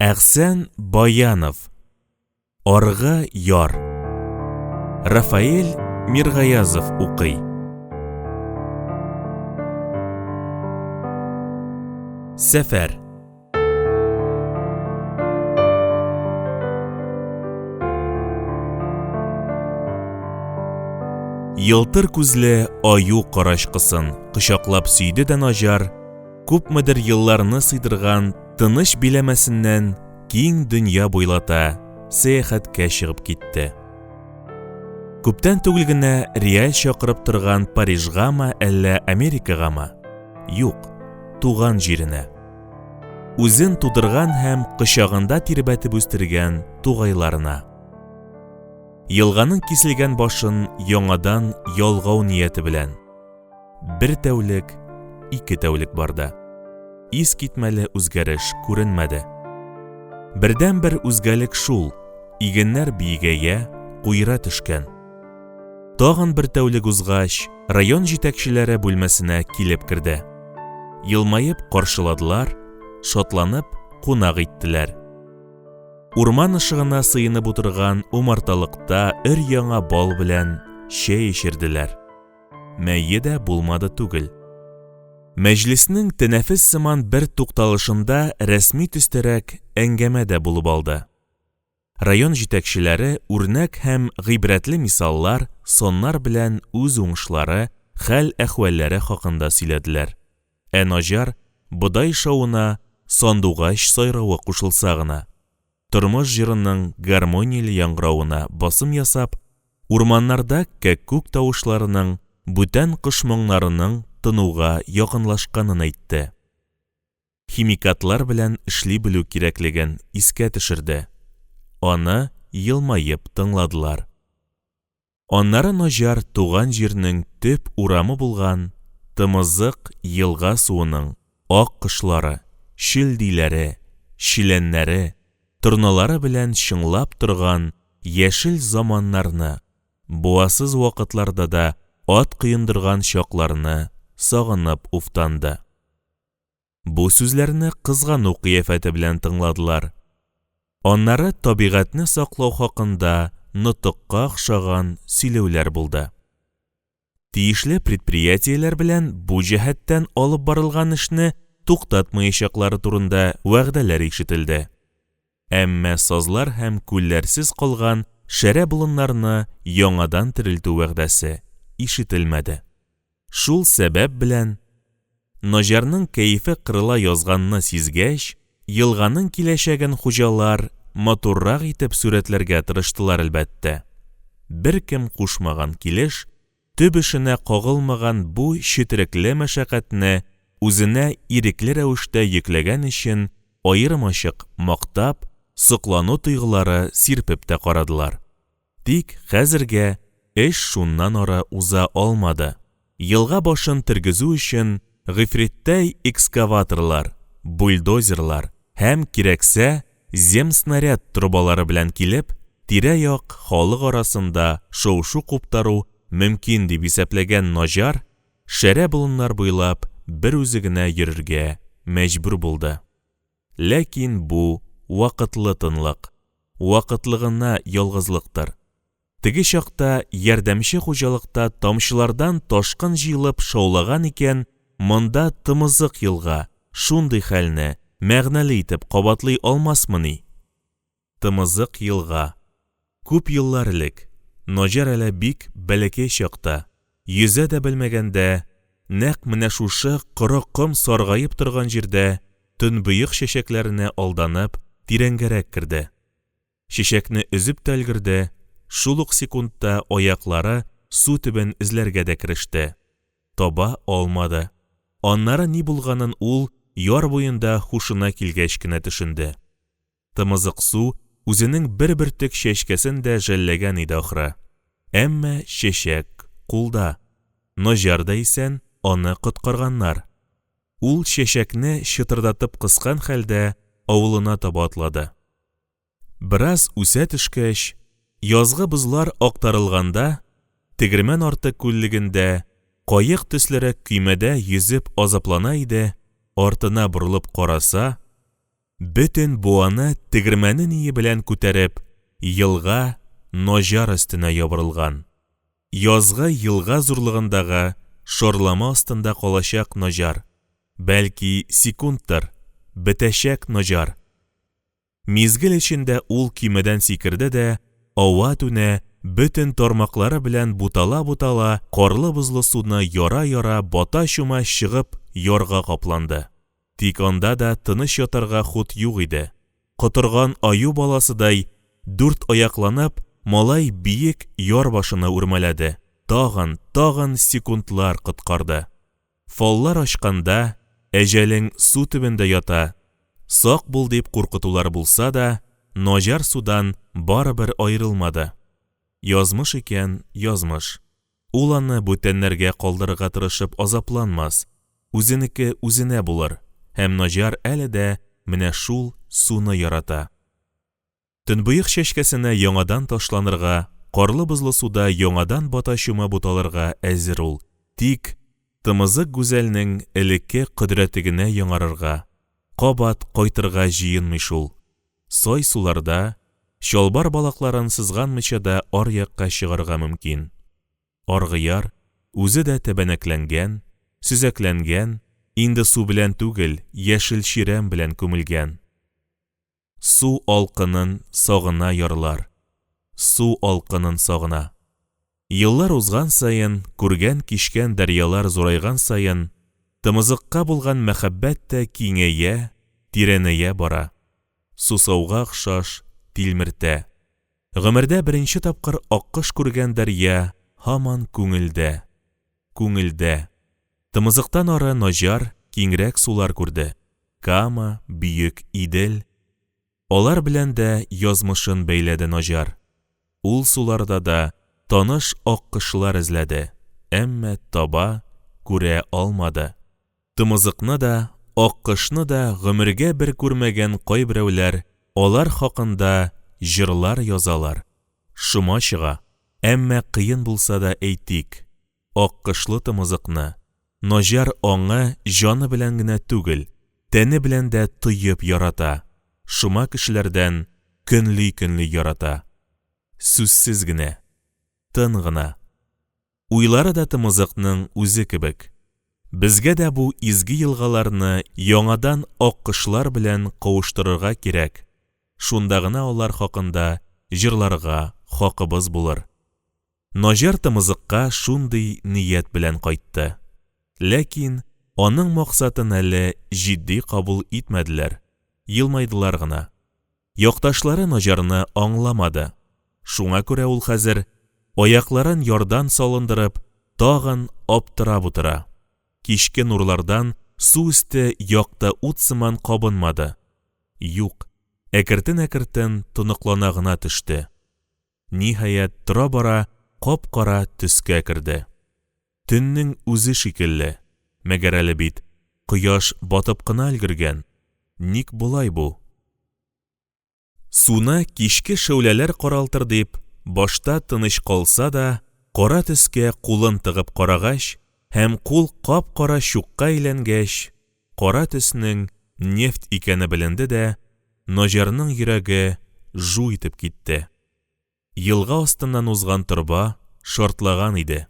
Әхсән Баянов. Аргы яр. Рафаэль Миргаязов укый. Сәфәр. Елтыр күзле аю карачкысын кочаклап сөйде дә Наҗар, күпмедер елларны сыйдырган тыныч биләмәсеннән киң дөнья буйлата сәяхәткә чыгып китте. Күптән түгел генә реаль чакырып торган Парижгамы, әллә Америкагамы? Юк, туган җиренә. Үзен тудырган һәм кочагында тирбәтеп үстергән тугайларына. Елганың киселгән башын яңадан ялгау нияте белән. Бер тәүлек, ике тәүлек барды. Искитмәле үзгәреш күренмәде. Бердәнбер үзгәлек шул, игеннәр биегәя, куера төшкән. Тагын бер тәүлек узгач, район җитәкчеләре бүлмәсенә килеп керде. Елмаеп каршыладылар, шатланып кунак иттеләр. Урман ышыгына сыенып утырган умарталыкта өр-яңа бал белән чәй эчерделәр. Мәе дә булмады түгел. Мәҗлеснең тәнәфес сыман бер тукталышында рәсми төстәрәк әңгәмә дә булып алды. Район җитәкчеләре үрнәк һәм гыйбрәтле мисаллар, саннар белән үз уңышлары, хәл-әхвәлләре хакында сөйләделәр. Ә Наҗар бодай шавына сандугач сайравы кушылса гына, тормыш җырының гармонияле яңгыравына басым ясап, урманнарда кәккүк тавышларының, бүтән кош моңнарының тынуга якынлашканын әйтте. Химикатлар белән эшли белү кирәклеген искә төшерде. Аны елмаеп тыңладылар. Аннары Наҗар туган җирнең төп урамы булган Тымызык елга суының ак кошлары, чөлдиләре, челәннәре, торналары белән чыңлап торган яшел заманнарны, буасыз вакытларда да ат коендырган чакларны сагынып уфтанды. Бу сүзләрне кызгану кыяфәте белән тыңладылар. Аннары табигатьне саклау хакында нотыкка охшаган сөйләүләр булды. Тиешле предприятиеләр белән бу җәһәттән алып барылган эшне туктатмаячаклары турында вәгъдәләр ишетелде. Әмма сазлар һәм күлләрсез калган шәрә болыннарны яңадан терелтү вәгъдәсе ишетелмәде. Шул сәбәп белән, Наҗарның кәефе кырыла язганны сизгәч, елганың киләчәген хуҗалар матуррак итеп сурәтләргә тырыштылар, әлбәттә. Беркем кушмаган килеш, төп эшенә кагылмаган бу четерекле мәшәкатьне үзенә ирекле рәвештә йөкләгән өчен аермачык мактап, соклану тойгылары сирпеп тә карадылар. Тик хәзергә эш шуннан ары уза алмады. Елга башын тергезү өчен гыйфриттәй экскаваторлар, бульдозерлар һәм, кирәксә, земснаряд трубалары белән килеп, тирә-як халык арасында шау-шу куптару мөмкин дип исәпләгән Наҗар шәрә болыннар буйлап берүзе генә йөрергә мәҗбүр булды. Ләкин бу вакытлы тынлык, вакытлы гына ялгызлыктыр. Теге чакта ярдәмче хуҗалыкта тамчылардан ташкын җыелып шаулаган икән, монда тымызык елга шундый хәлне мәгънәле итеп кабатлый алмасмыни? Тымызык елга. Күп еллар элек, Наҗар әле бик бәләкәй чакта, йөзә дә белмәгәндә, нәкъ менә шушы коры ком саргаеп торган җирдә төнбоек чәчәкләренә алданып, тирәнгәрәк керде. Чәчәкне өзеп тә өлгерде, шул ук секундта аяклары су төбен эзләргә дә кереште. Таба алмады. Аннары ни булганын ул яр буенда һушына килгәч кенә төшенде. Тымызык су үзенең бер бөртек чәчкәсен дә жәлләгән иде ахры. Әмма чәчәк кулда. Наҗар да исән, аны коткарганнар. Ул чәчәкне чытырдатып кыскан хәлдә авылына таба атлады. Бераз үсә төшкәч, язгы бозлар актарылганда, тегермән арты күллегендә каек төслерәк көймәдә йөзеп азаплана иде, артына борылып караса, Бөтен буаны тегермәне-ние белән күтәреп, елга Наҗар өстенә ябырылган. Язгы елга зурлыгындагы шарлама астында калачак Наҗар. Бәлки, секундтыр, бетәчәк Наҗар. Мизгел эчендә ул көймәдән сикерде дә, ава-түнә, бөтен тармаклары белән бутала-бутала, карлы-бозлы суны яра-яра, бата-чума чыгып ярга капланды. Тик анда да тыныч ятарга хут юк иде. Котырган аю баласыдай, дүрт аякланып, малай биек яр башына үрмәләде, тагын, тагын секундлар коткарды. Фаллар ачканда, әҗәлең су төбендә ята, сак бул дип куркытулар булса да, Наҗар судан барыбер аерылмады. Язмыш икән, язмыш. Ул аны бүтәннәргә калдырырга тырышып азапланмас, үзенеке үзенә булыр, һәм Наҗар әле дә менә шул суны ярата. Төнбоек чәчкәсенә яңадан ташланырга, карлы-бозлы суда яңадан бата-чума буталырга әзер ул, тик тымызык гүзәлнең элекке кодрәте генә яңарырга, кабат кайтырга җыенмый шул. Сай суларда, чалбар балакларын сызганмыйча да аръякка чыгарга мөмкин. Аргыяр үзе дә тәбәнәкләнгән, сөзәкләнгән, инде су белән түгел, яшел чирәм белән күмелгән. Су алкынын сагына ярлар, су алкынын сагына. Еллар узган саен, күргән-кичкән дәрьялар зурайган саен, тымызыкка булган мәхәббәт тә киңәя, тирәнәя бара, сусауга охшаш тилмертә. Гомердә беренче тапкыр аккош күргән дәрья һаман күңелдә, күңелдә. Тымызыктан ары Наҗар киңрәк сулар күрде, Кама, Бөек Идел, Алар белән дә язмышын бәйләде Наҗар. Ул суларда да таныш аккошлар эзләде, әмма таба, күрә алмады. Тымызыкны да, аккошны да гомергә бер күрмәгән кайберәүләр алар хакында җырлар язалар, шома чыга. Әмма кыен булса да әйтик, аккошлы тымызыкны Наҗар аңы җаны белән генә түгел, тәне белән дә тоеп ярата, шома кешеләрдән көнли-көнли ярата. Сүзсез генә. Тын гына. Уйлары да тымызыкның үзе кебек. Безгә дә бу изге елгаларны яңадан аккошлар белән кавыштырырга кирәк, шунда гына алар хакында җырларга хакыбыз булыр. Наҗар тымызыкка шундый ният белән кайтты. Ләкин аның максатын әле җитди кабул итмәделәр, елмайдылар гына. Якташлары Наҗарны аңламады. Шуңа күрә ул хәзер, аякларын ярдан салындырып, тагын аптырап утыра. Кичке нурлардан су өсте якты ут сыман кабынмады. Юк, әкертен-әкертен тоныклана гына төште. Ниһаять, тора-бара кап-кара төскә керде. Төннең үзе шикелле, мәгәр әле бит кояш батып кына өлгергән. Ник болай бу? Суны кичке шәүләләр каралтыр дип, башта тыныч калса да, кара төскә кулын тыгып карагач һәм кул кап-кара чукка әйләнгәч, кара төснең нефть икәне беленде дә, Наҗарның йөрәге жу итеп китте. Елга астыннан узган торба шартлаган иде.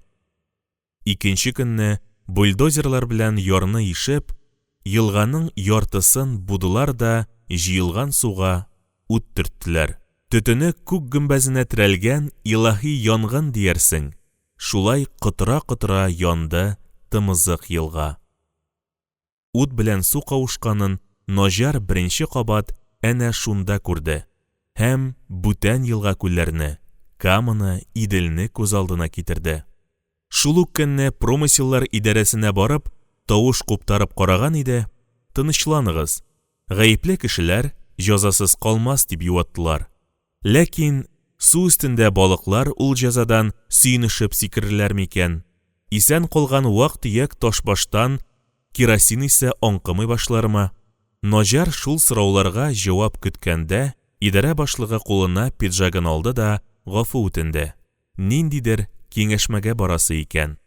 Икенче көнне бульдозерлар белән ярны ишеп, елганың яртысын будылар да җыелган суга ут төрттеләр. Төтене күк гөмбәзенә терәлгән илаһи янгын диярсең, шулай котыра-котыра янды тымызык елга. Ут белән су кавышканын Наҗар беренче кабат әнә шунда күрде һәм бүтән елга-күлләрне, Каманы, Иделне күз алдына китерде. Шул ук көнне промыселлар идарәсенә барып, тавыш куптарып караган иде, тынычланыгыз, гаепле кешеләр җәзасыз калмас дип юаттылар. Ләкин су өстендә балыклар ул җәзадан сөенешеп сикерерләр микән? Исән калган вак-төяк ташбаштан керосин исе аңкымый башлармы? Наҗар шул сорауларга җавап көткәндә, идарә башлыгы кулына пиджагын алды да гафу үтенде. Ниндидер киңәшмәгә барасы икән.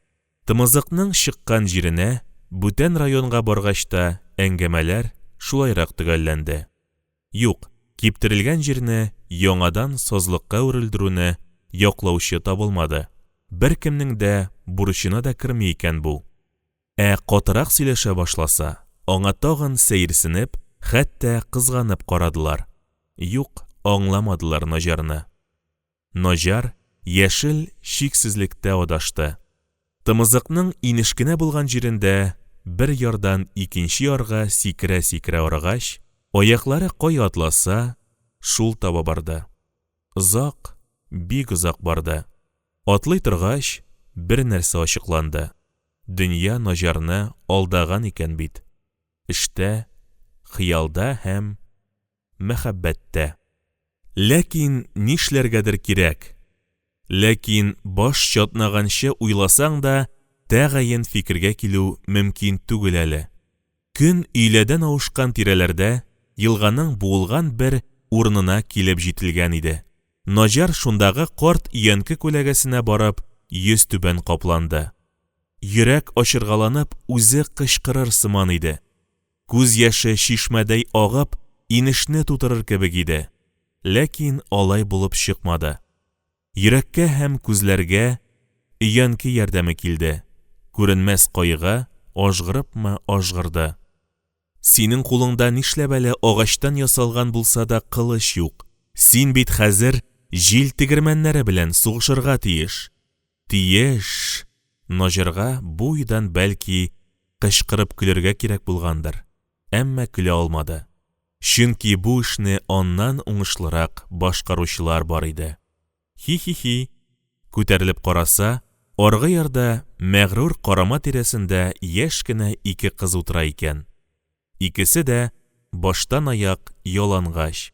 Тымызыкның чыккан җиренә, бүтән районга баргач та әңгәмәләр шулайрак төгәлләнде. Юк, киптерелгән җирне яңадан сазлыкка әверелдерүне яклаучы табылмады. Беркемнең дә бурычына да керми икән бу. Ә катырак сөйләшә башласа, аңа тагын сәерсенеп, хәтта кызганып карадылар. Юк, аңламадылар Наҗарны. Наҗар яшел чиксезлектә адашты. Тымызыкның инеш кенә булган җирендә бер ярдан икенче ярга сикерә-сикерә арыгач, аяклары кая атласа, шул таба барды. Озак, бик озак барды. Атлый торгач, бер нәрсә ачыкланды, дөнья Наҗарны алдаган икән бит. Эштә, хыялда һәм мәхәббәттә. Ләкин нишләргәдер кирәк. Ләкин баш чатнаганчы уйласаң да, тәгаен фикергә килү мөмкин түгел әле. Көн өйләдән авышкан тирәләрдә елганың буылган бер урынына килеп җителгән иде. Наҗар шундагы карт өянке күләгәсенә барып, йөзтүбән капланды. Йөрәк ачыргаланып, үзе кычкырыр сыман иде. Күз яше чишмәдәй агып, инешне тутырыр кебек иде. Ләкин алай булып чыкмады. Йөрәккә һәм күзләргә өянке ярдәме килде, күренмәс кайгы ажгырыпмы ажгырды. Синең кулыңда нишләп әле агачтан ясалган булса да кылыч юк? Син бит хәзер җил тегермәннәре белән сугышырга тиеш. Тиеш! Наҗарга бу уйдан, бәлки, кычкырып көләргә кирәк булгандыр, әмма көлә алмады. Чөнки бу эшне аннан уңышлырак башкаручылар бар иде. Хи-хи-хи! Күтәрелеп караса, аргы ярда, мәгърур карама тирәсендә яшь кенә ике кыз утыра икән. Икесе дә баштан-аяк ялангач.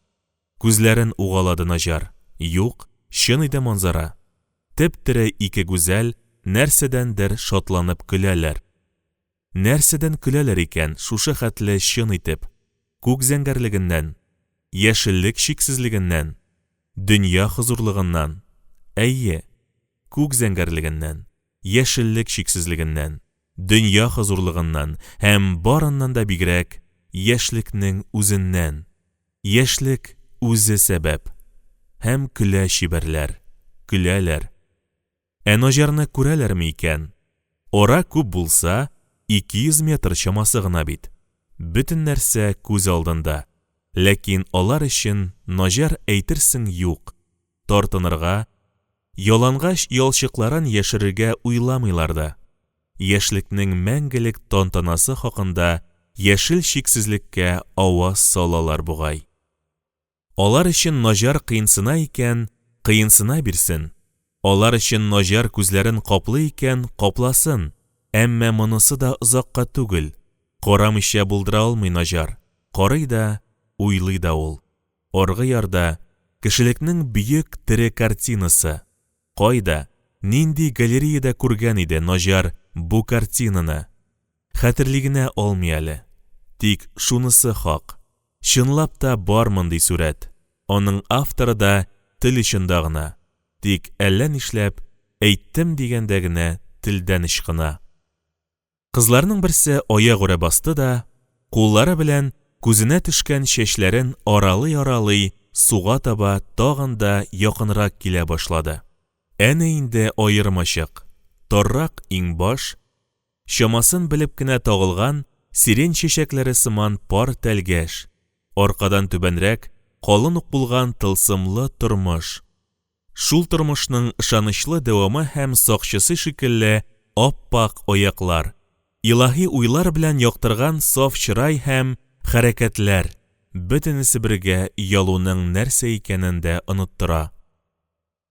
Күзләрен угалады Наҗар. Юк, чын иде манзара. Теп-тере ике гүзәл нәрсәдәндер шатланып көләләр. Нәрсәдән көләләр икән шушы хәтле чын итеп? Күк зәңгәрлегеннән? Яшеллек чиксезлегеннән? Дөнья хозурлыгыннан? Әйе, күк зәңгәрлегеннән, яшеллек чиксезлегеннән, дөнья хозурлыгыннан һәм, барыннан да бигрәк, яшьлекнең үзеннән. Яшьлек үзе сәбәп. Һәм көлә чибәрләр, көләләр. Ә Наҗарны күрәләрме икән? Ара күп булса, 200 метр чамасы гына бит. Бөтен нәрсә күз алдында. Ләкин алар өчен Наҗар әйтерсең юк. Тартынырга, ялангач ялчыкларын яшерергә уйламыйлар да. Яшьлекнең мәңгелек тантанасы хакында яшел чиксезлеккә аваз салалар бугай. Алар өчен Наҗар кыенсына икән, кыенсына бирсен. Алар өчен Наҗар күзләрен каплый икән, капласын. Әмма монысы да озакка түгел. Карамыйча булдыра алмый Наҗар. Карый да, уйлый да ул. Аргы ярда, кешелекнең бөек тере картинасы. Кайда, нинди галереяда күргән иде Наҗар бу картинаны? Хәтерли генә алмый әле. Тик шунысы хак, чынлап та бар мондый сурәт. Аның авторы да тел очында гына, тик әллә нишләп, әйттем дигәндә генә телдән ычкына. Кызларның берсе аягүрә басты да, куллары белән күзенә төшкән чәчләрен аралый-аралый, суга таба тагын да якынрак килә башлады. Әнә инде аермачык, таррак иңбаш, чамасын белеп кенә тагылган сирень чәчәкләре сыман пар тәлгәш, аркадан түбәнрәк калын ук булган тылсымлы тормыш. Шул тормышның ышанычлы дәвамы һәм сакчысы шикелле ап-ак аяклар, илаһи уйлар белән яктырган саф чырай һәм хәрәкәтләр, бөтенесе бергә оялуның нәрсә икәнен дә оныттыра.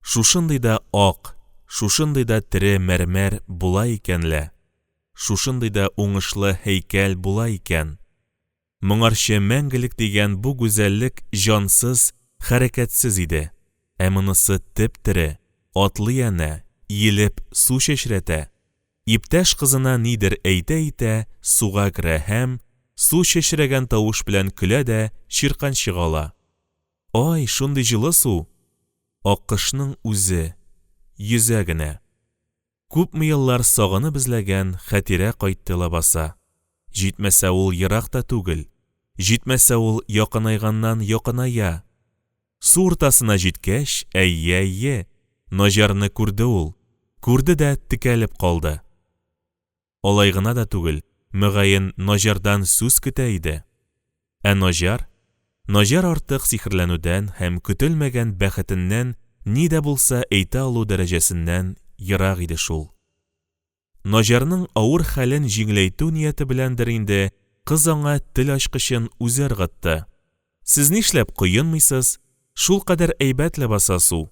Шушындый да ак, шушындый да тере мәрмәр була икән лә! Шушындый да уңышлы һәйкәл була икән! Моңарчы мәңгелек дигән бу гүзәллек җансыз, хәрәкәтсез иде. Ә монысы теп-тере, атлый әнә, иелеп су чәчрәтә. Иптәш кызына нидер әйтә-әйтә суга керә һәм, су чәчрәгән тавыш белән көлә дә чирканчык ала. Ай, шундый җылы су! Аккошның үзе, йөзә генә. Күпме еллар сагынып эзләгән хәтирә кайтты лабаса. Җитмәсә ул ерак та түгел. Җитмәсә ул якынайганнан якыная. Су уртасына җиткәч, әйе-әйе, Наҗарны күрде ул. Күрде дә текәлеп калды. Алай гына да түгел, мөгаен, Наҗардан сүз көтә иде. Ә Наҗар? Наҗар артык сихерләнүдән һәм көтелмәгән бәхетеннән ни дә булса әйтә алу дәрәҗәсеннән ерак иде шул. Наҗарның авыр хәлен җиңеләйтү нияте беләндер инде, кыз аңа тел ачкычын үзе ыргытты. Сез нишләп коенмыйсыз? Шулкадәр әйбәт ләбаса су!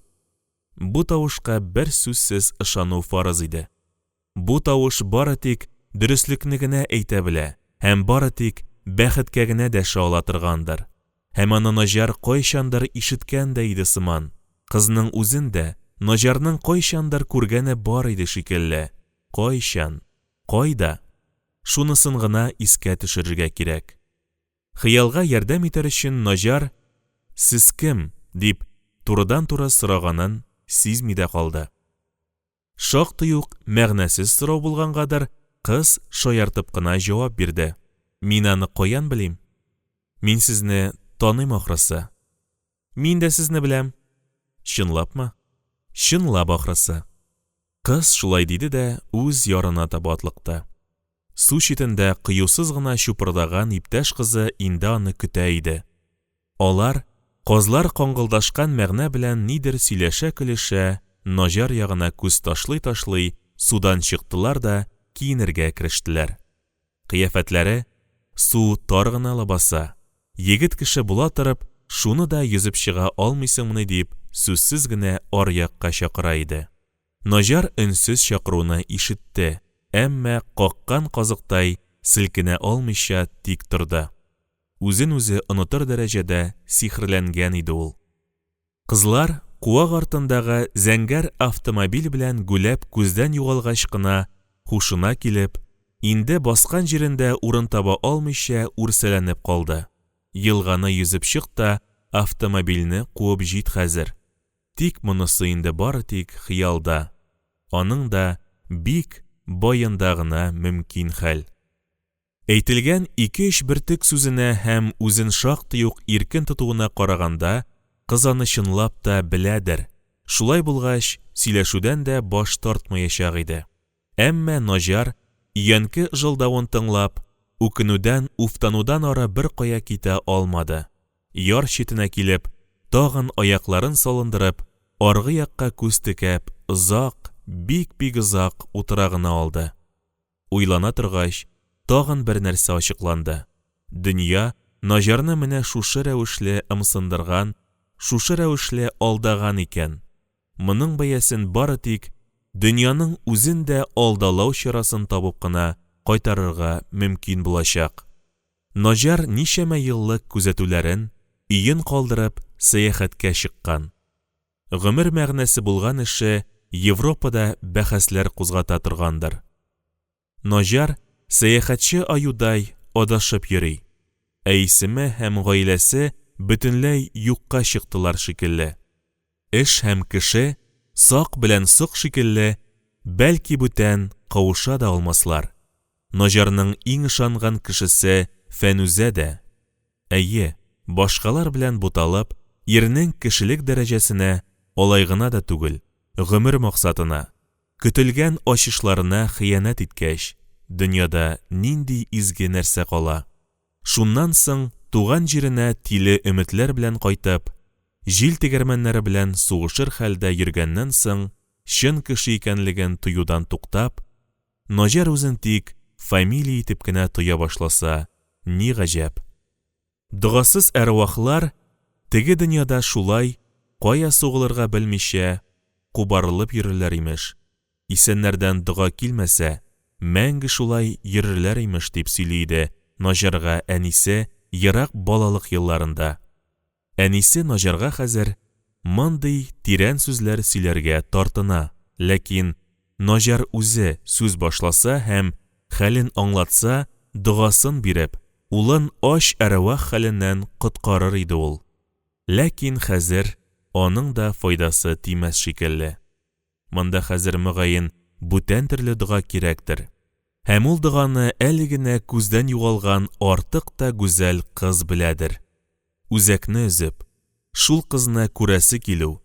Бу тавышка бер сүзсез ышану фарыз иде. Бу тавыш бары тик дөреслекне генә әйтә белә һәм бары тик бәхеткә генә дәшә ала торгандыр. Һәм аны Наҗар кайчандыр ишеткән дә иде сыман. Кызның үзен дә Наҗарның кайчандыр күргәне бар иде шикелле. Кайчан? Кайда? Шунысын гына искә төшерергә кирәк. Хыялга ярдәм итәр өчен Наҗар, Сез кем? дип, турыдан-туры сораганын сизми дә калды. Шактый ук мәгънәсез сорау булгангадыр, кыз шаяртып кына җавап бирде. Мин аны каян белим? Мин сезне таныйм ахрысы. Мин дә сезне беләм. Чынлапмы? Чынлап ахрысы. Кыз шулай диде дә үз ярына таба атлыкты. Су читендә кыюсыз гына чупырдаган иптәш кызы инде аны көтә иде. Алар, казлар каңгылдашкан мәгънә белән нидер сөйләшә-көлешә, Наҗар ягына күз ташлый-ташлый, судан чыктылар да киенергә керештеләр. Кыяфәтләре, су тар гына лабаса, егет кеше була торып, шуны да йөзеп чыга алмыйсыңмыни дип, сүзсез генә аръякка чакыра иде. Наҗар өнсез чакыруны ишетте, әмма каккан казыктай селкенә алмыйча тик торды. Үзен-үзе онытыр дәрәҗәдә сихерләнгән иде ул. Кызлар куак артындагы зәңгәр автомобиль белән гүләп күздән югалгач кына һушына килеп, инде баскан җирендә урын таба алмыйча үрсәләнеп калды. Елганы йөзеп чык та автомобильне куып җит хәзер. Тик монысы инде бары тик хыялда, аның да бик баенда гына мөмкин хәл. Әйтелгән ике-өч бөртек сүзенә һәм үзен шактый ук иркен тотуына караганда, кыз аны чынлап та беләдер, шулай булгач, сөйләшүдән дә баш тартмаячак иде. Әмма Наҗар, өянке ыжылдавын тыңлап, үкенүдән, уфтанудан ары беркая китә алмады. Яр читенә килеп, тагын аякларын салындырып, аргы якка күз текәп, озак, бик-бик озак утыра гына алды. Уйлана торгач, тагын бер нәрсә ачыкланды. Дөнья Наҗарны менә шушы рәвешле ымсындырган, шушы рәвешле алдаган икән. Моның бәясен бары тик дөньяның үзен дә алдалау чарасын табып кына кайтарырга мөмкин булачак. Наҗар ничәмә еллык күзәтүләрен, өен калдырып, сәяхәткә чыккан. Гомер мәгънәсе булган эше Европада бәхәсләр кузгата торгандыр. Наҗар, сәяхәтче аюдай, адашып йөри. Ә исеме һәм гаиләсе бөтенләй юкка чыктылар шикелле. Эш һәм кеше, Сак белән Сок шикелле, бәлки бүтән кавыша да алмаслар. Наҗарның иң ышанган кешесе Фәнүзә дә, Әйе, башкалар белән буталып, ирнең кешелек дәрәҗәсенә, алай гына да түгел, гомер максатына, көтелгән ачышларына хыянәт иткәч, дөньяда нинди изге нәрсә кала? Шуннан соң туган җиренә тиле өметләр белән кайтып, җил тегермәннәре белән сугышыр хәлдә йөргәннән соң, чын кеше икәнлеген тоюдан туктап, Наҗар үзен тик фамилия итеп кенә тоя башласа, ни гаҗәп. Догасыз әрвахлар теге дөньяда шулай кая сугылырга белмичә кубарылып йөрерләр, имеш. Исәннәрдән дога килмәсә, мәңге шулай йөрерләр, имеш, дип сөйли иде Наҗарга әнисе ерак балалык елларында. Әнисе Наҗарга хәзер мондый тирән сүзләр сөйләргә тартына, ләкин Наҗар үзе сүз башласа һәм хәлен аңлатса, догасын биреп, улын ач әрвах хәленнән коткарыр иде ул. Ләкин хәзер аның да файдасы тимәс шикелле. Монда хәзер, мөгаен, бүтән төрле дога кирәктер. Һәм ул доганы әле генә күздән югалган артык та гүзәл кыз беләдер. Үзәкне өзеп, шул кызны күрәсе килү,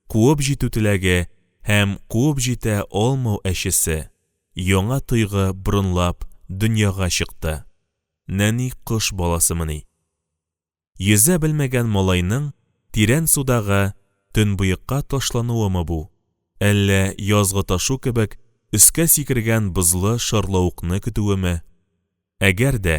куып җитү теләге һәм куып җитә алмау әчесе, яңа тойгы борынлап дөньяга чыкты. Нәни кош баласымыни? Йөзә белмәгән малайның тирән судагы төнбоекка ташлануымы бу? Әллә язгы ташу кебек өскә сикергән бозлы шарлавыкны көтүеме? Әгәр дә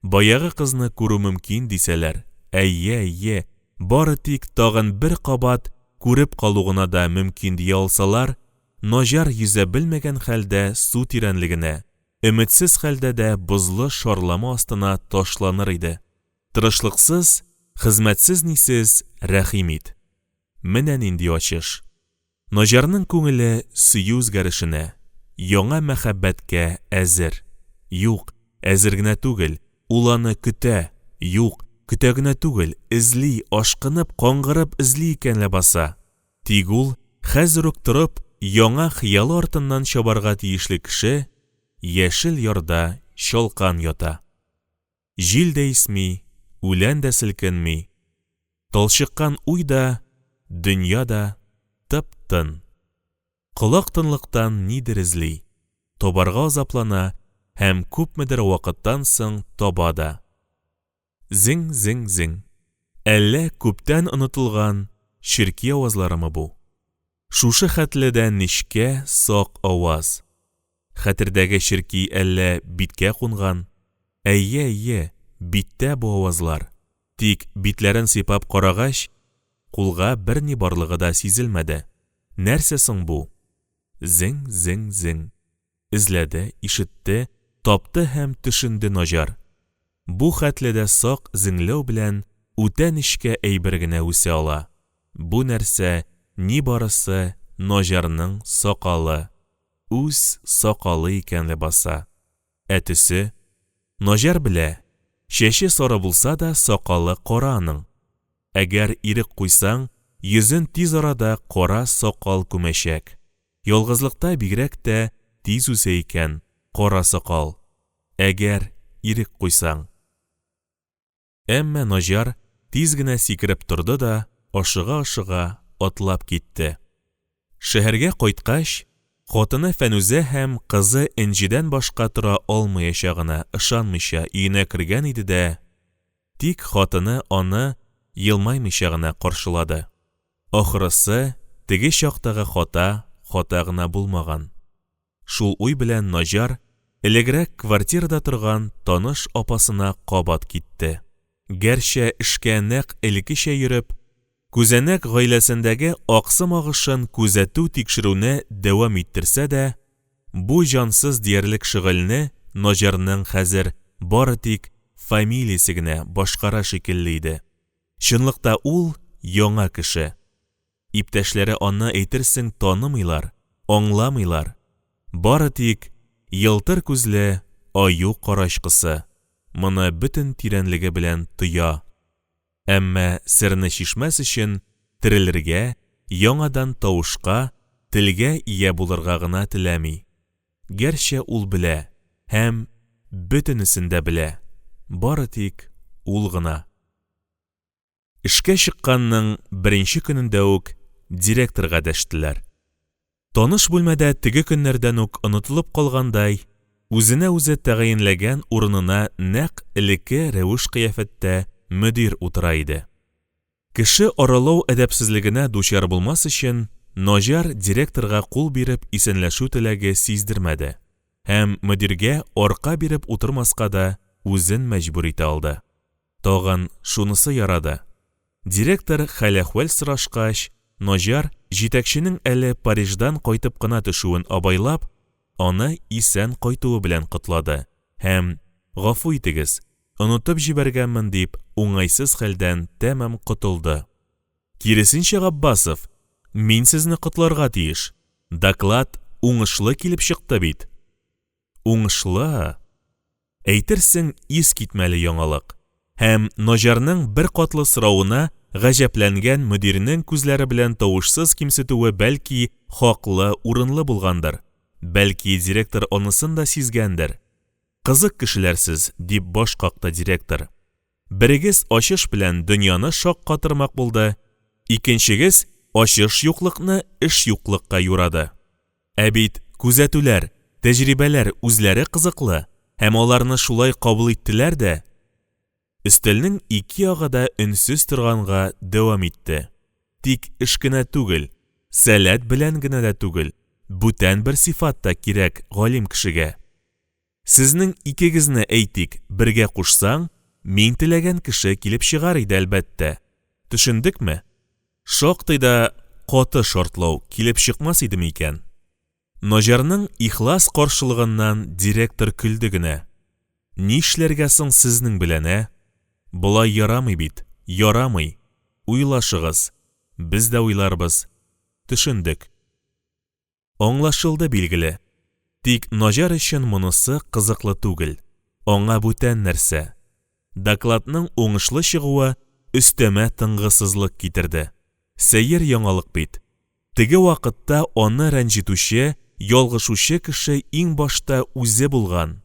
баягы кызны күрү мөмкин дисәләр, әйе, әйе, бары тик тагын бер кабат күреп калу гына да мөмкин дия алсалар, Наҗар йөзә белмәгән хәлдә су тирәнлегенә, өметсез хәлдә дә бозлы шарлама астына ташланыр иде. Тырышлыксыз, хезмәтсез-нисез рәхим ит. Менә нинди ачыш! Наҗарның күңеле сөю үзгәрешенә, яңа мәхәббәткә әзер. Юк, әзер генә түгел, ул аны көтә, юк, көтә генә түгел, эзли, ашкынып, каңгырып эзли икән ләбаса. Тик ул, хәзер үк торып, яңа хыялы артыннан чабарга тиешле кеше, яшел ярда чалкан ята. Җил дә исми, үлән дә селкенми. Талчыккан уй да, дөнья да тып-тын. Колак тынлыктан нидер эзли, табарга азаплана һәм күпмедер вакыттан соң таба да. Зең-зең-зең. Әллә күптән онытылган черки авазларымы бу? Шушы хәтле дә нечкә, сак аваз. Хәтердәге черки әллә биткә кунган? Әйе, әйе, биттә бу авазлар. Тик битләрен сыйпап карагач, кулга берни барлыгы да сизелмәде. Нәрсә соң бу? Зең-зең-зең. Эзләде, ишетте, тапты һәм төшенде Наҗар. Бу хәтле дә сак зеңләү белән үтә нечкә әйбер генә үсә ала. Бу нәрсә нибарысы Наҗарның сакалы. Үз сакалы икән ләбаса. Ә төсе? Наҗар белә, чәче сары булса да, сакалы кара аның. Әгәр ирек куйсаң, йөзен тиз арада кара сакал күмәчәк. Ялгызлыкта бигрәк тә тиз үсә икән кара сакал. Әгәр ирек куйсаң. Әмма Наҗар тиз генә сикереп торды да ашыга-ашыга атлап китте. Шәһәргә кайткач, хатыны Фәнүзә һәм кызы Энҗедән башка тора алмаячагына ышанмыйча өенә кергән иде дә, тик хатыны аны елмаймыйча гына каршылады. Ахрысы, теге чактагы хата хата гына булмаган. Шул уй белән Наҗар элегрәк квартирада торган таныш апасына кабат китте. Гәрчә эшкә нәкъ элеккечә йөреп, күзәнәк гаиләсендәге аксым агышын күзәтү-тикшерүне дәвам иттерсә дә, бу җансыз диярлек шөгыльне Наҗарның хәзер бары тик фамилиясе генә башкара шикелле иде. Чынлыкта ул, яңа кеше. Иптәшләре аны, әйтерсең, танымыйлар, аңламыйлар. Бары тик елтыр күзле аю карачкысы моны бөтен тирәнлеге белән тоя. Әмма серне чишмәс өчен терелергә, яңадан тавышка, телгә ия булырга гына теләми. Гәрчә ул белә һәм бөтенесен дә белә, бары тик ул гына. Эшкә чыкканның беренче көнендә үк директорга дәштеләр. Таныш бүлмәдә теге көннәрдән үк онытылып калгандай, үзенә үзе тәгаенләгән урынына нәкъ элекке рәвеш-кыяфәттә мөдир утыра иде. Кеше аралау әдәпсезлегенә дучар булмас өчен, Наҗар директорга кул биреп исәнләшү теләге сиздермәде һәм мөдиргә арка биреп утырмаска да үзен мәҗбүр итә алды. Тагын шунысы ярады, директор хәл-әхвәл сорашкач, Наҗар, җитәкченең әле Париждан кайтып кына төшүен абайлап, аны исән кайтуы белән котлады һәм, Гафу итегез, онытып җибәргәнмен, дип, уңайсыз хәлдән тәмам котылды. Киресенчә, Габбасов, мин сезне котларга тиеш, доклад уңышлы килеп чыкты бит. Уңышлы! Әйтерсең, искитмәле яңалык. Һәм Наҗарның беркатлы соравына гаҗәпләнгән мөдирнең күзләре белән тавышсыз кимсетүе бәлки хаклы, урынлы булгандыр. Бәлки, директор анысын да сизгәндер. Кызык кешеләр сез, дип баш какты директор. Берегез ачыш белән дөньяны шаккатырмак булды, икенчегез ачыш юклыкны эш юклыкка юрады. Ә бит күзәтүләр, тәҗрибәләр үзләре кызыклы һәм аларны шулай кабул иттеләр дә. Өстәлнең ике ягы да өнсез торганга дәвам итте. Тик эш кенә түгел, сәләт белән генә дә түгел, бүтән бер сыйфат та кирәк галим кешегә. Сезнең икегезне, әйтик, бергә кушсаң, мин теләгән кеше килеп чыгар иде, әлбәттә. Төшендекме? Шактый да каты шартлау килеп чыкмас идеме икән? Наҗарның ихлас каршылыгыннан директор көлде генә. Нишләргә соң сезнең белән, ә? Болай ярамый бит, ярамый. Уйлашыгыз. Без дә уйларбыз. Төшендек. Аңлашылды, билгеле. Тик Наҗар өчен монысы кызыклы түгел. Аңа бүтән нәрсә. Докладның уңышлы чыгуы өстәмә тынгысызлык китерде. Сәер яңалык бит. Теге вакытта аны рәнҗетүче, ялгышучы кеше иң башта үзе булган.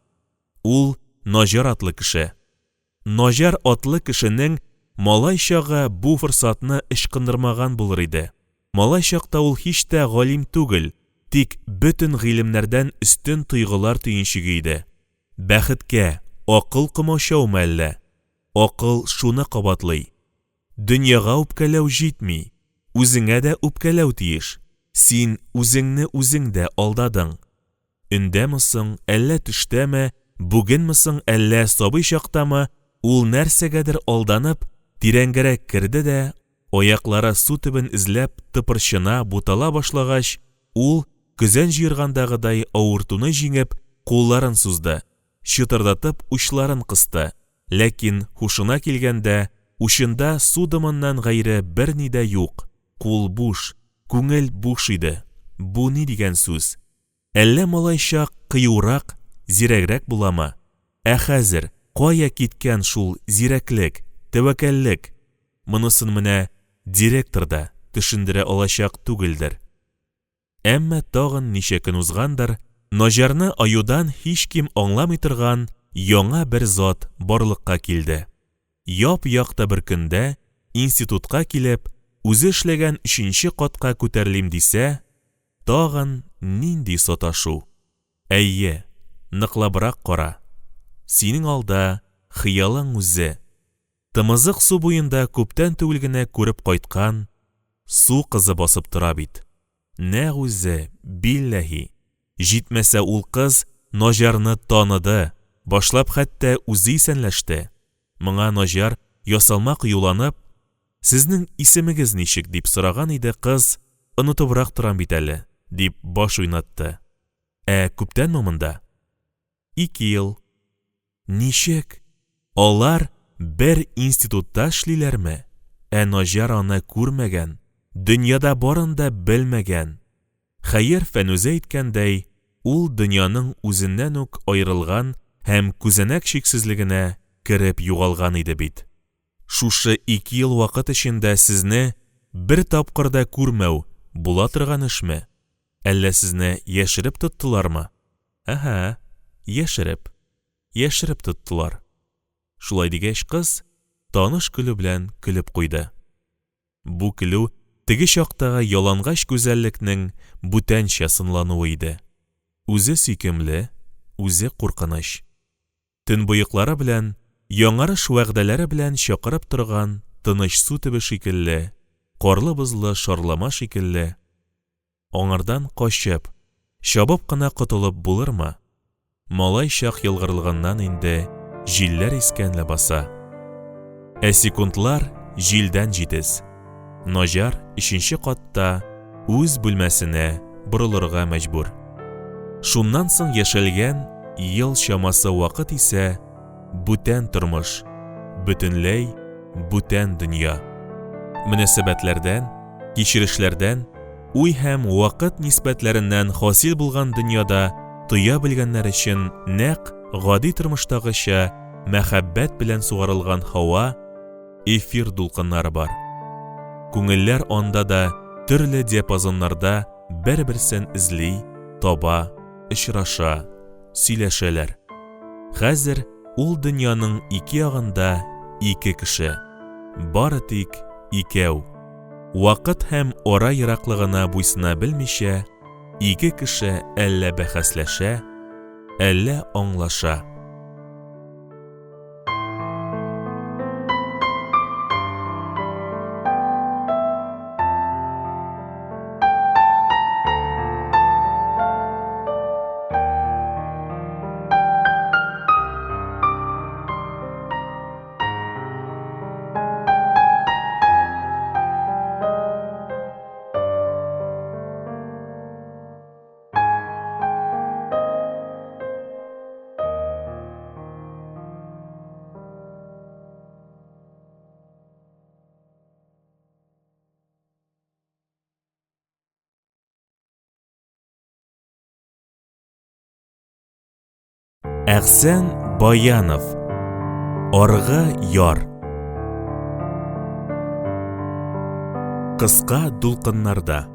Ул Наҗар атлы кеше. Наҗар атлы кешенең малай чагы бу форсатны ычкындырмаган булыр иде. Малай чакта ул һич тә галим түгел, тик бөтен гыйлемнәрдән өстен тойгылар төенчеге иде. Бәхеткә, акыл комачаумы әллә? Акыл шуны кабатлый. Дөньяга үпкәләү җитми, үзеңә дә үпкәләү тиеш. Син үзеңне үзең дә алдадың. Өндәме соң, әллә төштәме, бүгенме соң, әллә сабый чактамы, ул нәрсәгәдер алданып, тирәнгәрәк керде дә, аяклары су төбен эзләп тыпырчына, бутала башлагач, ул, көзән җыергандагыдай авыртуны җиңеп, кулларын сузды, чытырдатып учларын кысты, ләкин һушына килгәндә, учында су дымыннан гайре берни дә юк, кул буш, күңел буш иде. Бу ни дигән сүз? Әллә малай чак кыюрак, зирәгрәк буламы? Ә хәзер кая киткән шул зирәклек, тәвәккәллек? Монысын менә директор да төшендерә алачак түгелдер. Әмма тагын ничә көн узгандыр, Наҗарны аюдан һич ким аңламый торган яңа бер зат барлыкка килде. Яп-якты бер көндә институтка килеп, үзе эшләгән өченче катка күтәрелим дисә, Тагын нинди саташу? Әйе, ныклабрак кара. Синең алда хыялың үзе. Тымызык су буенда күптән түгел генә күреп кайткан су кызы басып тора бит. Нәкъ үзе, билләһи. Җитмәсә ул кыз Наҗарны таныды, башлап хәтта үзе исәнләште. Моңа Наҗар ясалма кыюланып, Сезнең исемегез ничек? дип сораган иде, кыз, Онытыбрак торам бит әле, дип баш уйнатты. Ә күптәнме монда? Ике ел. Ничек? Алар бер институтта эшлиләрме? Ә Наҗар аны күрмәгән, дөньяда барын да белмәгән. Хәер, Фәнүзә әйткәндәй, ул дөньяның үзеннән үк аерылган һәм күзәнәк чиксезлегенә кереп югалган иде бит. Шушы ике ел вакыт эчендә сезне бер тапкыр да күрмәү була торган эшме? Әллә сезне яшереп тоттылармы? Әһә, яшереп. Яшереп тоттылар. Шулай дигәч, кыз таныш көлү белән көлеп куйды. Бу көлү теге чактагы ялангач гүзәллекнең бүтәнчә сынлануы иде. Үзе сөйкемле, үзе куркыныч. Төнбоеклары белән, яңарыш вәгъдәләре белән чакырып торган тыныч су төбе шикелле, карлы-бозлы шарлама шикелле, аңардан качып, чабып кына котылып булырмы? Малай чак елгырлыгыннан инде җилләр искән ләбаса. Ә секундлар җилдән җитез. Наҗар өченче катта үз бүлмәсенә борылырга мәҗбүр. Шуннан соң яшәлгән ел чамасы вакыт исә бүтән тормыш, бөтенләй бүтән дөнья. Мөнәсәбәтләрдән, кичерешләрдән, уй һәм вакыт нисбәтләреннән хасил булган дөньяда тоя белгәннәр өчен нәкъ гади тормыштагыча мәхәббәт белән сугарылган һава, эфир дулкыннары бар. Күңелләр анда да төрле диапазоннарда бер-берсен эзли, таба. очраша, сөйләшәләр. Хәзер ул дөньяның ике ягында ике кеше. Бары тик икәү. Вакыт һәм ара ераклыгына буйсына белмичә, ике кеше әллә бәхәсләшә, әллә аңлаша. Әхсән Баянов. Аргы яр. Кыска дулкыннарда.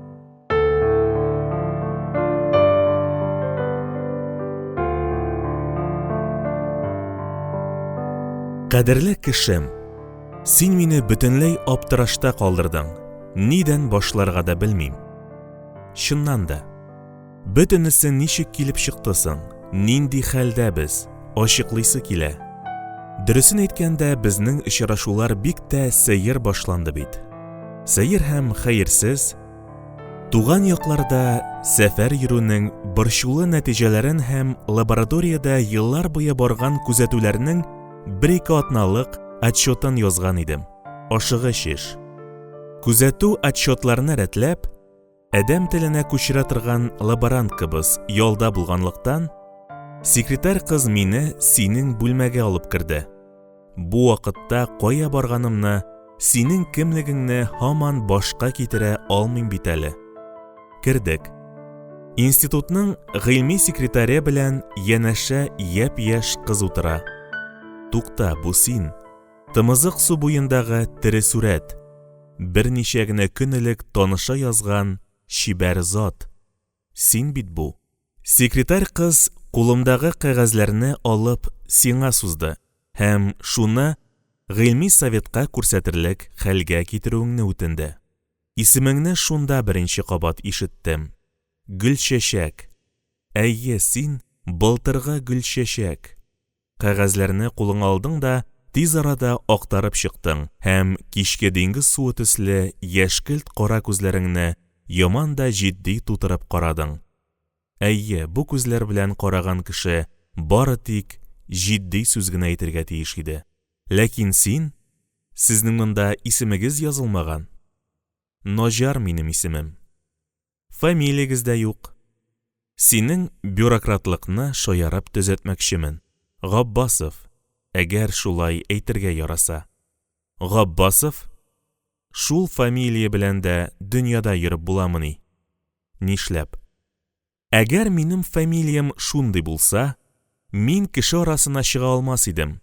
Кадерле кешем, син мине бөтенләй аптырашта калдырдың. Нидән башларга да белмим. Чыннан да, бөтенесе ничек килеп чыкты соң? Нинди хәлдә без? Ачыклыйсы килә. Дөресен әйткәндә, безнең очрашулар бик тә сәер башланды бит. Сәер һәм хәерсез, туган якларда сәфәр йөрүнең борчулы нәтиҗәләрен һәм лабораториядә еллар буе барган күзәтүләрнең бер-ике атналык отчетын язган идем. Ашыгыч эш. Күзәтү отчетларны рәтләп, адәм теленә күчерә торган лаборанткабыз ялда булганлыктан, секретарь кыз мине синең бүлмәгә алып керде. Бу вакытта кая барганымны, синең кемлегеңне һаман башка китерә алмыйм бит әле. Кердек. Институтның гыйльми секретаре белән янәшә япь-яшь кыз утыра. Тукта, бу син. Тымызык су буендагы тере сурәт. Берничә генә көн элек таныша язган чибәр зат. Син бит бу. Секретарь кыз кулымдагы кәгазьләрне алып сиңа сузды һәм шуны гыйльми советка күрсәтерлек хәлгә китерүеңне үтенде. Исемеңне шунда беренче кабат ишеттем. Гөлчәчәк. Әйе, син, былтыргы Гөлчәчәк. Кәгазьләрне кулыңа алдың да тиз арада актарып чыктың һәм кичке диңгез суы төсле яшькелт кара күзләреңне яман да җитди тутырып карадың. Әйе, бу күзләр белән караган кеше бары тик җитди сүз генә әйтергә тиеш иде. Ләкин син, Сезнең монда исемегез язылмаган. Наҗар минем исемем. Фамилиягез дә юк. Синең бюрократлыкны шаярып төзәтмәкчемен, Габбасов, әгәр шулай әйтергә яраса. Габбасов? Шул фамилия белән дә дөньяда йөреп буламыни? Нишләп? Әгәр минем фамилиям шундый булса, мин кеше арасына чыга алмас идем,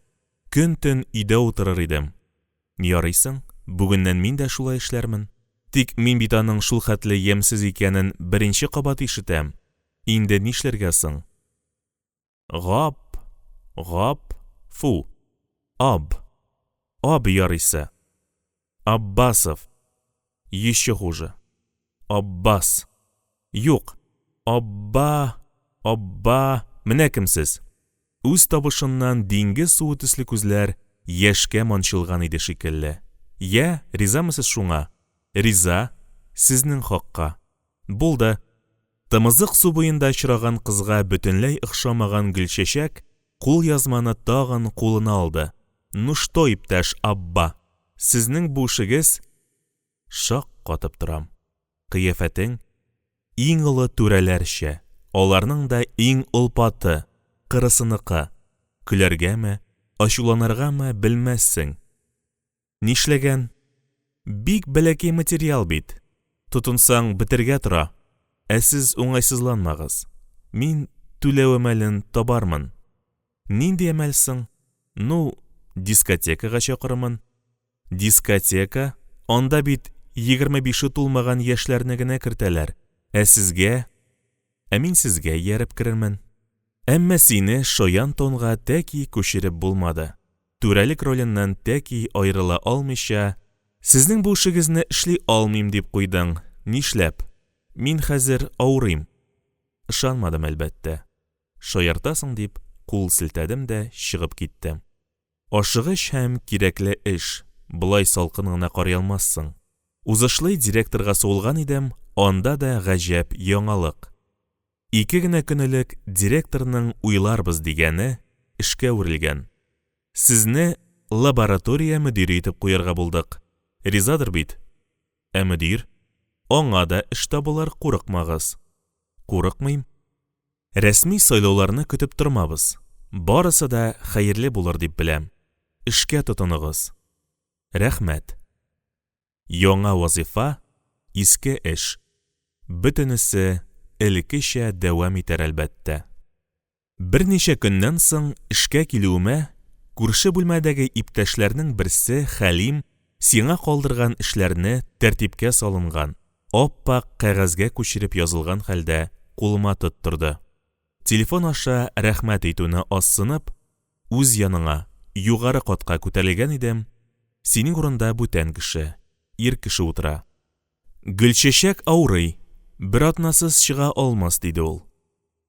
көн-төн өйдә утырыр идем. Ярыйсың, бүгеннән мин дә шулай эшләрмен. Тик мин бит аның шул хәтле ямьсез икәнен беренче кабат ишетәм. Инде нишләргә соң? Гап, гап, фу. Аб. Аб ярыйсы. Аббасов. Еще хуже. Аббас. Юк. Абба, абба, менә кем сез. Үз табышыннан диңгез суы төсле күзләр яшькә манчылган иде шикелле. Я, ризамы сез шуңа? Риза, сезнең хакка. Булды. Тымызык су буенда очраган кызга бөтенләй охшамаган Гөлчәчәк кулъязманы тагын кулына алды. Ну что, иптәш Абба, сезнең бу эшегез Шак катып торам. Кыяфәтең иң олы түрәләрчә, аларның да иң олпаты, кырысыныкы. Көләргәме, ачуланыргамы белмәссең. Нишләгән? Бик бәләкәй материал бит. Тотынсаң, бетергә тора. Ә сез уңайсызланмагыз. Мин түләү әмәлен табармын. Нинди әмәл соң? Ну, дискотекага чакырырмын. Дискотека? Анда бит 25-е тулмаган яшьләрне генә кертәләр. Ә сезгә? Ә мин сезгә ияреп керермен. Әмма сине шаян тонга тәки күчереп булмады. Түрәлек роленнән тәки аерыла алмыйча, сезнең бу эшегезне эшли алмыйм дип куйдың. Нишләп? Мин хәзер авырыйм. Ышанмадым, әлбәттә. Шаяртасың дип, кул селтәдем дә чыгып киттем. Ашыгыч һәм кирәкле эш, болай салкын гына карый алмассың. Узышлый директорга сугылган идем, анда да гаҗәп яңалык. Ике генә көн элек директорның уйларбыз дигәне эшкә үрелгән. Сезне лаборатория мөдире итеп куярга булдык. Ризадыр бит? Ә мөдир? Аңа да эш табылыр, курыкмагыз. Курыкмыйм. Рәсми сайлауларны көтеп тормабыз. Барысы да хәерле булыр дип беләм. Эшкә тотыныгыз. Рәхмәт. Яңа вазыйфа, иске эш. Бөтенесе элеккечә дәвам итәр, әлбәттә. Берничә көннән соң эшкә килүемә, күрше бүлмәдәге иптәшләрнең берсе Хәлим сиңа калдырган эшләрне тәртипкә салынган, ап-ак кәгазьгә күчереп язылган хәлдә кулыма тоттырды. Телефон аша рәхмәт әйтүне азсынып, үз яныңа, югары катка күтәрелгән идем, синең урында бүтән кеше, ир кеше утыра. Гөлчәчәк авырый, бер атнасыз чыга алмас, диде ул.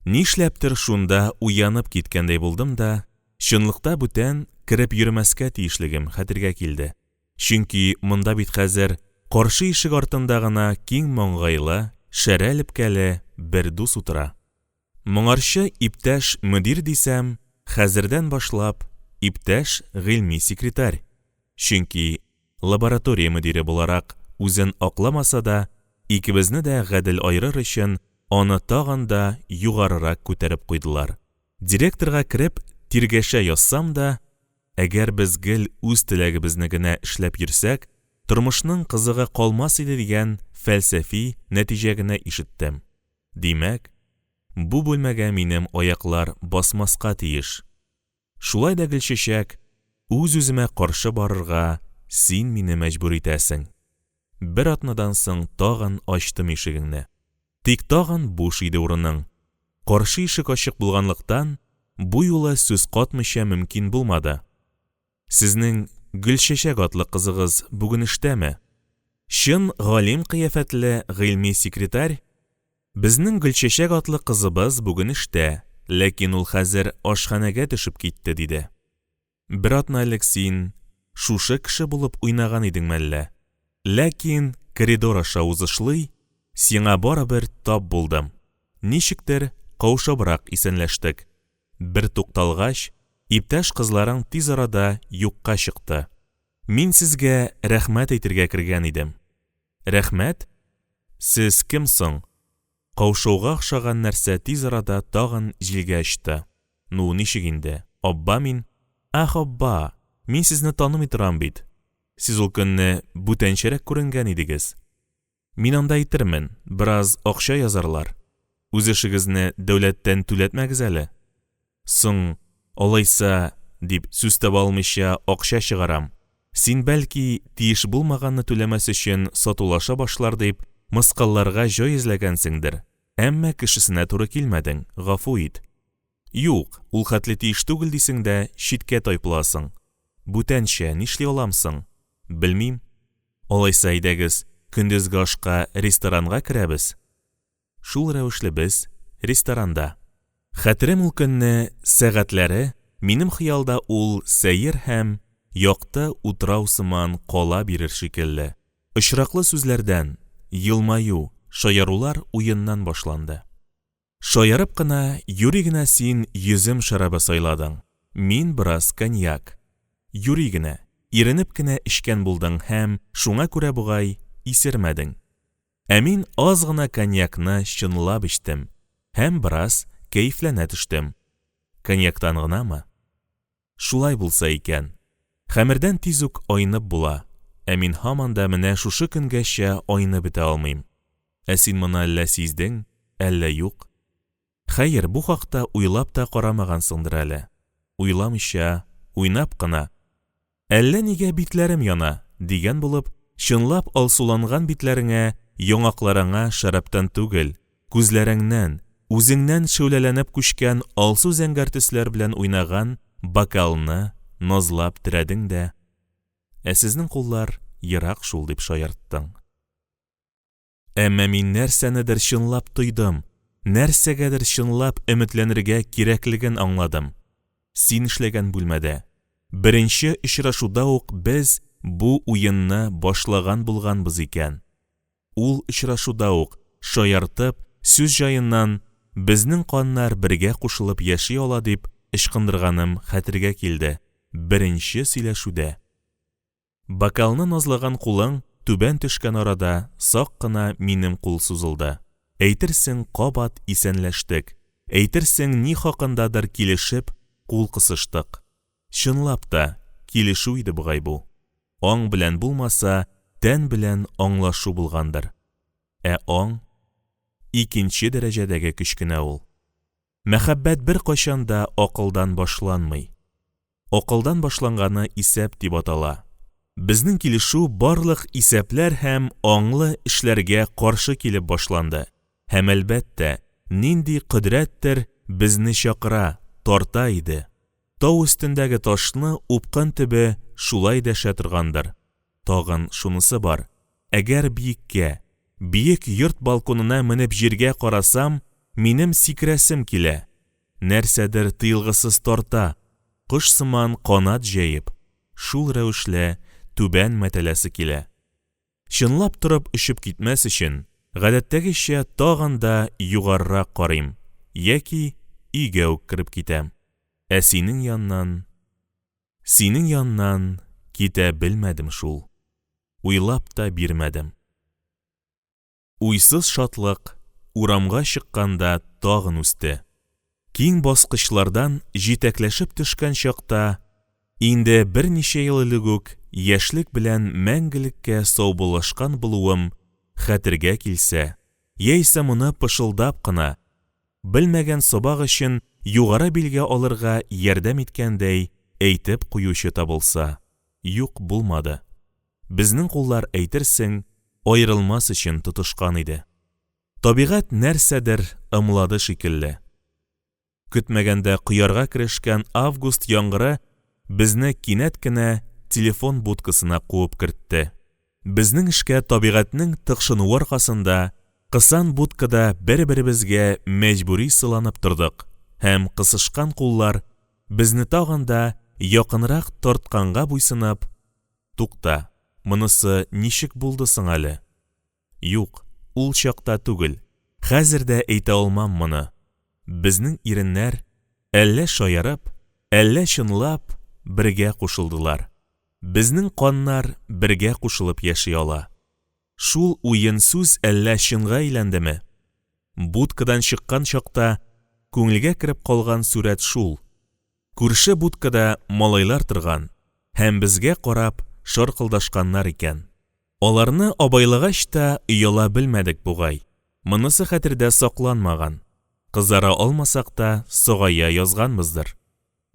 Нишләптер шунда уянып киткәндәй булдым да, чынлыкта бүтән кереп йөрмәскә тиешлегем хәтергә килде. Чөнки монда бит хәзер каршы ишек артында гына киң маңгайлы, шәрә лепкәле бер дус утыра. Моңарчы иптәш мөдир дисәм, хәзердән башлап, иптәш гыйльми секретарь. Чөнки лаборатория мөдире буларак үзен акламаса да, икебезне дә гадел аерыр өчен аны тагын да югарырак күтәреп куйдылар. Директорга кереп тиргәшә язсам да, әгәр без гел үз теләгебезне генә эшләп йөрсәк, тормышның кызыгы калмас иде дигән фәлсәфи нәтиҗә генә ишеттем. Димәк, бу бүлмәгә минем аяклар басмаска тиеш. Шулай да, Гөлчәчәк, үз-үземә каршы барырга син мине мәҗбүр итәсең. Бер атнадан соң тагын ачтым ишегеңне. Тик тагын буш иде урының. Каршы ишек ачык булганлыктан, бу юлы сүз катмыйча мөмкин булмады. Сезнең Гөлчәчәк атлы кызыгыз бүген эштәме? Чын галим кыяфәтле гыйльми секретарь, Безнең Гөлчәчәк атлы кызыбыз бүген эштә, ләкин ул хәзер ашханәгә төшеп китте, диде. Бер атна элек син шушы кеше булып уйнаган идең мәллә? Ләкин коридор аша узышлый, сиңа барыбер тап булдым. Ничектер каушабрак исәнләштек. Бер тукталгач, иптәш кызларың тиз арада юкка чыкты. Мин сезгә рәхмәт әйтергә кергән идем. Рәхмәт? Сез кем соң? Каушауга охшаган нәрсә тиз арада тагын җилгә очты. Ну, ничек инде? Абба мин. Ах, Абба! Мин сезне танымый торам бит. Сез ул көнне бүтәнчәрәк күренгән идегез. Мин анда әйтермен, бераз акча язарлар. Үз эшегезне дәүләттән түләтмәгез әле. Соң, алайса, дип сүз таба алмыйча акча чыгарам. Син, бәлки, тиеш булмаганны түләмәс өчен сатулаша башлар дип, мыскылларга җай эзләгәнсеңдер, әмма кешесенә туры килмәдең, гафу ит. Юк, ул хәтле тиеш түгел дисең дә, читкә тайпыласың. Бүтәнчә нишли алам соң? Белмим. Алайса, әйдәгез, көндезге ашка ресторанга керәбез. Шул рәвешле без ресторанда. Хәтерем ул көнне сәгатьләре, минем хыялда ул сәер һәм якты утрау сыман кала бирер шикелле. Очраклы сүзләрдән, елмаю, шаярулар уеннан башланды. Шаярып кына, юри генә син йөзем шәрабы сайладың, мин бераз коньяк. Юри генә, иренеп кенә эчкән булдың һәм, шуңа күрә бугай, исермәдең. Ә мин аз гына коньякны чынлап эчтем һәм бераз кәефләнә төштем. Коньяктан гынамы? Шулай булса икән. Хәмердән тиз үк айнып була, ә мин һаман да менә шушы көнгәчә айнып бетә алмыйм. Ә син моны әллә сиздең, әллә юк? Хәер, бу хакта уйлап та карамагансыңдыр әле. Уйламыйча, уйнап кына. Әллә нигә битләрем яна, дигән булып, чынлап алсуланган битләреңә, яңакларыңа шәрабтан түгел, күзләреңнән, үзеңнән шәүләләнеп күчкән алсу-зәңгәр төсләр белән уйнаган бокалны назлап терәдең дә, Ә сезнең куллар ерак шул, дип шаярттың. Әмма мин нәрсәнедер чынлап тойдым, нәрсәгәдер чынлап өметләнергә кирәклеген аңладым. Син эшләгән бүлмәдә, беренче очрашуда ук без бу уенны башлаган булганбыз икән. Ул очрашуда ук, шаяртып, сүз җаеннан, безнең каннар бергә кушылып яши ала дип ычкындырганым хәтергә килде, беренче сөйләшүдә. Бокалны назлаган кулың түбән төшкән арада сак кына минем кул сузылды. Әйтерсең, кабат исәнләштек, әйтерсең, ни хакындадыр килешеп, кул кысыштык. Чынлап та, килешү иде бугай бу. Аң белән булмаса, тән белән аңлашу булгандыр. Ә аң икенче дәрәҗәдәге көч кенә ул. Мәхәббәт беркайчан да акылдан башланмый. Акылдан башланганы исәп дип атала. Безнең килешү барлык исәпләр һәм аңлы эшләргә каршы килеп башланды. Һәм, әлбәттә, нинди кодрәттер безне чакыра, тарта иде. Тау өстендәге ташны упкын төбе шулай дәшә торгандыр. Тагын шунысы бар, әгәр биеккә, биек йорт балконына менеп җиргә карасам, минем сикерәсем килә. Нәрсәдер тыелгысыз тарта, кош сыман канат җәеп, шул рәвешле түбән мәтәләсе килә. Чынлап торып очып китмәс өчен, гадәттәгечә тагын да югарырак карыйм яки өйгә үк кереп китәм. Ә синең яннан, синең яннан китә белмәдем шул. Уйлап та бирмәдем. Уйсыз шатлык урамга чыкканда тагын үсте. Киң баскычлардан җитәкләшеп төшкән чакта, инде берничә ел элек үк яшьлек белән мәңгелеккә саубуллашкан булуым хәтергә килсә, яисә моны пышылдап кына, белмәгән сабак өчен югары билге алырга ярдәм иткәндәй әйтеп куючы табылса, юк булмады. Безнең куллар, әйтерсең, аерылмас өчен тотышкан иде. Табигать нәрсәдер ымлады шикелле. Көтмәгәндә коярга керешкән август яңгыры безне кинәт кенә телефон будкасына куып кертте. Безнең эшкә табигатьнең тыкшынуы аркасында кысан будкада бер-беребезгә мәҗбүри сыланып тордык һәм кысышкан куллар безне тагын да якынрак тартканга буйсынып, Тукта, монысы ничек булды соң әле? Юк, ул чакта түгел, хәзер дә әйтә алмам моны. Безнең иреннәр, әллә шаярып, әллә чынлап, бергә кушылдылар. Безнең каннар бергә кушылып яши ала. Шул уен сүз әллә чынга әйләндеме? Будкадан чыккан чакта күңелгә кереп калган сурәт шул. Күрше будкада малайлар торган һәм безгә карап шаркылдашканнар икән. Аларны абайлагач та ояла белмәдек бугай. Монысы хәтердә сакланмаган. Кызара алмасак та сагая язганбыздыр.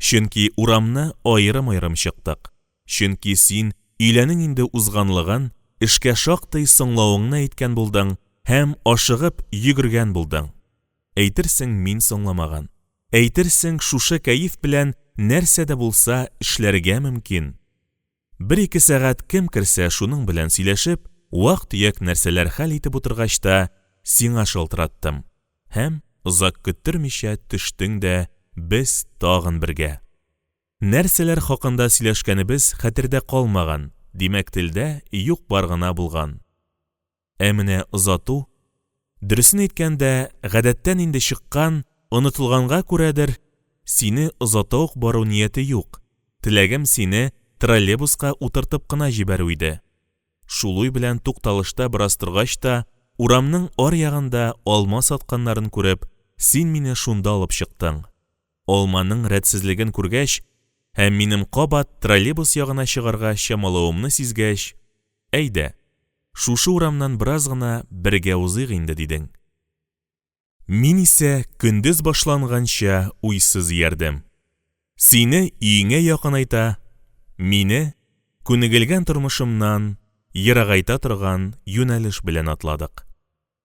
Чөнки урамны аерым-аерым чыктык. Чөнки син өйләнең инде узганлыгын, эшкә шактый соңлавыңны әйткән булдың һәм ашыгып йөгергән булдың. Әйтерсең, мин соңламаган. Әйтерсең, шушы кәеф белән нәрсә дә булса эшләргә мөмкин. Бер-ике сәгать кем керсә шуның белән сөйләшеп, вак-төяк нәрсәләр хәл итеп утыргач та, сиңа шалтыраттым. Һәм, озак көттермичә төштең дә, без тагын бергә. Нәрсәләр хакында сөйләшкәнебез хәтердә калмаган, димәк, телдә юк-бар гына булган. Ә менә озату, дөресен әйткәндә, гадәттән инде чыккан, онытылганга күрәдер, сине озата ук бару нияте юк, теләгем сине троллейбуска утыртып кына җибәрү иде. Шул уй белән тукталышта бераз торгач та, урамның аръягында алма сатканнарын күреп, син мине шунда алып чыктың. Алманың рәтсезлеген күргәч һәм минем кабат троллейбус ягына чыгарга чамалавымны сизгәч, Әйдә, шушы урамнан бераз гына бергә узыйк инде, дидең. Мин исә көндез башланганча уйсыз иярдем. Сине өеңә якынайта, мине күнегелгән тормышымнан ерагайта торган юнәлеш белән атладык.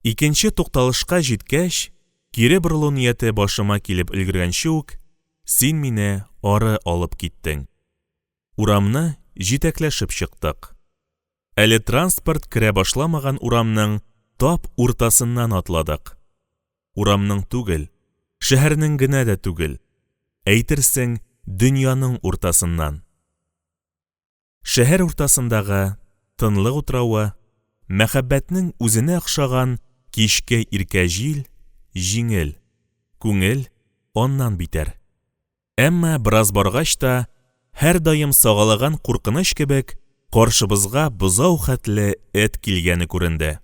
Икенче тукталышка җиткәч, кире борылу нияте башыма килеп өлгергәнче үк, син мине ары алып киттең. Урамны җитәкләшеп чыктык. Әле транспорт керә башламаган урамның тап уртасыннан атладык. Урамның түгел, шәһәрнең генә дә түгел, әйтерсең, дөньяның уртасыннан. Шәһәр уртасындагы тынлык утравы, мәхәббәтнең үзенә охшаган кичке иркә җил, җиңел, күңел аннан битәр. Әмма бераз баргач та, һәрдаим сагалаган куркыныч кебек, каршыбызга бозау хәтле эт килгәне күренде.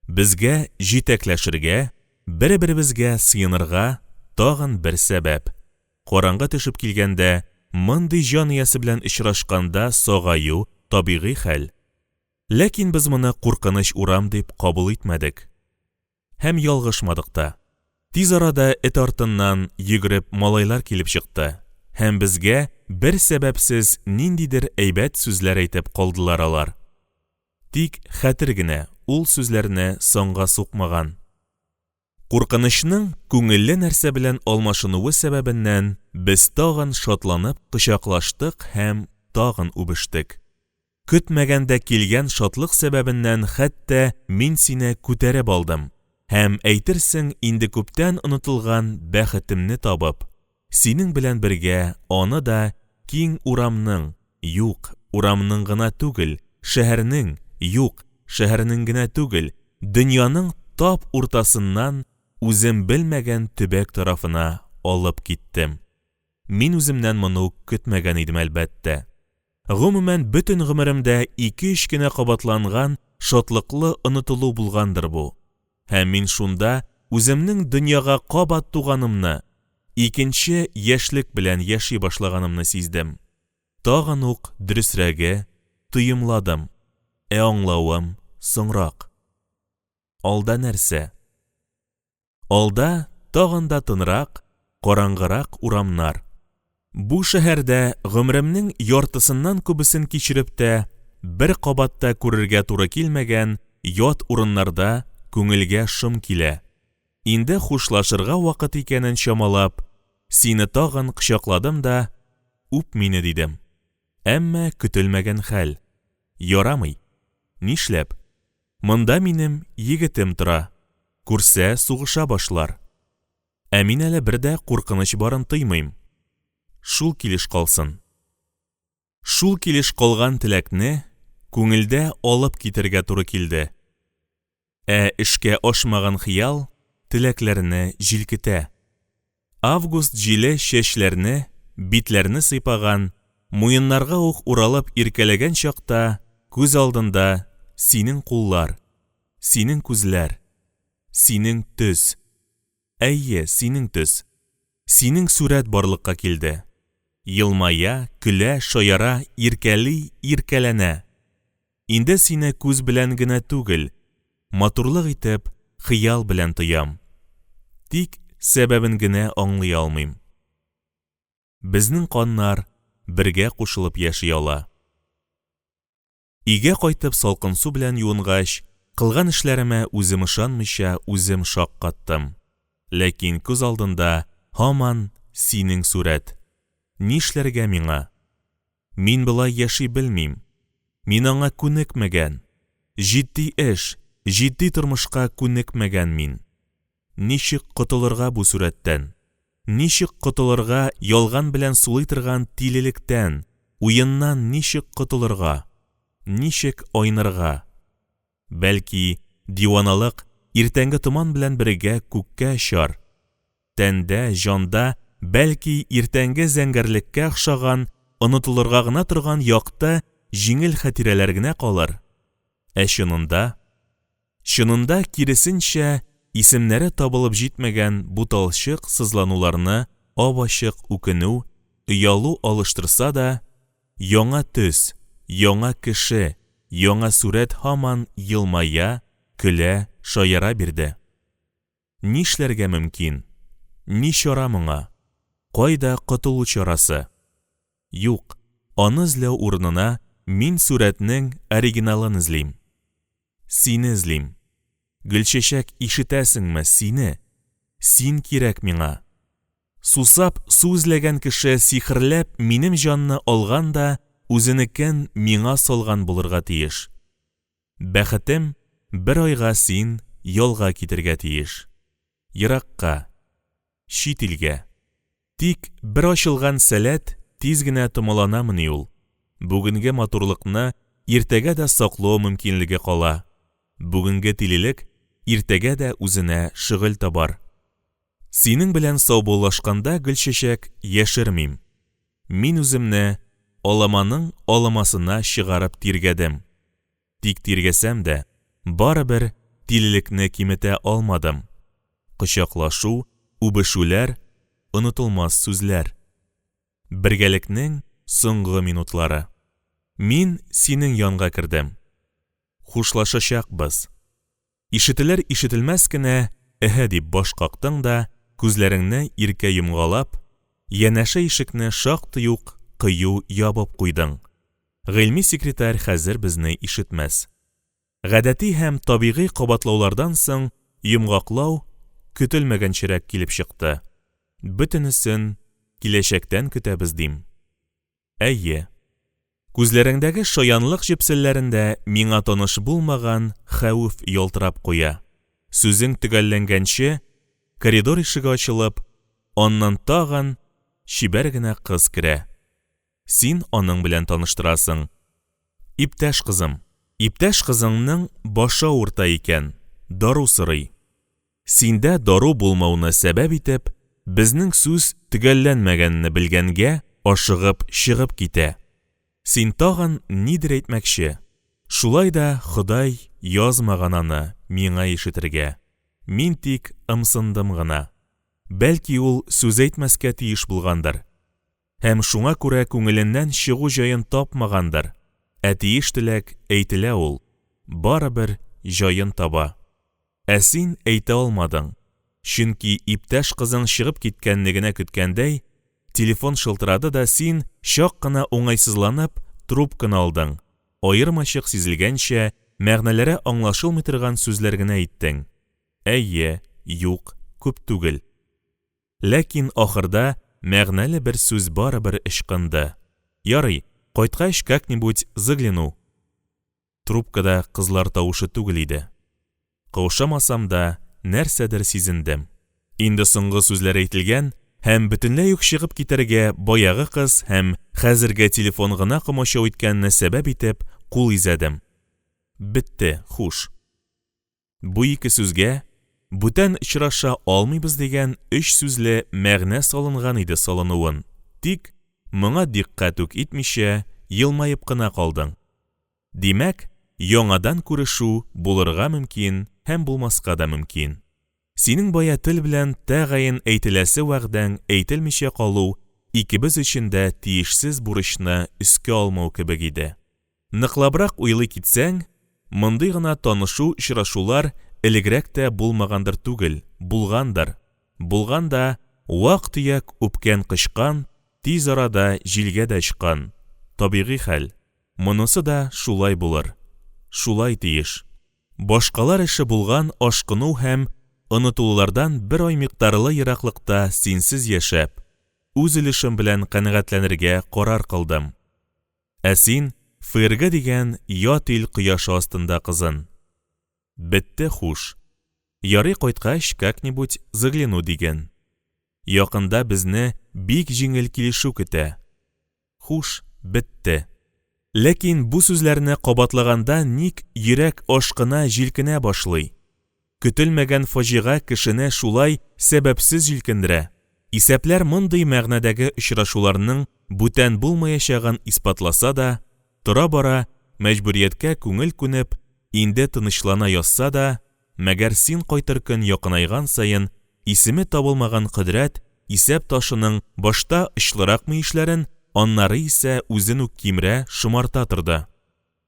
Безгә җитәкләшергә, бер-беребезгә сыенырга тагын бер сәбәп. Караңгы төшеп килгәндә, мондый җан иясе белән очрашканда сагаю табигый хәл. Ләкин без моны куркыныч урам дип кабул итмәдек. Һәм ялгышмадык та. Тиз арада эт артыннан йөгереп малайлар килеп чыкты һәм безгә бер сәбәпсез ниндидер әйбәт сүзләр әйтеп калдылар алар. Тик хәтер генә ул сүзләрне санга сукмаган. Куркынычның күңелле нәрсә белән алмашынуы сәбәбеннән без тагын шатланып кочаклаштык һәм тагын үбештек. Көтмәгәндә килгән шатлык сәбәбеннән хәтта мин сине күтәреп алдым һәм, әйтерсең, инде күптән онытылган бәхетемне табып, синең белән бергә аны да киң урамның, юк, урамның гына түгел, шәһәрнең, юк, шәһәрнең генә түгел, дөньяның тап уртасыннан үзем белмәгән төбәк тарафына алып киттем. Мин үземнән моны ук көтмәгән идем, әлбәттә. Гомумән, бөтен гомеремдә ике-өч кенә кабатланган шатлыклы онытылу булгандыр бу. Һәм мин шунда үземнең дөньяга кабат туганымны, икенче яшьлек белән яши башлаганымны сиздем. Тагын ук дөресрәге, тоемладым, ә аңлавым соңрак. Алда нәрсә? Алда тагын да тынрак, караңгырак урамнар. Бу шәһәрдә гомеремнең яртысыннан күбесен кичереп тә, бер кабат та күрергә туры килмәгән ят урыннарда күңелгә шом килә. Инде хушлашырга вакыт икәнен чамалап, сине тагын кочакладым да, үп мине дидем. Әмма көтелмәгән хәл. Ярамый. Нишләп? Монда минем егетем тора. Күрсә, сугыша башлар. Ә мин әле бер дә куркыныч барын тоймыйм. Шул килеш калсын. Шул килеш калган теләкне күңелдә алып китергә туры килде. Ә эшкә ашмаган хыял теләкләрне җилкетә. Август җиле чәчләрне, битләрне сыйпаган, муеннарга ук уралып иркәләгән чакта күз алдында синең куллар, синең күзләр, синең төс. Әйе, синең төс. Синең сурәт барлыкка килде. Елмая, көлә, шаяра, иркәли, иркәләнә. Инде сине күз белән генә түгел, матурлык итеп, хыял белән тоям. Тик сәбәбен генә аңлый алмыйм. Безнең каннар бергә кушылып яши ала. Өйгә кайтып салкын су белән юынгач, кылган эшләремә үзем ышанмыйча үзем шаккаттым. Ләкин күз алдында һаман синең сурәт. Нишләргә миңа? Мин болай яши белмим. Мин аңа күнекмәгән. Җитди эш, җитди тормышка күнекмәгән мин. Ничек котылырга бу сурәттән? Ничек котылырга ялган белән сулый торган тилелектән, уеннан ничек котылырга? Ничек айнырга? Бәлки, диваналык иртәнге томан белән бергә күккә очар. Тәндә, җанда, бәлки, иртәнге зәңгәрлеккә охшаган, онытылырга гына торган якты, җиңел хатирәләр генә калыр. Ә чынында? Чынында, киресенчә, исемнәре табылып җитмәгән буталчык сызлануларны ап-ачык үкенү, оялу алыштырса да, яңа төс, яңа кеше, яңа сурәт һаман елмая, көлә, шаяра бирде. Нишләргә мөмкин? Ни чара моңа? Кайда котылу чарасы? Юк, аны эзләү урынына мин сурәтнең оригиналын эзлим. Сине эзлим. Гөлчәчәк, ишетәсеңме, сине! Син кирәк миңа. Сусап су эзләгән кеше сихерләп минем җанны алган да үзенекен миңа салган булырга тиеш. Бәхетем, бер айга син ялга китергә тиеш. Еракка. Чит илгә. Тик бер ачылган сәләт тиз генә томаланамыни ул? Бүгенге матурлыкны иртәгә дә саклау мөмкинлеге кала. Бүгенге тилелек иртәгә дә үзенә шөгыль табар. Синең белән саубуллашканда, Гөлчәчәк, яшермим. Мин үземне аламаның аламасына чыгарып тиргәдем. Тик тиргәсәм дә, барыбер тилелекне киметә алмадым. Кочаклашу, үбешүләр, онытылмас сүзләр. Бергәлекнең соңгы минутлары. Мин синең янга кердем. Хушлашачакбыз. Ишетелер-ишетелмәс кенә эһе дип баш кактың да, күзләреңне иркә йомгалап, янәшә ишекне шактый ук кыю ябып куйдың. Гыйльми секретарь хәзер безне ишетмәс. Гадәти һәм табигый кабатлаулардан соң йомгаклау көтелмәгәнчәрәк килеп чыкты. Бөтенесен киләчәктән көтәбез, дим. Әйе. Күзләреңдәге шаянлык җепселләрендә миңа таныш булмаган хәвеф ялтырап куя. Сүзең төгәлләнгәнче, коридор ишеге ачылып, аннан тагын чибәр генә кыз керә. Син аның белән таныштырасың. Иптәш кызым. Иптәш кызыңның башы авырта икән, дару сорый. Синдә дару булмауны сәбәп итеп, безнең сүз төгәлләнмәгәнне белгәнгә, ашыгып чыгып китә. Син тагын нидер әйтмәкче. Шулай да Ходай язмаган аны миңа ишетергә. Мин тик ымсындым гына. Бәлки ул сүз әйтмәскә тиеш булгандыр. Һәм шуңа күрә күңеленнән чыгу җаен тапмагандыр, ә тиеш теләк әйтелә ул, барыбер җаен таба. Ә син әйтә алмадың, чөнки иптәш кызың чыгып киткәнне генә көткәндәй, телефон шылтырады да син, чак кына уңайсызланып, трубканы алдың, аермачык сизелгәнчә, мәгънәләре аңлашылмый торган сүзләр генә әйттең. Әйе, юк, күп түгел. Ләкин ахырда мәгънәле бер сүз барыбер ычкынды. Ярый, кайткач как-нибудь загляну. Трубкада кызлар тавышы түгел иде. Каушамасам да, нәрсәдер сизендем. Инде соңгы сүзләр әйтелгән һәм бөтенләй үк чыгып китәргә баягы кыз һәм хәзерге телефон гына комачау иткәнне сәбәп итеп кул изәдем. Бетте, хуш. Бу ике сүзгә бүтән очраша алмыйбыз дигән өч сүзле мәгънә салынган иде салынуын, тик, моңа дикъкать үк итмичә, елмаеп кына калдың. Димәк, яңадан күрешү булырга мөмкин һәм булмаска да мөмкин. Синең бая тел белән тәгаен әйтеләсе вәгъдәң әйтелмичә калу икебез өчен дә тиешсез бурычны өскә алмау кебек иде. Ныклабрак уйлый китсәң, мондый гына танышу-очрашулар элегрәк тә булмагандыр түгел, булгандыр. Булган да, вак-төяк үпкән-кочкан, тиз арада җилгә дә очкан. Табигый хәл. Монысы да шулай булыр. Шулай тиеш. Башкалар эше булган ашкыну һәм онытылулардан бер ай микъдарлы ераклыкта синсез яшәп, үз өлешем белән канәгатьләнергә карар кылдым. Ә син ФРГ дигән ят ил кояшы астында кызын. Бетте хуш. Ярый кайткач как-нибудь загляну диген. Якында безне бик җиңел килешү көтә. Хуш, бетте. Ләкин бу сүзләрне кабатлаганда ник йөрәк ашкына җилкенә башлый? Көтелмәгән фаҗига кешене шулай сәбәпсез җилкендерә. Исәпләр мондый мәгънәдәге очрашуларның бүтән булмаячагын исбатласа да, тора-бара мәҗбүрияткә күңел күнеп, инде тынычлана язса да, мәгәр син кайтыр көн якынайган саен исеме табылмаган кодрәт исәп ташының башта очлырак мөешләрен, аннары исә үзен үк кимерә, шомарта торды.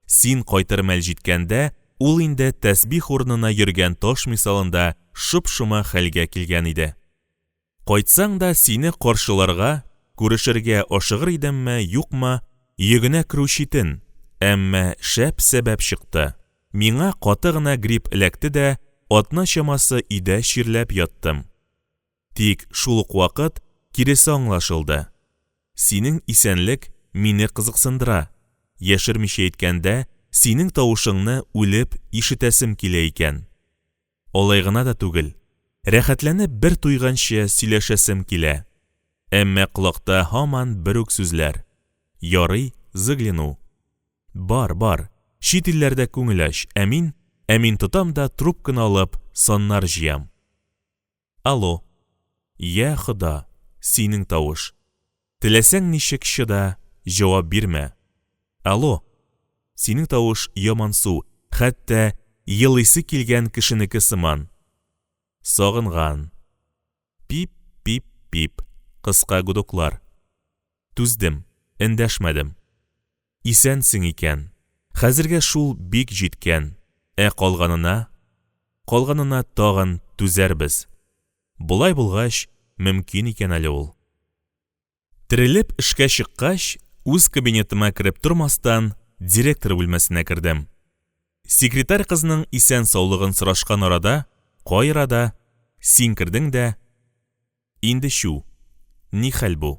Син кайтыр мәл җиткәндә, ул инде тәсбих урынына йөргән таш мисалында шоп-шома хәлгә килгән иде. Кайтсаң да сине каршыларга, күрешергә ашыгыр идемме, юкмы, йөгенә керү читен, әмма шәп сәбәп чыкты. Миңа каты гына грипп эләкте дә, атна чамасы өйдә чирләп яттым. Тик шул ук вакыт киресе аңлашылды. Синең исәнлек мине кызыксындыра. Яшермичә әйткәндә, синең тавышыңны үлеп ишетәсем килә икән. Алай гына да түгел, рәхәтләнеп бер туйганчы сөйләшәсем килә. Әмма колакта һаман бер үк сүзләр. Ярый, загляну. Бар, бар, чит илләрдә күңел ач, ә мин, ә мин тотам да трубканы алып, саннар җыям. Алло. Я Хода, синең тавыш. Теләсәң ничек чыда, җавап бирмә. Алло. Синең тавыш ямансу, хәтта елыйсы килгән кешенеке сыман. Сагынган. Пип, пип, пип, кыска гудоклар. Түздем, эндәшмәдем. Исәнсең икән. Хәзергә шул бик җиткән. Ә калганына, калганына тагын түзәрбез. Болай булгач, мөмкин икән әле ул. Терелеп эшкә чыккач, үз кабинетыма кереп тормастан, директор бүлмәсенә кердем. Секретарь кызның исән-саулыгын сорашкан арада, кай арада, син кердең дә, инде чү, ни хәл бу?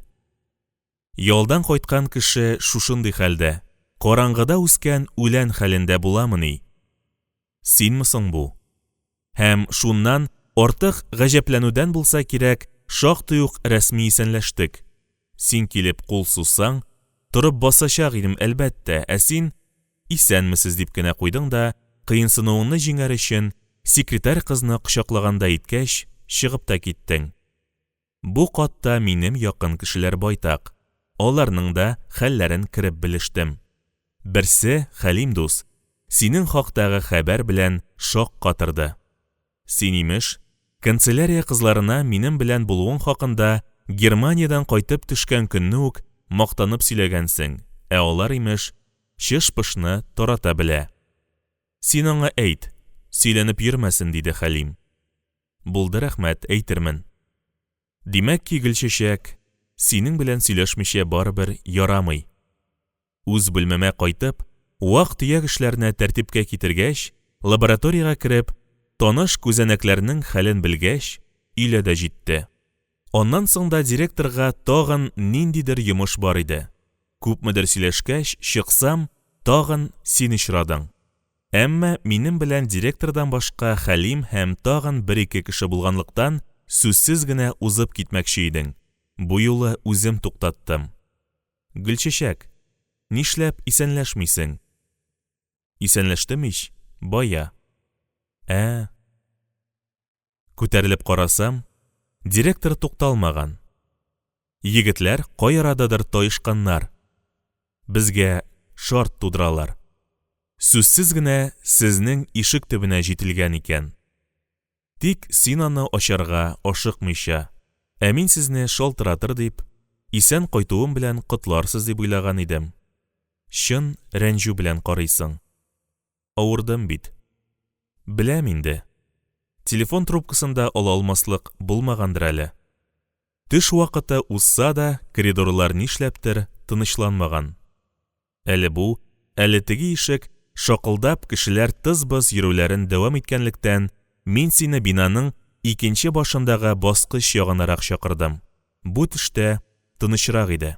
Ялдан кайткан кеше шушындый хәлдә, караңгыда үскән үлән хәлендә буламыни? Синме соң бу? Һәм шуннан артык гаҗәпләнүдән булса кирәк, шактый ук рәсми исәнләштек. Син килеп кул сузсаң, торып басачак идем, әлбәттә, ә син, Исәнмесез, дип кенә куйдың да, кыенсынуыңны җиңәр өчен, секретарь кызны кочаклагандай иткәч, чыгып та киттең. Бу катта минем якын кешеләр байтак. Аларның да хәлләрен кереп белештем. Берсе, Хәлим дус, синең хактагы хәбәр белән шаккатырды. Син, имеш, канцелярия кызларына минем белән булуың хакында Германиядән кайтып төшкән көнне үк мактанып сөйләгәнсең, ә алар, имеш, чыш-пышны тарата белә. Син аңа әйт, сөйләнеп йөрмәсен, диде Хәлим. Булды, рәхмәт, әйтермен. Димәк ки, Гөлчәчәк, синең белән сөйләшмичә барыбер ярамый. Үз бүлмәмә кайтып, вак-төяк эшләрне тәртипкә китергәч, лабораториягә кереп, таныш күзәнәкләрнең хәлен белгәч, өйлә дә җитте. Аннан соң да директорга тагын ниндидер йомыш бар иде. Күпмедер сөйләшкәч, чыксам, тагын син очрадың. Әмма минем белән директордан башка Хәлим һәм тагын бер-ике кеше булганлыктан, сүзсез генә узып китмәкче идең. Бу юлы үзем туктаттым. Гөлчәчәк, нишләп исәнләшмисең? Исәнләштем ич, бая. Ә. Күтәрелеп карасам, директор тукталмаган. Егетләр кай арададыр таешканнар. Безгә шарт тудыралар. Сүзсез генә сезнең ишек төбенә җителгән икән. Тик син аны ачарга ашыкмыйча, ә мин сезне шалтыратыр дип, исән кайтуым белән котларсыз дип уйлаган идем. Чын рәнҗү белән карыйсың. Авырдым бит. Беләм инде. Телефон трубкасын да ала алмаслык булмагандыр әле. Төш вакыты узса да, коридорлар нишләптер тынычланмаган. Әле бу, әле теге ишек шакылдап кешеләр тыз-быз йөрүләрен дәвам иткәнлектән, мин сине бинаның икенче башындагы баскыч ягынарак чакырдым. Бу төштә тынычрак иде.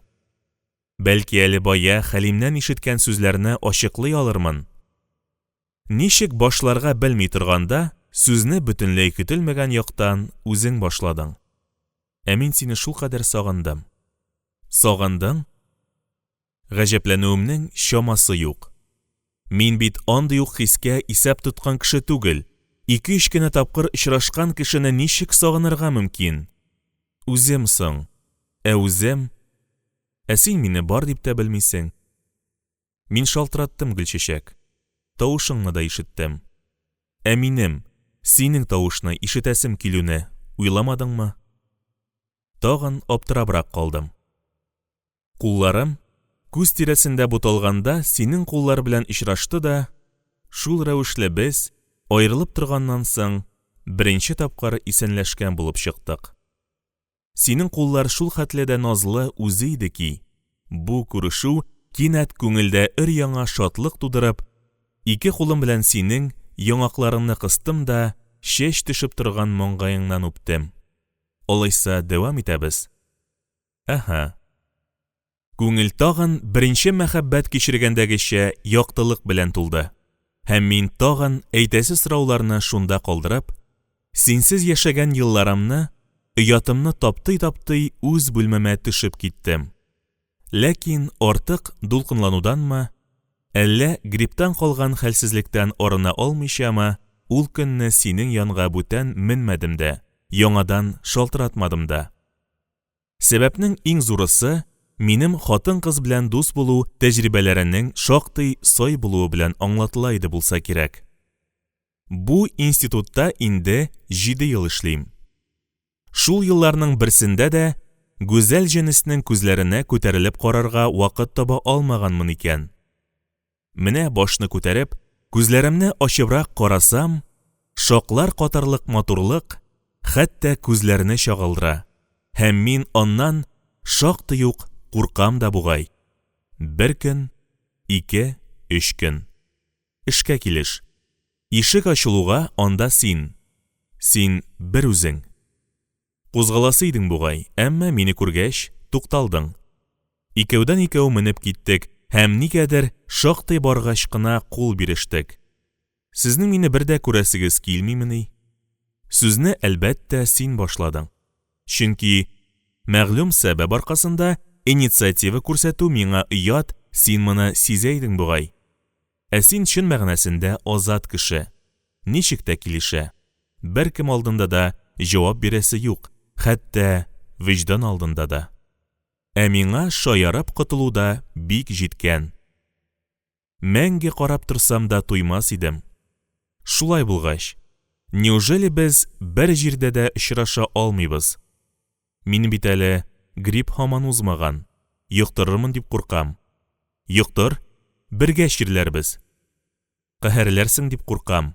Бәлки әле бая Хәлимнән ишеткән сүзләрне ачыклый алырмын. Ничек башларга белми торганда, сүзне бөтенләй көтелмәгән яктан үзең башладың. Ә мин сине шулкадәр сагындым. Сагындың? Гаҗәпләнүемнең чамасы юк. Мин бит андый ук хискә исәп тоткан кеше түгел. Ике-өч кенә тапкыр очрашкан кешене ничек сагынырга мөмкин? Үзем соң. Ә үзем? Ә син мине бар дип тә белмисең. Мин шалтыраттым, Гөлчәчәк. Тавышыңны да ишеттем. Ә минем синең тавышны ишетәсем килүне уйламадыңмы? Тагын аптырабрак калдым. Кулларым күз тирәсендә буталганда синең куллар белән очрашты да, шул рәвешле без, аерылып торганнан соң, беренче тапкыр исәнләшкән булып чыктык. Синең куллар шул хәтле дә назлы үзе иде ки, бу күрешү кинәт күңелдә өр-яңа шатлык тудырып, ике кулым белән синең яңакларыңны кыстым да чәч төшеп торган маңгаеңнан үптем. Алайса дәвам итәбез. Әһә. Күңел тагын беренче мәхәббәт кичергәндәгечә яктылык белән тулды. Һәм мин тагын әйтәсе сорауларны шунда калдырып, синсез яшәгән елларымны, оятымны таптый-таптый үз бүлмәмә төшеп киттем. Ләкин артык дулкынлануданмы, әллә грипптан калган хәлсезлектән арына алмыйчамы, ул көнне синең янга бүтән менмәдем дә, яңадан шалтыратмадым да. Сәбәпнең иң зурысы, минем хатын-кыз белән дус булу тәҗрибәләренең шактый сай булуы белән аңлатыла иде булса кирәк. Бу институтта инде җиде ел эшлим. Шул елларның берсендә дә гүзәл җенеснең күзләренә күтәрелеп карарга вакыт таба алмаганмын икән. Менә башны күтәреп, күзләремне ачыбрак карасам, шаклар катарлык матурлык хәтта күзләрне чагылдыра, һәм мин аннан шактый ук куркам да бугай. Бер көн, ике, өч көн. Эшкә килеш. Ишек ачылуга анда син. Син бер үзең. Кузгаласы идең бугай, әмма мине күргәч, тукталдың. Икәүдән-икәү менеп киттек һәм нигәдер шактый баргач кына кул бирештек. Сезнең мине бер дә күрәсегез килмимени? Сүзне, әлбәттә, син башладың. Чөнки, мәгълүм сәбәп аркасында, инициатива күрсәтү миңа оят, син моны сизә идең бугай. Ә син чын мәгънәсендә азат кеше. Ничек тә килешә. Беркем алдында да җавап бирәсе юк, хәтта вөҗдан алдында да. Ә миңа шаярып котылу да бик җиткән. Мәңге карап торсам да туймас идем. Шулай булгач, неужели без бер җирдә дә очраша алмыйбыз? Минем бит әле грипп һаман узмаган, йоктырырмын дип куркам. Йоктыр, бергә чирләрбез. Каһәрләрсең дип куркам.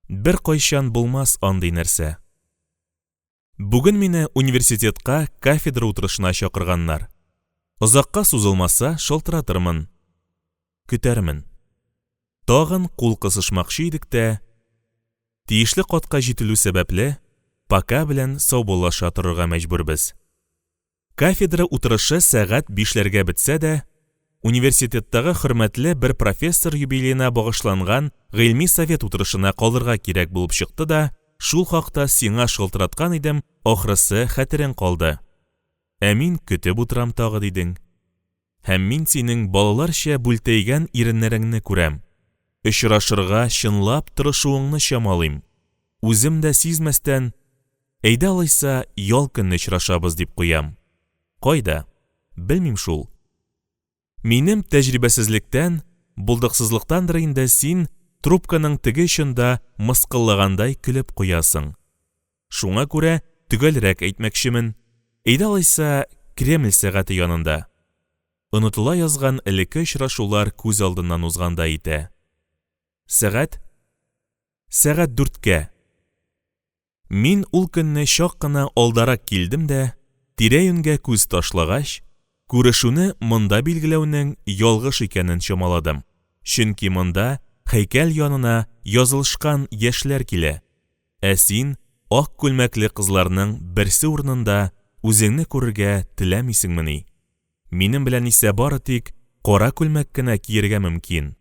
Беркайчан булмас андый нәрсә. Бүген мине университетка кафедра утырышына чакырганнар. Озакка сузылмаса, шалтыратырмын. Көтәрмен. Тагын кул кысышмакчы идек тә, тиешле катка җителү сәбәпле, пока белән саубуллаша торырга мәҗбүрбез. Кафедра утырышы сәгать бишләргә бетсә дә, университеттагы хөрмәтле бер профессор юбилеена багышланган гыйльми совет утырышына калырга кирәк булып чыкты да, шул хакта сиңа шалтыраткан идем, ахрысы, хәтерең калды. Ә мин көтеп утырам тагы, дидең. Һәм мин синең балаларча бүлтәйгән иреннәреңне күрәм. Очрашырга чынлап тырышуыңны чамалыйм. Үзем дә сизмәстән, Әйдә алайса, ял көнне очрашабыз, дип куям. Кайда? Белмим шул. Минем тәҗрибәсезлектән, булдыксызлыктандыр инде син трубканың теге очында мыскыллагандай көлеп куясың. Шуңа күрә төгәлрәк әйтмәкчемен. Әйдә алайса, Кремль сәгате янында. Онытыла язган элекке очрашулар күз алдыннан узгандай итә. Сәгать? Сәгать дүрткә. Мин ул көнне чак кына алдарак килдем дә, тирә-юньгә күз ташлагач, күрешүне монда билгеләүнең ялгыш икәнен чамаладым, чөнки монда һәйкәл янына язылышкан яшьләр килә, ә син ак күлмәкле кызларның берсе урынында үзеңне күрергә теләмисеңмени? Минем белән исә бары тик кара күлмәк кенә киергә мөмкин.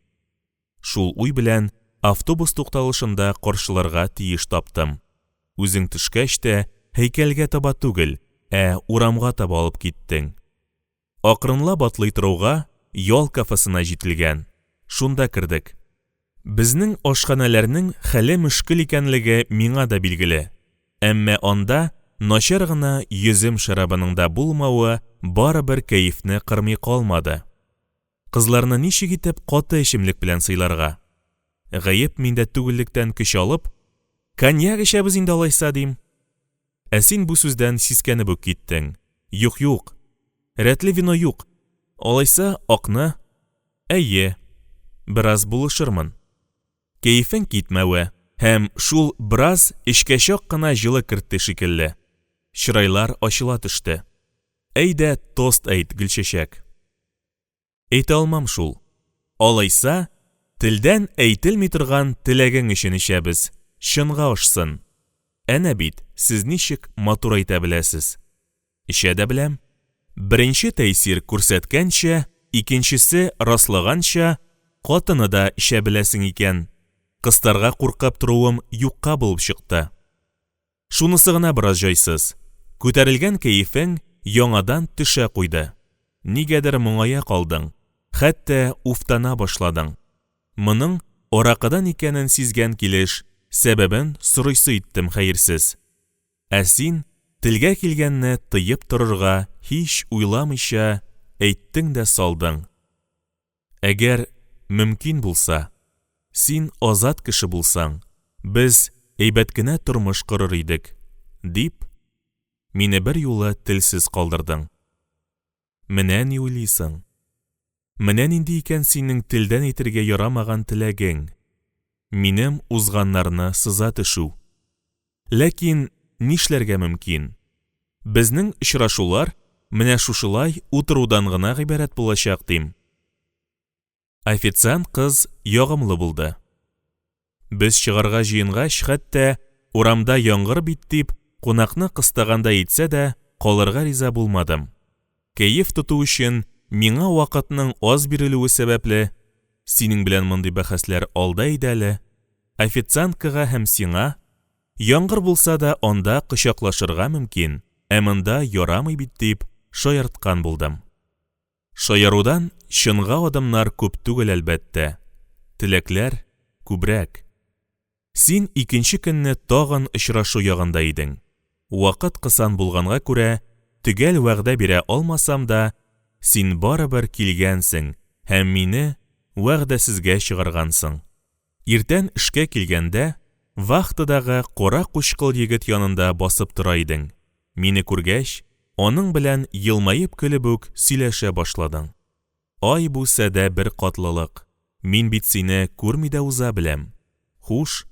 Шул уй белән автобус тукталышында каршыларга тиеш таптым. Үзең төшкәч тә, һәйкәлгә таба түгел, ә урамга таба алып киттең. Акрынлап атлый торуга, ял кафесына җителгән. Шунда кердек. Безнең ашханәләрнең хәле мөшкел икәнлеге миңа да билгеле. Әмма анда начар гына йөзем шәрабының да булмавы барыбер кәефне кырмый калмады. Кызларны ничек итеп каты эчемлек белән сыйларга? Гаеп миндә түгеллектән көч алып, коньяк эчәбез инде алайса, дим. Ә син бу сүздән сискәнеп үк киттең. Юк, юк. Рәтле вино юк. Алайса, акны? Әйе. Бераз булышырмын. Кәефең китмәве һәм шул бераз эчкә чак кына җылы кертте шикелле. Чырайлар ачыла төште. Әйдә, тост әйт, Гөлчәчәк. Әйтә алмам шул. Алайса, телдән әйтелми торган теләгең өчен эчәбез, чынга ашсын. Әнә бит, сез ничек матур әйтә беләсез. Эчә дә беләм. Беренче тәэсир күрсәткәнчә, икенчесе раслаганча, катыны да эчә беләсең икән. Кыстарга куркып торуым юкка булып чыкты. Шунысы гына бераз җайсыз. Күтәрелгән кәефең яңадан төшә куйды. Нигәдер моңая калдың, хәтта уфтана башладың. Моның аракыдан икәнен сизгән килеш, сәбәбен сорыйсы иттем хәерсез. Ә син, телгә килгәнне тыеп торырга һич уйламыйча, әйттең дә салдың. Әгәр мөмкин булса, син азат кеше булсаң, без әйбәт кенә тормыш корыр идек, дип, мине берьюлы телсез калдырдың. Менә ни уйлыйсың? Менә нинди икән синең телдән әйтергә ярамаган теләгең. Минем узганнарны сыза төшү. Ләкин нишләргә мөмкин? Безнең очрашулар менә шушылай утырудан гына гыйбарәт булачак, дим. Официант кыз ягымлы булды. Без чыгарга җыенгач, хәтта урамда яңгыр бит дип, кунакны кыстагандай итсә дә, калырга риза булмадым. Кәеф тоту өчен миңа вакытның аз бирелүе сәбәпле, синең белән мондый бәхәсләр алда иде әле, официанткага һәм сиңа, яңгыр булса да анда кочаклашырга мөмкин, ә монда ярамый бит дип, шаярткан булдым. Шаярудан чынга адымнар күп түгел, әлбәттә. Теләкләр күбрәк. Син икенче көнне тагын очрашу ягында идең. Вакыт кысан булганга күрә, төгәл вәгъдә бирә алмасам да, син барыбер килгәнсең һәм мине вәгъдәсезгә чыгаргансың. Иртән эшкә килгәндә, вахтадагы кара-кучкыл егет янында басып тора идең. Мине күргәч, аның белән елмаеп-көлеп үк сөйләшә башладың. Ай, бу садә беркатлылык! Мин бит сине күрми дә уза беләм. Хуш.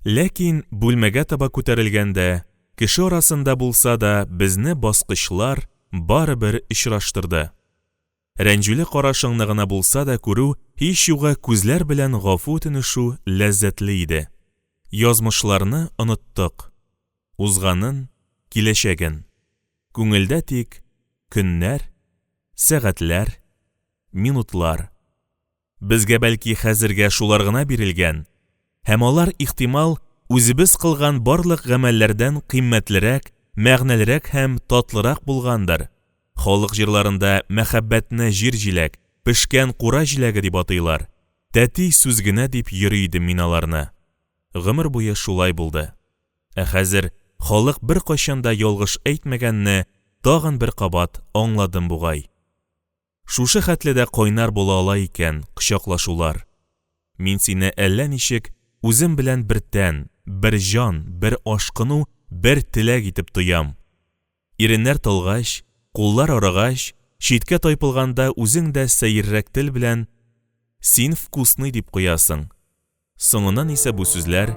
Ләкин бүлмәгә таба күтәрелгәндә, кеше арасында булса да безне баскычлар барыбер очраштырды. Рәнҗүле карашыңны гына булса да күрү, һич югы күзләр белән гафу үтенешү ләззәтле иде. Язмышларны оныттык. Узганын, киләчәген. Күңелдә тик көннәр, сәгатьләр, минутлар. Безгә бәлки хәзергә шулар гына бирелгән, һәм алар, ихтимал, үзебез кылган барлык гамәлләрдән кыйммәтлерәк, мәгънәлерәк һәм татлырак булгандыр. Халык җырларында мәхәббәтне җир җиләк, пешкән кура җиләге дип атыйлар. Тәти сүз генә дип йөри идем мин аларны. Гомер буе шулай булды. Ә хәзер халык беркайчан да ялгыш әйтмәгәнне тагын бер кабат аңладым бугай. Шушы хәтле дә кайнар була ала икән кочаклашулар. Мин сине әллә ничек үзем белән бер тән, бер җан, бер ашкыну, бер теләк итеп тоям. Иреннәр талгач, куллар арыгач, читкә тайпылганда үзең дә сәеррәк тел белән Син вкусный дип куясың. Соңыннан исә бу сүзләр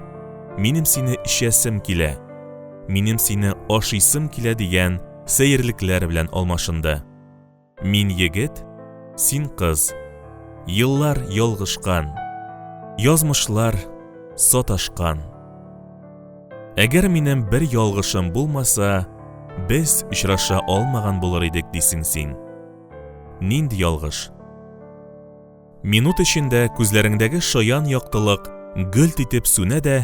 Минем сине эчәсем килә, минем сине ашыйсым килә дигән сәерлекләр белән алмашынды. Мин егет, син кыз. Еллар ялгышкан, язмышлар саташкан. Әгәр минем бер ялгышым булмаса, без очраша алмаган булыр идек дисең син. Нинди ялгыш? Минут эчендә күзләреңдәге шаян яктылык гөлт итеп сүнә дә,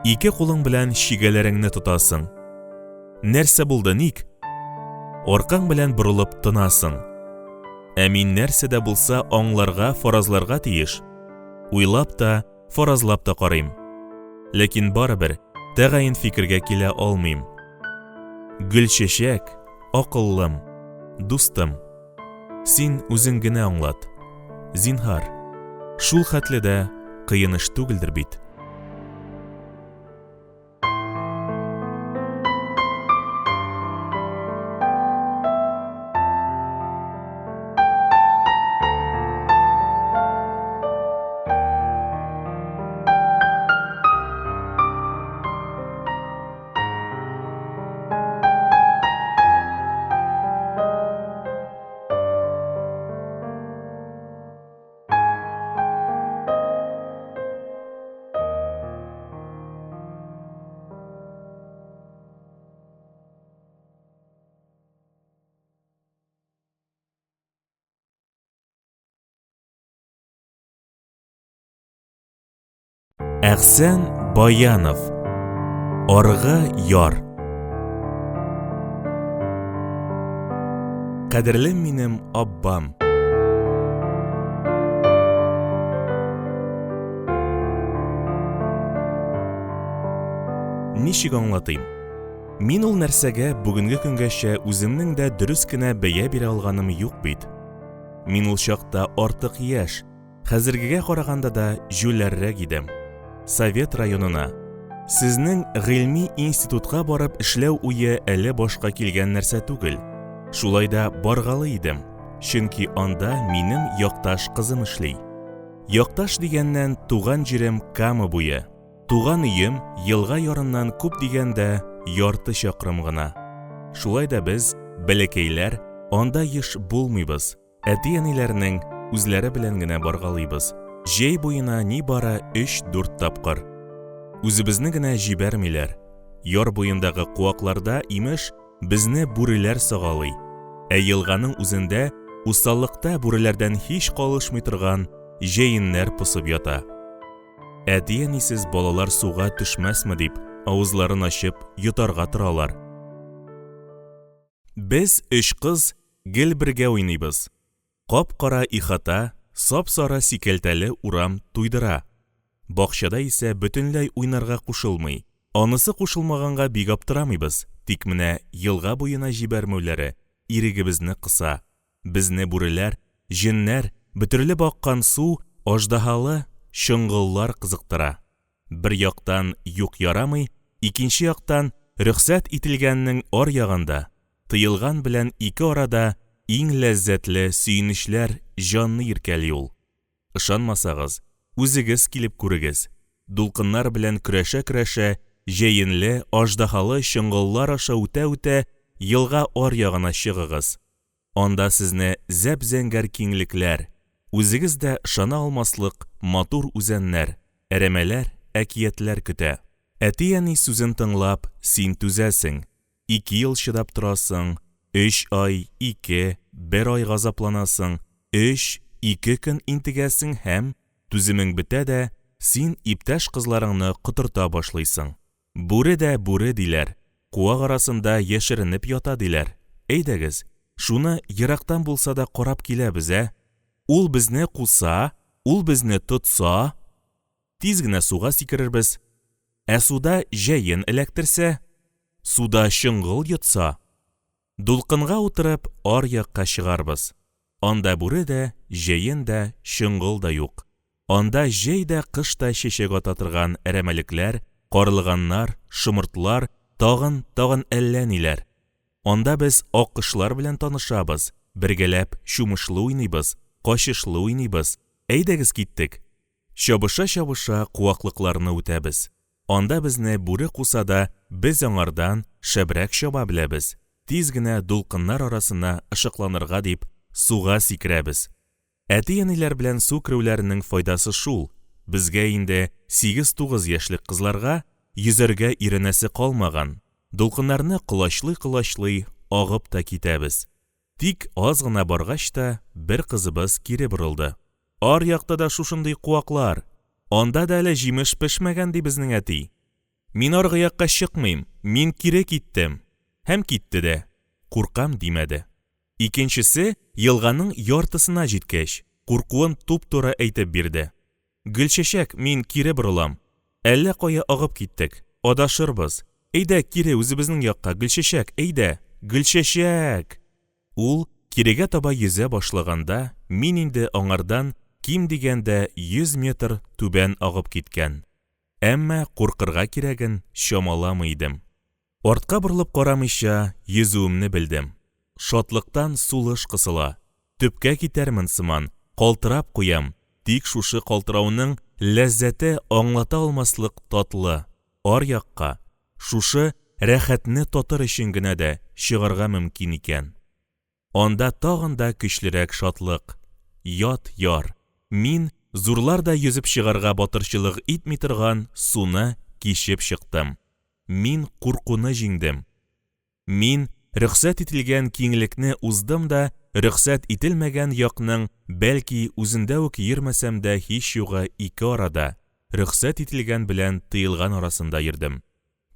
ике кулың белән чигәләреңне тотасың. Нәрсә булды, ник? Аркаң белән борылып тынасың. Ә мин нәрсә дә булса аңларга, фаразларга тиеш. Уйлап та, фаразлап та карыйм. Ләкин барыбер тәгаен фикергә килә алмыйм. Гөлчәчәк, акыллым, дустым. Син үзең генә аңлат. Зинһар. Шул хәтле дә кыен эш түгелдер бит. Әхсән Баянов. Аргы яр. Кадерлем минем аббам. Ничек аңлатыйм? Мин ул нәрсәгә бүгенге көнгәчә үземнең дә дөрес кенә бәя бирә алганым юк бит. Мин ул чакта артык яшь, хәзергегә караганда да җүләррәк идем. Совет районына, сезнең гыйльми институтка барып эшләү уе әле башка килгән нәрсә түгел. Шулай да баргалый идем, чөнки анда минем якташ кызым эшли. Якташ дигәннән, туган җирем Кама буе. Туган өем елга ярыннан күп дигәндә ярты чакрым гына. Шулай да без, бәләкәйләр, анда еш булмыйбыз, әти-әниләрнең үзләре белән генә баргалыйбыз. Җәй буена нибары өч-дүрт тапкыр. Үзебезне генә җибәрмиләр. Яр буендагы куакларда, имеш, безне бүреләр сагалый. Ә елганың үзендә усаллыкта бүреләрдән һич калышмый торган җәеннәр посып ята. Әти-әнисез балалар суга төшмәсме дип, авызларын ачып, йотарга торалар. Без, өч кыз, гел бергә уйныйбыз. Кап-кара ихата, сап-сары сикәлтәле урам туйдыра. Бакчада исә бөтенләй уйнарга кушылмый. Анысы кушылмаганга бик аптырамыйбыз, тик менә елга буена җибәрмәүләре ирегебезне кыса. Безне бүреләр, җеннәр, бөтерелеп аккан су, аждаһалы чоңгыллар кызыктыра. Бер яктан юк ярамый, икенче яктан рөхсәт ителгәннең аръягында, тыелган белән ике арада иң ләззәтле сөенечләр җанны иркәли ул. Ышанмасагыз, үзегез килеп күрегез. Дулкыннар белән көрәшә-көрәшә, җәенле, аждаһалы чоңгыллар аша үтә-үтә, елга аръягына чыгыгыз. Анда сезне зәп-зәңгәр киңлекләр, үзегез дә ышана алмаслык матур үзәннәр, әрәмәләр, әкиятләр көтә. Әти-әни сүзен тыңлап, син түзәсең. Ике ел чыдап торасың, өч ай, ике, бер ай газапланасың, өч, ике көн интегәсең һәм, түземең бетә дә, син иптәш кызларыңны котырта башлыйсың. Бүре дә бүре, диләр, куак арасында яшеренеп ята, диләр. Әйдәгез, шуны ерактан булса да карап киләбез, ә? Ул безне куса, ул безне тотса, тиз генә суга сикерербез. Ә суда җәен эләктерсә, суда чоңгыл йотса, дулкынга утырып ар якка чыгарбыз. Анда бүре дә, җәен дә, чоңгыл да юк. Анда җәй дә, кыш та чәчәк ата торган әрәмәлекләр, карлыганнар, шомыртлар, тагын, тагын әллә ниләр. Анда без аккошлар белән танышабыз, бергәләп чумышлы уйныйбыз, качышлы уйныйбыз. Әйдәгез киттек! Чабыша-чабыша куаклыкларны үтәбез. Анда безне бүре куса да, без аңардан шәбрәк чаба беләбез, тиз генә дулкыннар арасына ышыкланырга дип, суга сикерәбез. Әти-әниләр белән су керүләренең файдасы шул, безгә инде сигез-тугыз яшьлек кызларга йөзәргә өйрәнәсе калмаган, дулкыннарны колачлый-колачлый агып та китәбез. Тик аз гына баргач та, бер кызыбыз кире борылды. Ар якта да шушындый куаклар. Анда да әле җимеш пешмәгән, ди безнең әти. Мин аргы якка чыкмыйм, мин кире киттем. Һәм китте дә. Куркам димәде. Икенчесе, елганың яртысына җиткәч, куркуын туп-туры әйтеп бирде. Гөлчәчәк, мин кире борылам. Әллә кая агып киттек, адашырбыз. Әйдә кире үзебезнең якка, Гөлчәчәк, әйдә! Гөлчәчәк! Ул кирегә таба йөзә башлаганда, мин инде аңардан ким дигәндә 100 метр түбән агып киткән. Әмма куркырга кирәген чамаламый идем. Артка борылып карамыйча йөзүемне белдем. Шатлыктан сулыш кысыла. Төпкә китәрмен сыман, калтырап куям, тик шушы калтырауның ләззәте аңлата алмаслык татлы. Аръякка, шушы рәхәтне татыр өчен генә дә чыгарга мөмкин икән. Анда тагын да көчлерәк шатлык. Ят яр. Мин, зурлар да йөзеп чыгарга батырчылык итми торган суны кичеп чыктым. Мин куркуны җиңдем. Мин рөхсәт ителгән киңлекне уздым да, рөхсәт ителмәгән якның, бәлки, үзендә үк йөрмәсәм дә һич югы ике арада. рөхсәт ителгән белән тыелган арасында йөрдем.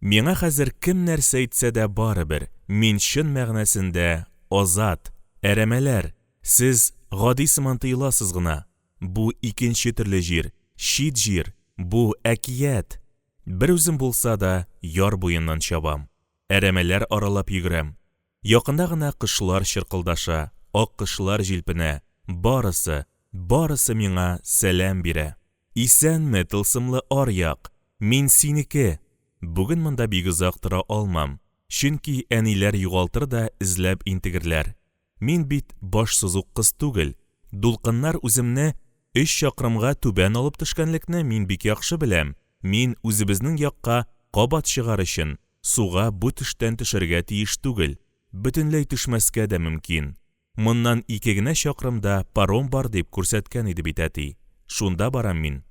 Миңа хәзер кем нәрсә әйтсә дә барыбер, мин чын мәгънәсендә азат, әрәмәләр, сез гади сыман тоеласыз гына. Бу икенче төрле җир, чит җир, бу әкият. Бер үзем булса да яр буеннан чабам, әрәмәләр аралап йөгерәм. Якында гына кошлар чыркылдаша, ак кошлар җилпенә, барысы, барысы миңа сәлам бирә. Исәнме, тылсымлы аръяк, мин синеке! Бүген монда бик озак тора алмам, чөнки әниләр югалтыр да эзләп интегерләр. Мин бит баш сызук кыз түгел. Дулкыннар үземне өч чакрымга түбән алып төшкәнлекне мин бик яхшы беләм. Мин үзебезнең якка кабат чыгар өчен, суга бу төштән төшәргә тиеш түгел. Бөтенләй төшмәскә дә мөмкин. Моннан ике генә чакрымда паром бар дип күрсәткән иде бит әти. Шунда барам мин.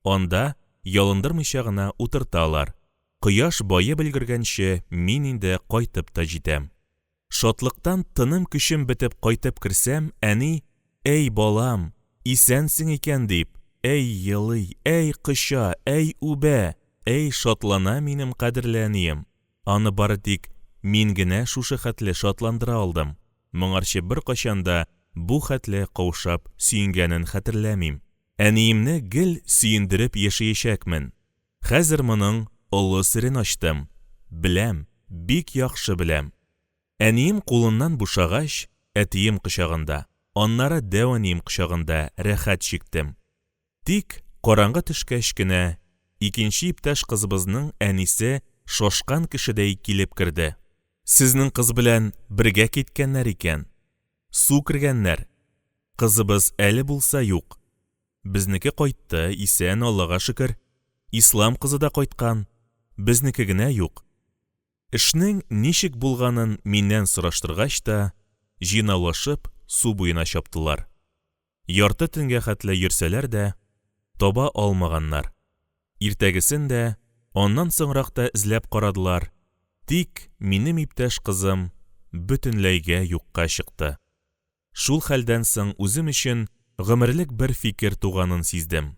Анда ялындырмыйча гына утырталар. Кояш баеп өлгергәнче мин инде кайтып та җитәм. Шатлыктан тыным-көчем бетеп кайтып керсәм, әни, Әй, балам, исәнсең икән, дип, әй елый, әй коча, әй үбә, әй шатлана минем кадерле әнием. Аны бары тик мин генә шушы хәтле шатландыра алдым. Моңарчы беркайчан да бу хәтле каушап сөенгәнен хәтерләмим. Әниемне гел сөендереп яшәячәкмен. Хәзер моның олы серен ачтым. Беләм, бик яхшы беләм. Әнием кулыннан бушагач, әтием кочагында, аннары дәү әнием кочагында рәхәт чиктем. Тик, караңгы төшкәч кенә, икенче иптәш кызыбызның әнисе шашкан кешедәй килеп керде. Сезнең кыз белән бергә киткәннәр икән. Су кергәннәр. Кызыбыз әле булса юк. Безнеке кайтты, исән, Аллага шөкер. Ислам кызы да кайткан. Безнеке генә юк. Эшнең ничек булганын миннән сораштыргач та, җыйнаулашып су буена чаптылар. Ярты төнгә хәтле йөрсәләр дә, таба алмаганнар. Иртәгесен дә, аннан соңрак та эзләп карадылар, тик минем иптәш кызым бөтенләйгә юкка чыкты. Шул хәлдән соң үзем өчен гомерлек бер фикер туганын сиздем.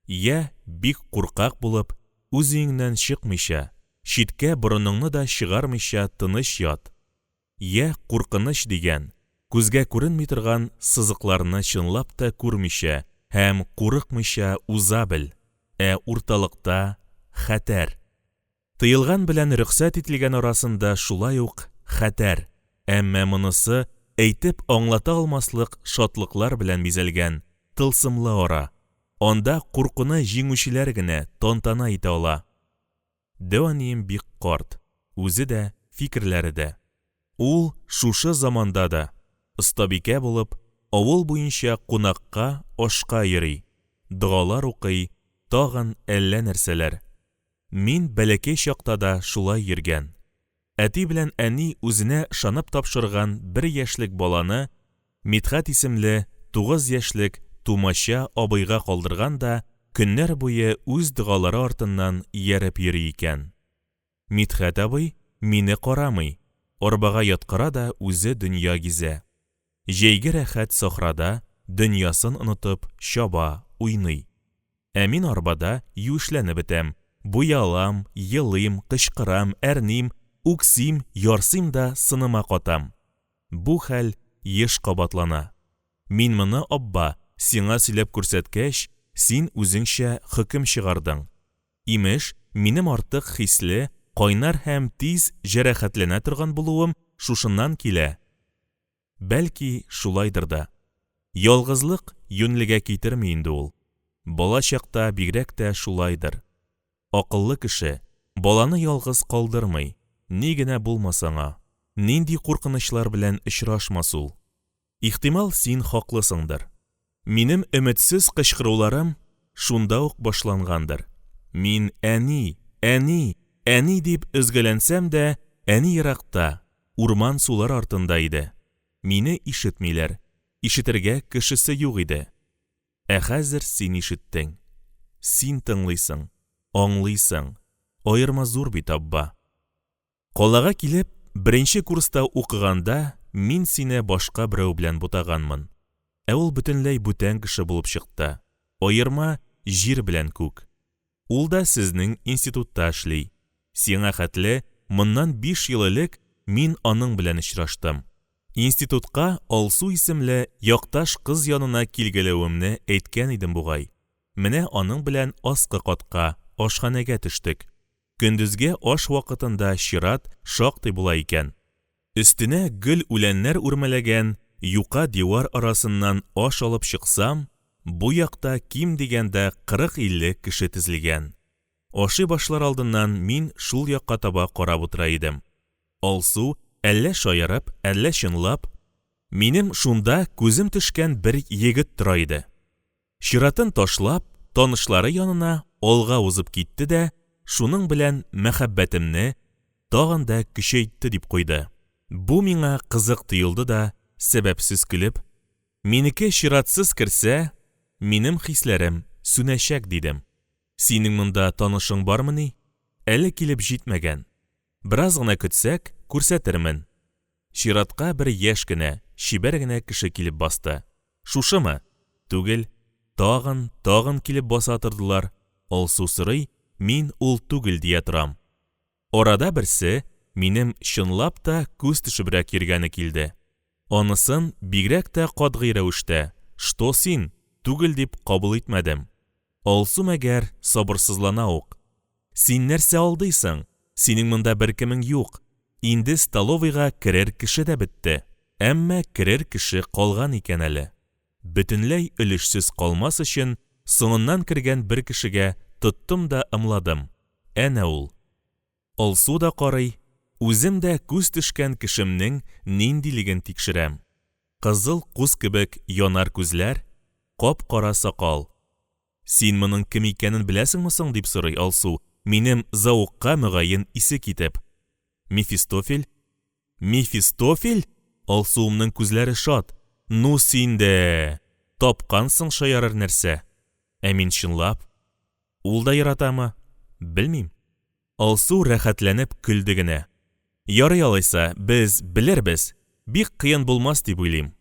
Йә бик куркак булып, үз өеңнән чыкмыйча, читкә борыныңны да чыгармыйча тыныч ят, йә куркыныч дигән, күзгә күренми торган сызыкларны чынлап та күрмичә һәм курыкмыйча уза бел, ә урталыкта, хәтәр. Тыелган белән рөхсәт ителгән арасында шулай ук хәтәр, әмма монысы әйтеп аңлата алмаслык шатлыклар белән бизәлгән тылсымлы ара. Анда куркуны җиңүчеләр генә тантана итә ала. Дәү әнием бик карт, үзе дә, фикерләре дә. Ул шушы заманда да, остабикә булып, авыл буенча кунакка, ашка йөри, догалар укый, тагын әллә нәрсәләр. Мин бәләкәй чакта да шулай йөргән. Әти белән әни үзенә ышанып тапшырган бер яшьлек баланы Мидхәт исемле 9 яшьлек тумача абыйга калдырган да көннәр буе үз догалары артыннан ияреп йөри икән. Мидхәт абый мине карамый, арбага яткыра да үзе дөнья гизә. Җәйге рәхәт сахрада дөньясын онытып чаба, уйный. Ә мин арбада юешләнеп бетәм, буялам, елыйм, кычкырам, әрним, үксим, ярсыйм да сыныма катам. Бу хәл еш кабатлана. Мин моны, абба, сиңа сөйләп күрсәткәч, син үзеңчә хөкем чыгардың. Имеш, минем артык хисле, кайнар һәм тиз җәрәхәтләнә торган булуым шушыннан килә. Бәлки, шулайдыр да. Ялгызлык юньлегә китерми инде ул. Бала чакта бигрәк тә шулайдыр. Акыллы кеше баланы ялгыз калдырмый, ни генә булмас аңа, нинди куркынычлар белән очрашмас ул. Ихтимал, син хаклысыңдыр. Минем өметсез кычкыруларым шунда ук башлангандыр. Мин әни, әни, әни дип өзгәләнсәм дә, әни еракта, урман сулар артында иде. Мине ишетмиләр, ишетергә кешесе юк иде. Ә хәзер син ишеттең. Син тыңлыйсың, аңлыйсың. Аерма зур бит, абба. Калага килеп, беренче курста укыганда мин сине башка берәү белән бутаганмын. Ә ул бөтенләй бүтән кеше булып чыкты. Аерма җир белән күк. Ул да сезнең институтта эшли. Сиңа хәтле, моннан 5 ел элек мин аның белән очраштым. Институтка Алсу исемле якташ кыз янына килгәләвемне әйткән идем бугай. Менә аның белән аскы катка, ашханәгә төштек. Көндезге аш вакытында чират шактый була икән. Өстенә гөл үләннәр үрмәләгән юка дивар арасыннан аш алып чыксам, бу якта ким дигәндә 40-50 кеше тезелгән. Ашый башлар алдыннан мин шул якка таба карап утыра идем. Алсу, әллә шаярып, әллә чынлап, минем шунда күзем төшкән бер егет тора иде. Чиратын ташлап, танышлары янына алга узып китте дә, шуның белән мәхәббәтемне тагын да көчәйтте дип куйды. Бу миңа кызык тоелды да, сәбәпсез көлеп, минеке чиратсыз керсә, минем хисләрем сүнәчәк, дидем. Синең монда танышың бармыни? Әле килеп җитмәгән. Бераз гына көтсәк, күрсәтермен. Чиратка бер яшь кенә, чибәр генә кеше килеп басты. Шушымы? Түгел. Тагын, тагын килеп баса тордылар. Алсу сорый, мин ул түгел дия торам. Арада берсе, минем чынлап та күз төшебрәк йөргәне килде. Анысын бигрәк тә катгый рәвештә, что син, түгел дип кабул итмәдем. Алсу мәгәр сабырсызлана ук. Син нәрсә алдыйсың? Синең монда беркемең юк. Инде столовыйга керер кеше дә бетте. Әмма керер кеше калган икән әле. Бөтенләй өлешсез калмас өчен, соңыннан кергән бер кешегә тоттым да ымладым. Әнә ул. Алсу да карый, үзем дә күз төшкән кешемнең ниндилеген тикшерәм. Кызыл куз кебек янар күзләр, кап-кара сакал. Син моның кем икәнен беләсеңме соң, дип сорый Алсу, минем зәвыкка мөгаен исе китеп. Мефистофель? Мефистофель? Алсуымның күзләре шат. Ну син дә! Тапкансың шаярыр нәрсә. Ә мин чынлап. Ул да яратамы? Белмим. Алсу рәхәтләнеп көлде генә. Ярый алайса, без белербез, бик кыен булмас дип уйлыйм.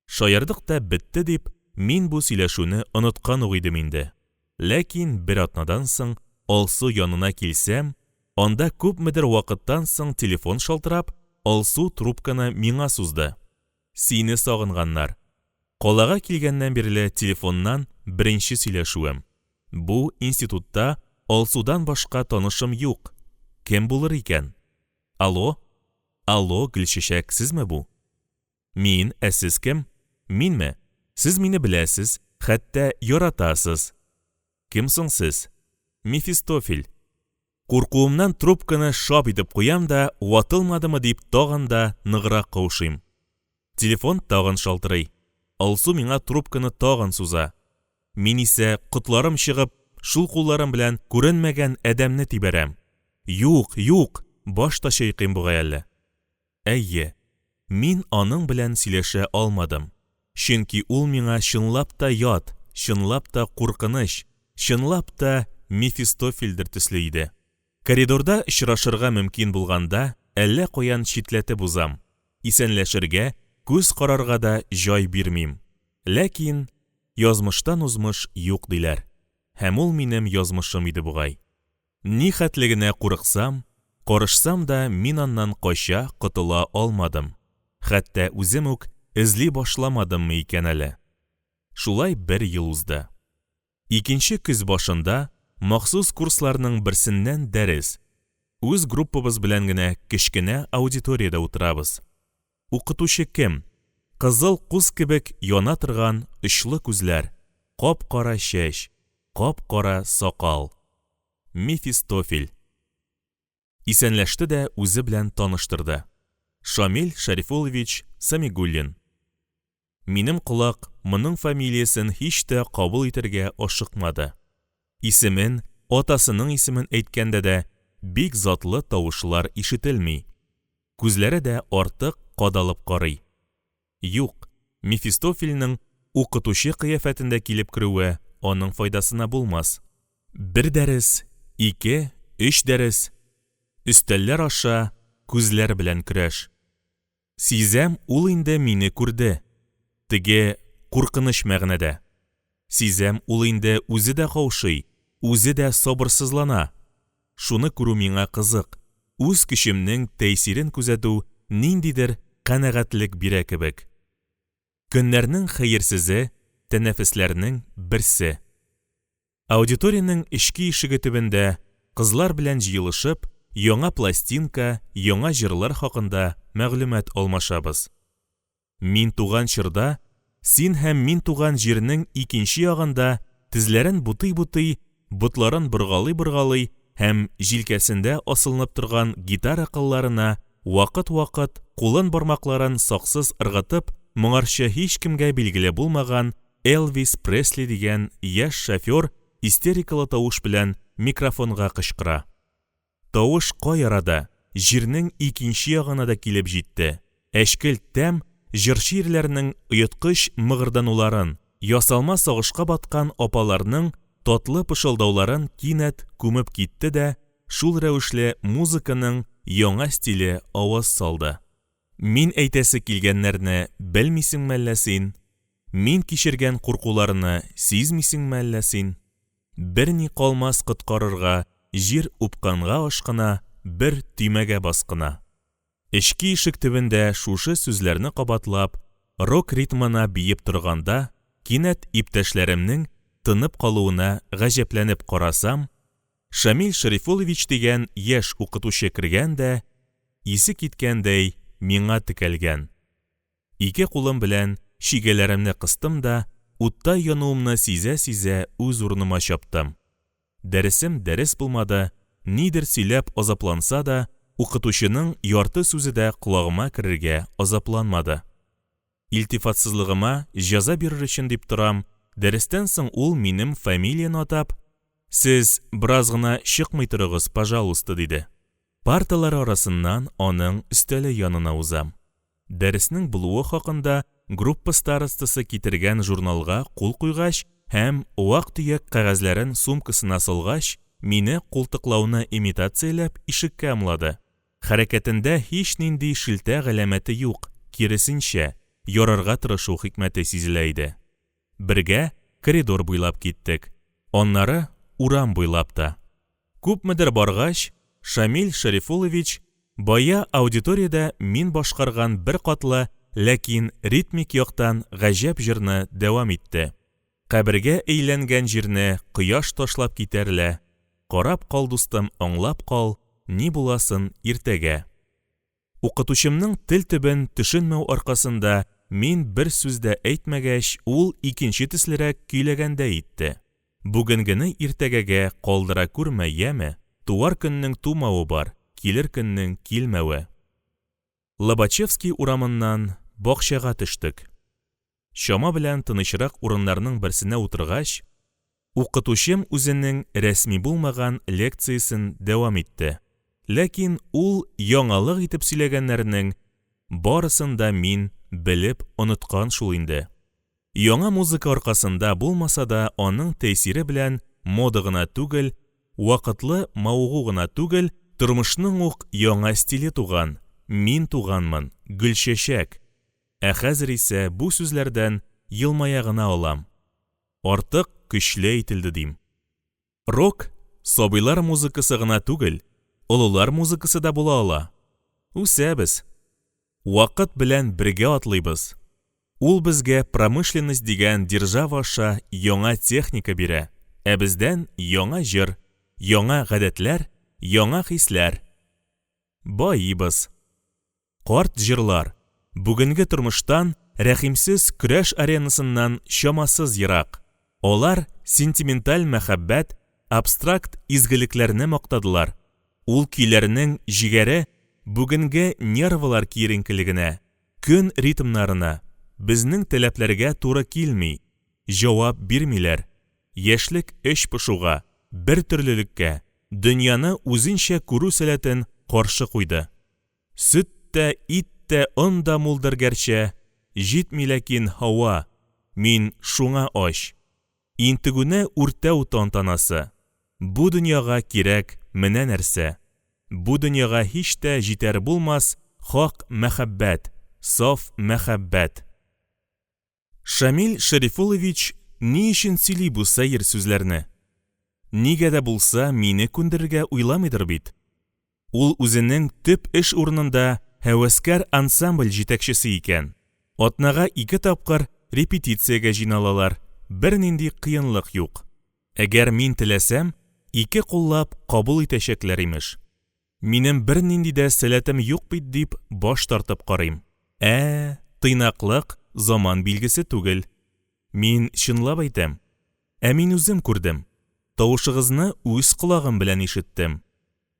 Шаярдык та бетте дип, мин бу сөйләшүне оныткан ук идем инде. Ләкин бер атнадан соң Алсу янына килсәм, анда күпмедер вакыттан соң телефон шалтырап, Алсу трубканы миңа сузды. Сине сагынганнар. Калага килгәннән бирле телефоннан беренче сөйләшүем. Бу институтта Алсудан башка танышым юк. Кем булыр икән? Алло? Алло, Гөлчәчәк, сезме бу? Мин, ә сез кем? Минме? Сез мине беләсез, хәтта яратасыз. Кем соң сез? Мефистофель. Куркуымнан трубканы шап итеп куям да, ватылмадымы дип тагын да ныграк каушыйм. Телефон тагын шалтырый. Алсу миңа трубканы тагын суза. Мин исә, котларым чыгып, шул кулларым белән күренмәгән адәмне тибәрәм. Юк, юк, баш та чайкыйм бугай әле. Әйе, мин аның белән сөйләшә алмадым. Чөнки ул миңа чынлап та ят, чынлап та куркыныч, чынлап та Мефистофельдер төсле иде. Коридорда очрашырга мөмкин булганда, әллә каян читләтеп узам. Исәнләшергә, күз карарга да җай бирмим. Ләкин язмыштан узмыш юк, диләр. Һәм ул минем язмышым иде бугай. Ни хәтле генә курыксам, карышсам да мин аннан кача, котыла алмадым. Хәтта үзем үк эзли башламадыммы икән әле. Шулай бер ел узды. Икенче көз башында махсус курсларның берсеннән дәрес. Үз группабыз белән генә кечкенә аудиториядә утырабыз. Укытучы кем? Кызыл куз кебек яна торган очлы күзләр, кап-кара чәч, кап-кара сакал. Мефистофель. Исәнләште дә үзе белән таныштырды. Шамил Шәрифуллович Самигуллин. Минем колак моның фамилиясен һич тә кабул итәргә ашыкмады. Исемен, атасының исемен әйткәндә дә бик затлы тавышлар ишетелми. Күзләре дә артык кадалып карый. Юк, Мефистофельнең укытучы кыяфәтендә килеп керүе аның файдасына булмас. Бер дәрес, ике, өч дәрес. Өстәлләр аша күзләр белән көрәш. Сизәм, ул инде мине күрде. Теге куркыныч мәгънәдә. Сизәм, ул инде үзе дә каушый. үзе дә сабырсызлана. Шуны күрү миңа кызык, үз көчемнең тәэсирен күзәтү ниндидер канәгатьлек бирә кебек. Көннәрнең хәерсезе, тәнәфесләрнең берсе. Аудиториянең эчке ишеге төбендә кызлар белән җыелышып, яңа пластинка, яңа җырлар хакында мәгълүмат алмашабыз. Мин туган чорда, син һәм мин туган җирнең икенче ягында тезләрен бутый-бутый, ботларын боргалый-боргалый һәм җилкәсендә асылынып торган гитара кылларына вакыт-вакыт кулын бармакларын саксыз ыргытып, моңарчы һичкемгә билгеле булмаган Элвис Пресли дигән яшь шофер истерикалы тавыш белән микрофонга кычкыра. Тавыш кай арада җирнең икенче ягына да килеп җитте. Әчкелт тәм җырчы ирләрнең оеткыч мыгырдануларын, ясалма сагышка баткан апаларның татлы пышылдауларын кинәт күмеп китте дә, шул рәвешле музыканың яңа стиле аваз салды. Мин әйтәсе килгәннәрне белмисеңме әллә син? Мин кичергән куркуларны сизмисеңме әллә син? Берни калмас коткарырга, җир упкынга ашкына, бер төймәгә бас кына. Эчке ишек төбендә шушы сүзләрне кабатлап, рок ритмына биеп торганда, кинәт иптәшләремнең тынып калуына гаҗәпләнеп карасам, Шамил Шәрифуллович дигән яшь укытучы кергән дә, исе киткәндәй, миңа текәлгән. Ике кулым белән чигәләремне кыстым да, утта януымны сизә-сизә үз урыныма чаптым. Дәресем дәрес булмады, нидер сөйләп азапланса да, укытучының ярты сүзе дә колагыма керергә азапланмады. Илтифатсызлыгыма җәза бирер өчен дип торам, дәрестән соң ул минем фамилияне атап, Сез бераз гына чыкмый торыгыз, пожалуйста, диде. Парталар арасыннан аның өстәле янына узам. Дәреснең булуы хакында группа старостасы китергән журналга кул куйгач һәм вак-төяк кәгазьләрен сумкасына салгач, мине култыклауны имитацияләп ишеккә ымлады. Хәрәкәтендә һичнинди шелтә галәмәте юк, киресенчә, ярарга тырышу хикмәте сизелә иде. Бергә коридор буйлап киттек, аннары урам буйлап та. Күпмедер баргач, Шамил Шәрифуллович бая аудиториядә мин башкарган беркатлы, ләкин ритмик яктан гаҗәп җырны дәвам итте. Кабергә әйләнгән җирне кояш ташлап китәр лә, карап кал, дустым, аңлап кал, ни буласын иртәгә. Укытучымның тел төбен төшенмәү аркасында мин бер сүз дә әйтмәгәч, ул икенче төслерәк көйләгәндәй итте. Бүгенгене иртәгәгә калдыра күрмә, яме, туар көннең тумавы бар, килер көннең килмәве. Лобачевский урамыннан бакчага төштек. Чама белән тынычрак урыннарның берсенә утыргач, укытучым үзенең рәсми булмаган лекциясен дәвам итте. Ләкин ул яңалык итеп сөйләгәннәрнең барысын да мин белеп оныткан шул инде. Яңа музыка аркасында булмаса да, аның тәэсире белән мода гына түгел, вакытлы мавыгу гына түгел, тормышның ук яңа стиле туган, мин туганмын, гөлчәчәк. Ә хәзер исә бу сүзләрдән елмая гына алам. Артык көчле әйтелде дим. Рок, сабыйлар музыкасы гына түгел, олылар музыкасы да була ала. Үсәбез. Вакыт белән бергә атлыйбыз. Ул безгә промышленность дигән держава аша яңа техника бирә, ә бездән яңа җыр, яңа гадәтләр, яңа хисләр. Байыйбыз. Карт җырлар бүгенге тормыштан, рәхимсез көрәш аренасыннан чамасыз ерак. Алар сентименталь мәхәббәт, абстракт изгелекләрне мактадылар. Ул көйләрнең җегәре бүгенге нервылар киеренкелегенә, көн ритмнарына, безнең таләпләргә туры килми, җавап бирмиләр. Яшьлек эч пошуга, бертөрлелеккә, дөньяны үзенчә күрү сәләтен каршы куйды. Сөт тә, ит тә, он да мулдыр гәрчә, җитми ләкин һава, мин шуңа ач. Интегүне үртәү тантанасы. Бу дөньяга кирәк менә нәрсә. Бу дөньяга һич тә җитәр булмас хак мәхәббәт, саф мәхәббәт. Шамил Шәрифуллович ни өчен сөйли бу сәер сүзләрне? Нигә дә булса мине күндерергә уйламыйдыр бит. Ул үзенең төп эш урынында һәвәскәр ансамбль җитәкчесе икән. Атнага ике тапкыр репетициягә җыйналалар, бернинди кыенлык юк. Әгәр мин теләсәм, ике куллап кабул итәчәкләр, имеш. Минем бернинди дә сәләтем юк бит дип баш тартып карыйм. Ә, тыйнаклык заман билгесе түгел. Мин чынлап әйтәм. Ә мин үзем күрдем. Тавышыгызны үз колагым белән ишеттем.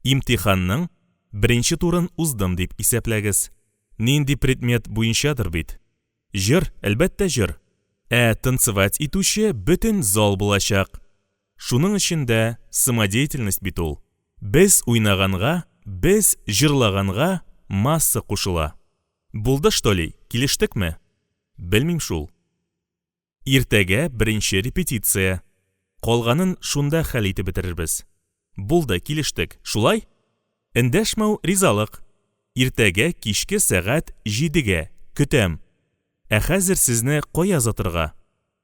Имтиханның беренче турын уздым дип исәпләгез. Нинди предмет буенчадыр бит. Җыр, әлбәттә, җыр. Ә танцевать итүче бөтен зал булачак. Шуның өчен дә самодеятельность бит ул. Без уйнаганга, без җырлаганга масса кушыла. Булды что ли, килештекме? Белмим шул. Иртәгә беренче репетиция. Калганын шунда хәл итеп бетерербез. Булды, килештек, шулай? Эндәшмәү ризалык. Иртәгә кичке сәгать җидегә, көтәм. Ә хәзер сезне кая озатырга?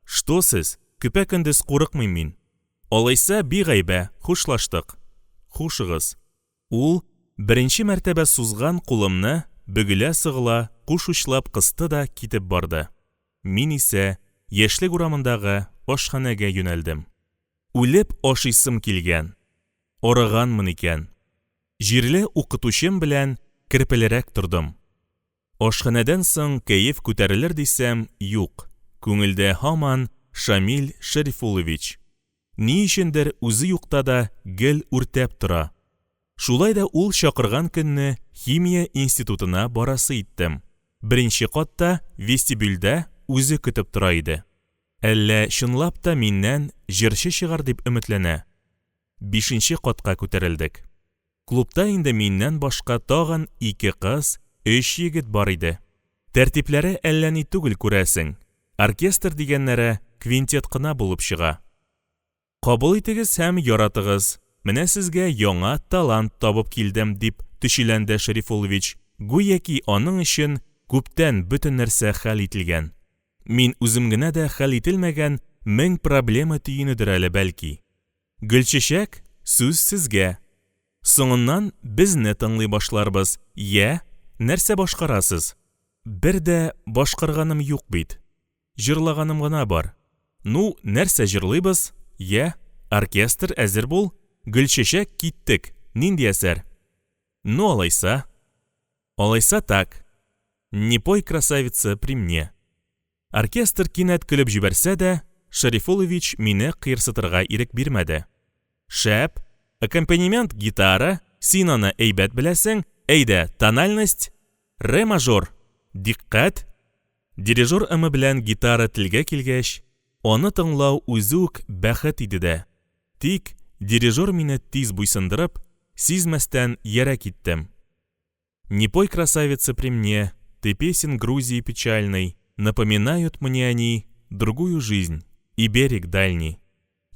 Что сез, көпә-көндез курыкмыйм мин. Алайса, бигайбә, хушлаштык. Хушыгыз. Ул, беренче мәртәбә сузган кулымны бөгелә-сыгыла куш учлап кысты да китеп барды. Мин исә Яшьлек урамындагы ашханәгә юнәлдем. Үлеп ашыйсым килгән. Арыганмын икән. Җирле укытучым белән керпелерәк тордым. Ашханәдән соң кәеф күтәрелер дисәм, юк, күңелдә һаман Шамил Шәрифуллович. Ни өчендер үзе юкта да гел үртәп тора. Шулай да ул чакырган көнне химия институтына барасы иттем. Беренче катта, вестибюльдә үзе көтеп тора иде. Әллә чынлап та миннән җырчы чыгар дип өметләнә? Бишенче катка күтәрелдек. Клубта инде миннән башка тагын ике кыз, өч егет бар иде. Тәртипләре әллә ни түгел күрәсең, оркестр дигәннәре квинтет кына булып чыга. Кабул итегез һәм яратыгыз, менә сезгә яңа талант табып килдем, дип төчеләнде Шәрифуллович, гүяки аның өчен күптән бөтен нәрсә хәл ителгән. Мин үзем генә дә хәл ителмәгән мең проблема төенедер әле бәлки. Гөлчәчәк, сүз сезгә. Соңыннан безне тыңлый башларбыз. Йә, нәрсә башкарасыз? Бер дә башкарганым юк бит. Җырлаганым гына бар. Ну, нәрсә җырлыйбыз? Йә, оркестр, әзер бул. Гөлчәчәк, киттек. Нинди әсәр? Ну, алайса. Алайса так. Не пой, красавица, при мне. Оркестр кинәт көлеп җибәрсә дә, Шәрифуллович мине кыерсытырга ирек бирмәде. Шәп! Аккомпанемент гитара, син аны әйбәт беләсең, әйдә, тональность, ре мажор! Дикъкать! Дирижер ымы белән гитара телгә килгәч, аны тыңлау үзе үк бәхет иде дә. Тик, дирижер мине тиз буйсындырып, сизмәстән иярә киттем. Не пой, красавица, при мне, ты песен Грузии печальной, Напоминают мне они другую жизнь и берег дальний.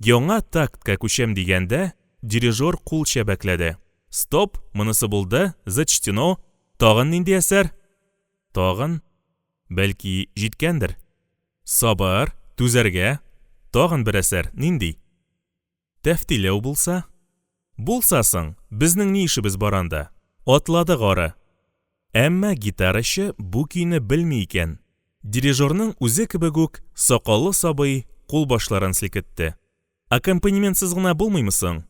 Яңа тактка күчәм дигәндә, дирижер кул чәбәкләде. Стоп, монысы булды, зачтено, тагын нинди әсәр? Тагын? Бәлки, җиткәндер? Сабыр, түзәргә. Тагын бер әсәр, нинди? Тәфтиләү булса? Булса соң, безнең ни эшебез бар анда? Атладык ары. Әмма гитарачы бу көйне белми икән. Дирижерның үзе кебек үк сакаллы сабый кулбашларын селкетте. Аккомпанементсыз гына булмыймы соң?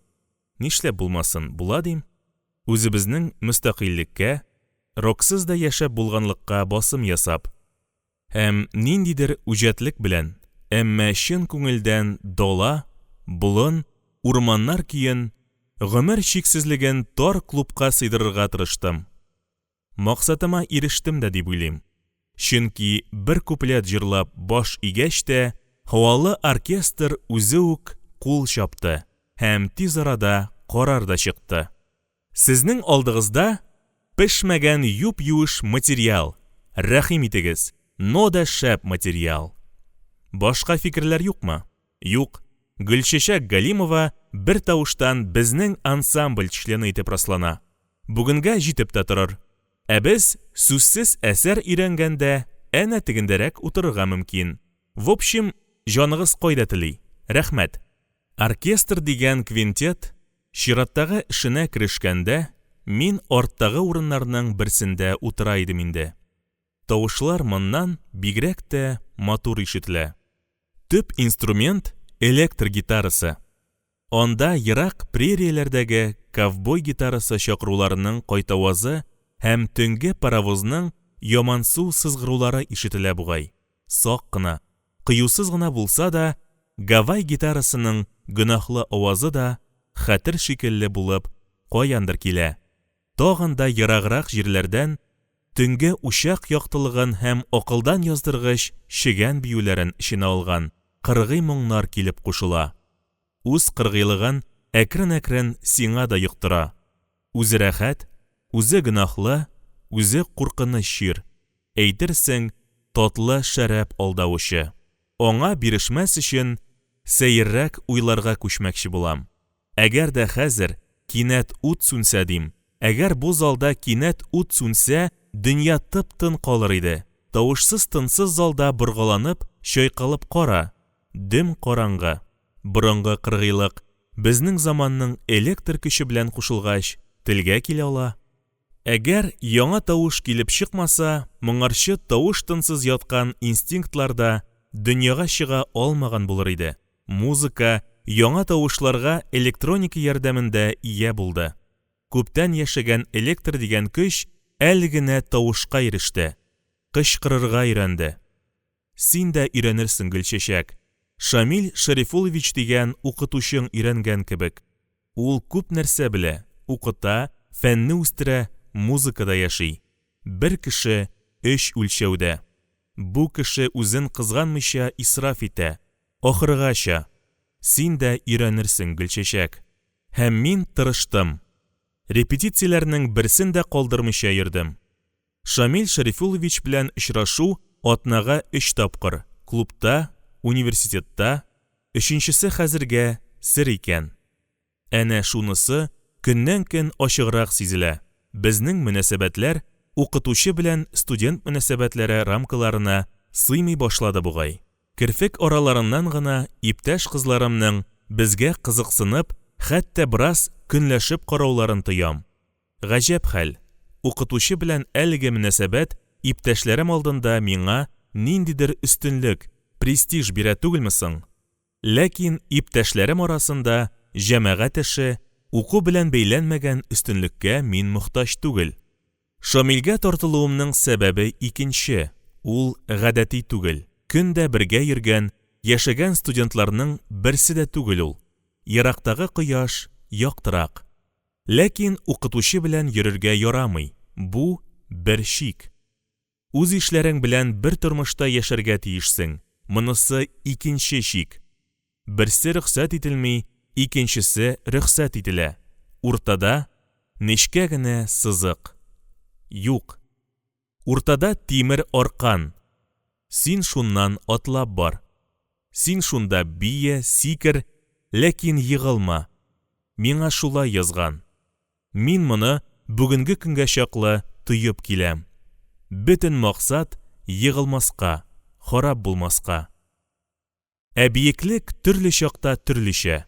Нишләп булмасын, була дим. Үзебезнең мөстәкыйльлеккә, роксыз да яшәп булганлыкка басым ясап. Һәм ниндидер үҗәтлек белән, әмма чын күңелдән дала, болын, урманнар көен, гомер чиксезлеген тар клубка сыйдырырга тырыштым. Максатыма ирештем дә дип уйлыйм. Чөнки бер куплет җырлап баш игәч тә, һавалы оркестр үзе үк кул чапты һәм тиз арада карар да чыкты. Сезнең алдыгызда пешмәгән юп-юеш материал, рәхим итегез, но да шәп материал. Башка фикерләр юкмы? Юк. Гөлчәчәк Галимова бер тавыштан безнең ансамбль члены итеп раслана. Бүгенгә җитеп тә торыр. Ә без сүзсез әсәр өйрәнгәндә әнә тегендәрәк утырырга мөмкин. В общем, җаныгыз кайда тели. Рәхмәт. Оркестр дигән квинтет чираттагы эшенә керешкәндә, мин арттагы урыннарның берсендә утыра идем инде. Тавышлар моннан бигрәк тә матур ишетелә. Төп инструмент электр гитарасы. Анда ерак прерияләрдәге ковбой гитарасы чакыруларының кайтавазы һәм төнге паровозның ямансу сызгырулары ишетелә бугай. Сак кына, кыюсыз гына булса да, Гавай гитарасының гөнаһлы авазы да хәтер шикелле булып каяндыр килә. Тагын да ераграк җирләрдән төнге учак яктылыгын һәм акылдан яздыргыч чегән биюләрен эченә алган кыргый моңнар килеп кушыла. Үз кыргыйлыгын әкрен-әкрен сиңа да йоктыра. Үзе рәхәт, үзе гөнаһлы, үзе куркыныч чир. Әйтерсең, татлы шәраб алдавычы. Аңа бирешмәс өчен, сәеррәк уйларга күчмәкче булам. Әгәр дә хәзер кинәт ут сүнсә, дим, әгәр бу залда кинәт ут сүнсә, дөнья тып-тын калыр иде. Тавышсыз-тынсыз залда боргаланып, чайкалып кара, дөм караңгы. Борынгы кыргыйлык, безнең заманның электр көче белән кушылгач, телгә килә ала. Әгәр яңа тавыш килеп чыкмаса, моңарчы тавыш-тынсыз яткан инстинктлар да дөньяга чыга алмаган булыр иде. Музыка яңа тавышларга электроника ярдәмендә ия булды. Күптән яшәгән электр дигән көч әле генә тавышка иреште, кычкырырга өйрәнде. Син дә өйрәнерсең, Гөлчәчәк. Шамил Шәрифуллович дигән укытучың өйрәнгән кебек. Ул күп нәрсә белә, укыта, фәнне үстерә, музыкада яши. Бер кеше өч үлчәүдә. Бу кеше үзен кызганмыйча исраф итә. Ахыргача. Син дә өйрәнерсең, Гөлчәчәк. Һәм мин тырыштым. Репетицияләрнең берсен дә калдырмыйча йөрдем. Шамил Шәрифуллович белән очрашу атнага өч тапкыр, клубта, университетта, өченчесе хәзергә сер икән. Әнә шунысы көннән-көн ачыграк сизелә, безнең мөнәсәбәтләр укытучы белән студент мөнәсәбәтләре рамкаларына сыймый башлады бугай. Керфек араларыннан гына иптәш кызларымның безгә кызыксынып, хәтта бераз көнләшеп карауларын тоям. Гаҗәп хәл, укытучы белән әлеге мөнәсәбәт иптәшләрем алдында миңа ниндидер өстенлек, престиж бирә түгелме соң? Ләкин иптәшләрем арасында җәмәгать эше, уку белән бәйләнмәгән өстенлеккә мин мохтаҗ түгел. Шамилгә тартылуымның сәбәбе икенче, ул гадәти түгел, көн дә бергә йөргән, яшәгән студентларның берсе дә түгел ул. Ерактагы кояш яктырак. Ләкин укытучы белән йөрергә ярамый, бу, бер чик. Үз ишләрең белән бер тормышта яшәргә тиешсең, монысы икенче чик. Берсе рөхсәт ителми, икенчесе рөхсәт ителә. Уртада, нечкә генә сызык. Юк. Уртада тимер аркан. Син шуннан атлап бар. Син шунда бие, сикер, ләкин егылма. Миңа шулай язган. Мин моны бүгенге көнгә чаклы тоеп киләм. Бөтен максат, егылмаска, харап булмаска. Ә биеклек төрле чакта төрлечә.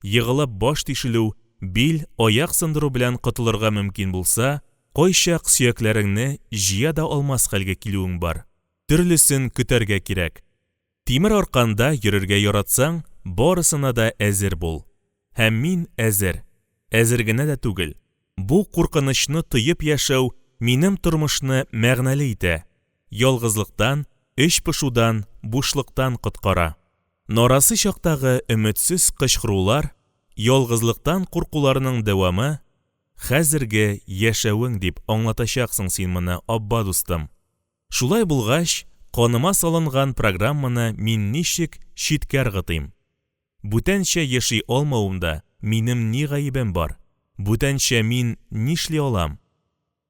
Егылып баш тишелү, бил, аяк сындыру белән котылырга мөмкин булса, кайчак сөякләреңне җыя да алмас хәлгә килүең бар. Төрлесен көтәргә кирәк. Тимер арканда йөрергә яратсаң, барысына да әзер бул. Һәм мин әзер. Әзер генә дә түгел. Бу куркынычны тоеп яшәү минем тормышны мәгънәле итә, ялгызлыктан, эч пошудан, бушлыктан коткара. Нарасый чактагы өметсез кычкырулар, ялгызлыктан куркуларның дәвамы, хәзерге яшәвең дип аңлатачаксың син моны, Абба дустым. Шулай булгач, каныма салынган программаны мин ничек читкә ыргытыйм? Бүтәнчә яши алмавымда минем ни гаебем бар? Бүтәнчә мин нишли алам?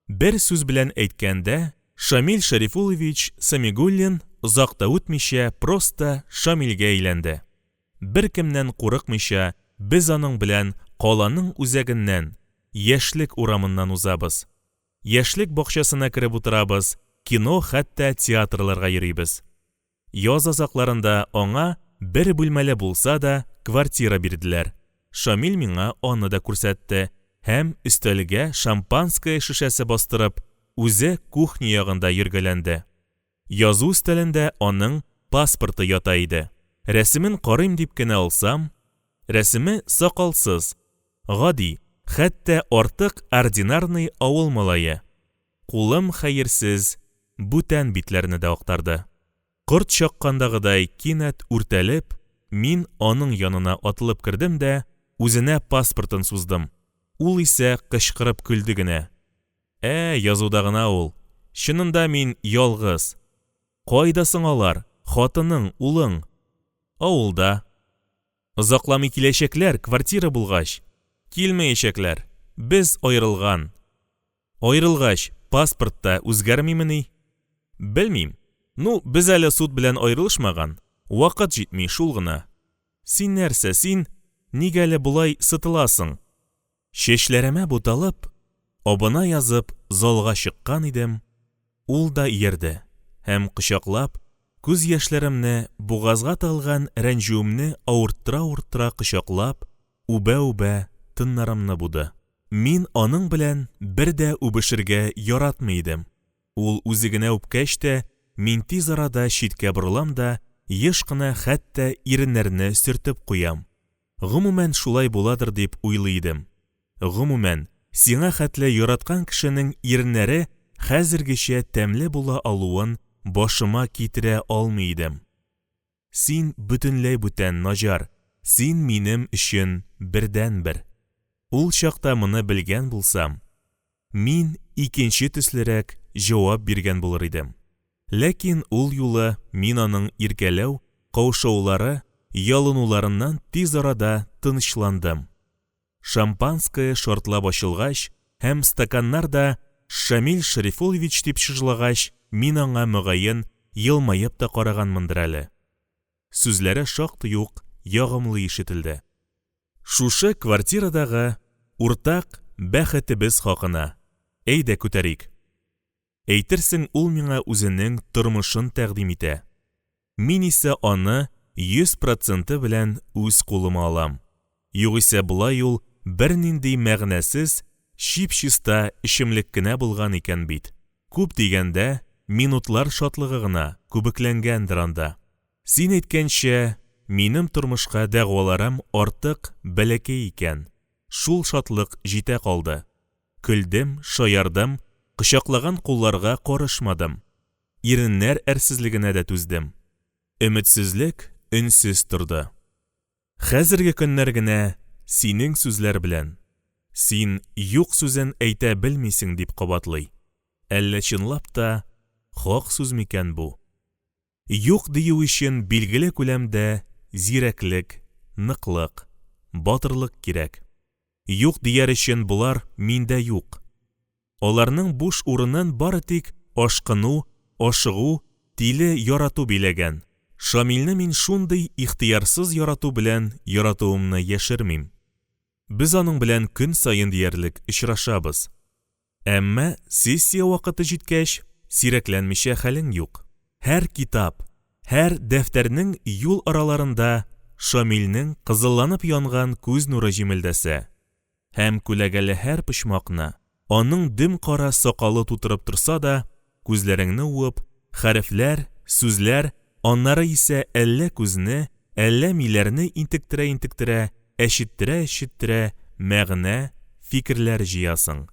Бер сүз белән әйткәндә, Шамил Шәрифуллович Самигуллин озак та үтмичә просто Шамилгә әйләнде. Беркемнән курыкмыйча, без аның белән каланың үзәгеннән, Яшьлек урамыннан узабыз. Яшьлек бакчасына кереп утырабыз, кино, хәтта театрларга йөрибез. Яз азакларында аңа, бер бүлмәле булса да, квартира бирделәр. Шамил миңа аны да күрсәтте һәм өстәлгә шампанское шешәсе бастырып, үзе кухня ягында йөргәләнде. Язу өстәлендә аның паспорты ята иде. Рәсемен карыйм дип кенә алсам, рәсеме сакалсыз, гади, хәтта артык ординарный авыл малае. Кулым хәерсез бүтән битләрне дә актарды. Корт чаккандагыдай кинәт үртәлеп, мин аның янына атылып кердем дә, үзенә паспортын суздым. Ул исә кычкырып көлде генә. Ә, язуда гына ул. Чынында мин ялгыз. Кайда соң алар, хатының, улың? Авылда. Озакламый киләчәкләр, квартира булгач. Килмәячәкләр. Без аерылган. Аерылгач, паспорт та үзгәрмимени? Белмим. Ну, без әле суд белән аерылышмаган. Вакыт җитми, шул гына. Син нәрсә, син нигә әле болай сытыласың? Чәчләремә буталып, абына язып залга чыккан идем, ул да иярде һәм кочаклап, күз яшьләремне, бугазга тыгылган рәнҗүемне авырттыра-авырттыра кочаклап, үбә-үбә тыннарымны буды. Мин аның белән бер дә үбешергә яратмый идем. Ул үзе генә үпкәч тә, мин тиз арада читкә борылам да, еш кына хәтта иреннәрне сөртеп куям. Гомумән, шулай буладыр дип уйлый идем. Гомумән, сиңа хәтле яраткан кешенең иреннәре хәзергечә тәмле була алуын башыма китерә алмый идем. Син бөтенләй бүтән, Наҗар, син минем өчен бердәнбер. Ул чакта моны белгән булсам, мин икенче төслерәк җавап биргән булыр идем. Ләкин ул юлы мин аның иркәләү, каушаулары, ялынуларыннан тиз арада тынычландым. Шампанское шартлап ачылгач һәм стаканнар да Шамил Шәрифуллович дип чыжлагач, мин аңа, мөгаен, елмаеп та караганмындыр әле. Сүзләре шактый ук ягымлы ишетелде. Шушы квартирадагы уртак бәхетебез хакына, әйдә күтәрик. Әйтерсең, ул миңа үзенең тормышын тәкъдим итә. Мин исә аны 100 проценты белән үз кулыма алам. Югыйсә болай ул бернинди мәгънәсез, чип-чиста эчемлек кенә булган икән бит. Күп дигәндә, минутлар шатлыгы гына күбекләнгәндер анда. Син әйткәнчә, минем тормышка дәгъваларым артык бәләкәй икән. Шул шатлык җитә калды. Көлдем, шаярдым, кочаклаган кулларга карышмадым. Иреннәр әрсезлегенә дә түздем. Өметсезлек өнсез торды. Хәзерге көннәр генә синең сүзләр белән, Син юк сүзен әйтә белмисең, дип кабатлый. Әллә чынлап та хак сүз микән бу? Юк дию өчен билгеле күләмдә зирәклек, ныклык, батырлык кирәк. Юк дияр өчен болар миндә юк. Аларның буш урынын бары тик ашкыну, ашыгу, тиле ярату биләгән. Шамилне мин шундый ихтыярсыз ярату белән яратуымны яшермим. Без аның белән көн саен диярлек очрашабыз. Әмма сессия вакыты җиткәч, сирәкләнмичә хәлең юк. Һәр китап, һәр дәфтәрнең юл араларында Шамилнең кызылланып янган күз нуры җемелдәсә һәм күләгәле һәр почмакны аның дөм кара сакалы тутырып торса да, күзләреңне уып, хәрефләр, сүзләр, аннары исә әллә күзне, әллә миләрне интектерә-интектерә, әчеттерә-әчеттерә мәгънә, фикерләр җыясың.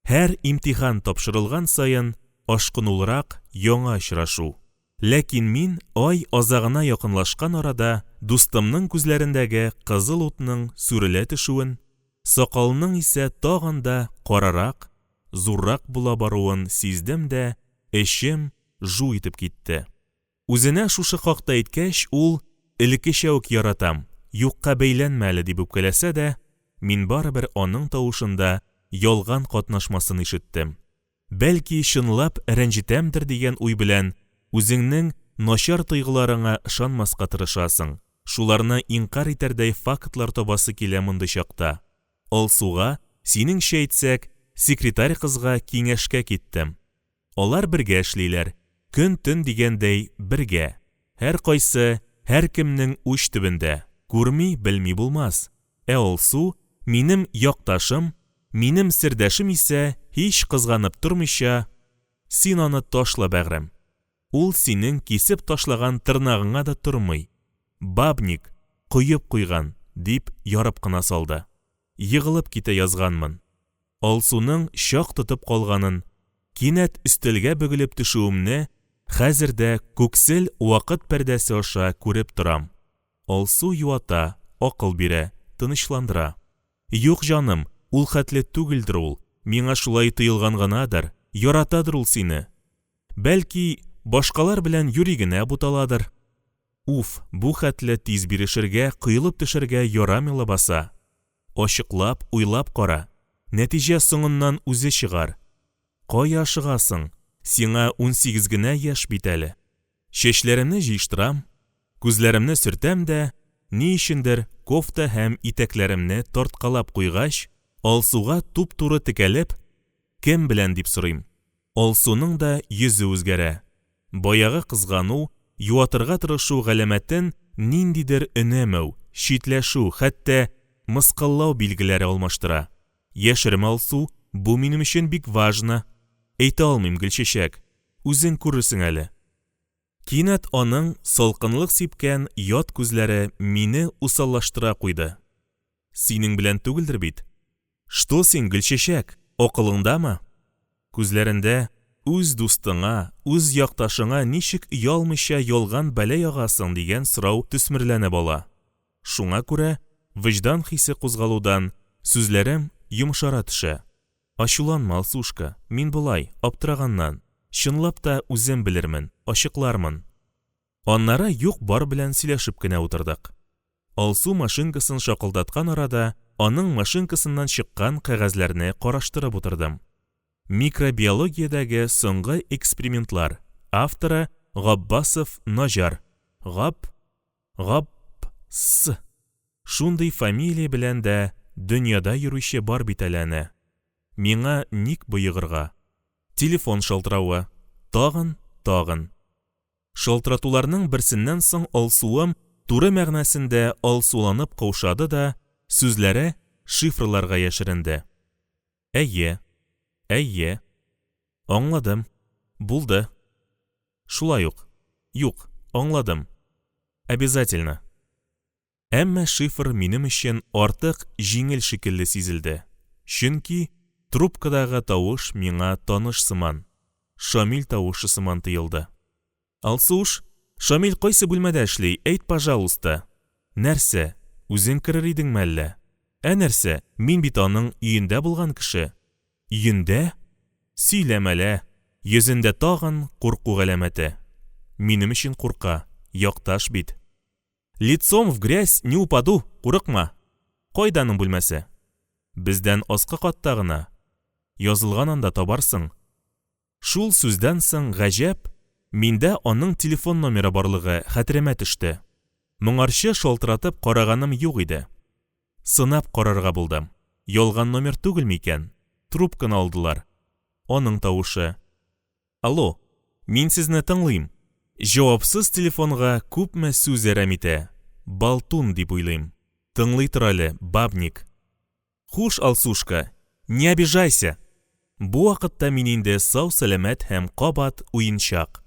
Һәр имтихан тапшырылган саен ашкынулырак яңа очрашу. Ләкин мин ай азагына якынлашкан арада дустымның күзләрендәге кызыл утның сүрелә төшүен, сакалының исә тагын да карарак, зуррак була баруын сиздем дә, эчем жу итеп китте. Үзенә шушы хакта әйткәч, ул, элеккечә үк яратам, юкка бәйләнмә әле, дип үпкәләсә дә, мин барыбер аның тавышында ялган катнашмасын ишеттем. Бәлки, чынлап рәнҗетәмдер дигән уй белән, үзеңнең начар тойгыларыңа ышанмаска тырышасың, шуларны инкарь итәрдәй фактлар табасы килә мондый чакта. Алсуга, синеңчә әйтсәк, секретарь кызга киңәшкә киттем. Алар бергә эшлиләр, көн-төн дигәндәй бергә. Һәркайсы, һәркемнең уч төбендә. Күрми, белми булмас. Ә Алсу, минем якташым, минем сердәшем исә, һич кызганып тормыйча, син аны ташла, бәгърем. Ул синең кисеп ташлаган тырнагыңа да тормый. Бабник, коеп куйган, дип ярып кына салды. Егылып китә язганмын. Алсуның чак тотып калганын, кинәт өстәлгә бөгелеп төшүемне хәзер дә күксел вакыт пәрдәсе аша күреп торам. Алсу юата, акыл бирә, тынычландыра. Юк, җаным, ул хәтле түгелдер ул, миңа шулай тоелган гынадыр, яратадыр ул сине. Бәлки, башкалар белән юри генә буталадыр. Уф, бу хәтле тиз бирешергә, коелып төшәргә ярамый лабаса. Ачыклап, уйлап кара. Нәтиҗә соңыннан үзе чыгар. Кая ашыгасың? Сиңа 18 генә яшь бит әле. Чәчләремне җыештырам, күзләремне сөртәм дә, ни өчендер кофта һәм итәкләремне тарткалап куйгач, Алсуга туп-туры текәлеп, кем белән дип сорыйм. Алсуның да йөзе үзгәрә. Баягы кызгану, юатырга тырышу галәмәтен ниндидер өнәмәү, читләшү, хәтта мыскыллау билгеләре алмаштыра. Яшермә, Алсу, бу минем өчен бик важно. Әйтә алмыйм, Гөлчәчәк. Үзең күрерсең әле. Кинәт аның салкынлык сипкән ят күзләре мине усаллаштыра куйды. Синең белән түгелдер бит? Что син, Гөлчәчәк, акылыңдамы? Күзләрендә үз дустыңа, үз якташыңа ничек оялмыйча ялган бәла ягасың дигән сорау төсмерләнеп ала. Шуңа күрә вөҗдан хисе кузгалудан сүзләрем йомшара төшә. Ачуланма, Алсушка, мин болай, аптыраганнан. Чынлап та үзем белермен, ачыклармын. Аннары юк-бар белән сөйләшеп кенә утырдык. Алсу машинкасын шакылдаткан арада аның машинкасыннан чыккан кәгазьләрне караштырып утырдым. Микробиологиядәге соңгы экспериментлар, авторы Габбасов Наҗар. Габ. Габ. С. Шундый фамилия белән дә дөньяда йөрүче бар бит әле әнә. Миңа ник боегырга? Телефон шалтыравы. Тагын, тагын. Шалтыратуларның берсеннән соң Алсуым туры мәгънәсендә алсуланып каушады да, сүзләре шифрларга яшеренде. Әйе. Әйе. Аңладым. Булды. Шулай ук. Юк, аңладым. Обязательно. Әмма шифр минем өчен артык җиңел шикелле сизелде. Чөнки трубкадагы тавыш миңа таныш сыман, Шамил тавышы сыман тоелды. Алсуш, Шамил кайсы бүлмәдә эшли, әйт, пожалуйста. Нәрсә, үзең керер идеңме әллә? Ә нәрсә, мин бит аның өендә булган кеше. Өендә? Сөйләмәлә! Йөзендә тагын курку галәмәте. Минем өчен курка, якташ бит. Лицом в грязь не упаду, курыкма. Кайда аның бүлмәсе? Бездән аскы катта гына. Язылган анда, табарсың. Шул сүздән соң, гаҗәп, миндә аның телефон номеры барлыгы хәтеремә төште. Моңарчы шалтыратып караганым юк иде. Сынап карарга булдым. Ялган номер түгелме икән? Трубканы алдылар. Аның тавышы. Алло, мин сезне тыңлыйм. Җавапсыз телефонга күпме сүз әрәм итә. Болтун дип уйлыйм. Тыңлый тор әле, бабник. Хуш, Алсушка, не обижайся! Бу вакытта мин инде сау-сәламәт һәм кабат уенчак.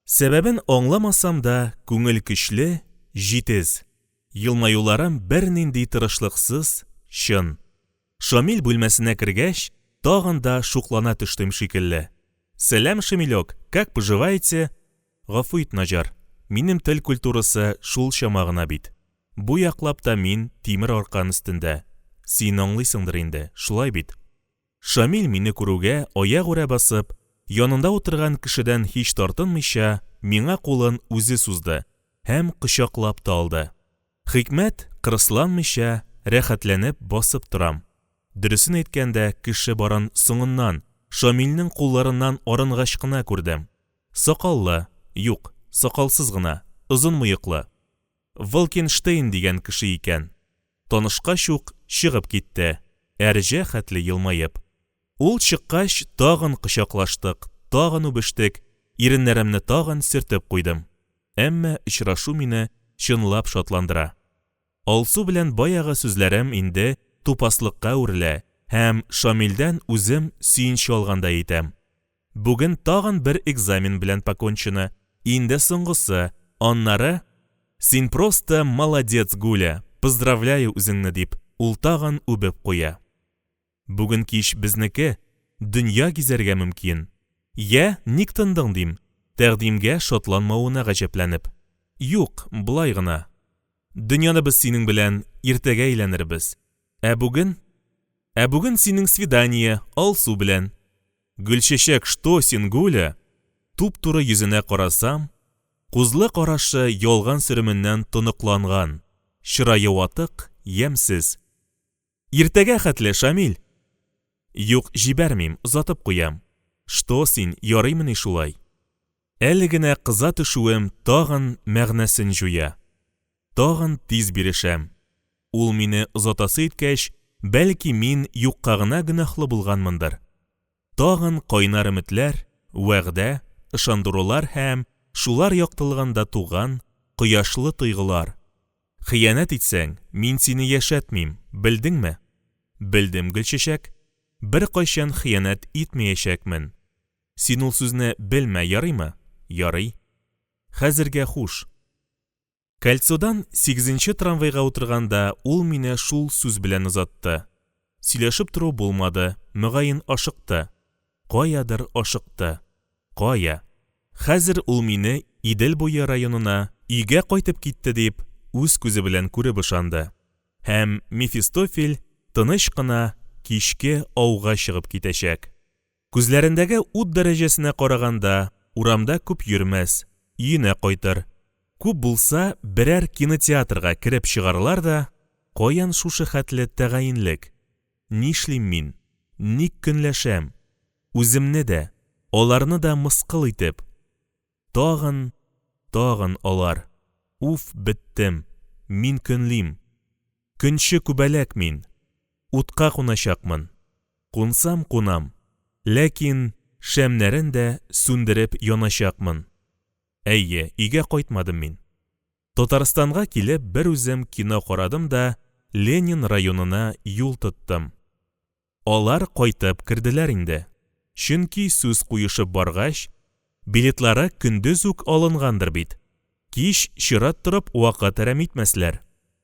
Сәбәбен аңламасам да, күңел көчле, җитез. Елмаюларым бернинди тырышлыксыз, чын. Шамил бүлмәсенә кергәч, тагын да шуклана төштем шикелле. Сәлам, Шамилек, как поживаете? Гафу ит, Наҗар, минем тел культурасы шул чама гына бит. Бу яклап та мин тимер аркан өстендә. Син аңлыйсыңдыр инде, шулай бит? Шамил мине күрүгә аягүрә басып, янында утырган кешедән һич тартынмыйча, миңа кулын үзе сузды һәм кочаклап та алды. Хикмәт, кырысланмыйча, рәхәтләнеп басып торам. Дөресен әйткәндә, кеше барын соңыннан, Шамилнең кулларыннан арынгач кына күрдем. Сакаллы, юк, сакалсыз гына, озын мыеклы. Волкенштейн дигән кеше икән. Танышкач ук чыгып китте, әрҗә хәтле елмаеп. Ул чыккач, тагын кочаклаштык, тагын үбештек, иреннәремне тагын сөртеп куйдым. Әмма очрашу мине чынлап шатландыра. Алсу белән баягы сүзләрем инде тупаслыкка үрелә һәм Шамилдән үзем сөенче алгандай итәм. Бүген тагын бер экзамен белән покончено, инде соңгысы, аннары Син просто молодец, Гуля, поздравляю үзеңне, дип, ул тагын үбеп куя. Бүген кич безнеке, дөнья гизәргә мөмкин. Йә, ник тындың, дим, тәкъдимгә шатланмавына гаҗәпләнеп. Юк, болай гына. Дөньяны без синең белән иртәгә әйләнербез. Ә бүген? Ә бүген синең свидание Алсу белән. Гөлчәчәк, что син, Гуля? Туп-туры йөзенә карасам, кузлы карашы ялган сөременнән тоныкланган, чырае ватык, ямьсез. Иртәгә хәтле, Шамил! Юк, җибәрмим, озатып куям. Что син, ярыймыни шулай? Әле генә кыза төшүем тагын мәгънәсен җуя. Тагын тиз бирешәм. Ул мине озатасы иткәч, бәлки мин юкка гына гөнаһлы булганмындыр. Тагын кайнар өметләр, вәгъдә, ышандырулар һәм шулар яктылыгында туган кояшлы тойгылар. Хыянәт итсәң, мин сине яшәтмим, белдеңме? Белдем, Гөлчәчәк. Беркайчан хыянәт итмәячәкмен. Син ул сүзне белмә, ярыймы? Ярый. Хәзергә хуш. Кольцодан сигезенче трамвайга утырганда ул мине шул сүз белән озатты. Сөйләшеп тору булмады, мөгаен ашыкты. Каядыр ашыкты. Кая? Хәзер ул мине Идел буе районына өйгә кайтып китте дип, үз күзе белән күреп ышанды. Һәм Мефистофель тыныч кына кичке ауга чыгып китәчәк. Күзләрендәге ут дәрәҗәсенә караганда, урамда күп йөрмәс, өенә кайтыр. Күп булса, берәр кинотеатрга кереп чыгарлар да, каян шушы хәтле тәгаенлек? Нишлим мин? Ник көнләшәм? Үземне дә, аларны да мыскыл итеп. Тагын, тагын алар. Уф, беттем. Мин көнлим. Көнче күбәләк мин. Утка куначакмын. Кунсам кунам. Ләкин шәмнәрен дә сүндереп яначакмын. Әйе, өйгә кайтмадым мин. Татарстанга килеп бер үзем кино карадым да Ленин районына юл тоттым. Алар кайтып керделәр инде. Чөнки сүз куешып баргач, билетлары көндез үк алынгандыр бит. Кич чират торып вакыт әрәм итмәсләр.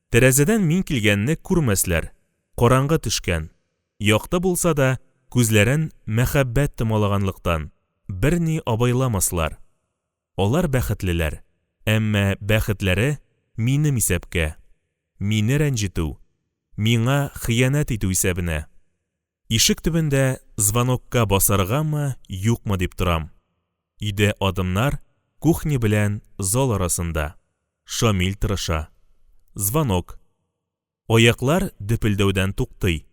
Тәрәзәдән мин килгәнне күрмәсләр. Караңгы төшкән. Якты булса да, күзләрен мәхәббәт томалаганлыктан, берни абайламаслар. Алар бәхетлеләр, әмма бәхетләре минем исәпкә. Мине рәнҗетү, миңа хыянәт итү исәбенә. Ишек төбендә звонокка басаргамы, юкмы дип торам. Өйдә адымнар кухня белән зал арасында. Шамил тырыша. Звонок. Аяклар дөпелдәүдән туктый.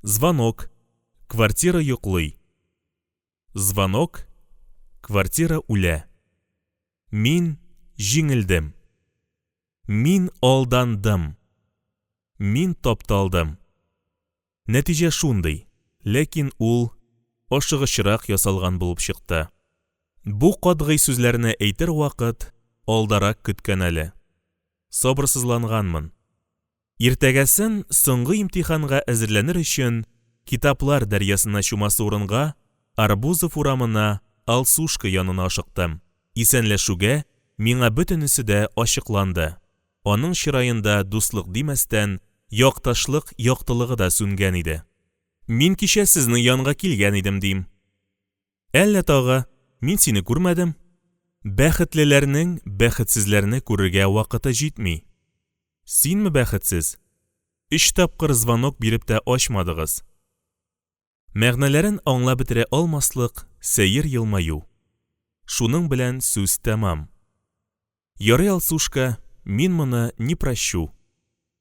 Звонок. Квартира йоклый. Звонок, квартира үлә. Мин җиңелдем. Мин алдандым. Мин тапталдым. Нәтиҗә шундый, ләкин ул ашыгычрак ясалган булып чыкты. Бу катгый сүзләрне әйтер вакыт алдарак көткән әле. Сабырсызланганмын. Иртәгәсен соңгы имтиханга әзерләнер өчен китаплар дәрьясына чумасы урынга, Арбузов урамына Алсушка янына ашыктым. Исәнләшүгә, миңа бөтенесе дә ачыкланды. Аның чыраенда дуслык димәстән, якташлык яктылыгы да сүнгән иде. Мин кичә сезнең янга килгән идем, дим. Әллә тагы, мин сине күрмәдем. Бәхетлеләрнең бәхетсезләрне күрергә вакыты җитми. Синме бәхетсез? Өч тапкыр звонок биреп тә ачмадыгыз. Мәгънәләрен аңлап бетерә алмаслык сәер елмаю. Шуның белән сүз тәмам. Ярый, Алсушка, мин моны не прощу.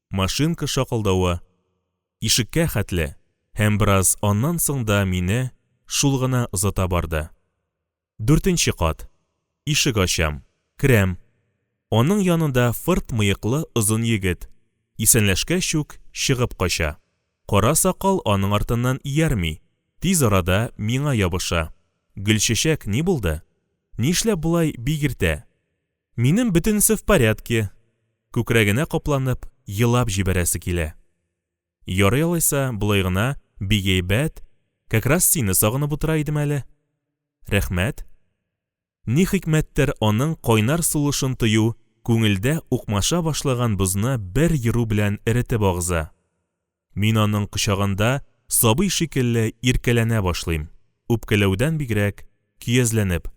Машинка шакылдавы ишеккә хәтле һәм бераз аннан соң да мине шул гына озата барды. Дүртенче кат. Ишек ачам. Керәм. Аның янында фырт мыеклы озын егет. Исәнләшкәч үк чыгып кача. Кара сакал аның артыннан иярми, тиз арада миңа ябыша. Гөлчәчәк, ни булды? Нишләп болай бик иртә? Минем бөтенесе в порядке. Күкрәгенә капланып, елап җибәрәсе килә. Ярый алайса, болай гына, бик әйбәт, как раз сине сагынып утыра идем әле. Рәхмәт. Ни хикмәттер, аның кайнар сулышын тою күңелдә укмаша башлаган бозны бер еру белән эретеп агыза. Мин аның кочагында сабый шикелле иркәләнә башлыйм, үпкәләүдән бигрәк, көязләнеп.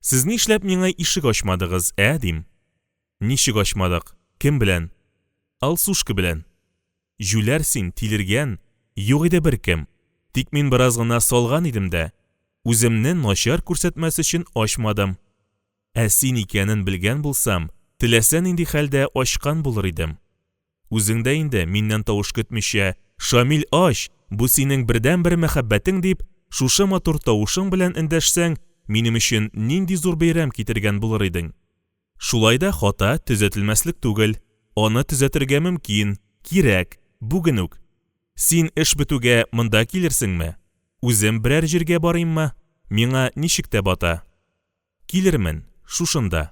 Сез нишләп миңа ишек ачмадыгыз, ә, дим. Ничек ачмадык? Кем белән? Алсушка белән. Җүләр син, тилергән, юк иде беркем. Тик мин бераз гына салган идем дә, үземне начар күрсәтмәс өчен ачмадым. Ә син икәнен белгән булсам, теләсә нинди хәлдә ачкан булыр идем. Үзең дә инде, миннән тавыш көтмичә, Шамил, ач, бу синең бердәнбер мәхәббәтең дип, шушы матур тавышың белән эндәшсәң, минем өчен нинди зур бәйрәм китергән булыр идең. Шулай да хата төзәтелмәслек түгел, аны төзәтергә мөмкин, кирәк, бүген үк. Син эш бетүгә монда килерсеңме? Үзем берәр җиргә барыйммы? Миңа ничек тә бата. Килермен, шушында.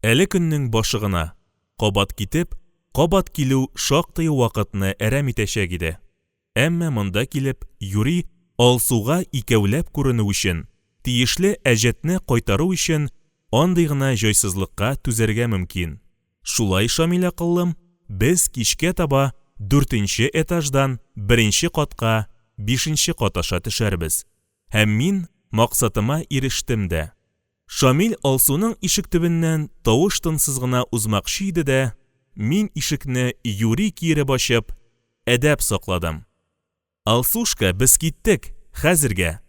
Әле көннең башы гына. Кабат китеп, кабат килү шактый вакытны әрәм итәчәк иде. Әмма монда килеп, юри Алсуга икәүләп күренү өчен, тиешле әҗәтне кайтару өчен андый гына җайсызлыкка түзәргә мөмкин. Шулай, Шамил акыллым, без кичкә таба дүртенче этаждан беренче катка бишенче кат аша төшәрбез. Һәм мин максатыма ирештем дә. Шамил Алсуның ишек төбеннән тавыш-тынсыз гына узмакчы иде дә, мин ишекне юри киереп ачып, әдәп сакладым. Алсушка, без киттек, хәзергә.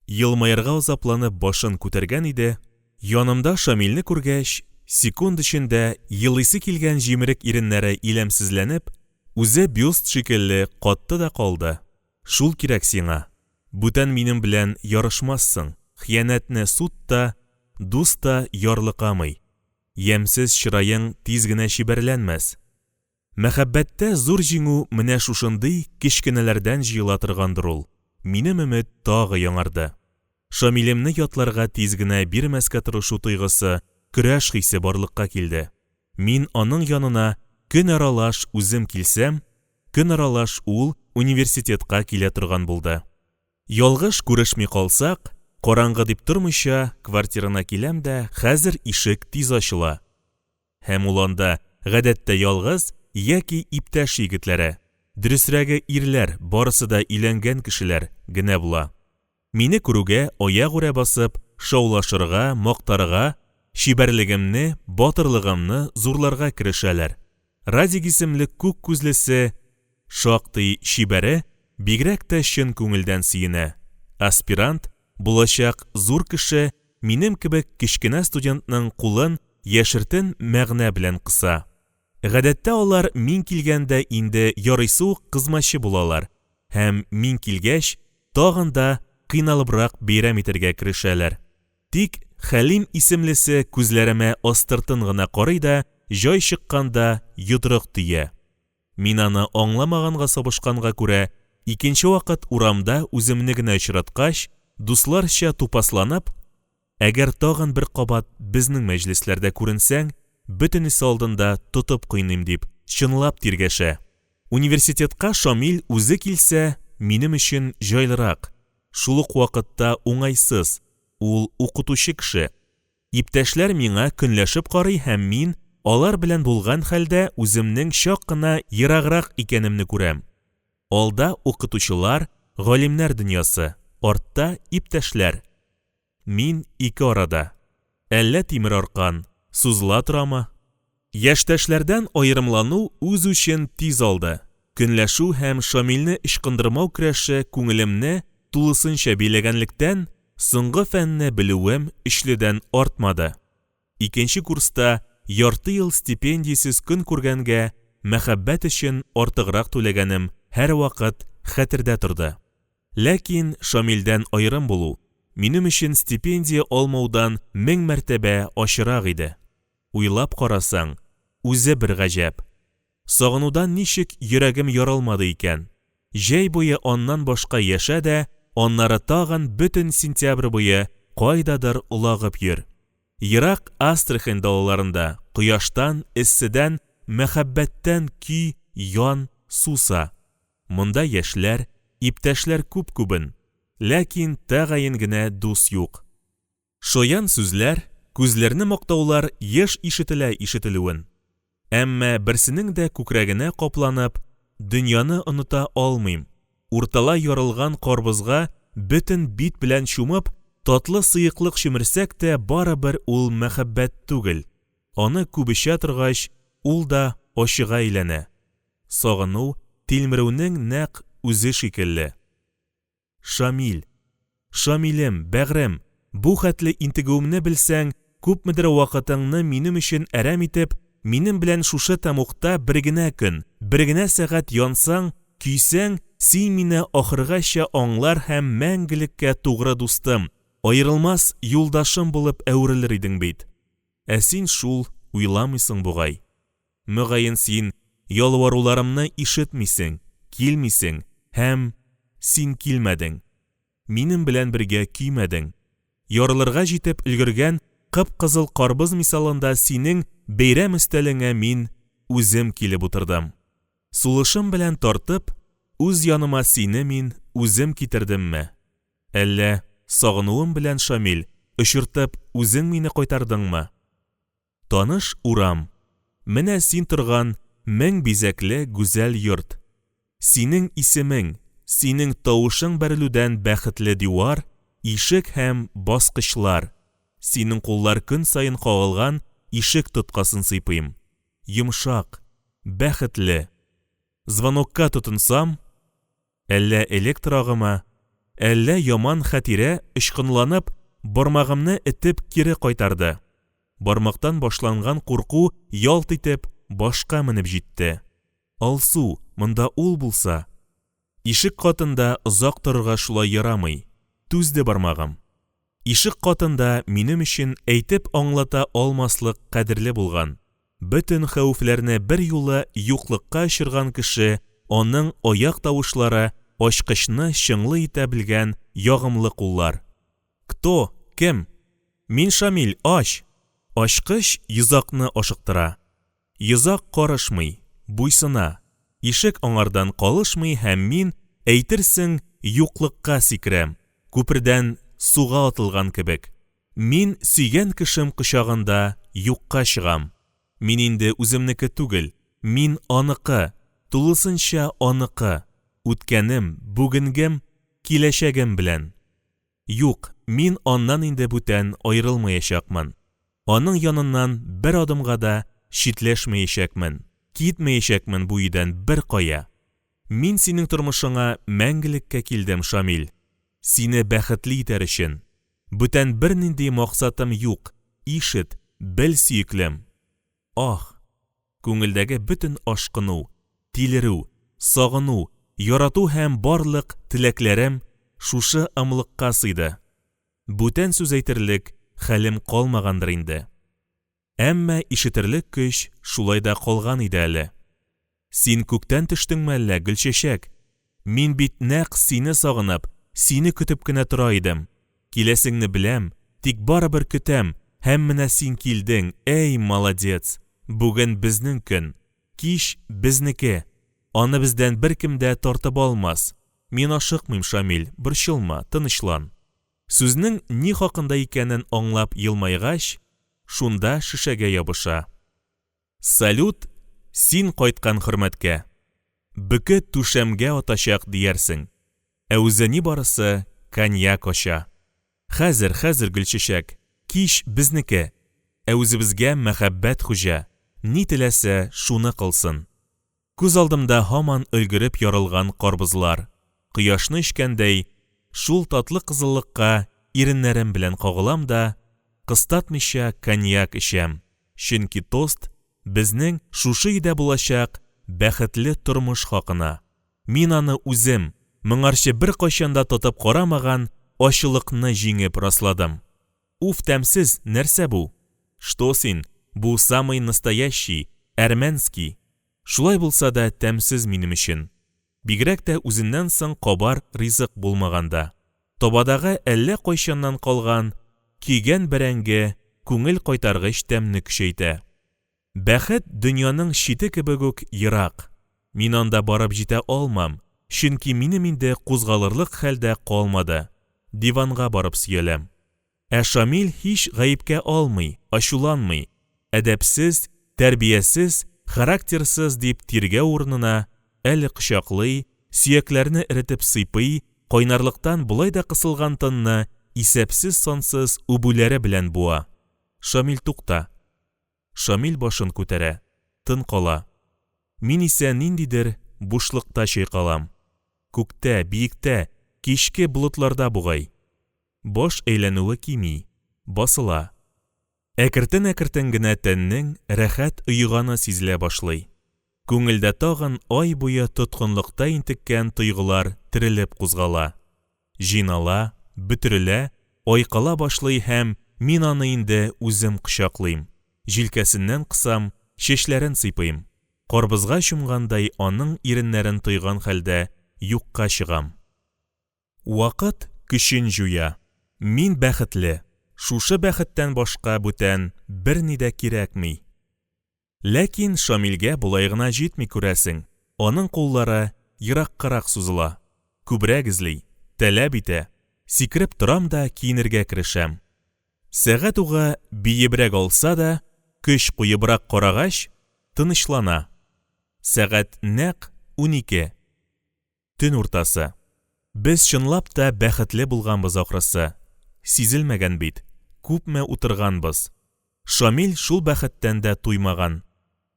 Елмаерга азапланып башын күтәргән иде, янымда Шамилне күргәч, секунд эчендә елыйсы килгән җимерек иреннәре иләмсезләнеп, үзе бюст шикелле катты да калды. Шул кирәк сиңа. Бүтән минем белән ярышмассың, хыянәтне суд та, дус та ярлыкамый. Ямьсез чыраең тиз генә чибәрләнмәс. Мәхәббәттә зур җиңү менә шушындый кечкенәләрдән җыела торгандыр ул. Минем өмет тагы яңарды. Шамилемне ятларга тиз генә бирмәскә тырышу тойгысы, көрәш хисе барлыкка килде. Мин аның янына көн аралаш үзем килсәм, көн аралаш ул университетка килә торган булды. Ялгыш күрешми калсак, караңгы дип тормыйча, квартирына киләм дә, хәзер ишек тиз ачыла. Һәм ул анда, гадәттә ялгыз яки иптәш егетләре, дөресрәге ирләр, барысы да өйләнгән кешеләр, генә була. Мине күрүгә аягүрә басып, шаулашырга, мактарга, чибәрлегемне, батырлыгымны зурларга керешәләр. Радик исемле күк күзлесе, шактый чибәре, бигрәк тә чын күңелдән сөенә. Аспирант, булачак зур кеше, минем кебек кечкенә студентның кулын яшертен мәгънә белән кыса. Гадәттә алар мин килгәндә инде ярыйсы ук кызмачы булалар һәм мин килгәч тагын да кыйналыбрак бәйрәм итәргә керешәләр. Тик Хәлим исемлесе күзләремә астыртын гына карый да җай чыкканда йодрык төя. Мин аны аңламаганга сабышканга күрә, икенче вакыт урамда үземне генә очраткач, дусларча тупасланып, Әгәр тагын бер кабат безнең мәҗлесләрдә күренсәң, бөтенесе алдында тотып кыйныйм, дип, чынлап тиргәшә. Университетка Шамил үзе килсә, минем өчен җайлырак, шул ук вакытта уңайсыз, ул укытучы кеше. Иптәшләр миңа көнләшеп карый һәм мин алар белән булган хәлдә үземнең чак кына ераграк икәнемне күрәм. Алда укытучылар, галимнәр дөньясы, артта иптәшләр. Мин ике арада. Әллә тимер аркан сузыла торамы? Яшьтәшләрдән аерымлану үз үчен тиз алды. Көнләшү һәм Шамилне ычкындырмау көрәше күңелемне тулысынча биләгәнлектән, соңгы фәнне белүем өчледән артмады. Икенче курста ярты ел стипендиясез көн күргәнгә, мәхәббәт өчен артыграк түләгәнем һәрвакыт хәтердә торды. Ләкин Шамилдән аерым булу, минем өчен стипендия алмаудан мең мәртәбә ачырак иде. Уйлап карасаң, үзе бер гаҗәп. Сагынудан ничек йөрәгем ярылмады икән? Җәй буе аннан башка яшә дә, аннары тагын бөтен сентябрь буе кайдадыр олагып йөр. Ерак Астрахань далаларында кояштан, эсседән мәхәббәттән көй, ян, суса. Монда яшьләр, иптәшләр күп күбен, ләкин тәгаен генә дус юк. Шаян сүзләр, күзләрне мактаулар еш ишетелә ишетелүен. Әмма берсенең дә күкрәгенә капланып, дөньяны оныта алмыйм. Урталай ярылган карбызга бөтен бит белән чумып, татлы сыеклык чөмерсәк тә, барыбер ул мәхәббәт түгел. Аны күп эчә торгач, ул да ачыга әйләнә. Сагыну, тилмерүнең нәкъ үзе шикелле. Шамил. Шамилем, бәгърем, бу хәтле интегүемне белсәң, күпмедер вакытыңны минем өчен әрәм итеп, минем белән шушы тәмугта бер генә көн, бер генә сәгать янсаң, көйсәң, син мине ахыргача аңлар һәм мәңгелеккә тугры дустым, аерылмас юлдашым булып әверелер идең бит. Ә син шул уйламыйсың бугай. Мөгаен син ялваруларымны ишетмисең, килмисең һәм син килмәдең. Минем белән бергә көймәдең. Ярылырга җитеп өлгергән кып-кызыл карбыз мисалында синең бәйрәм өстәлеңә мин үзем килеп утырдым. Сулышым белән тартып, үз яныма сине мин үзем китердемме? Әллә сагынуым белән, Шамил, очыртып, үзең мине кайтардыңмы? Таныш урам. Менә син торган мең бизәкле гүзәл йорт. Синең исемең, синең тавышың бәрелүдән бәхетле дивар, ишек һәм баскычлар. Синең куллар көн саен кагылган ишек тоткасын сыйпыйм. Йомшак, бәхетле. Звонокка тотынсам, әллә электр агымы, әллә яман хатирә очкынланып, бармагымны этеп кире кайтарды. Бармактан башланган курку ялт итеп башка менеп җитте. Алсу, монда ул булса. Ишек катында озак торырга шулай ярамый. Түзде бармагым. Ишек катында минем өчен әйтеп аңлата алмаслык кадерле булган, бөтен хәвефләрне берьюлы юклыкка очырган кеше, аның аяк тавышлары, ачкычны чыңлы итә белгән ягымлы куллар. Кто? Кем? Мин Шамил, ач! Ачкыч йозакны ашыктыра. Йозак карышмый, буйсына. Ишек аңардан калышмый һәм мин, әйтерсең, юклыкка сикерәм, күпердән суга атылган кебек. Мин сөйгән кешем кочагында юкка чыгам. Мин инде үземнеке түгел, мин аныкы, тулысынча аныкы, үткәнем, бүгенгем, киләчәгем белән. Юк, мин аннан инде бүтән аерылмаячакмын. Аның яныннан бер адымга да читләшмәячәкмен, китмәячәкмен бу өйдән беркая. Мин синең тормышыңа мәңгелеккә килдем, Шамил. Сине бәхетле итәр өчен. Бүтән бернинди максатым юк, ишет, бел, сөеклем. Ах! Күңелдәге бөтен ашкыну, тилерү, сагыну, ярату һәм барлык теләкләрем шушы ымлыкка сыйды. Бүтән сүз әйтерлек хәлем калмагандыр инде. Әмма ишетерлек көч шулай да калган иде әле. Син күктән төштеңме әллә, Гөлчәчәк? Мин бит нәкъ сине сагынып, сине көтеп кенә тора идем. Киләсеңне беләм, тик барыбер көтәм, һәм менә син килдең, әй, молодец! Бүген безнең көн. Кич безнеке. Аны бездән беркем дә тартып алмас. Мин ашыкмыйм, Шамил, борчылма, тынычлан. Сүзнең ни хакында икәнен аңлап елмайгач, шунда шешәгә ябыша. Салют, син кайткан хөрмәткә! Бөке түшәмгә атачак диярсең. Ә үзе нибарысы коньяк ача. Хәзер, хәзер, Гөлчәчәк, кич безнеке. Ә үзебезгә мәхәббәт хуҗа, ни теләсә, шуны кылсын. Күз алдымда һаман өлгереп ярылган карбызлар, кояшны эчкәндәй, шул татлы кызыллыкка иреннәрем белән кагылам да, кыстатмыйча коньяк эчәм, чөнки тост безнең шушы өйдә булачак бәхетле тормыш хакына. Мин аны үзем, моңарчы беркайчан да татып карамаган ачылыкны җиңеп расладым. Уф, тәмсез, нәрсә бу? Что син, бу самый настоящий, әрмәнский. Шулай булса да тәмсез минем өчен. Бигрәк тә үзеннән соң кабар ризык булмаганда. Табадагы әллә кайчаннан калган, көйгән бәрәңге күңел кайтаргыч тәмне көчәйтә. Бәхет дөньяның чите кебек үк ерак. Мин анда барып җитә алмам, чөнки минем инде кузгалырлык хәл дә калмады. Диванга барып сөяләм. Ә Шамил һич гаепкә алмый, ачуланмый. Әдәпсез, тәрбиясез, характерсыз дип тиргәү урынына әле кочаклый, сөякләрне эретеп сыйпый, кайнарлыктан болай да кысылган тынны исәпсез-сансыз үбүләре белән буа. Шамил тукта. Шамил башын күтәрә, тын кала. Мин исә ниндидер бушлыкта чайкалам. Күктә, биектә, кичке болытларда бугай. Баш әйләнүе кими, басыла. Әкертен-әкертен генә тәннең рәхәт оеганы сизелә башлый. Күңелдә тагын ай буе тоткынлыкта интеккән тойгылар терелеп кузгала. Җыйнала, бөтерелә, айкала башлый һәм мин аны инде үзем кочаклыйм, җилкәсеннән кысам, чәчләрен сыйпыйм, карбызга чумгандай аның иреннәрен тойган хәлдә юкка чыгам. Вакыт көчен җуя. Мин бәхетле, шушы бәхеттән башка бүтән берни дә кирәкми. Ләкин Шамилгә болай гына җитми, күрәсең, аның куллары ераккарак сузыла, күбрәк эзли, таләп итә. Сикереп торам да киенергә керешәм. Сәгать угы биебрәк алса да, көч куебрак карагач, тынычлана. Сәгать нәкъ 12. Төн уртасы. Без чынлап та бәхетле булганбыз ахрысы. Сизелмәгән бит, күпме утырганбыз. Шамил шул бәхеттән дә туймаган.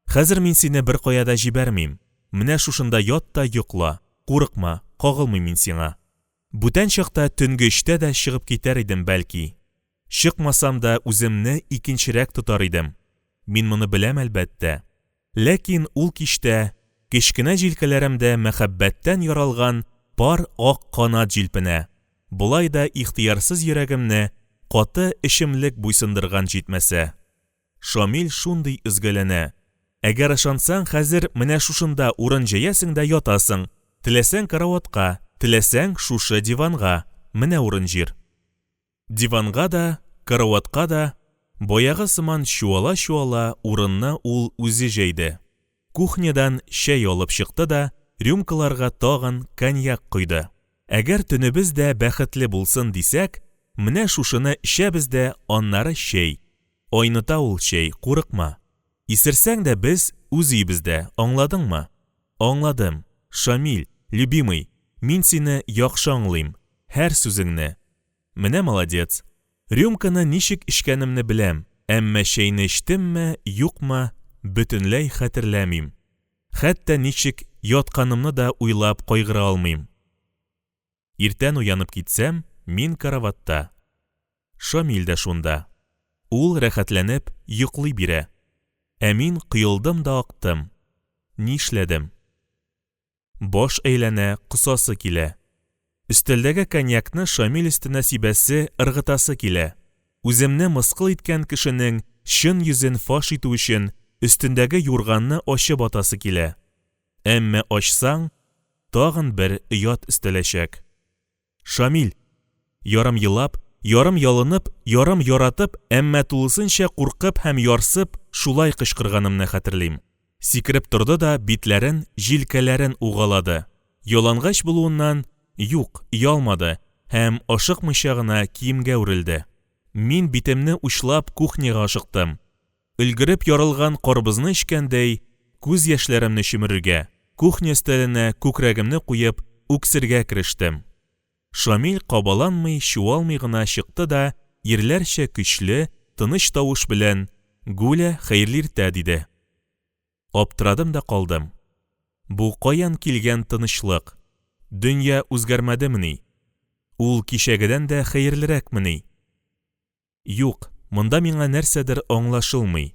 Хәзер мин сине беркая да җибәрмим. Менә шушында ят та йокла. Курыкма, кагылмыйм мин сиңа. Бүтән чакта төнге өчтә дә чыгып китәр идем, бәлки. Чыкмасам да үземне икенчерәк тотар идем. Мин моны беләм, әлбәттә. Ләкин ул кичтә кечкенә җилкәләремдә мәхәббәттән яралган пар ак канат җилпенә, болай да ихтыярсыз йөрәгемне каты эчемлек буйсындырган җитмәсә. Шамил шундый өзгәләнә. Әгәр ышансаң, хәзер менә шушында урын җәясең дә ятасың, теләсәң караватка, теләсәң шушы диванга, менә урын-җир. Диванга да, караватка да, баягы сыман чуала-чуала урынны ул үзе җәйде. Кухнядан чәй алып чыкты да рюмкаларга тагын коньяк койды. Әгәр төнебез дә бәхетле булсын дисәк, менә шушыны эчәбез дә аннары чәй. Айныта ул чәй, курыкма. Исерсәң дә без үз өебездә, аңладыңмы? Аңладым, Шамил, любимый, мин сине яхшы аңлыйм, һәр сүзеңне. Менә молодец. Рюмканы ничек эчкәнемне беләм, әмма чәйне эчтемме, юкмы, бөтенләй хәтерләмим. Хәтта ничек ятканымны да уйлап кайгыра алмыйм. Иртән уянып китсәм, мин караватта. Шамил дә шунда. Ул рәхәтләнеп йоклый бирә. Ә мин коелдым да актым. Нишләдем? Баш әйләнә, косасы килә. Өстәлдәге коньякны Шамил өстенә сибәсе, ыргытасы килә. Үземне мыскыл иткән кешенең чын йөзен фаш итү өчен өстендәге юрганны ачып атасы килә. Әмма ачсаң, тагын бер оят өстәләчәк. Шамил! Ярым елап, ярым ялынып, ярым яратып, әмма тулысынча куркып һәм ярсып шулай кычкырганымны хәтерлим. Сикереп торды да битләрен, җилкәләрен угалады. Ялангач булуыннан, юк, оялмады һәм ашыкмыйча гына киемгә үрелде. Мин битемне учлап кухняга ашыктым. Өлгереп ярылган карбызны эчкәндәй, күз яшьләремне чөмерергә, кухня өстәленә күкрәгемне куеп, үксергә керештем. Шамил кабаланмый, чуалмый гына чыкты да, ирләрчә көчле, тыныч тавыш белән, Гуля, хәерле иртә, диде. Аптырадым да калдым. Бу каян килгән тынычлык? Дөнья үзгәрмәдемени? Ул кичәгедән дә хәерлерәкмени? Юк, монда миңа нәрсәдер аңлашылмый.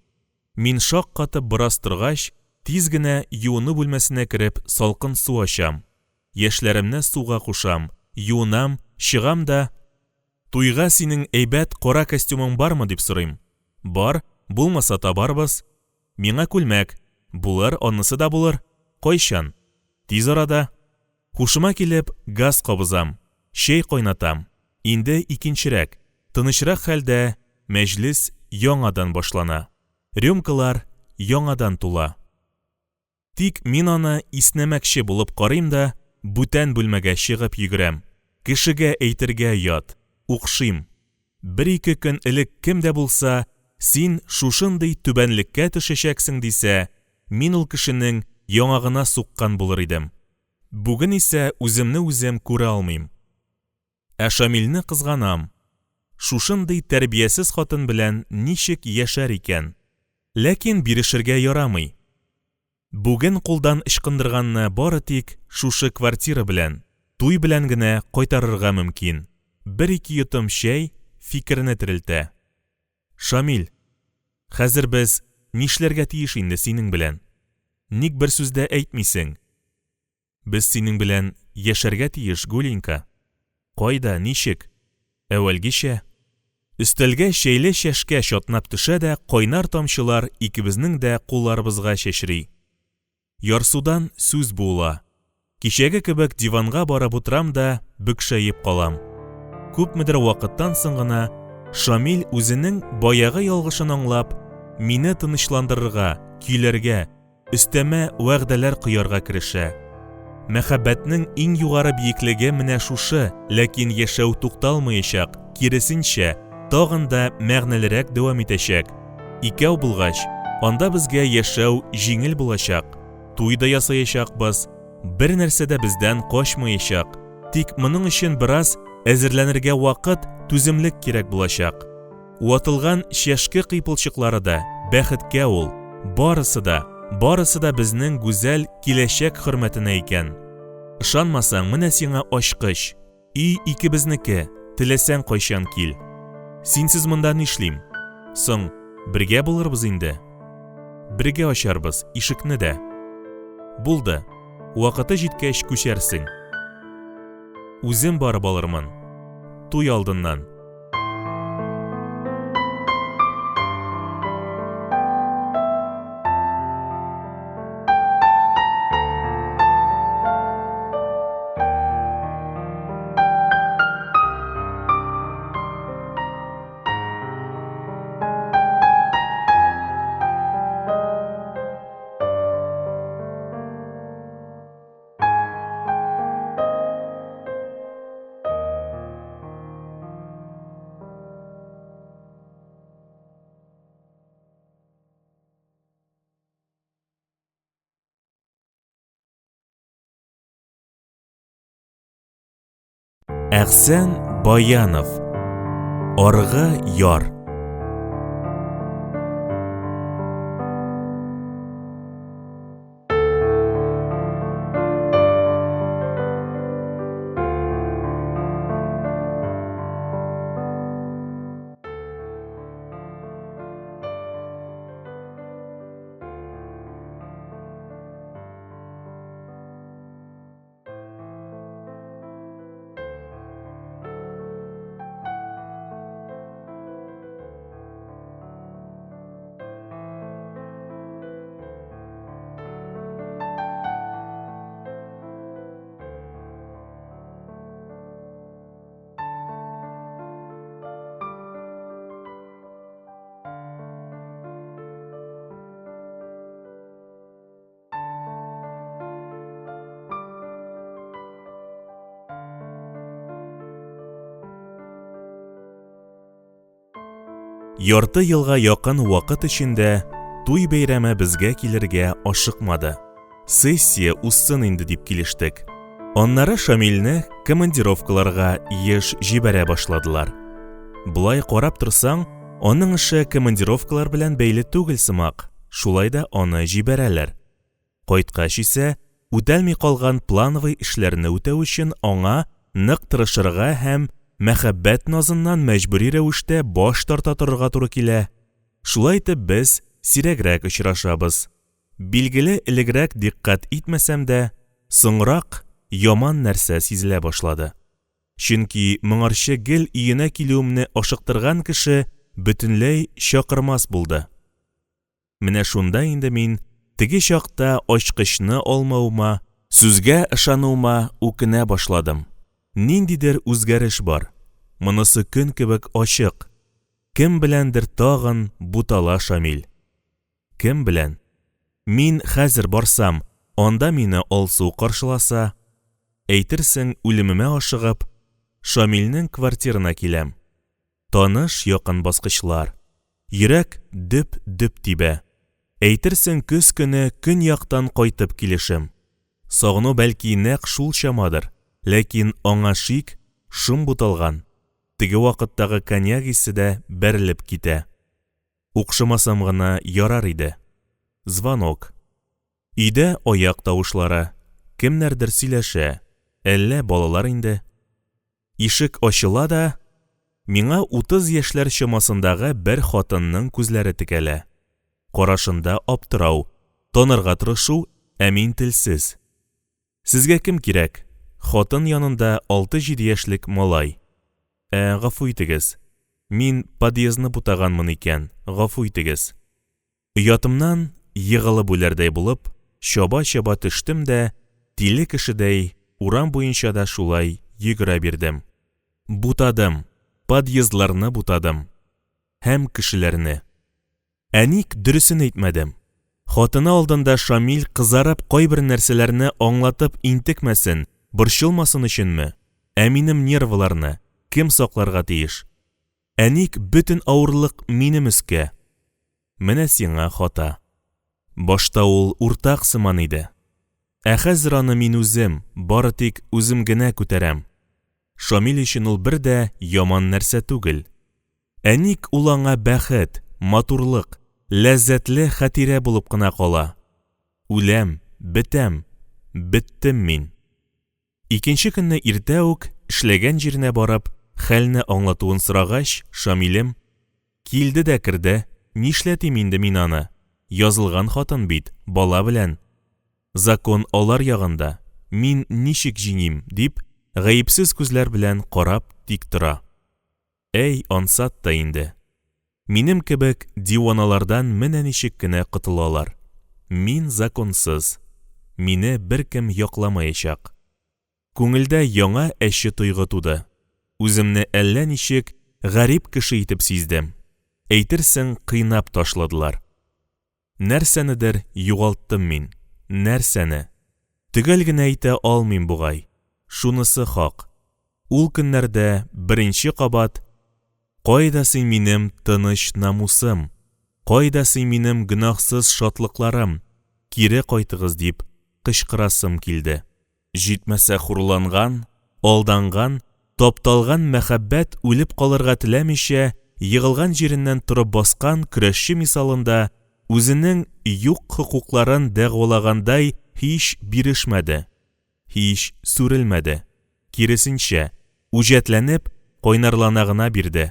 Мин шаккатып бераз торгач, тиз генә юыну бүлмәсенә кереп салкын су ачам. Яшьләремне суга кушам, юынам, чыгам да, Туйга синең әйбәт кара костюмың бармы, дип сорыйм. Бар, булмаса табарбыз. Миңа күлмәк. Булыр, анысы да булыр. Кайчан? Тиз арада. Һушыма килеп, газ кабызам, чәй кайнатам. Инде икенчерәк, тынычрак хәлдә мәҗлес яңадан башлана. Рюмкалар яңадан тула. Тик мин аны иснәмәкче булып карыйм да, бүтән бүлмәгә чыгып йөгерәм. Кешегә әйтергә оят, укшыйм. Бер-ике көн элек кем дә булса, син шушындый түбәнлеккә төшәчәксең дисә, мин ул кешенең яңагына суккан булыр идем. Бүген исә үземне үзем күрә алмыйм. Ә Шамилне кызганам. Шушындый тәрбиясез хатын белән ничек яшәр икән? Ләкин бирешергә ярамый. Бүген кулдан ычкындырганны бары тик шушы квартира белән, туй белән генә кайтарырга мөмкин. Бер-ике йотым чәй фикерне терелтә. Шамил, хәзер без нишләргә тиеш инде синең белән? Ник бер сүз дә әйтмисең? Без синең белән яшәргә тиеш, Гуленька. Кайда, ничек? Әүвәлгечә. Өстәлгә чәйле чәшкә чатнап төшә дә кайнар тамчылар икебезнең дә кулларыбызга чәчри. Ярсудан сүз буыла. Кичәге кебек диванга барып утырам да бөкшәеп калам. Күпмедер вакыттан соң гына Шамил үзенең баягы ялгышын аңлап, мине тынычландырырга, көйләргә, өстәмә вәгъдәләр коярга керешә. Мәхәббәтнең иң югары биеклеге менә шушы, ләкин яшәү тукталмаячак, киресенчә, тагын да мәгънәлерәк дәвам итәчәк. Икәү булгач, анда безгә яшәү җиңел булачак, туй да ясаячакбыз, бер нәрсә дә бездән качмаячак. Тик моның өчен бераз әзерләнергә вакыт, түземлек кирәк булачак. Ватылган чәшке кыйпылчыклары да, бәхеткә ул, барысы да, барысы да безнең гүзәл киләчәк хөрмәтенә икән. Ышанмасаң, менә сиңа ачкыч. Өй икебезнеке, теләсәң кайчан кил. Синсез монда нишлим? Соң, бергә булырбыз инде. Бергә ачарбыз ишекне дә. Булды. Вакыты җиткәч күчәрсең. Үзем барып алырмын. Туй алдыннан. Әхсән Баянов. Аргы яр. Ярты елга якын вакыт эчендә туй бәйрәме безгә килергә ашыкмады. Сессия узсын инде дип килештек. Аннары Шамилне командировкаларга еш җибәрә башладылар. Болай карап торсаң, аның эше командировкалар белән бәйле түгел сымак, шулай да аны җибәрәләр. Кайткач исә, үтәлми калган плановый эшләрне үтәү өчен аңа нык тырышырга һәм мәхәббәт назыннан мәҗбүри рәвештә баш тарта торырга туры килә. Шулай итеп без сирәгрәк очрашабыз. Билгеле, элегрәк дикъкать итмәсәм дә, соңрак яман нәрсә сизелә башлады. Чөнки моңарчы гел өенә килүемне ашыктырган кеше бөтенләй чакырмас булды. Менә шунда инде мин теге чакта ачкычны алмавыма, сүзгә ышануыма үкенә башладым. Ниндидер үзгәреш бар. Монысы көн кебек ачык. Кем беләндер тагын бутала Шамил. Кем белән? Мин хәзер барсам, анда мине Алсу каршыласа, әйтерсең, үлемемә ашыгып, Шамилнең квартирына киләм. Таныш якын баскычлар. Йөрәк дөп-дөп тибә. Әйтерсең, көз көне көньяктан кайтып килешем. Сагыну бәлки нәкъ шул чамадыр, ләкин аңа шик, шом буталган, теге вакыттагы коньяк исе дә бәрелеп китә. Укшымасам гына ярар иде. Звонок. Өйдә аяк тавышлары, кемнәрдер сөйләшә, әллә балалар инде. Ишек ачыла да, миңа 30 яшьләр чамасындагы бер хатынның күзләре текәлә. Карашында аптырау, танырга тырышу, ә мин телсез. Сезгә кем кирәк? Хатын янында 6-7 яшьлек малай. Ә, гафу итегез. Мин подъездны бутаганмын икән, гафу итегез. Оятымнан егылып үләрдәй булып, чаба-чаба төштем дә, тиле кешедәй, урам буенча да шулай йөгерә бирдем. Бутадым, подъездларны бутадым. Һәм кешеләрне. Ә ник дөресен әйтмәдем? Хатыны алдында Шамил кызарып кайбер нәрсәләрне аңлатып интекмәсен, борчылмасын өченме? Ә минем нервыларны кем сакларга тиеш? Ә ник бөтен авырлык минем өскә? Менә сиңа хата. Башта ул уртак сыман иде. Ә хәзер аны мин үзем, бары тик үзем генә күтәрәм. Шамил өчен ул бер дә яман нәрсә түгел. Ә ник ул аңа бәхет, матурлык, ләззәтле хатирә булып кына кала? Үләм, бетәм, беттем мин. Икенче көнне иртә үк эшләгән җиренә барып, хәлне аңлатуын сорагач, Шамилем, Килде дә керде, нишләтим инде мин аны? Язылган хатын бит, бала белән. Закон алар ягында, мин ничек җиңим, дип, гаепсез күзләр белән карап тик тора. Әй, ансат та инде. Минем кебек диваналардан менә ничек кенә котылалар. Мин законсыз. Мине беркем якламаячак. Күңелдә яңа әче тойгы туды. Үземне әллә ничек гарип кеше итеп сиздем. Әйтерсең, кыйнап ташладылар. Нәрсәнедер югалттым мин. Нәрсәне? Төгәл генә әйтә алмыйм бугай. Шунысы хак. Ул көннәрдә беренче кабат Кайда син минем тыныч намусым? Кайда син минем гөнаһсыз шатлыкларым? Кире кайтыгыз дип кычкырасым килде. Җитмәсә хурланган, алданган, тапталган мәхәббәт үлеп калырга теләмичә, егылган җиреннән торып баскан көрәшче мисалында үзенең юк хокукларын дәгъвалагандай һич бирешмәде, һич сүрелмәде, киресенчә, үҗәтләнеп, кайнарлана гына бирде.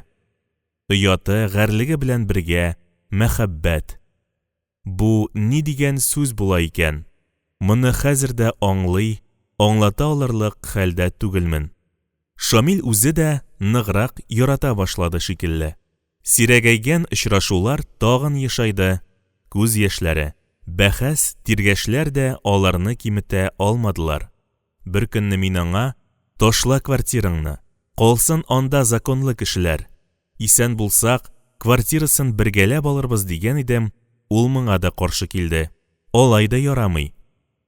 Ояты, гарьлеге белән бергә мәхәббәт. Бу ни дигән сүз була икән? Моны хәзер дә аңлый, аңлата алырлык хәлдә түгелмен. Шамил үзе дә ныграк ярата башлады шикелле. Сирәгәйгән очрашулар тагын ешайды, күз яшьләре, бәхәс, тиргәшләр дә аларны киметә алмадылар. Беркөнне мин аңа, Ташла квартираңны, калсын анда законлы кешеләр, Исән булсак, квартирасын бергәләп алырбыз дигән идем, ул моңа да каршы килде. Алай да ярамый.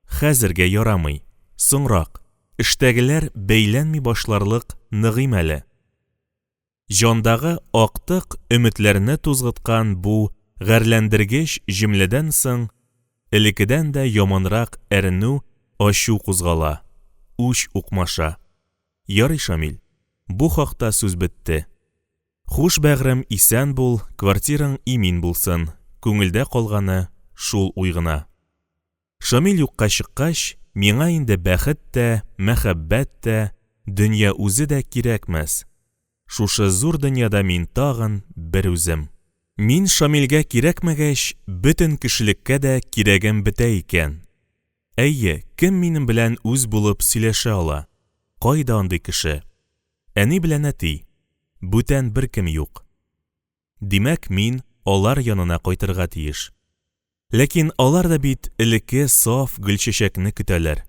Хәзергә ярамый. Соңрак. Эштәгеләр бәйләнми башларлык ныгыйм әле. Җандагы актык өметләрне тузгыткан бу гарьләндергеч җөмләдән соң, элеккедән дә яманрак әрнү, ачу кузгала, үч укмаша. Ярый, Шамил, бу хакта сүз бетте. Хуш, бәгърем, исән бул, квартираң имин булсын, күңелдә калганы шул уй гына. Шамил юкка чыккач, миңа инде бәхет тә, мәхәббәт тә, дөнья үзе дә кирәкмәс. Шушы зур дөньяда мин тагын бер үзем. Мин Шамилгә кирәкмәгәч, бөтен кешелеккә дә кирәгем бетә икән. Әйе, кем минем белән үз булып сөйләшә ала? Кайда андый кеше? Әни белән әти. Бүтән беркем юк. Димәк, мин алар янына кайтырга тиеш. Ләкин алар да бит элекке саф Гөлчәчәкне көтәләр,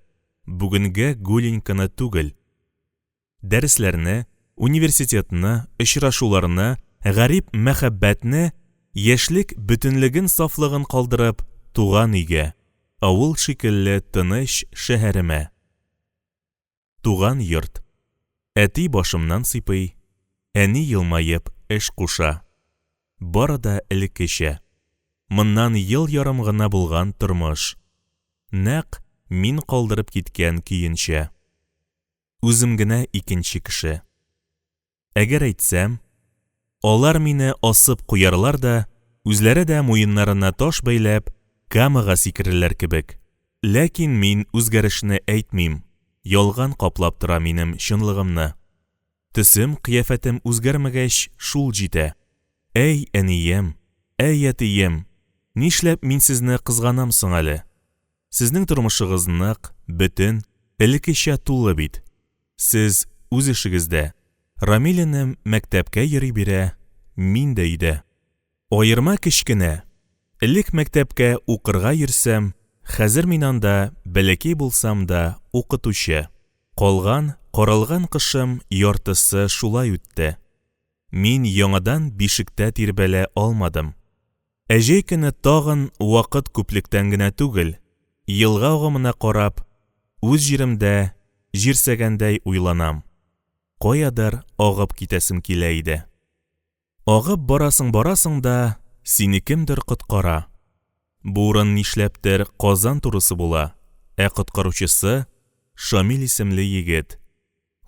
бүгенге Гуленьканы түгел. Дәресләрне, университетны, очрашуларны, гарип мәхәббәтне Яшьлек бөтенлеген-сафлыгын калдырып, туган өйгә, авыл шикелле тыныч шәһәремә. Туган йорт. Әти башымнан сыйпый, әни елмаеп эш куша. Бары да элеккечә. Моннан ел ярым гына булган тормыш. Нәкъ мин калдырып киткән көенчә. Үзем генә икенче кеше. Әгәр әйтсәм, алар мине асып куярлар да, үзләре дә муеннарына таш бәйләп, Камага сикерерләр кебек. Ләкин мин үзгәрешне әйтмим, ялган каплап тора минем чынлыгымны. Төсем, кыяфәтем үзгәрмәгәч, шул җитә. Әй, әнием, әй, әтием, нишләп мин сезне кызганам соң әле? Сезнең тормышыгыз нык, бөтен, элеккечә тулы бит. Сез үз эшегездә. Рамил энем мәктәпкә йөри бирә, мин дә өйдә. Аерма кечкенә. Элек мәктәпкә укырга йөрсәм, хәзер мин анда, бәләкәй булсам да, укытучы. Калган, каралган кышым яртысы шулай үтте. Мин яңадан бишектә тирбәлә алмадым. Ә җәй көне тагын вакыт күплектән генә түгел, елга агымына карап, үз җиремдә җирсәгәндәй уйланам. Каядыр агып китәсем килә иде. Агып барасың-барасың да, сине кемдер коткара. Бу урын нишләптер Казан турысы була, ә коткаручысы, Шамил исемле егет.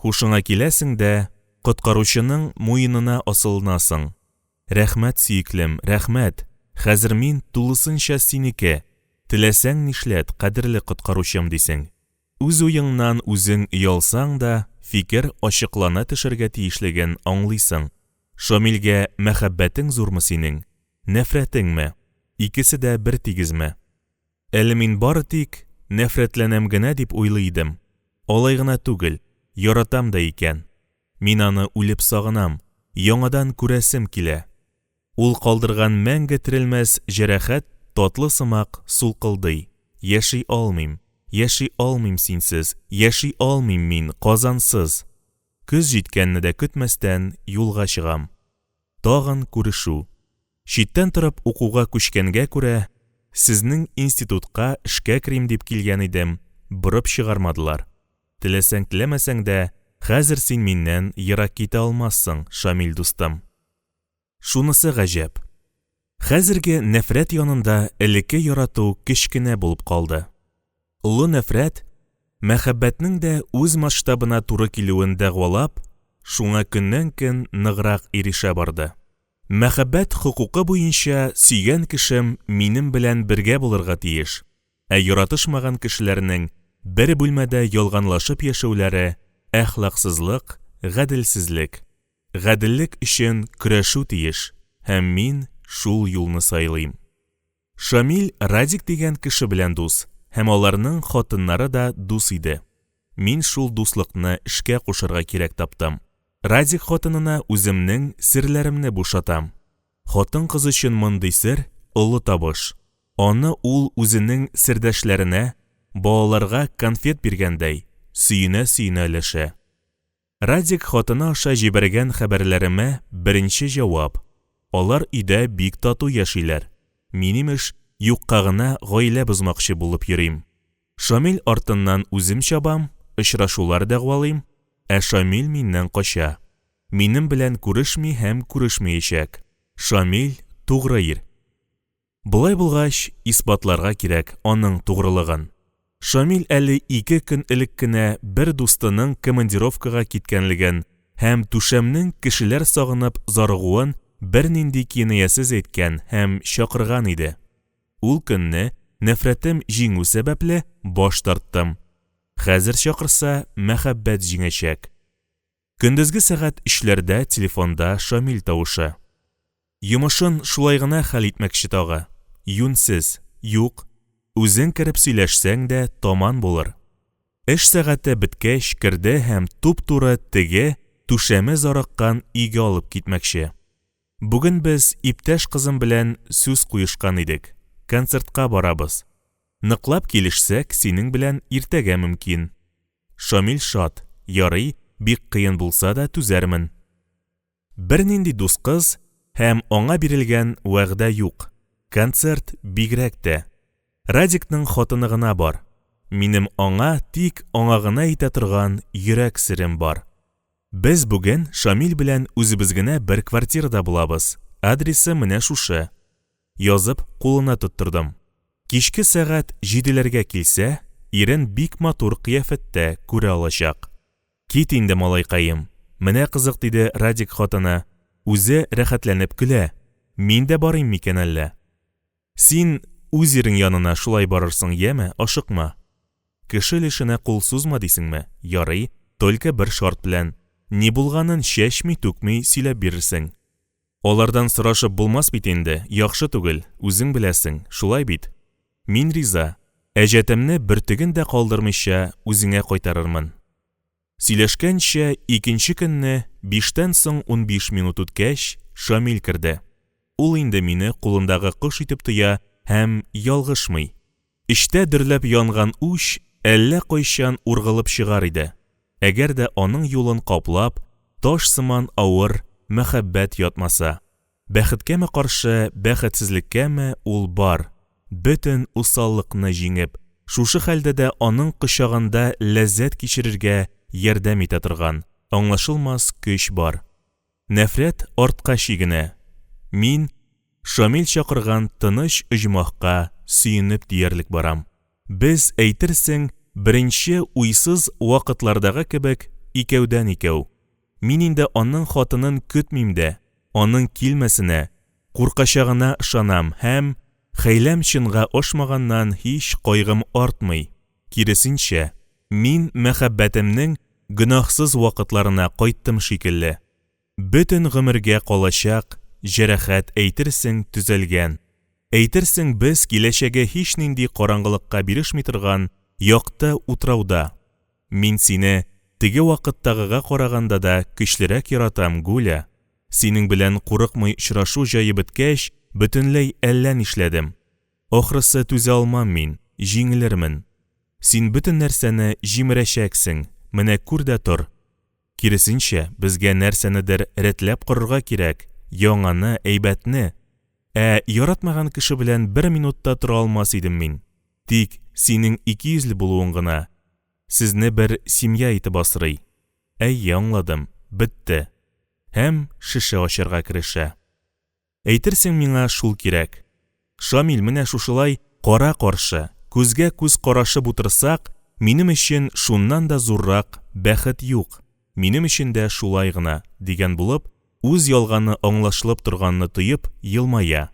Һушыңа киләсең дә, коткаручының муенына асылынасың. Рәхмәт, сөеклем, рәхмәт! Хәзер мин тулысынча синеке. Теләсәң нишләт, кадерле коткаручым, дисең. Үз уеңнан үзең оялсаң да, фикер ачыклана төшәргә тиешлеген аңлыйсың. Шамилгә мәхәббәтең зурмы синең, нәфрәтеңме? Икесе дә бертигезме? Әле мин бары тик нәфрәтләнәм генә дип уйлый идем. Алай гына түгел, яратам да икән. Мин аны үлеп сагынам, яңадан күрәсем килә. Ул калдырган мәңге терелмәс җәрәхәт татлы сымак сулкылдый. Яши алмыйм, яши алмыйм синсез, яши алмыйм мин Казансыз! Көз җиткәнне дә көтмәстән юлга чыгам. Тагын күрешү. Читтән торып укуга күчкәнгә күрә, сезнең институтка эшкә керим дип килгән идем, борып чыгармадылар. Теләсәң-теләмәсәң дә, хәзер син миннән ерак китә алмассың, Шамил дустым. Шунысы гаҗәп. Хәзерге нәфрәт янында элекке ярату кечкенә булып калды. Олы нәфрәт, мәхәббәтнең дә үз масштабына туры килүен дәгъвалап, шуңа көннән-көн ныграк ирешә барды. Мәхәббәт хокукы буенча сөйгән кешем минем белән бергә булырга тиеш, ә яратышмаган кешеләрнең бер бүлмәдә ялганлашып яшәүләре, әхлаксызлык, гаделсезлек. Гаделлек өчен көрәшү тиеш, һәм мин шул юлны сайлыйм. Шамил Радик дигән кеше белән дус, һәм аларның хатыннары да дус иде. Мин шул дуслыкны эшкә кушарга кирәк таптым. Радик хатынына үземнең серләремне бушатам. Хатын-кыз өчен мондый сер, олы табыш. Аны ул үзенең сердәшләренә, балаларга конфет биргәндәй, сөенә-сөенә өләшә. Радик хатыны аша җибәргән хәбәрләремә беренче җавап, алар өйдә бик тату яшиләр, мин, имеш, юкка гына гаилә бозмакчы булып йөрим. Шамил артыннан үзем чабам, очрашулар дәгъвалыйм, ә Шамил миннән кача. Минем белән күрешми һәм күрешмәячәк. Шамил, тугры ир. Болай булгач, исбатларга кирәк аның тугрылыгын. Шамил әле ике көн элек кенә бер дустының командировкага киткәнлеген һәм түшәмнең кешеләр сагынып зарыгуын бернинди кинаясез әйткән һәм чакырган иде. Ул көнне, нәфрәтем җиңү сәбәпле, баш тарттым. Хәзер чакырса, мәхәббәт җиңәчәк. Көндезге сәгать өчләрдә телефонда Шамил тавышы. Йомышын шулай гына хәл итмәкче тагы. Юньсез. Юк. Үзең кереп сөйләшсәң дә таман булыр. Эш сәгате беткәч керде һәм туп-туры теге, түшәме зарыккан өйгә алып китмәкче. Бүген без иптәш кызым белән сүз куешкан идек, концертка барабыз. Ныклап килешсәк, синең белән иртәгә мөмкин. Шамил шат, ярый, бик кыен булса да түзәрмен. Бернинди дус кыз Һәм аңа бирелгән вәгъдә юк. Концерт бигрәк тә. Радикның хатыны гына бар. Минем аңа, тик аңа гына әйтә торган йөрәк серем бар. Без бүген Шамил белән үзебез генә бер квартирада булабыз. Адресы менә шушы. Язып, кулына тоттырдым. Кичке сәгать җиделәргә килсә, ирен бик матур кыяфәттә күрә алачак. Кит инде, малайкаем. Менә кызык, диде Радик хатыны. Үзе рәхәтләнеп көлә. Мин дә барыйм микән әллә? Син үз ирең янына шулай барырсың, яме, ашыкма. Кеше өлешенә кул сузма дисеңме? Ярый, только бер шарт белән. Ни булганын чәчми-түкми сөйләп бирерсең. Алардан сорашып булмас бит инде, яхшы түгел, үзең беләсең, шулай бит? Мин риза. Әҗәтемне бөртеген дә калдырмыйча үзеңә кайтарырмын. Сөйләшкәнчә, икенче көнне, биштән соң 15 минут үткәч, Шамил керде. Ул инде мине кулындагы кош итеп тоя һәм ялгышмый. Эчтә дөрләп янган үч әллә кайчан ургылып чыгар иде, әгәр дә аның юлын каплап, таш сыман авыр мәхәббәт ятмаса. Бәхеткәме каршы, бәхетсезлеккәме, ул бар, бөтен усаллыкны җиңеп, шушы хәлдә дә аның кочагында ләззәт кичерергә ярдәм итә торган, аңлашылмас көч бар. Нәфрәт артка чигенә. Мин Шамил чакырган тыныч оҗмахка сөенеп диярлек барам. Без, әйтерсең, беренче уйсыз вакытлардагы кебек икәүдән-икәү. Мин инде аның хатынын көтмим дә, аның килмәсенә, куркачагына ышанам һәм, хәйләм чынга ашмаганнан һич кайгым артмый, киресенчә, мин мәхәббәтемнең гөнаһсыз вакытларына кайттым шикелле. Бөтен гомергә калачак җәрәхәт әйтерсең төзәлгән. Әйтерсең без киләчәге һичнинди караңгылыкка бирешми торган якты утрауда. Мин сине теге вакыттагыга караганда да көчлерәк яратам, Гуля. Синең белән курыкмый очрашу җае беткәч, бөтенләй әллә нишләдем. Ахрысы түзә алмам мин, җиңелермен. Син бөтен нәрсәне җимерәчәксең, менә күр дә тор. Киресенчә, безгә нәрсәнедер рәтләп корырга кирәк, яңаны, әйбәтне. Ә яратмаган кеше белән бер минут та тора алмас идем мин. Тик синең икейөзле булуың гына сезне бер семья итеп асрый. Әйе, аңладым, бетте. Һәм шешә ачарга керешә. Әйтерсең миңа шул кирәк. Шамил, менә шушылай кара-каршы, күзгә-күз карашып утырсак, минем өчен шуннан да зуррак бәхет юк, минем өчен дә шулай гына, дигән булып, үз ялганы аңлашылып торганны тоеп елмая.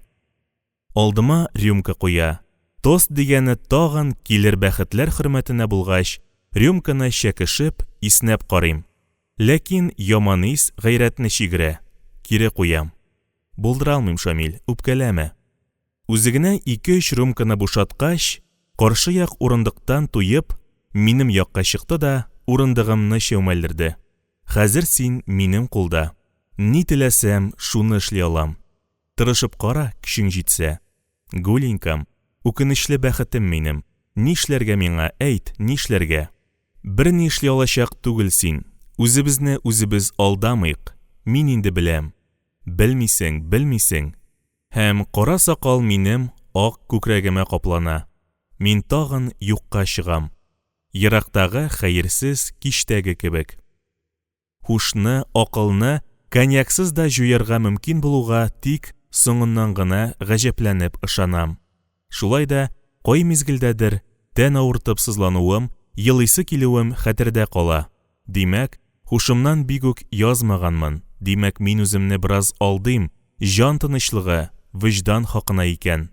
Алдыма рюмка куя. Тост дигәне тагын килер бәхетләр хөрмәтенә булгач, рюмканы чәкешеп, иснәп карыйм. Ләкин яман ис гайрәтне чигерә. Кире куям. Булдыра алмыйм, Шамил, үпкәләмә. Үзе генә ике-өч рюмканы бушаткач, каршы як урындыктан туеп, минем якка чыкты да урындыгымны чәүмәлдерде. Хәзер син минем кулда. Ни теләсәм, шуны эшли алам. Тырышып кара, көчең җитсә. Гуленькам, үкенечле бәхетем минем. Нишләргә миңа, әйт, нишләргә? Берни эшли алачак түгел син. Үзебезне үзебез алдамыйк. Мин инде беләм. Белмисең, белмисең. Һәм кара сакал минем ак күкрәгемә каплана. Мин тагын юкка чыгам. Ерактагы хәерсез кичтәге кебек. Һушны, акылны коньяксыз да җуярга мөмкин булуга тик соңыннан гына гаҗәпләнеп ышанам. Шулай да кай мизгелдәдер тән авыртып сызлануым, елыйсы килүем хәтердә кала. Димәк, һушымнан бик үк язмаганмын, димәк, мин үземне бераз алдыйм, җан тынычлыгы, вөҗдан хакына икән.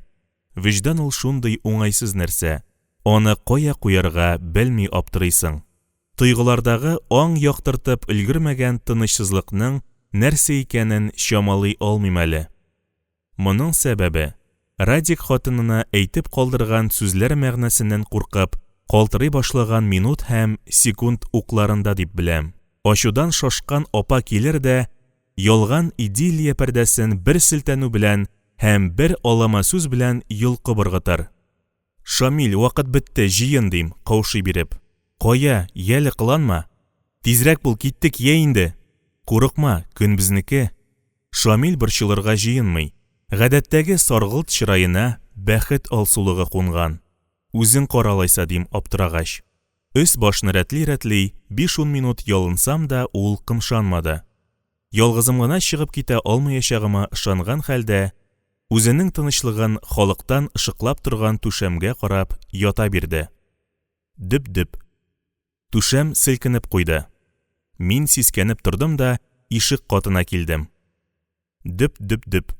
Вөҗдан ул шундый уңайсыз нәрсә, аны кая куярга белми аптырыйсың. Тойгылардагы аң яктыртып өлгермәгән тынычсызлыкның нәрсә икәнен чамалый алмыйм әле. Моның сәбәбе, Радик хатынына әйтеп калдырган сүзләр мәгънәсеннән куркып, калтырый башлаган минут һәм секунд укларында дип беләм. Ачудан шашкан апа килер дә, ялган идиллия пәрдәсен бер селтәнү белән һәм бер алама сүз белән йолкып ыргытыр. Шамил, вакыт бетте, җыен, дим, каушый биреп. Кая, яле, кыланма. Тизрәк бул, киттек, йә инде. Курыкма, көн безнеке. Шамил борчылырга җыенмый. Гадәттәге саргылт чыраена бәхет алсулыгы кунган. Үзең кара алайса, дим аптырагач. Өс-башны рәтли-рәтли биш-ун минут ялынсам да, ул кымшанмады. Ялгызым гына чыгып китә алмаячагыма ышанган хәлдә, үзенең тынычлыгын халыктан ышыклап торган түшәмгә карап ята бирде. Дөп-дөп. Түшәм селкенеп куйды. Мин сискәнеп тордым да ишек катына килдем. Дөп-дөп-дөп.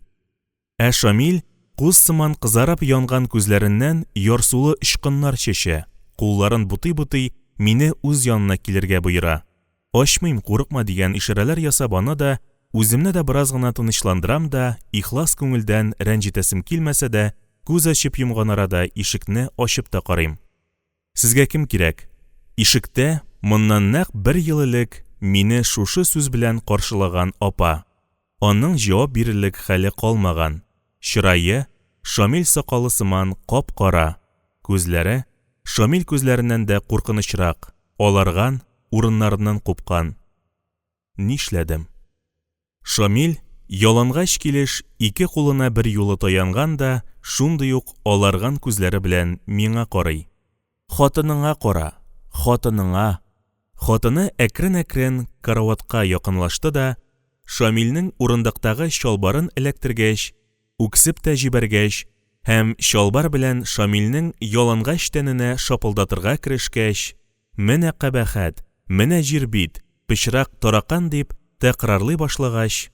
Ә Шамил куз сыман кызарып янган күзләреннән ярсулы очкыннар чәчә, кулларын бутый-бутый мине үз янына килергә боера. Ачмыйм, курыкма дигән ишарәләр ясап аны да, үземне дә бераз гына тынычландырам да, ихлас күңелдән рәнҗетәсем килмәсә дә, күз ачып йомган арада ишекне ачып та карыйм. Сезгә кем кирәк? Ишектә, моннан нәкъ бер ел элек мине шушы сүз белән каршылаган апа. Аның җавап бирерлек хәле калмаган, чырае Шамил сакалы сыман кап-кара, күзләре Шамил күзләреннән дә куркынычрак, аларган, урыннарыннан купкан. Нишләдем? Шамил, ялангач килеш, ике кулына берьюлы таянган да шундый ук аларган күзләре белән миңа карый. Хатыныңа кара, хатыныңа! Хатыны әкрен-әкрен караватка якынлашты да, Шамилнең урындыктагы чалбарын эләктергәч, үксеп тә җибәргәч һәм чалбар белән Шамилнең ялангач тәненә шапылдатырга керешкәч, Менә кабахәт, менә җирбит, пычрак таракан дип тәкрарлый башлагач,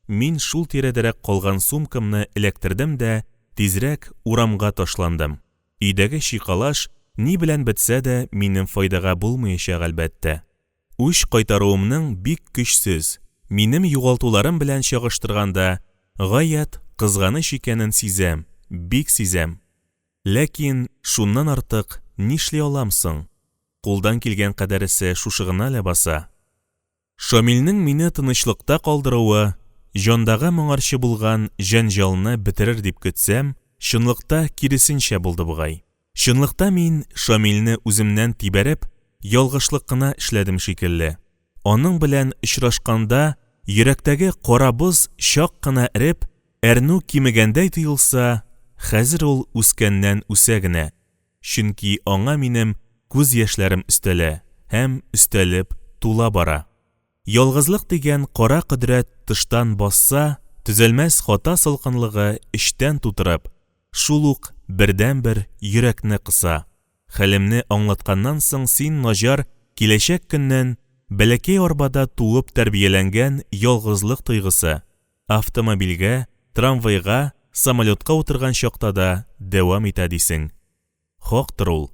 мин шул тирәдәрәк калган сумкамны эләктердем дә тизрәк урамга ташландым. Өйдәге чикалаш ни белән бетсә дә минем файдага булмаячак, әлбәттә. Үч кайтаруымның бик көчсез, минем югалтуларым белән чагыштырганда, гаять кызганыч икәнен сизәм, бик сизәм. Ләкин шуннан артык нишли алам соң? Кулдан килгән кадәресе шушы гына ләбаса. Шамилнең мине тынычлыкта калдыруы җандагы моңарчы булган җәнҗалны бетерер дип көтсәм, чынлыкта киресенчә булды бугай. Чынлыкта мин Шамилне үземнән тибәреп, ялгышлык кына эшләдем шикелле. Аның белән очрашканда йөрәктәге кара боз чак кына эреп, Әрнү кимегәндәй тоелса, хәзер ул үскәннән үсә генә, чөнки аңа минем күз яшьләрем өстәлә һәм өстәлеп тула бара. Ялгызлык дигән кара кодрәт тыштан басса, төзәлмәс хата салкынлыгы эчтән тутырып, шул ук бердәнбер йөрәкне кыса. Хәлемне аңлатканнан соң син, Наҗар, киләчәк көннән, бәләкәй арбада туып тәрбияләнгән ялгызлык тойгысы, Автомобильгә, трамвайга, самолетка утырган чакта да дәвам итә дисең. Хактыр ул.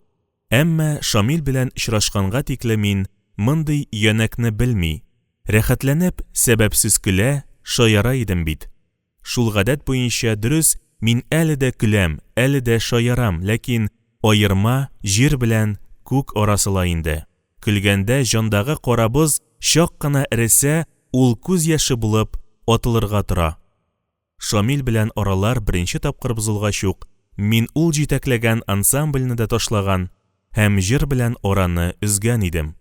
Әмма Шамил белән очрашканга тикле мин мондый өянәкне белми, рәхәтләнеп, сәбәпсез көлә, шаяра идем бит. Шул гадәт буенча, дөрес, мин әле дә көләм, әле дә шаярам, ләкин аерма җир белән күк арасы ла инде. Көлгәндә җандагы кара боз чак кына эресә, ул күз яше булып атылырга тора. Шамил белән аралар беренче тапкыр бозылгач ук, мин ул җитәкләгән ансамбльне дә ташлаган һәм җыр белән араны өзгән идем.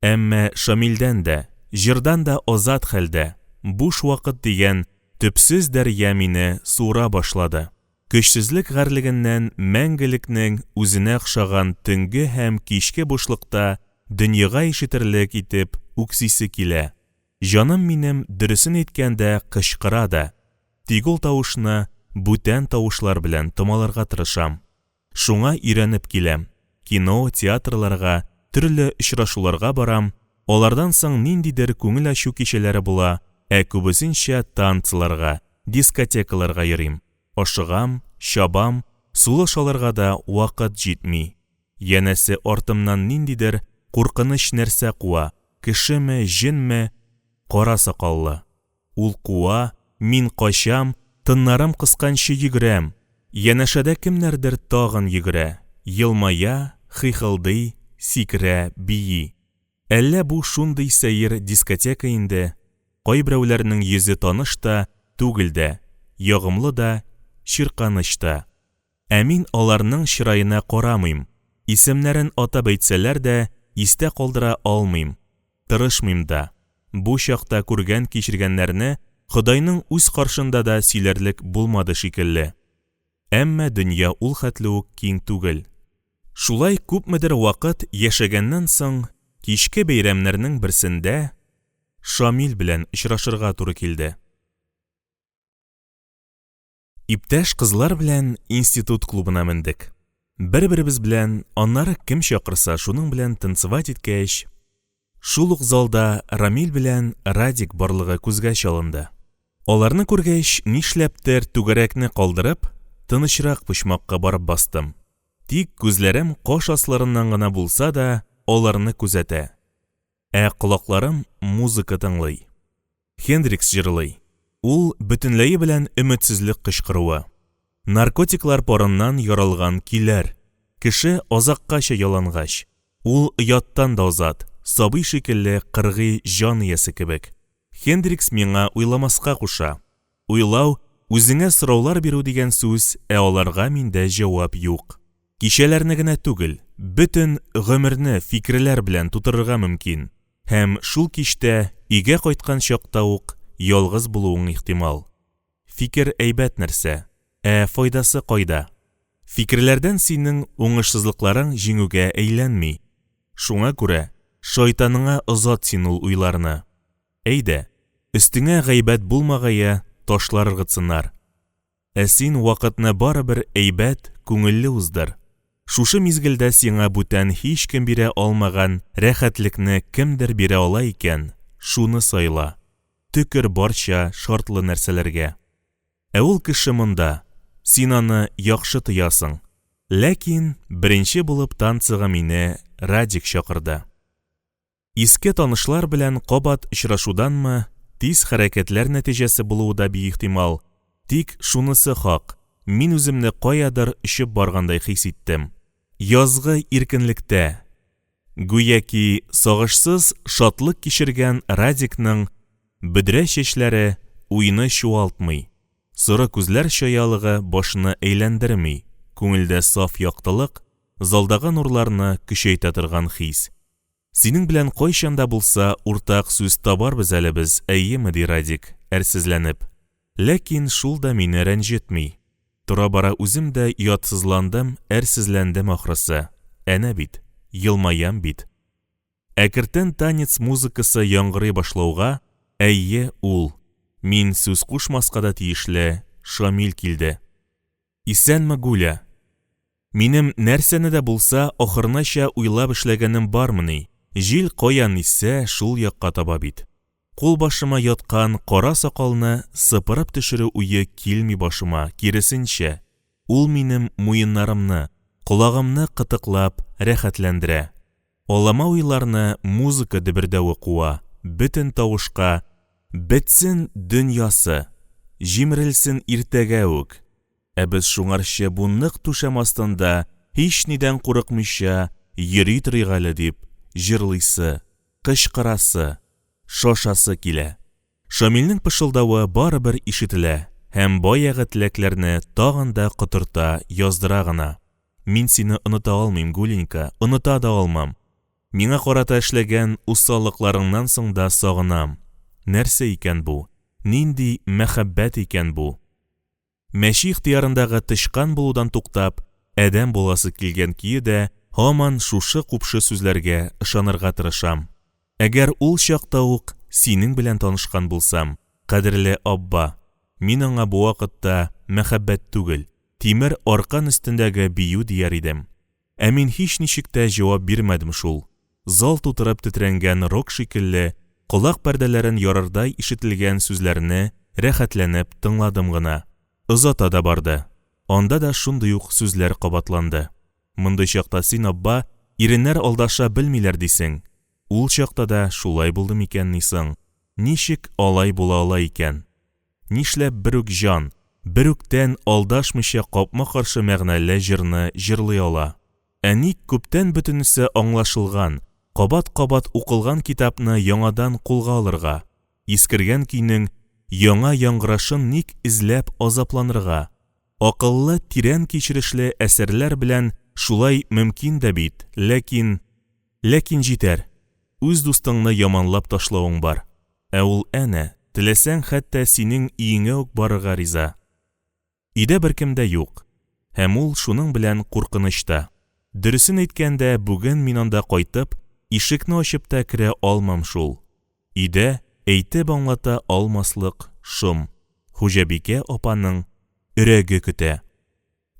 Әмма Шамилдән дә, җырдан да азат хәлдә, буш вакыт дигән төпсез дәрья мине суыра башлады. Көчсезлек гарьлегеннән мәңгелекнең үзенә охшаган төнге һәм кичке бушлыкта дөньяга ишетерлек итеп үксисе килә. Җаным минем дөресен әйткәндә кычкыра да, тик ул тавышны бүтән тавышлар белән томаларга тырышам. Шуңа өйрәнеп киләм. Кино, театрларга, төрле очрашуларга барам, алардан соң ниндидер күңел ачу кичәләре була, ә күбесенчә танцыларга, дискотекаларга йөрим. Ашыгам, чабам, сулыш алырга да вакыт җитми. Янәсе артымнан ниндидер куркыныч нәрсә куа, кешеме, җенме, кара сакаллы. Ул куа, мин качам, тыннарым кысканчы йөгерәм. Янәшәдә кемнәрдер тагын йөгерә, елмая, хихылдый, сикерә, бии. Әллә бу шундый сәер дискотека инде, кайберәүләрнең йөзе таныш та, түгел дә, ягымлы да, чирканыч та. Ә мин аларның чыраена карамыйм, исемнәрен атап әйтсәләр дә, истә калдыра алмыйм, тырышмыйм да. Бу чакта күргән-кичергәннәрне Ходайның үз каршында да сөйләрлек булмады шикелле. Әмма дөнья ул хәтле үк киң түгел. Шулай күпмедер вакыт яшәгәннән соң, кичке бәйрәмнәрнең берсендә Шамил белән очрашырга туры килде. Иптәш кызлар белән институт клубына мендек. Бер-беребез белән, аннары кем чакырса, шуның белән танцевать иткәч, шул ук залда Рамил белән Радик барлыгы күзгә чалынды. Аларны күргәч, нишләптер түгәрәкне калдырып, тынычрак почмакка барып бастым. Тик күзләрем каш асларыннан гына булса да аларны күзәтә. Ә колакларым музыка тыңлый. Хендрикс җырлый. Ул бөтенләе белән өметсезлек кычкыруы. Наркотиклар парыннан яралган көйләр. Кеше азаккача ялангач. Ул ояттан да азат, сабый шикелле кыргый җан иясе кебек. Хендрикс миңа уйламаска куша. Уйлау, үзеңә сораулар бирү дигән сүз, ә аларга миндә җавап юк. Кичәләрне генә түгел, бөтен гомерне фикерләр белән тутырырга мөмкин. Һәм шул кичтә өйгә кайткан чакта ук ялгыз булуың ихтимал. Фикер әйбәт нәрсә, ә файдасы кайда? Фикерләрдән синең уңышсызлыкларың җиңүгә әйләнми. Шуңа күрә шайтаныңа озат син ул уйларны. Әйдә, өстеңә гайбәт булмагае ташлар ыргытсыннар. Ә син вакытны барыбер әйбәт, күңелле уздыр. Шушы мизгелдә сиңа бүтән һичкем бирә алмаган рәхәтлекне кемдер бирә ала икән, шуны сайла. Төкер барча шартлы нәрсәләргә. Ә ул кеше монда, син аны яхшы тоясың. Ләкин беренче булып танцыга мине Радик чакырды. Иске танышлар белән кабат очрашуданмы, тиз хәрәкәтләр нәтиҗәсе булуы да бик ихтимал, тик шунысы хак, мин үземне каядыр очып баргандай хис иттем. Язгы иркенлектә, гүяки сагышсыз шатлык кичергән Радикның бөдрә чәчләре уйны чуалтмый, соры күзләр чаялыгы башны әйләндерми, күңелдә саф яктылык, залдагы нурларны көчәйтә торган хис. Синең белән кайчан да булса уртак сүз табарбыз әле без, әйеме, ди Радик, әрсезләнеп. Ләкин шул да мине рәнҗетми. Тора-бара үзем дә оятсызландым, әрсезләндем ахрысы. Әнә бит, елмаям бит. Әкертен танец музыкасы яңгырый башлауга, әйе, ул, мин сүз кушмаска да тиешле Шамил килде. Исәнме, Гуля! Минем нәрсәне дә булса ахырынача уйлап эшләгәнем бармыни? Җил каян иссә, шул якка таба бит. Кулбашыма яткан кара сакалны сыпырып төшерү уе килми башыма, киресенчә, ул минем муеннарымны, колагымны кытыклап рәхәтләндерә. Алама уйларны музыка дөбердәве куа, бөтен тавышка, Бетсен дөньясы, җимерелсен иртәгә үк! Ә без шуңарчы бу нык түшәм астында һичнидән курыкмыйча йөри торыйк әле, дип җырлыйсы, кычкырасы, шашасы килә. Шамилнең пышылдавы барыбер ишетелә һәм баягы теләкләрне тагын да котырта, яздыра гына. Мин сине оныта алмыйм, Гуленька, оныта да алмам. Миңа карата эшләгән усаллыкларыңнан соң да сагынам. Нәрсә икән бу? Нинди мәхәббәт икән бу? Мәче ихтыярындагы тычкан булудан туктап, адәм буласы килгән көе дә һаман шушы купшы сүзләргә ышанырга тырышам. Әгәр ул чакта ук синең белән танышкан булсам, кадерле абба, мин аңа бу вакытта мәхәббәт түгел, тимер аркан өстендәге бию дияр идем. Ә мин һичничек тә җавап бирмәдем шул. Зал тутырып тетрәнгән рок шикелле, колак пәрдәләрен ярырдай ишетелгән сүзләрне рәхәтләнеп тыңладым гына. Озата да барды. Анда да шундый ук сүзләр кабатланды. Мондый чакта син, абба, иреннәр алдаша белмиләр дисең. Ул чакта да шулай булды микәнни соң? Ничек алай була ала икән? Нишләп бер үк җан, бер үк тән алдашмыйча капма-каршы мәгънәле җырны җырлый ала? Ә ник күптән бөтенесе аңлашылган, кабат-кабат укылган китапны яңадан кулга алырга, искергән көйнең яңа яңгырашын ник эзләп азапланырга? Акыллы, тирән кичерешле әсәрләр белән шулай мөмкин дә бит, ләкин. Ләкин җитәр. Үз дустыңны яманлап ташлавың бар. Ә ул әнә, Теләсәң, хәтта синең өеңә үк барырга риза. Өйдә беркем дә юк. Һәм ул шуның белән куркыныч та. Дөресен әйткәндә, бүген мин анда кайтып, ишекне ачып та керә алмам шул. Өйдә әйтеп аңлата алмаслык шом, хуҗабикә апаның өрәге көтә.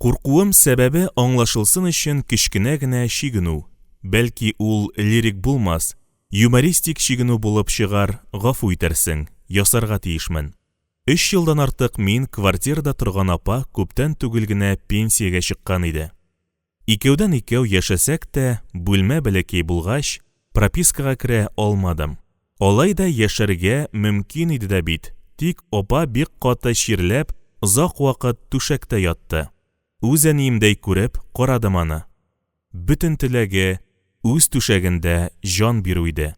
Куркуым сәбәбе аңлашылсын өчен кечкенә генә чигенү. Бәлки ул лирик булмас, юмористик чигенү булып чыгар, гафу итәрсең, ясарга тиешмен. Өч елдан артык мин квартирада торган апа күптән түгел генә пенсиягә чыккан иде. Икәүдән-икәү яшәсәк тә, бүлмә бәләкәй булгач, пропискага керә алмадым. Алай да яшәргә мөмкин иде дә бит, тик апа бик каты чирләп, озак вакыт түшәктә ятты. Үз әниемдәй күреп карадым аны. Бөтен теләге, үз түшәгендә җан бирү иде.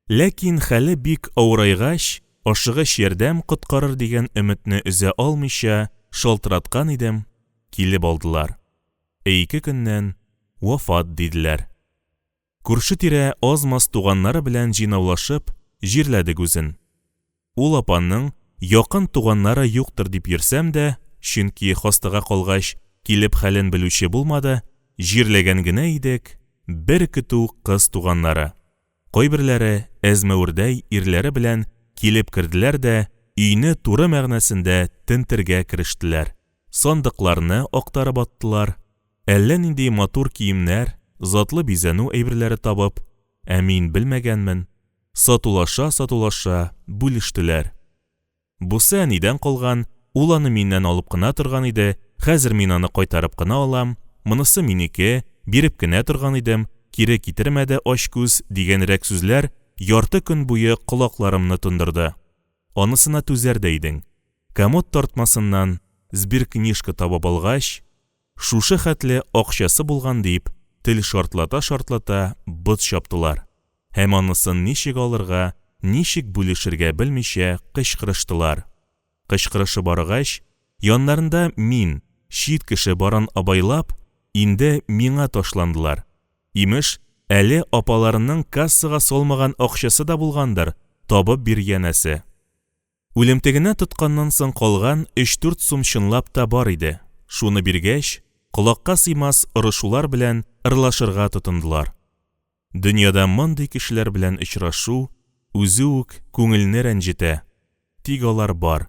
Ләкин хәле бик авырайгач, ашыгыч ярдәм коткарыр дигән өметне өзә алмыйча шалтыраткан идем, килеп алдылар. Ә ике көннән вафат диделәр. Күрше-тирә аз-маз туганнары белән җыйнаулашып җирләдек үзен. Ул апаның якын туганнары юктыр дип йөрсәм дә, чөнки хастага калгач, килеп хәлен белүче булмады, җирләгән генә идек, бер көтү кыз туганнары, кайберләре әзмәвердәй ирләре белән килеп керделәр дә өйне туры мәгънәсендә тентергә керештеләр. Сандыкларны актарып аттылар, әллә нинди матур киемнәр, затлы бизәнү әйберләре табып, ә мин белмәгәнмен, сатулаша-сатулаша бүлештеләр. Бусы әнидән калган, ул аны миннән алып кына торган иде, хәзер мин аны кайтарып кына алам, монысы минеке, биреп кенә торган идем, кире китермәде ач күз, дигәнрәк сүзләр ярты көн буе колакларымны тондырды. Анысына түзәр дә идең. Комод тартмасыннан сберкнижка табып алгач, шушы хәтле акчасы булган дип, тел шартлата-шартлата бот чаптылар һәм анысын ничек алырга, ничек бүлешергә белмичә кычкырыштылар. Кычкырышып арыгач, яннарында мин, чит кеше барын абайлап, инде миңа ташландылар. Имеш, әле апаларының кассага салмаган акчасы да булгандыр, табып бир янәсе. Үлемтегенә тотканнан соң калган өч-дүрт сум чынлап та бар иде, шуны биргәч, колакка сыймас орышулар белән ырлашырга тотындылар. Дөньяда мондый кешеләр белән очрашу үзе үк күңелне рәнҗетә, тик алар бар.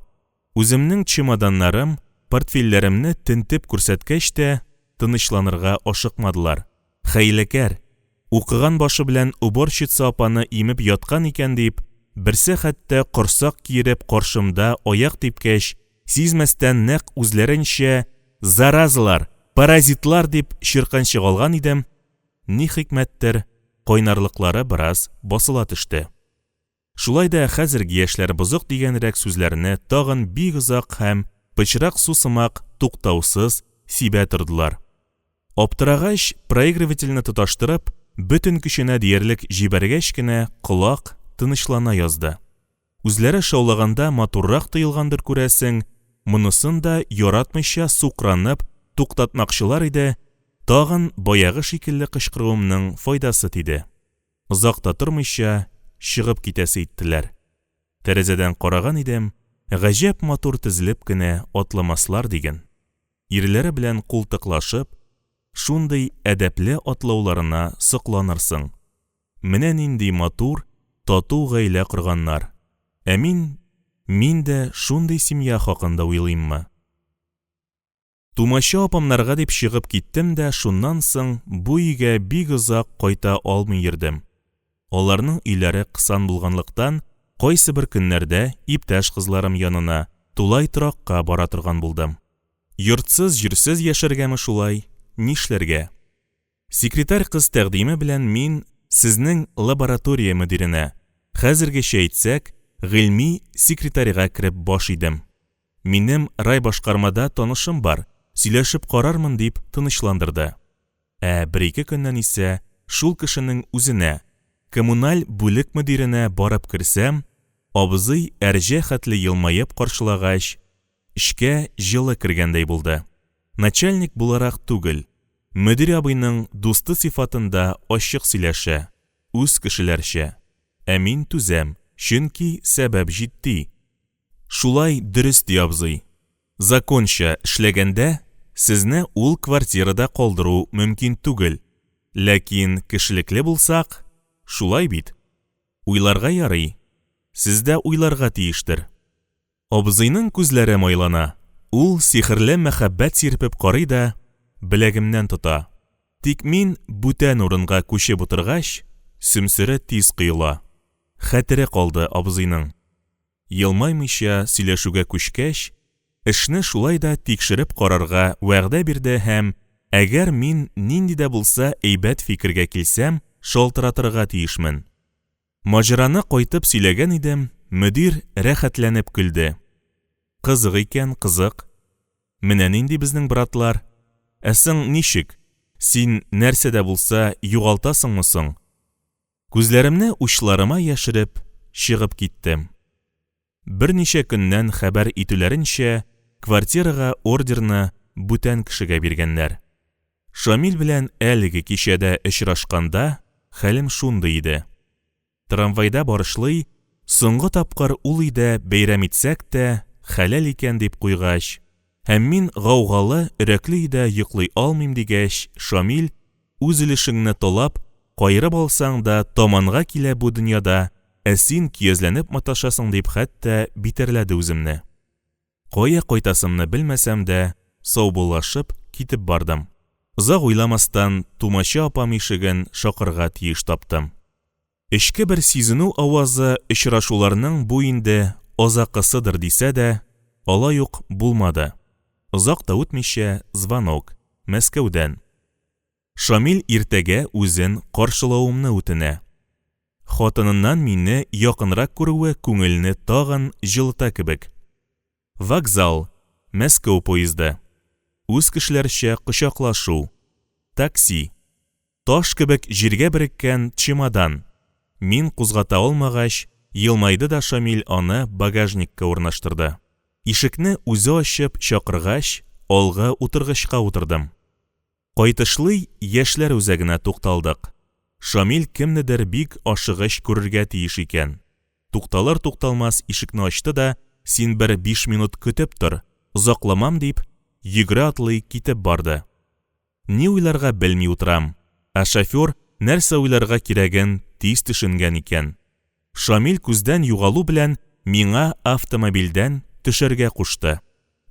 Үземнең чемоданнарым, портфельләремне тентеп күрсәткәч тә, тынычланырга ашыкмадылар. Хәйләкәр, укыган башы белән уборщица апаны имеп яткан икән дип, берсе хәтта корсак киереп каршымда аяк типкәч, сизмәстән нәкъ үзләренчә заразалар, паразитлар дип чирканчык алган идем, ни хикмәттер, кайнарлыклары бераз басыла төште. Шулай да хәзерге яшьләр бозык дигәнрәк сүзләрне тагын бик озак һәм пычрак су сымак туктаусыз сибә тордылар. Аптырагач, проигрывательне тоташтырып, бөтен көченә диярлек җибәргәч кенә колак тынычлана язды. Үзләре шаулаганда матуррак тоелгандыр күрәсең, монысын да яратмыйча сукранып туктатмакчылар иде, тагын баягы шикелле кычкыруымның файдасы тиде. Озак та тормыйча, чыгып китәсе иттеләр. Тәрәзәдән караган идем, гаҗәп матур тезелеп кенә атламаслар диген. Ирләре белән култыклашып, шундый әдәпле атлауларына сокланырсың. Менә нинди матур, тату гаилә корганнар. Ә мин, мин дә шундый семья хакында уйлыйммы? Тумача апамнарга дип чыгып киттем дә шуннан соң бу өйгә бик озак кайта алмый йөрдем. Аларның өйләре кысан булганлыктан, кайсыбер көннәрдә иптәш кызларым янына, тулай торакка бара торган булдым. Йортсыз-җирсез яшәргәме шулай, нишләргә? Секретарь кыз тәкъдиме белән мин сезнең лаборатория мөдиренә, хәзергечә әйтсәк, гыйльми секретарьга кереп баш идем. Минем райбашкармада танышым бар, сөйләшеп карармын, дип тынычландырды. Ә бер-ике көннән исә шул кешенең үзенә, коммуналь бүлек мөдиренә барып керсәм, абзый әрҗә хәтле елмаеп каршылагач, эчкә җылы кергәндәй булды. Начальник буларак түгел, мөдир абыйның дусты сыйфатында ачык сөйләшә, үз кешеләрчә. Ә мин түзәм, чөнки сәбәп җитди. Шулай дөрес, ди абзый. Законча эшләгәндә, сезне ул квартирада калдыру мөмкин түгел. Ләкин кешелекле булсак, шулай бит. Уйларга ярый. Сез дә уйларга тиештер. Абзыйның күзләре майлана. Ул сихерле мәхәббәт сирпеп карый да, беләгемнән тота. Тик мин бүтән урынга күчеп утыргач, сөмсере тиз коела. Хәтере калды абзыйның. Елмаймыйча сөйләшүгә күчкәч, эшне шулай да тикшереп карарга вәгъдә бирде һәм, әгәр мин нинди дә булса әйбәт фикергә килсәм, шалтыратырга тиешмен. Маҗараны кайтып сөйләгән идем, мөдир рәхәтләнеп көлде. Кызык икән, кызык. Менә нинди безнең братлар. Ә соң ничек? Син нәрсә дә булса югалтасыңмы соң? Күзләремне учларыма яшереп, чыгып киттем. Берничә көннән хәбәр итүләренчә, квартирага ордерны бүтән кешегә биргәннәр. Шамил белән әлеге кичәдә очрашканда хәлем шундый иде. Трамвайда барышлый, соңгы тапкыр ул өйдә бәйрәм итсәк тә, хәләл икән дип куйгач, һәм мин гаугалы, өрәкле өйдә йоклый алмыйм дигәч, Шамил, үз өлешеңне талап, каерып алсаң да таманга килә бу дөньяда, ә син көязләнеп маташасың дип хәтта битәрләде үземне. Кая кайтасымны белмәсәм дә, саубуллашып, китеп бардым. Озак уйламастан, тумача апам ишеген шакырга тиеш таптым. Эчке бер сизенү авазы очрашуларның бу инде азакысыдыр дисә дә, алай ук булмады. Озак та үтмичә, звонок, Мәскәүдән. Шамил иртәгә үзен каршылавымны үтенә. Хатыныннан мине якынрак күрүе күңелне тагын җылыта кебек. Вокзал, Мәскәү поезды. Үз кешеләрчә кочаклашу. Такси. Таш кебек җиргә береккән чемодан. Мин кузгата алмагач, елмайды да Шамил аны багажникка урнаштырды. Ишекне үзе ачып чакыргач, алгы утыргычка утырдым. Кайтышлый яшьләр үзәгенә тукталдык. Шамил кемнедер бик ашыгыч күрергә тиеш икән. Тукталыр-тукталмас ишекне ачты да, син бер биш минут көтеп тор, озакламам дип, йөгерә-атлый китеп барды. Ни уйларга белми утырам. Ә шофер нәрсә уйларга кирәген тиз төшенгән икән. Шамил күздән югалу белән миңа автомобильдән төшәргә кушты.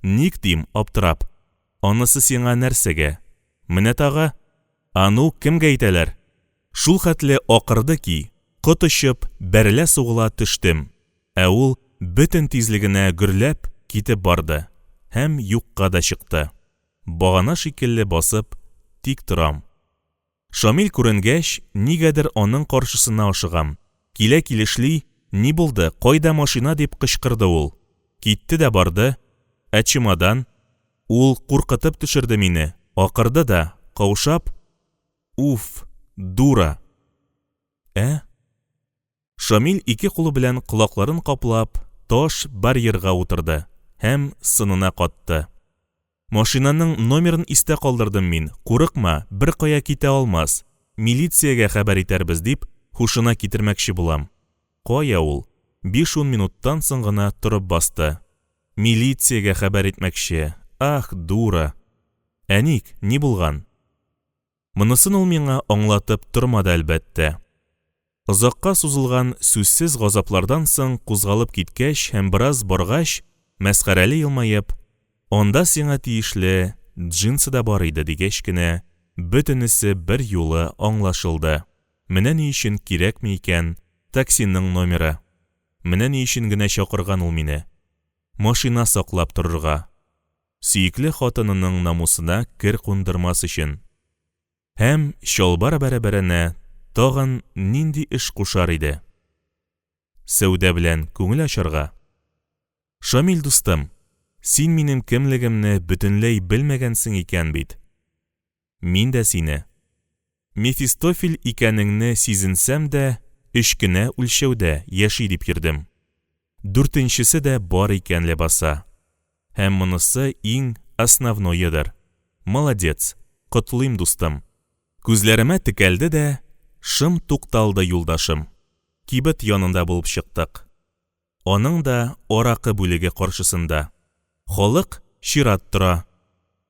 Ник дим, аптырап. Анысы сиңа нәрсәгә? Менә тагы. А ну, кемгә әйтәләр? Шул хәтле акырды ки, кот очып, бәрелә-сугыла төштем. Ә ул бөтен тизлегенә гөрләп китеп барды һәм юкка да чыкты. Багана шикелле басып тик торам. Шамил күренгәч, нигәдер аның каршысына ашыгам. Килә-килешли, Ни булды, кайда машина дип кычкырды ул. Китте дә барды. Ә чемодан? Ул куркытып төшерде мине, акырды да, каушап, Уф, дура! Ә? Шамил ике кулы белән колакларын каплап, таш барьерга утырды һәм сынына катты. Машинаның номерын истә калдырдым мин, курыкма, беркая китә алмас, милициягә хәбәр итәрбез, дип, һушына китермәкче булам. Кая ул? Биш-ун минуттан соң гына торып басты. Милициягә хәбәр итмәкче, ах, дура! Ә ник, ни булган? Монысын ул миңа аңлатып тормады, әлбәттә. Озакка сузылган сүзсез газаплардан соң кузгалып киткәч һәм бераз баргач, мәсхәрәле елмаеп, Анда сиңа тиешле джинсы да бар иде, дигәч кенә, бөтенесе берьюлы аңлашылды. Менә ни өчен кирәкми икән таксиның номеры. Менә ни өчен генә чакырган ул мине. Машина саклап торырга. Сөекле хатынының намусына кер кундырмас өчен. Һәм чалбар бәрабәренә тагын нинди эш кушар иде? Сәүдә белән күңел ачарга? Шамил дустым, син минем кемлегемне бөтенләй белмәгәнсең икән бит. Мин дә сине. Мефистофель икәнеңне сизенсәм дә, өч кенә үлчәүдә яши дип йөрдем. Дүртенчесе дә бар икән ләбаса. Һәм монысы иң основноедыр. Молодец, котлыйм, дустым. Күзләремә текәлде дә, шым тукталды юлдашым. Кибет янында булып чыктык. Аның да аракы бүлеге каршысында. Халык чират тора.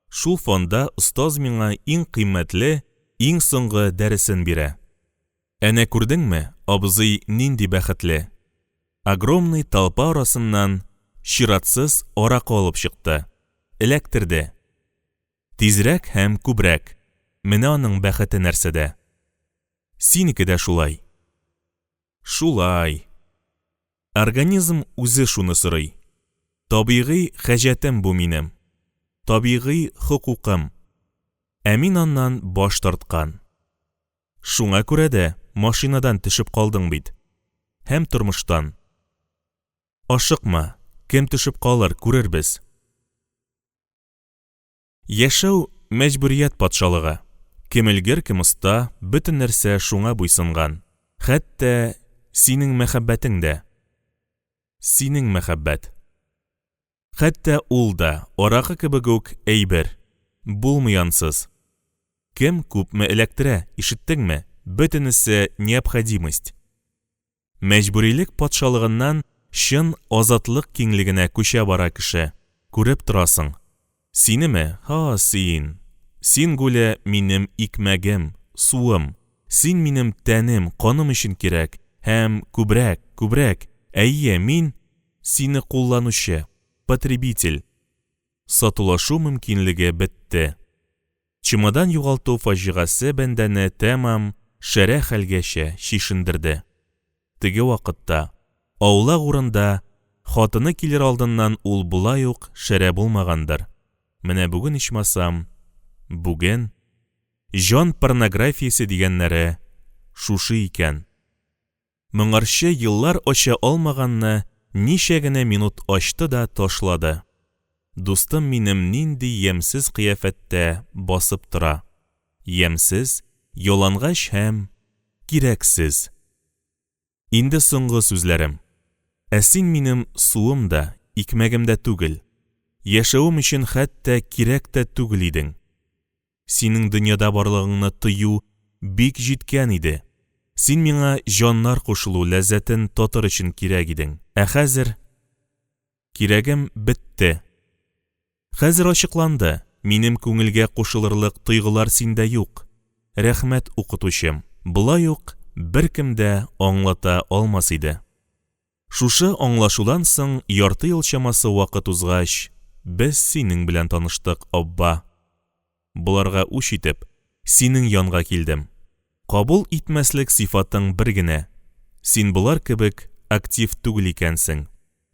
Шул фонда остаз миңа иң кыйммәтле, иң соңгы дәресен бирә. Әнә күрдеңме, абзый нинди бәхетле. Огромный толпа арасыннан чиратсыз аракы алып чыкты. Эләктерде. Тизрәк һәм күбрәк. Менә аның бәхете нәрсәдә. Синеке дә шулай. Шулай. Организм үзе шуны сорый. Табигый хаҗәтем бу минем. Табигый хокукым. Ә мин аннан баш тарткан. Шуңа күрә дә машинадан төшеп калдың бит. Һәм тормыштан. Ашыкма, кем төшеп калыр, күрербез. Яшәү мәҗбүрият патшалыгы. Кем өлгер, кем оста, бөтен нәрсә шуңа буйсынган. Хәтта синең мәхәббәтең дә. Синең мәхәббәт. Хәтта ул да, аракы кебек үк әйбер. Булмый ансыз. Кем күпме эләктерә, ишеттеңме? Бөтенесе необходимость. Мәҗбүрилек патшалыгыннан чын азатлык киңлегенә күчә бара кеше. Күреп торасың. Синеме? Һа, син. Син, Гуля, минем икмәгем, суым. Син минем тәнем, каным өчен кирәк. Һәм күбрәк, күбрәк. Әйе, мин сине кулланучы, потребитель. Сатулашу мөмкинлеге бетте. Чемодан югалту фаҗигасе бәндәне тәмам шәрә хәлгәчә чишендерде. Теге вакытта, аулак урында, хатыны килер алдыннан ул болай ук шәрә булмагандыр. Менә бүген ичмасам, бүген җан порнографиясе дигәннәре шушы икән. Моңарчы еллар ача алмаганны ничә генә минут ачты да ташлады. Дустым минем нинди ямьсез кыяфәттә басып тора. Ямьсез, ялангач һәм кирәксез. Инде соңгы сүзләрем. Ә син минем суым да, икмәгем дә түгел. Яшәвем өчен хәтта кирәк тә түгел идең. Синең дөньяда барлыгыңны тою бик җиткән иде. Син миңа җаннар кушылу ләззәтен татыр өчен кирәк идең. Ә хәзер кирәгем бетте. Хәзер ачыкланды, минем күңелгә кушылырлык тойгылар синдә юк. Рәхмәт, укытучым. Болай ук беркем дә аңлата алмас иде. Шушы аңлашудан соң ярты ел чамасы вакыт узгач, без синең белән таныштык, абба. Боларга үч итеп, синең янга килдем. Кабул итмәслек сыйфатың бер генә, син болар кебек актив түгел икәнсең.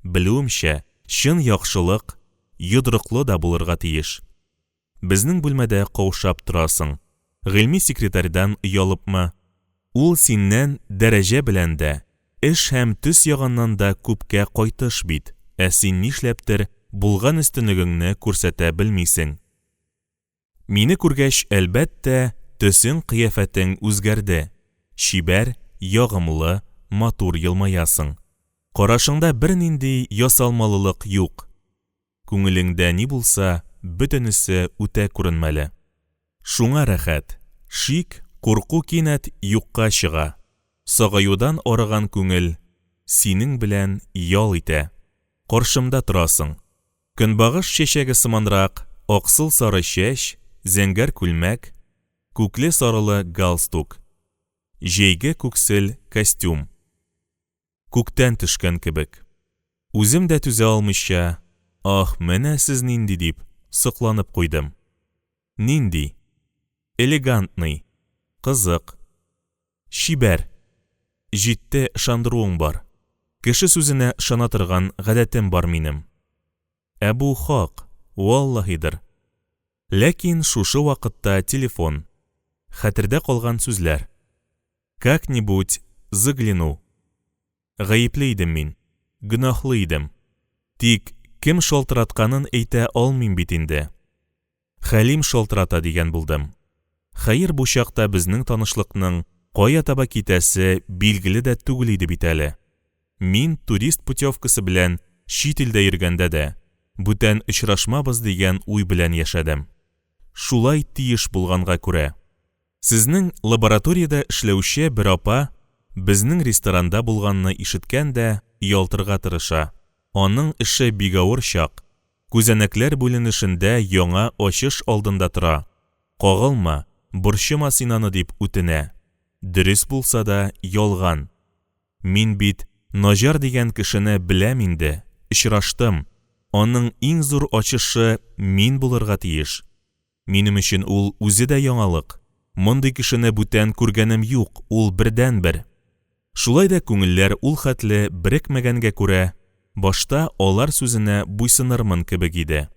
Белүемчә, чын яхшылык йодрыклы да булырга тиеш. Безнең бүлмәдә каушап торасың. Гыйльми секретарьдан оялыпмы? Ул синнән дәрәҗә белән дә, эш һәм төс ягыннан да күпкә кайтыш бит, ә син нишләптер булган өстенлегеңне күрсәтә белмисең. Мине күргәч, әлбәттә, төсең-кыяфәтең үзгәрде. Чибәр, ягымлы, матур елмаясың. Карашыңда бернинди ясалмалылык юк. Күңелеңдә ни булса, бөтенесе үтә күренмәле. Шуңа рәхәт. Шик, курку кинәт юкка чыга. Сагаюдан арыган күңел синең белән ял итә. Каршымда торасың. Көнбагыш чәчәге сыманрак аксыл сары чәч, зәңгәр күлмәк, күкле сарылы галстук. Җәйге күксел костюм. Күктән төшкән кебек. Үзем дә түзә алмыйча, ах, менә сез нинди дип, сокланып куйдым. Нинди? Элегантный. Кызык. Чибәр. Җитте, ышандыруың бар. Кеше сүзенә ышана торган гадәтем бар минем. Ә бу хак, валлаһидыр. Ләкин шушы вакытта телефон. Хәтердә калган сүзләр. Как-нибудь загляну. Гаепле идем мин, гөнаһлы идем. Тик кем шалтыратканын әйтә алмыйм бит инде. Хәлим шалтырата дигән булдым. Хәер, бу чакта безнең танышлыкның кая таба китәсе билгеле дә түгел иде бит әле. Мин турист путевкасы белән чит илдә йөргәндә дә, бүтән очрашмабыз дигән уй белән яшәдем. Шулай тиеш булганга күрә. Сезнең лабораториядә эшләүче бер апа безнең ресторанда булганны ишеткән дә, оялтырга тырыша. Аның эше бик авыр чак. Күзәнәкләр бүленешендә яңа ачыш алдында тора. Кагылма, борчыма син аны дип үтенә. Дөрес булса да, ялган. Мин бит Наҗар дигән кешене беләм инде, очраштым. Аның иң зур ачышы мин булырга тиеш. Минем өчен ул үзе дә яңалык. Мондый кешене бүтән күргәнем юк, ул бердәнбер. Шулай да күңелләр ул хәтле берекмәгәнгә күрә, башта алар сүзенә буйсынырмын кебек иде.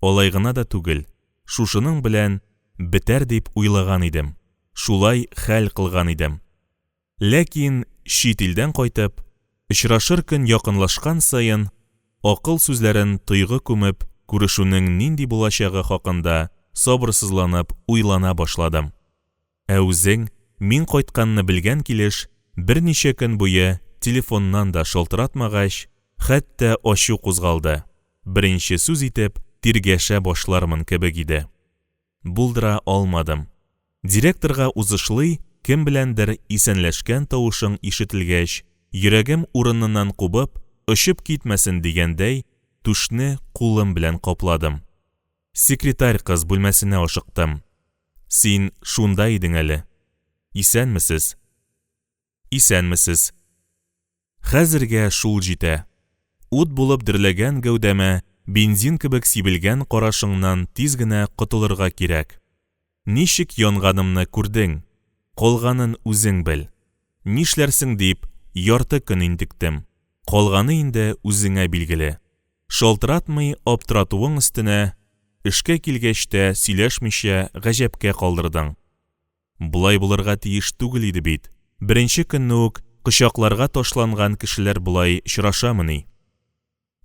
Алай гына да түгел, шушының белән бетәр дип уйлаган идем, шулай хәл кылган идем. Ләкин чит илдән кайтып, очрашыр көн якынлашкан саен, акыл сүзләрен тойгы күмеп, күрешүнең нинди булачагы хакында сабырсызланып уйлана башладым. Ә үзең, мин кайтканны белгән килеш, берничә көн буе телефоннан да шалтыратмагач, хәтта ачу кузгалды, беренче сүз итеп тиргәшә башлармын кебек иде. Булдыра алмадым. Директорга узышлый кем беләндер исәнләшкән тавышың ишетелгәч, йөрәгем урыныннан кубып, очып китмәсен дигәндәй, түшне кулым белән капладым. Секретарь кыз бүлмәсенә ашыктым. Син шунда идең әле. Исәнмесез. Исәнмесез. Хәзергә шул җитә. Ут булып дөрләгән гәүдәмә бензин кебек сибелгән карашыңнан тиз генә котылырга кирәк. Ничек янганымны күрдең, калганын үзең бел. Нишләрсең дип, ярты көн интектем. Калганы инде үзеңә билгеле. Шалтыратмый аптыратуың өстенә, эшкә килгәч тә сөйләшмичә гаҗәпкә калдырдың. Болай булырга тиеш түгел иде бит. Беренче көнне үк кочакларга ташланган кешеләр болай очрашамыни?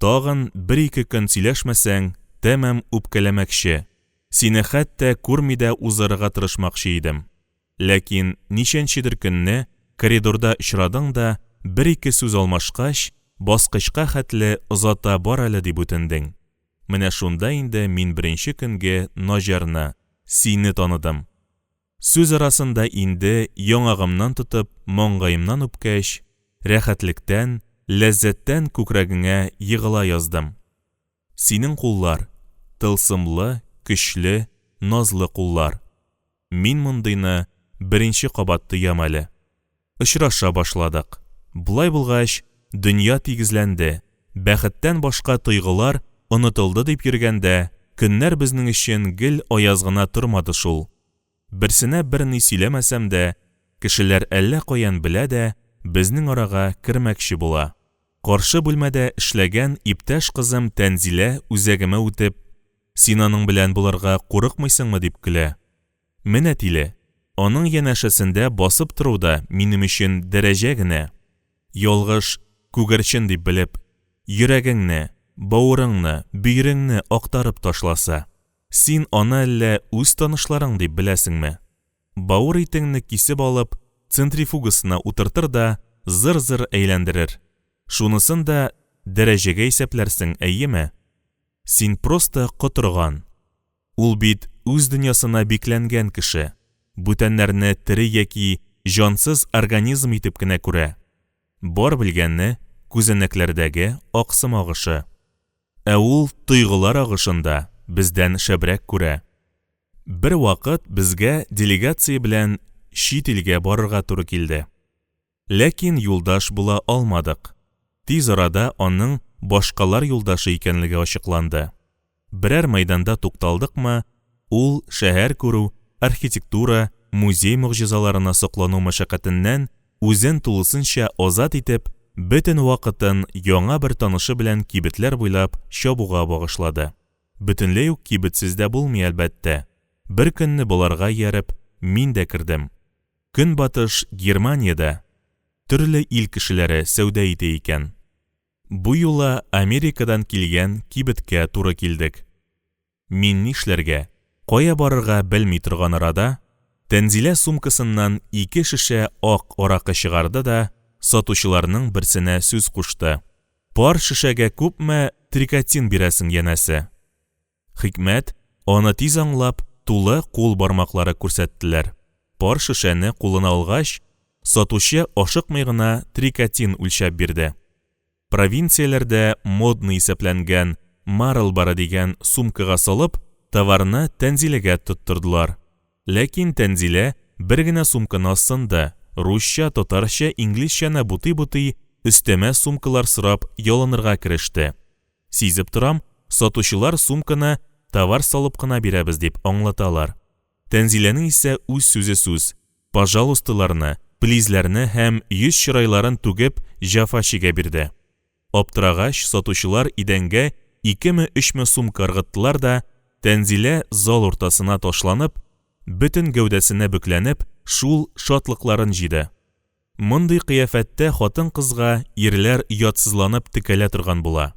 Тагын бер-ике көн сөйләшмәсәң, тәмам үпкәләмәкче, сине хәтта күрми дә узарга тырышмакчы идем. Ләкин ничәнчедер көнне коридорда очрадың да, бер-ике сүз алмашкач, баскычка хәтле озата бар әле дип үтендең. Менә шунда инде мин беренче көнге Наҗарны, сине таныдым. Сүз арасында инде яңагымнан тотып, маңгаемнан үпкәч, рәхәтлектән, ләззәттән күкрәгеңә егыла яздым. Синең куллар, тылсымлы, көчле, назлы куллар. Мин мондыйны беренче кабат тоям әле. Очраша башладык. Болай булгач, дөнья тигезләнде, бәхеттән башка тойгылар онытылды дип йөргәндә, көннәр безнең өчен гел аяз гына тормады шул. Берсенә берни сөйләмәсәм дә, кешеләр әллә каян белә дә, безнең арага кермәкче була. Каршы бүлмәдә эшләгән иптәш кызым Тәнзилә үзәгемә үтеп, Син аның белән булырга курыкмыйсыңмы дип көлә. Менә тиле, аның янәшәсендә басып тору да минем өчен дәрәҗә генә. Ялгыш күгәрчен дип белеп, йөрәгеңне, бавырыңны, бөереңне актарып ташласа. Син аны әллә үз танышларың дип беләсеңме? Бавыр итеңне кисеп алып, центрифугасына утыртыр да зыр-зыр әйләндерер. Шунысын да дәрәҗәгә исәпләрсең, әйеме? Син просто котырган. Ул бит үз дөньясына бикләнгән кеше, бүтәннәрне тере яки җансыз организм итеп кенә күрә. Бар белгәне, күзәнәкләрдәге аксым агышы. Ә ул тойгылар агышын да бездән шәбрәк күрә. Бервакыт безгә делегация белән чит илгә барырга туры килде. Ләкин юлдаш була алмадык. Тиз арада аның башкалар юлдашы икәнлеге ачыкланды. Берәр мәйданда тукталдыкмы, ул шәһәр күрү, архитектура, музей могҗизаларына соклану мәшәкатеннән үзен тулысынча азат итеп, бөтен вакытын яңа бер танышы белән кибетләр буйлап чабуга багышлады. Бөтенләй үк кибетсез дә булмый, әлбәттә. Беркөнне боларга ияреп, мин дә кердем. Көнбатыш Германиядә төрле ил кешеләре сәүдә итә икән. Бу юлы Америкадан килгән кибеткә туры килдек. Мин нишләргә, кая барырга белми торган арада, Тәнзилә сумкасыннан ике шешә ак аракы чыгарды да сатучыларның берсенә сүз кушты, Пар шешәгә күпме трикотин бирәсең, янәсе? Хикмәт, аны тиз аңлап, тулы кул бармаклары күрсәттеләр. Пар шешәне кулына алгач, сатучы ашыкмый гына трикотин үлчәп бирде. Провинцияләрдә модный исәпләнгән Марлборо дигән сумкага салып, товарны Тәнзиләгә тоттырдылар. Ләкин Тәнзилә бер генә сумканы азсынды, русча, татарча, инглизчәне бутый-бутый, өстәмә сумкалар сорап ялынырга кереште. Сизеп торам, сатучылар сумканы товар салып кына бирәбез дип аңлаталар. Тәнзиләнең исә үз сүзе сүз, пожалуйсталарны, плизләрне һәм йөз чырайларын түгеп җәфа чигә бирде. Аптырагач, сатучылар идәнгә икеме-өчме сумка ыргыттылар да, Тәнзилә зал уртасына ташланып, бөтен гәүдәсенә бөкләнеп, шул шатлыкларын җыйды. Мондый кыяфәттә хатын-кызга ирләр оятсызланып текәлә торган була.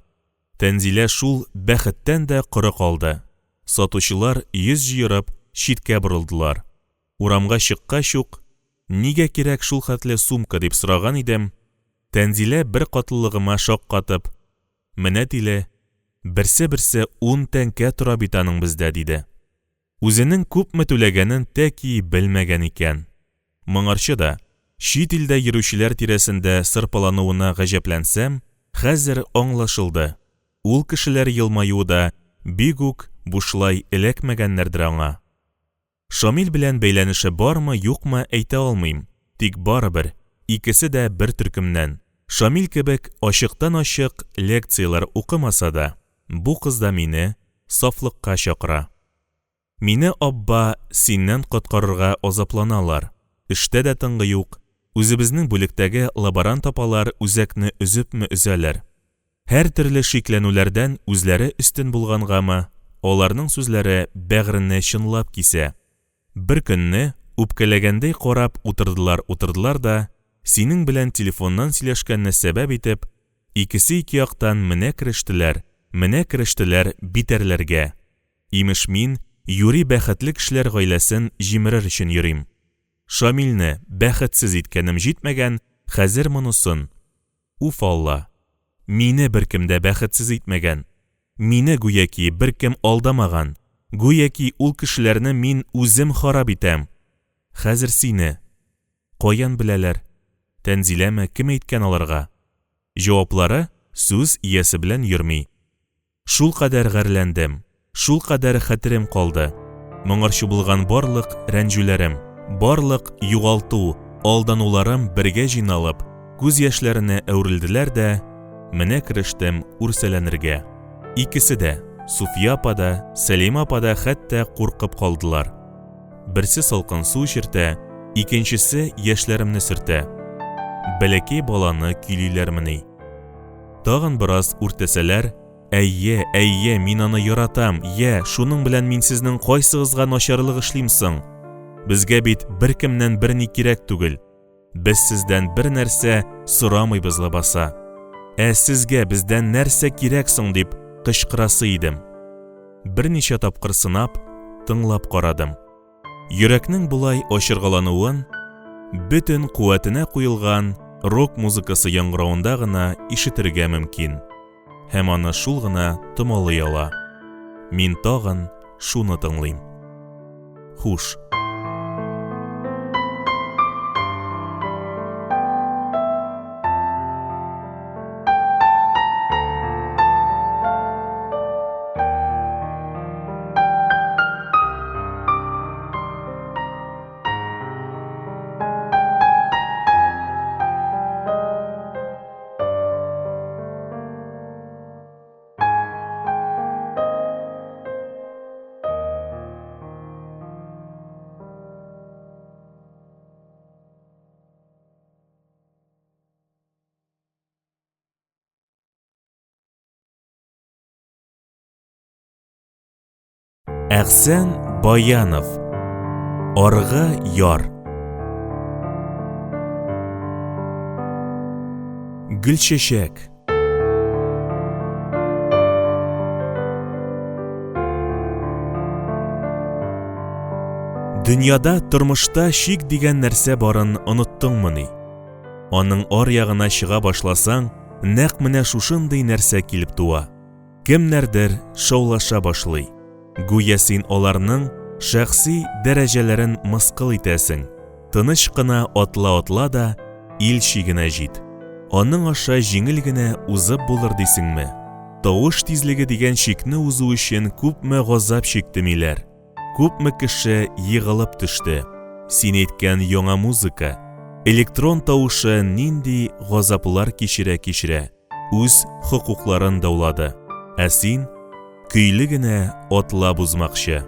Тәнзилә шул бәхеттән дә коры калды. Сатучылар йөз җыерып, читкә борылдылар. Урамга чыккач ук, Нигә кирәк шул хәтле сумка, дип сораган идем, Тәнзилә беркатлылыгыма шаккатып, Менә тиле, берсе-берсе ун тәңкә тора бит аның бездә, диде. Үзенең күпме түләгәнен тәки белмәгән икән. Моңарчы да чит илдә йөрүчеләр тирәсендә сырпалануына гаҗәпләнсәм, хәзер аңлашылды, ул кешеләр елмаюы да бик үк бушлай эләкмәгәннәрдер аңа. Шамил белән бәйләнеше бармы, юкмы әйтә алмыйм, тик барыбер, икесе дә бер төркемнән. Шамил кебек ачыктан-ачык лекцияләр укымаса да, бу кыз да мине сафлыкка чакыра. Мине, абба, синнән коткарырга азапланалар. Эштә дә тынгы юк, үзебезнең бүлектәге лаборант апалар үзәкне өзепме өзәләр. Һәртөрле шикләнүләрдән үзләре өстен булгангамы, аларның сүзләре бәгырьне чынлап кисә. Беркөнне үпкәләгәндәй карап утырдылар-утырдылар да, синең белән телефоннан сөйләшкәнне сәбәп итеп, икесе ике яктан менә керештеләр, менә керештеләр битәрләргә. Имеш, мин юри бәхетле кешеләр гаиләсен җимерер өчен йөрим. Шамилне бәхетсез иткәнем җитмәгән, хәзер монысын. Уф Алла! Мине беркем дә бәхетсез итмәгән. Мине, гүяки, беркем алдамаган. Гүяки, ул кешеләрне мин үзем харап итәм. Хәзер сине. Каян беләләр? Тәнзиләме, кем әйткән аларга? Җаваплары сүз иясе белән йөрми. Шулкадәр гарьләндем, шулкадәр хәтерем калды. Моңарчы булган барлык рәнҗүләрем, барлык югалту, алдануларым бергә җыйналып, күз яшьләренә әверелделәр дә, менә керештем үрсәләнергә. Икесе дә, Суфия апа да, Сәлимә апа да хәтта куркып калдылар. Берсе салкын су эчертә, икенчесе яшьләремне сөртә. Бәләкәй баланы көйлиләрмени? Тагын бераз үртәсәләр, Әйе, әйе, мин аны яратам, йә, шуның белән мин сезнең кайсыгызга начарлык эшлим соң? Безгә бит беркемнән берни кирәк түгел. Без сездән бер нәрсә сорамыйбыз лабаса. Ә сезгә бездән нәрсә кирәк соң дип кычкырасы идем. Берничә тапкыр сынап, тыңлап карадым. Йөрәкнең болай ачыргалануын бөтен куәтенә куелган рок музыкасы яңгыравында гына ишетергә мөмкин. Һәм аны шул гына томалый ала. Мин тагын шуны тыңлыйм. Хуш. Әхсән Баянов. Аргы яр. Гөлчәчәк. Дөньяда тормышта чик дигән нәрсә барын оныттыңмыни? Аның ар ягына чыга башласаң, нәкъ менә шушындый нәрсә килеп туа. Кемнәрдер шаулаша башлый. Гүя син аларның шәхси дәрәҗәләрен мыскыл итәсең. Тыныч кына атла-атла да ил чигенә җит. Аның аша җиңел генә узып булыр дисеңме? Тавыш тизлеге дигән чикне узу өчен күпме газап чикте миләр, күпме кеше егылып төште. Син әйткән яңа музыка, электрон тавышы нинди газаплар кичерә-кичерә, үз хокукларын даулады. Ә син көйле генә атлап узмакчы.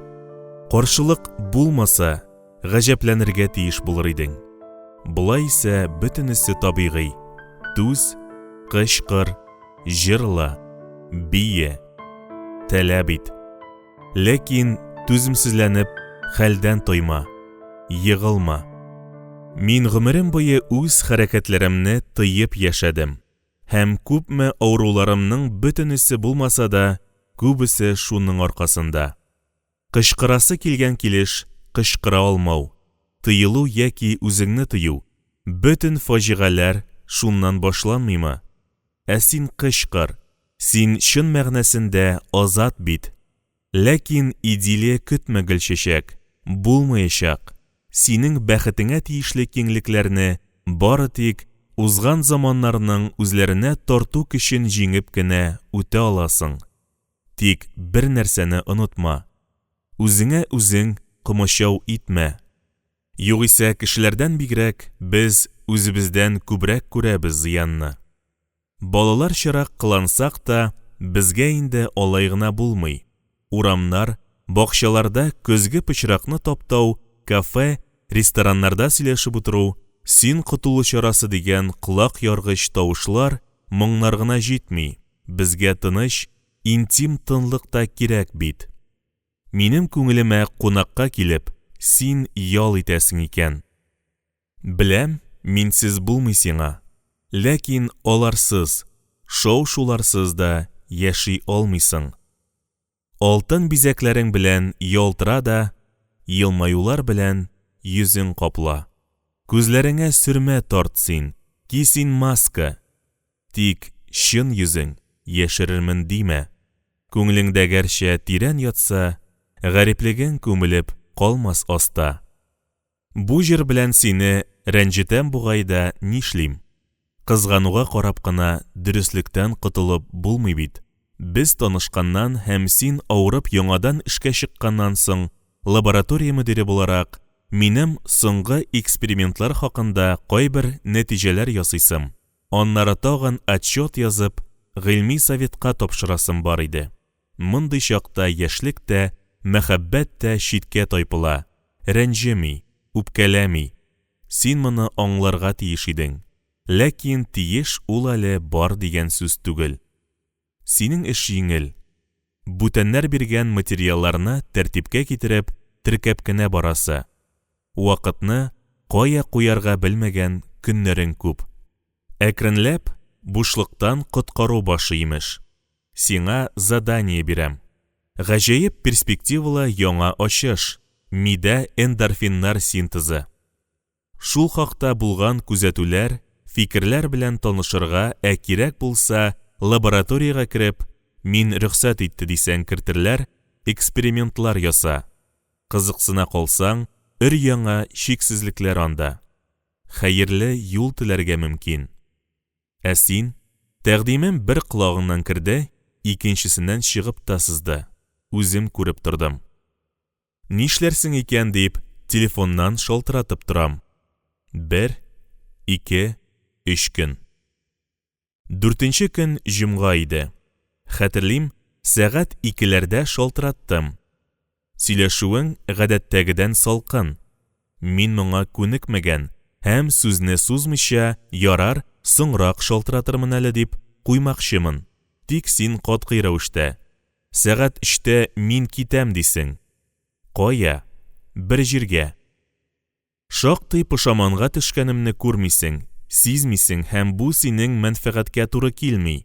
Каршылык булмаса, гаҗәпләнергә тиеш булыр идең. Болай исә бөтенесе табигый. Түз, кычкыр, җырла, бие, таләп ит. Ләкин түземсезләнеп, хәлдән тойма, егылма. Мин гомерем буе үз хәрәкәтләремне тыеп яшәдем. Һәм күпме авыруларымның бөтенесе булмаса да, күбесе шуның аркасында. Кычкырасы килгән килеш кычкыра алмау, тыелу яки үзеңне тыю, бөтен фаҗигаләр шуннан башланмыймы? Ә син кычкыр, син чын мәгънәсендә азат бит. Ләкин идиллия көтмә, Гөлчәчәк, булмаячак. Синең бәхетеңә тиешле киңлекләрне бары тик узган заманнарның үзләренә тарту көчен җиңеп кенә үтә аласың. Тик бер нәрсәне онытма, үзеңә үзең комачау итмә. Югыйсә кешеләрдән бигрәк без үзебездән күбрәк күрәбез зыянны. Балаларчарак кылансак та, безгә инде алай гына булмый. Урамнар, бакчаларда көзге пычракны таптау, кафе, рестораннарда сөйләшеп утыру, син котылу чарасы дигән колак яргыч тавышлар, моңнар гына җитми, безгә тыныч, интим тынлык та кирәк бит. Минем күңелемә кунакка килеп, син ял итәсең икән. Беләм, минсез булмый сиңа. Ләкин аларсыз, шау-шуларсыз да яши алмыйсың. Алтын бизәкләрең белән ялтыра да, елмаюлар белән йөзең капла. Күзләреңә сөрмә тарт син, ки син маска. Тик чын йөзең яшерермен димә. Күңелеңдә гәрчә тирән ятса, гариплегең күмелеп калмас аста. Бу җыр белән сине рәнҗетәм бугай да, нишлим? Кызгануга карап кына дөреслектән котылып булмый бит. Без танышканнан һәм син авырып яңадан эшкә чыкканнан соң, лаборатория мөдире буларак, минем соңгы экспериментлар хакында кайбер нәтиҗәләр ясыйсым, аннары тагын отчет язып, гыйльми советка тапшырасым бар иде. Мондый чакта яшьлек тә, мәхәббәт тә читкә тайпыла, рәнҗеми, үпкәләми. Син моны аңларга тиеш идең. Ләкин тиеш ул әле бар дигән сүз түгел. Синең эш җиңел. Бүтәннәр биргән материалларны тәртипкә китереп, теркәп кенә барасы. Вакытны кая куярга белмәгән көннәрең күп. Әкренләп бушлыктан коткару башы, имеш. Сиңа задание бирәм. Гаҗәеп перспективалы яңа ачыш, мидә эндорфиннар синтезы. Шул хакта булган күзәтүләр, фикерләр белән танышырга, ә кирәк булса, лабораториягә кереп, мин рөхсәт итте дисәң кертерләр, экспериментлар яса. Кызыксына калсаң, өр-яңа чиксезлекләр анда. Хәерле юл теләргә мөмкин. Ә син? Тәкъдимем бер колагыңнан керде, икенчесеннән чыгып та сызды. Үзем күреп тордым. Нишләрсең икән дип, телефоннан шалтыратып торам. Бер, ике, өч көн. Дүртенче көн җомга иде. Хәтерлим, сәгать икеләрдә шалтыраттым. Сөйләшүең гадәттәгедән салкын. Мин моңа күнекмәгән һәм сүзне сузмыйча, ярар, соңрак шалтыратырмын әле дип куймакчымын. Тик син катгый рәвештә, Сәгать өчтә мин китәм, дисең. Кая? Бер җиргә. Шактый пошаманга төшкәнемне күрмисең, сизмисең һәм бу синең мәнфәгатькә туры килми.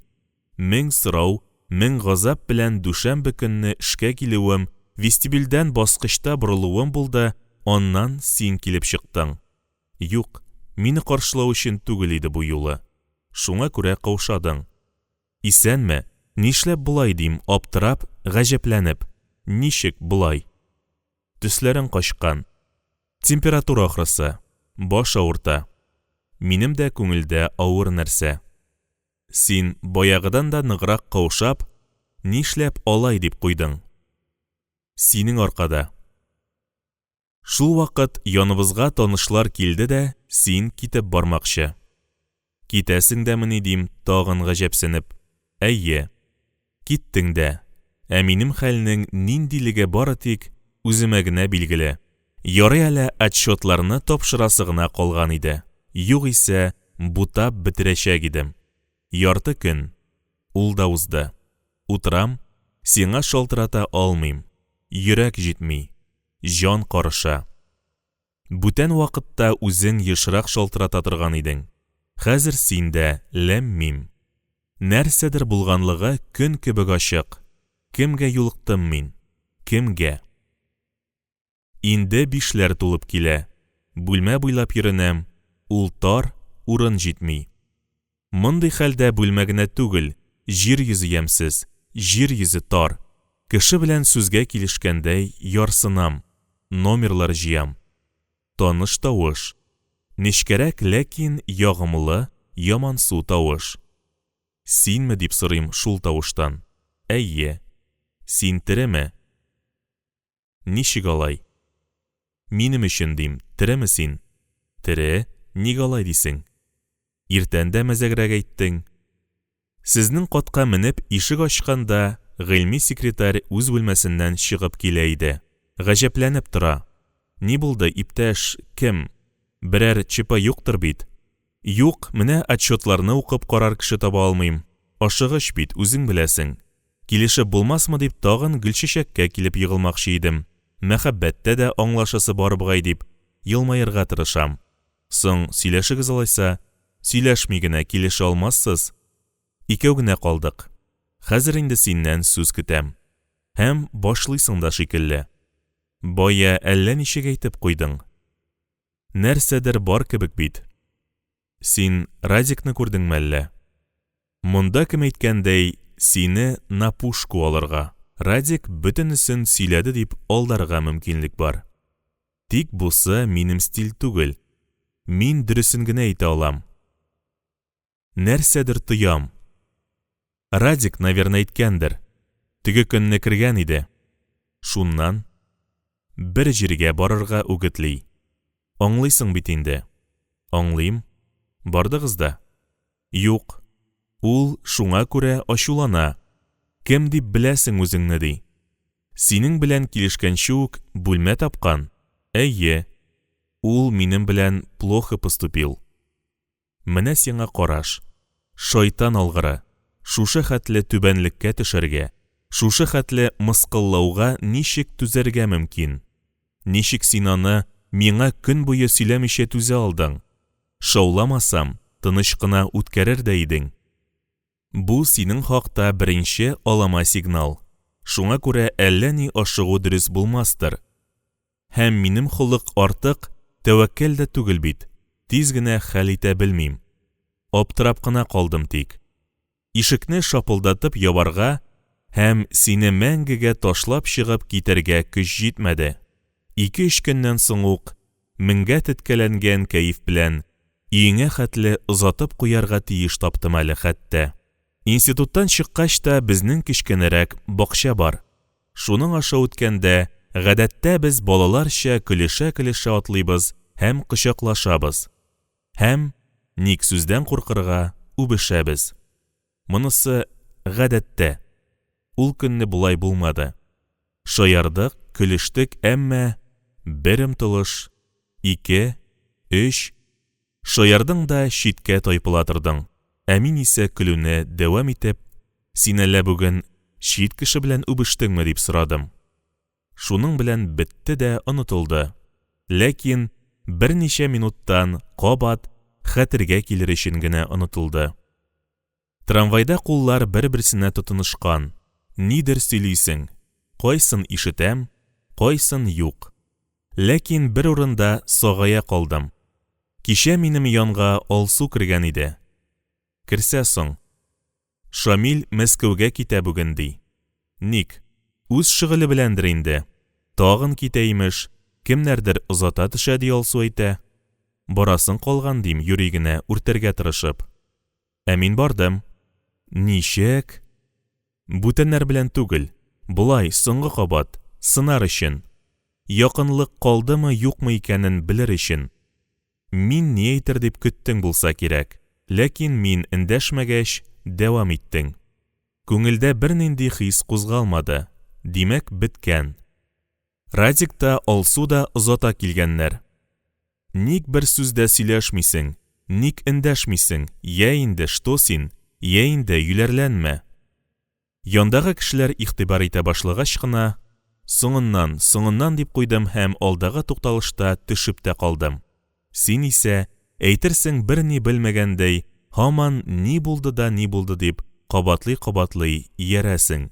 Мең сорау, мең газап белән дүшәмбе көнне эшкә килүем, вестибюльдән баскычта борылуым булды, аннан син килеп чыктың. Юк, мине каршылау өчен түгел иде бу юлы. Шуңа күрә каушадың. Исәнме, нишләп болай дим, аптырап, гаҗәпләнеп. Ничек болай? Төсләрең качкан. Температура ахрысы. Баш авырта. Минем дә күңелдә авыр нәрсә. Син, баягыдан да ныграк каушап, нишләп алай дип куйдың? Синең аркада. Шул вакыт яныбызга танышлар килде дә, син китеп бармакчы. Китәсең дәмени дим, тагын гаҗәпсенеп. Әйе. Киттең дә. Ә минем хәлнең ниндилеге бары тик үземә генә билгеле. Ярый әле отчетларны тапшырасы гына калган иде. Югыйсә, бутап бетерәчәк идем. Ярты көн. Ул да узды. Утырам, сиңа шалтырата алмыйм. Йөрәк җитми. Җан карыша. Бүтән вакытта үзең ешрак шалтырата торган идең. Хәзер син дә ләм-мим. Нәрсәдер булганлыгы көн кебек ачык. Кемгә юлыктым мин? Кемгә? Инде бишләр тулып килә. Бүлмә буйлап йөренәм, ул тар, урын җитми. Мондый хәлдә бүлмә генә түгел, җир йөзе ямьсез, җир йөзе тар. Кеше белән сүзгә килешкәндәй ярсынам, номерлар җыям. Таныш тавыш. Нечкәрәк, ләкин ягымлы, ямансу тавыш. Синме, дип сорыйм шул тавыштан. Әйе. Син тереме? Ничек алай? Минем өчен, дим, тереме син? Тере, ник алай дисең? Иртән дә мәзәгрәк әйттең. Сезнең катка менеп ишек ачканда, гыйльми секретарь үз бүлмәсеннән чыгып килә иде. Гаҗәпләнеп тора. Ни булды, иптәш, кем? Берәр ЧП юктыр бит? Юк, менә отчетларны укып карар кеше таба алмыйм. Ашыгыч бит, үзең беләсең. Килешеп булмасмы дип тагын Гөлчәчәккә килеп егылмакчы идем. Мәхәббәттә дә аңлашасы бар бугай дип, елмаерга тырышам. Соң, сөйләшегез алайса. Сөйләшми генә килешә алмассыз. Икәү генә калдык. Хәзер инде синнән сүз көтәм. Һәм башлыйсың да шикелле. Бая әллә ничек әйтеп куйдың. Нәрсәдер бар кебек бит. Син Радикны күрдеңме әллә? Монда кем әйткәндәй, сине на пушку алырга, Радик бөтенесен сөйләде дип алдарга мөмкинлек бар. Тик бусы минем стиль түгел. Мин дөресен генә әйтә алам. Нәрсәдер тоям. Радик, наверно, әйткәндер. Теге көнне кергән иде. Шуннан? Бер җиргә барырга үгетли. Аңлыйсың бит инде. Аңлыйм. Бардыгыз да? Юк. Ул шуңа күрә ачулана. Кем дип беләсең үзеңне, ди. Синең белән килешкәнче үк бүлмә тапкан? Әйе. Ул минем белән плохо поступил. Менә сиңа караш. Шайтан алгыры, шушы хәтле түбәнлеккә төшәргә, шушы хәтле мыскыллауга ничек түзәргә мөмкин? Ничек син аны миңа көн буе сөйләмичә түзә алдың? Шауламасам, тыныч кына үткәрер дә идең. Бу синең хакта беренче алама сигнал. Шуңа күрә әллә ни ашыгу дөрес булмастыр. Һәм минем холык артык тәвәккәл дә түгел бит, тиз генә хәл итә белмим. Аптырап кына калдым тик. Ишекне шапылдатып ябарга һәм сине мәңгегә ташлап чыгып китәргә көч җитмәде. Ике-өч көннән соң ук, меңгә теткәләнгән кәеф белән, өеңә хәтле озатып куярга тиеш таптым әле хәтта. Институттан чыккач та безнең кечкенәрәк бакча бар. Шуның аша үткәндә, гадәттә без балаларча көлешә-көлешә атлыйбыз һәм кочаклашабыз. Һәм, ник сүздән куркырга, үбешәбез. Монысы, гадәттә. Ул көнне болай булмады. Шаярдык, көлештек, әмма бер омтылыш, ике, өч, шаярдың да читкә тайпыла тордың. Ә мин исә көлүне дәвам итеп, Син әллә бүген чит кеше белән үбештеңме, дип сорадым. Шуның белән бетте дә онытылды. Ләкин берничә минуттан кабат хәтергә килер өчен генә онытылды. Трамвайда куллар бер-берсенә тотынышкан. Нидер сөйлисең. Кайсын ишетәм, кайсын юк. Ләкин бер урында сагая калдым. Кичә минем янга Алсу кергән иде. Керсә соң. Шамил Мәскәүгә китә бүген, ди. Ник? Үз шөгыле беләндер инде. Тагын китә, имеш. Кемнәрдер озата төшә, ди Алсу әйтә. Барасың калган, дим, юри генә, үртәргә тырышып. Ә мин бардым. Ничек? Бүтәннәр белән түгел, болай, соңгы кабат, сынар өчен. Якынлык калдымы, юкмы икәнен белер өчен. Мин ни әйтер дип көттең булса кирәк, ләкин мин эндәшмәгәч, дәвам иттең. Күңелдә бернинди хис кузгалмады, димәк, беткән. Радик та, Алсу да озата килгәннәр. Ник бер сүз дә сөйләшмисең, ник эндәшмисең, йә инде, что син, йә инде, юләрләнмә. Яндагы кешеләр игътибар итә башлагач кына, соңыннан, соңыннан дип куйдым һәм алдагы тукталышта төшеп тә калдым. Син исә, әйтерсең берни белмәгәндәй, һаман ни булды да ни булды дип кабатлый-кабатлый иярәсең.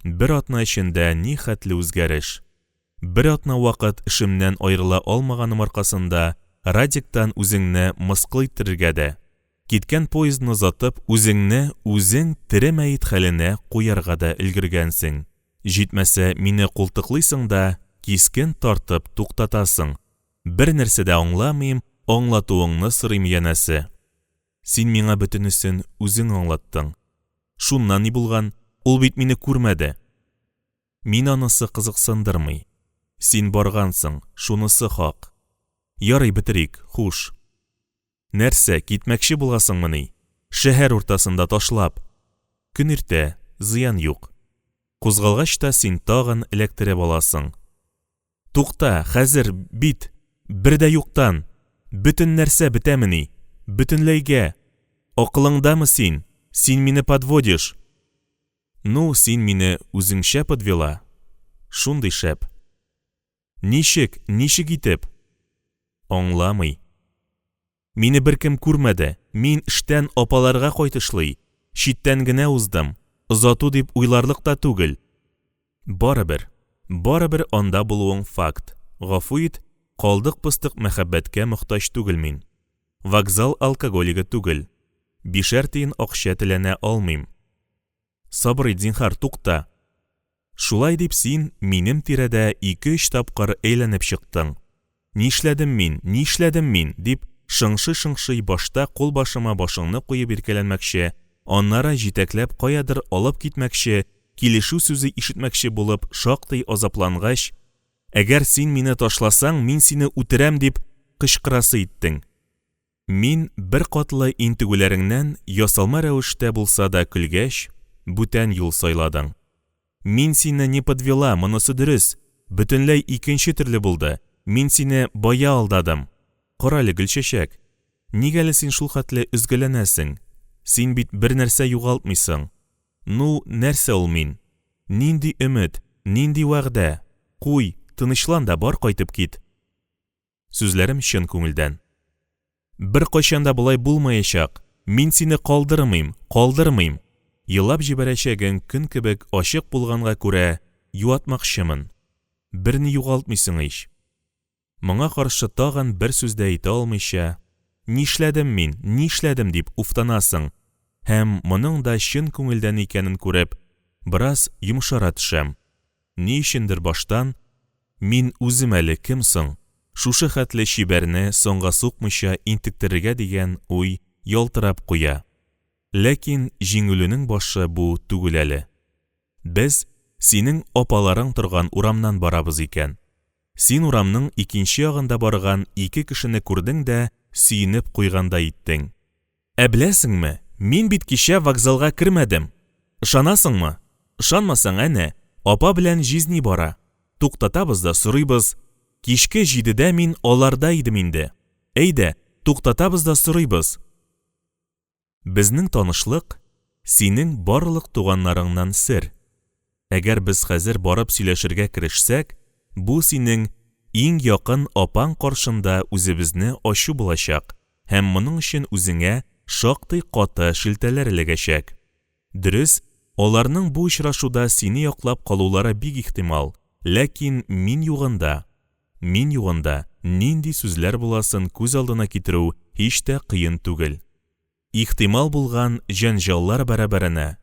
Бер атна эчендә ни хәтле үзгәреш. Бер атна вакыт эшемнән аерыла алмаганым аркасында Радиктан үзеңне мыскыл иттерергә дә, Киткән поездны озатып, үзеңне үзең тере мәет хәленә куярга да өлгергәнсең. Җитмәсә, мине култыклыйсың да, кискен тартып туктатасың. Бернәрсә дә аңламыйм, аңлатуыңны сорыйм, янәсе. Син миңа бөтенесен үзең аңлаттың. Шуннан ни булган? Ул бит мине күрмәде. Мин анысы кызыксындырмый. Син баргансың, шунысы хак. Ярый, бетерик, хуш. Нәрсә, китмәкче буласыңмыни? Шәһәр уртасында ташлап. Көн иртә, зыян юк. Кузгалгач та син тагын эләктереп аласың. Тукта, хәзер бит, бер дә юктан. Бөтен нәрсә бетәмени? Бөтенләйгә. Акылыңдамы син? Син мине подводишь. Ну, син мине үзеңчә подвела. Шундый шәп. Ничек, ничек итеп? Аңламый. Мине беркем күрмәде, мин эштән апаларга кайтышлый, читтән генә уздым, озату дип уйларлык та түгел. Барыбер, барыбер анда булуың факт. Гафу ит, калдык-постык мәхәббәткә мохтаҗ түгел мин. Вокзал алкоголигы түгел. Бишәр тиен акча теләнә алмыйм. Сабыр ит, зинһар, тукта. Шулай дип син минем тирәдә ике-өч тапкыр әйләнеп чыктың. Нишләдем мин, нишләдем мин, дип, шыңшый-шыңшый башта кулбашыма башыңны куеп иркәләнмәкче, аннары җитәкләп каядыр алып китмәкче, килешү сүзе ишетмәкче булып шактый азаплангач, әгәр син мине ташласаң, мин сине үтерәм дип кычкырасы иттең. Мин беркатлы интегүләреңнән ясалма рәвештә булса да көлгәч, бүтән юл сайладың. Мин сине не подвела, монысы дөрес, бөтенләй икенче төрле булды, мин сине бая алдадым. Карале, Гөлчәчәк, нигә әле син шул хәтле өзгәләнәсең? Син бит бернәрсә югалтмыйсың. Ну, нәрсә ул мин? Нинди өмет, нинди вәгъдә? Куй, тынычлан да бар кайтып кит. Сүзләрем чын күңелдән. Беркайчан да болай булмаячак! Мин сине калдырмыйм, калдырмыйм! Елап җибәрәчәгең көн кебек ачык булганга күрә, юатмакчымын. Берни югалтмыйсың ич. Моңа каршы тагын бер сүз дә әйтә алмыйча, Нишләдем мин, нишләдем, дип уфтанасың һәм моның да чын күңелдән икәнен күреп, бераз йомшара төшәм. Ни өчендер баштан, Мин үзем әле кем соң, шушы хәтле чибәрне соңга сукмыйча интектерергә дигән уй ялтырап куя. Ләкин җиңелүнең башы бу түгел әле. Без синең апаларың торган урамнан барабыз икән. Син урамның икенче ягында барган ике кешене күрдең дә сөенеп куйгандай иттең. Ә беләсеңме, мин бит кичә вокзалга кермәдем. Ышанасыңмы? Ышанмасаң, әнә, апа белән җизни бара. Туктатабыз да сорыйбыз. Кичке җидедә мин аларда идем инде. Әйдә, туктатабыз да сорыйбыз. Безнең танышлык синең барлык туганнарыңнан сер. Әгәр без хәзер барып сөйләшергә керешсәк, бу синең иң якын апаң каршында үзебезне ачу булачак һәм моның өчен үзеңә шактый каты шелтәләр эләгәчәк. Дөрес, аларның бу очрашуда сине яклап калулары бик ихтимал, ләкин мин югында, мин югында нинди сүзләр буласын күз алдына китерү һич тә кыен түгел. Ихтимал булган җәнҗаллар бәрабәренә,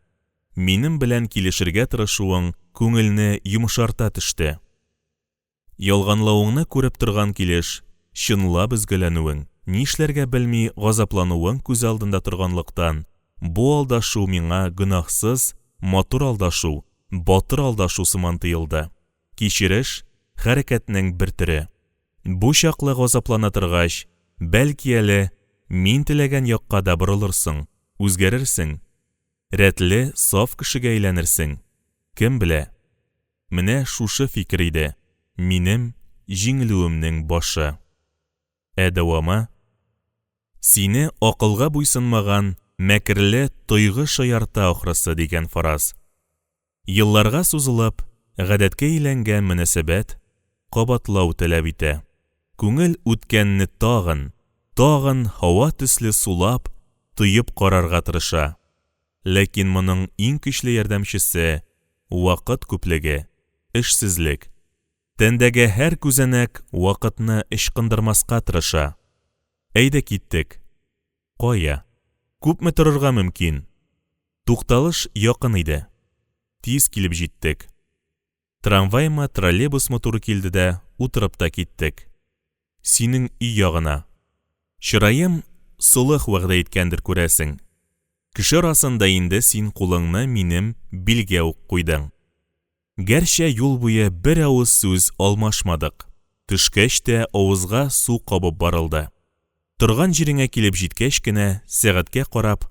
минем белән килешергә тырышуың күңелне йомшарта төште. Ялганлавыңны күреп торган килеш, чынлап өзгәләнүең, нишләргә белми газаплануың күз алдында торганлыктан, Бу алдашу миңа гөнаһсыз, матур алдашу, батыр алдашу сыман тоелды. Кичереш, хәрәкәтнең бер төре. Бу чаклы газаплана торгач, бәлки әле мин теләгән якка да борылырсың, үзгәрерсең. Рәтле, саф кешегә әйләнерсең. Кем белә? Менә шушы фикер иде минем җиңелүемнең башы. Ә дәвамы? Сине акылга буйсынмаган мәкерле тойгы шаярта ахрысы, дигән фараз. Елларга сузылып, гадәткә әйләнгән мөнәсәбәт кабатлау таләп итә. Күңел үткәнне тагын, тагын һава төсле сулап, тоеп карарга тырыша. Ләкин моның иң көчле ярдәмчесе, вакыт күплеге, эшсезлек. Тәндәге һәр күзәнәк вакытны ычкындырмаска тырыша. Әйдә киттек. Кая? Күпме торырга мөмкин? Тукталыш якын иде. Тиз килеп җиттек. Трамваймы, троллейбусмы туры килде дә, утырып та киттек. Синең өй ягына. Чыраем солых вәгъдә иткәндер, күрәсең. Кеше арасында инде син кулыңны минем билгә үк куйдың. Гәрчә юл буе бер авыз сүз алмашмадык. Төшкәч тә авызга су кабып барылды. Торган җиреңә килеп җиткәч кенә, сәгатькә карап,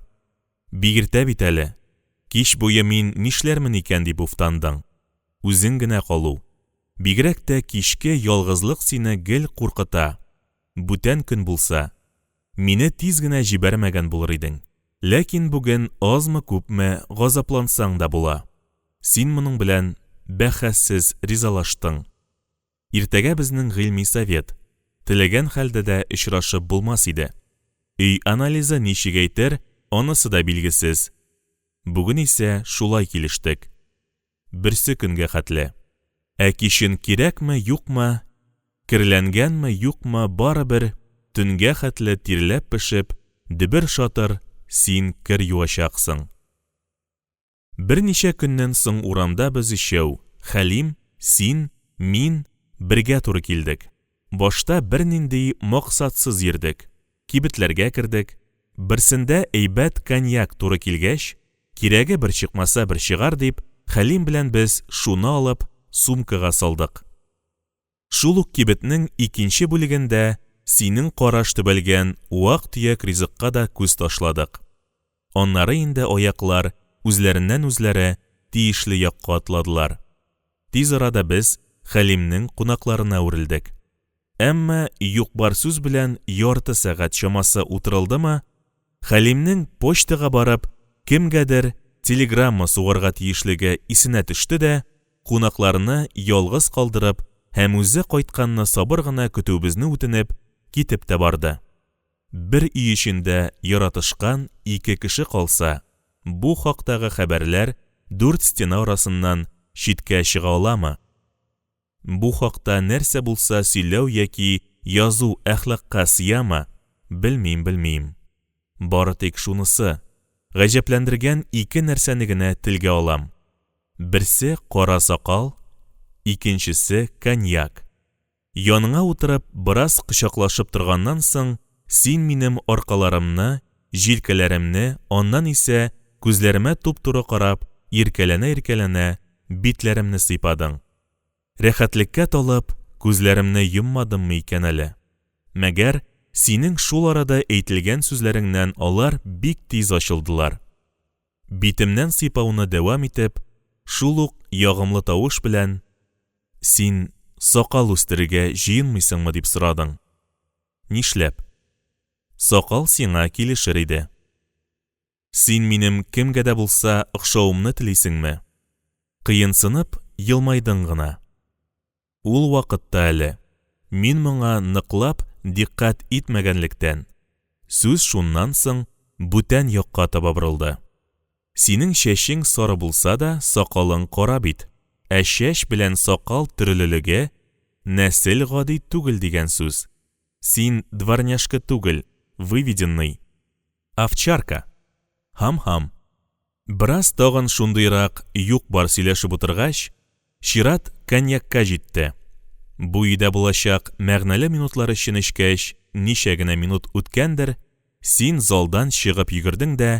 Бик иртә бит әле. Кич буе мин нишләрмен икән дип уфтандың. Үзең генә калу. Бигрәк тә кичке ялгызлык сине гел куркыта. Бүтән көн булса, мине тиз генә җибәрмәгән булыр идең. Ләкин бүген азмы-күпме газаплансаң да була. Син моның белән бәхәссез ризалаштың. Иртәгә безнең гыйльми совет. Теләгән хәлдә дә очрашып булмас иде. Өй анализы ничек әйтер, анысы да билгесез. Бүген исә шулай килештек. Берсе көнгә хәтле. Ә кичен кирәкме, юкмы, керләнгәнме, юкмы, барыбер, төнгә хәтле тирләп-пешеп, дөбер-шатыр син кер юачаксың. Берничә көннән соң урамда без өчәү, Хәлим, син, мин, бергә туры килдек. Башта бернинди максатсыз йөрдек. Кибетләргә кердек. Берсендә әйбәт коньяк туры килгәч, кирәге бер чыкмаса бер чыгар дип, Хәлим белән без шуны алып, сумкага салдык. Шул ук кибетнең икенче бүлегендә синең караш төбәлгән вак-төяк ризыкка да күз ташладык. Аннары инде аяклар үзләреннән-үзләре тиешле якка атладылар. Тиз арада без Хәлимнең кунакларына үрелдек. Әмма юк-бар сүз белән ярты сәгать чамасы утырылдымы, Хәлимнең почтага барып, кемгәдер телеграмма сугарга тиешлеге исенә төште дә, кунакларны ялгыз калдырып һәм үзе кайтканны сабыр гына көтүебезне үтенеп, китеп тә барды. Бер өй эчендә яратышкан ике кеше калса, бу хактагы хәбәрләр дүрт стена арасыннан читкә чыга аламы? Бу хакта нәрсә булса сөйләү яки язу әхлакка сыямы? Белмим, белмим. Бары тик шунысы, гаҗәпләндергән ике нәрсәне генә телгә алам. Берсе кара сакал, икенчесе коньяк. Яныңа утырып, бераз кочаклашып торганнан соң, син минем аркаларымны, җилкәләремне, аннан исә, күзләремә туп-туры карап, иркәләнә-иркәләнә, битләремне сыйпадың. Рәхәтлеккә талып, күзләремне йоммадыммы икән әле? Мәгәр, синең шул арада әйтелгән сүзләреңнән алар бик тиз ачылдылар. Битемнән сыйпауны дәвам итеп, шул ук ягымлы тавыш белән, Син сакал үстерергә җыенмыйсыңмы, дип сорадың. Нишләп? Сакал сиңа килешер иде. Син минем кемгә дә булса охшавымны телисеңме? Кыенсынып елмайдың гына. Ул вакытта әле мин моңа ныклап дикъкать итмәгәнлектән, сүз шуннан соң бүтән якка таба борылды. Синең чәчең сары булса да, сакалың кара бит. Ә чәч белән сакал төрлелеге, нәсел гади түгел дигән сүз. Син дворняжка түгел, выведенный. Овчарка. Һам-һам. Бераз тагын шундыйрак юк-бар сөйләшеп утыргач, чират коньякка җитте. Бу өйдә булачак мәгънәле минутлар өчен эчкәч, ничә генә минут үткәндер, син залдан чыгып йөгердең дә,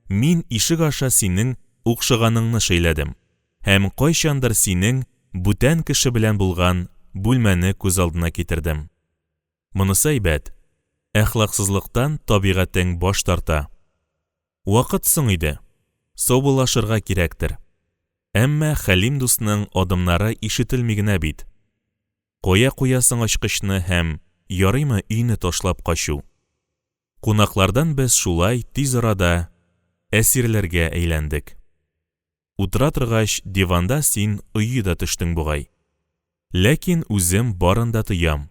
мин ишек аша синең укшыганыңны шәйләдем һәм кайчандыр синең бүтән кеше белән булган бүлмәне күз алдына китердем. Монысы әйбәт. Әхлаксызлыктан табигатең баш тарта. Вакыт соң иде. Саубуллашырга кирәктер. Әмма Хәлим дусның адымнары ишетелми генә бит. Кая куясың ачкычны һәм ярыймы өйне ташлап качу? Кунаклардан без шулай тиз арада әсирләргә әйләндек. Утыра торгач, диванда син ойый да төштең бугай. Ләкин үзем барын да тоям.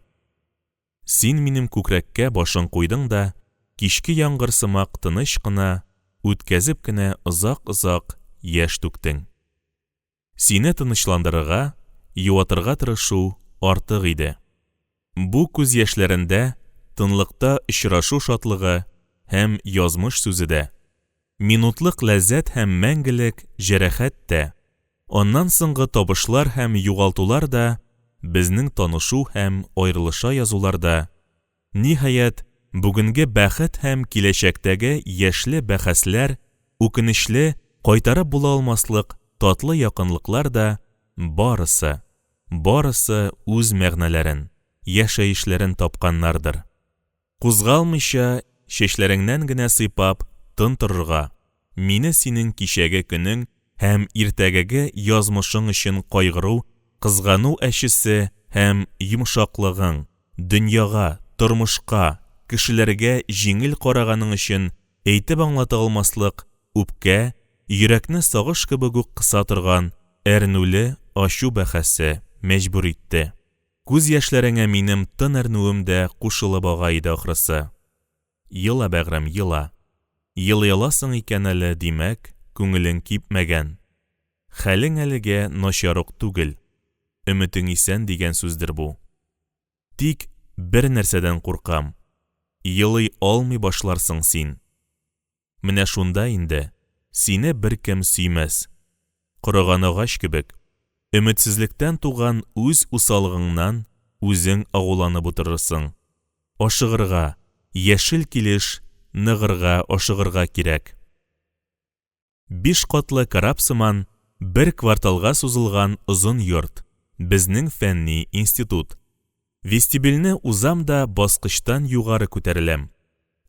Син минем күкрәккә башың куйдың да, кичке яңгыр сымак тыныч кына, үткәзеп кенә озак-озак яшь түктең. Сине тынычландырырга, юатырга тырышу артык иде. Бу күз яшьләрендә тынлыкта очрашу шатлыгы һәм язмыш сүзе дә, минутлык ләззәт һәм мәңгелек җәрәхәт тә, аннан соңгы табышлар һәм югалтулар да, безнең танышу һәм аерылыша язулар да, ниһаять, бүгенге бәхет һәм киләчәктәге яшьле бәхәсләр, үкенечле, кайтарып була алмаслык татлы якынлыклар да, барысы, барысы үз мәгънәләрен, яшәешләрен тапканнардыр. Кузгалмыйча, чәчләреңнән генә сыйпап, тын торырга, мине синең кичәге көнең һәм иртәгәге язмышың өчен кайгыру, кызгану әчесе һәм йомшаклыгың, дөньяга, тормышка, кешеләргә җиңел караганың өчен әйтеп аңлата алмаслык үпкә, йөрәкне сагыш кебек үк кыса торган әрнүле ачу бәхәсе мәҗбүр итте. Күз яшьләреңә минем тын әрнүем дә кушылып ага иде ахрысы. Ела, бәгърем, ела. Елый аласың икән әле, димәк, күңелең кипмәгән. Хәлең әлегә начар ук түгел. Өметең исән дигән сүздер бу. Тик бер нәрсәдән куркам, елый алмый башларсың син. Менә шунда инде сине беркем сөймәс. Корыган агач кебек, өметсезлектән туган үз усаллыгыңнан үзең агуланып утырырсың. Ашыгырга, яшел килеш ныгырга ашыгырга кирәк. Биш катлы кораб сыман бер кварталга сузылган озын йорт, безнең фәнни институт. Вестибюльне узам да баскычтан югары күтәреләм.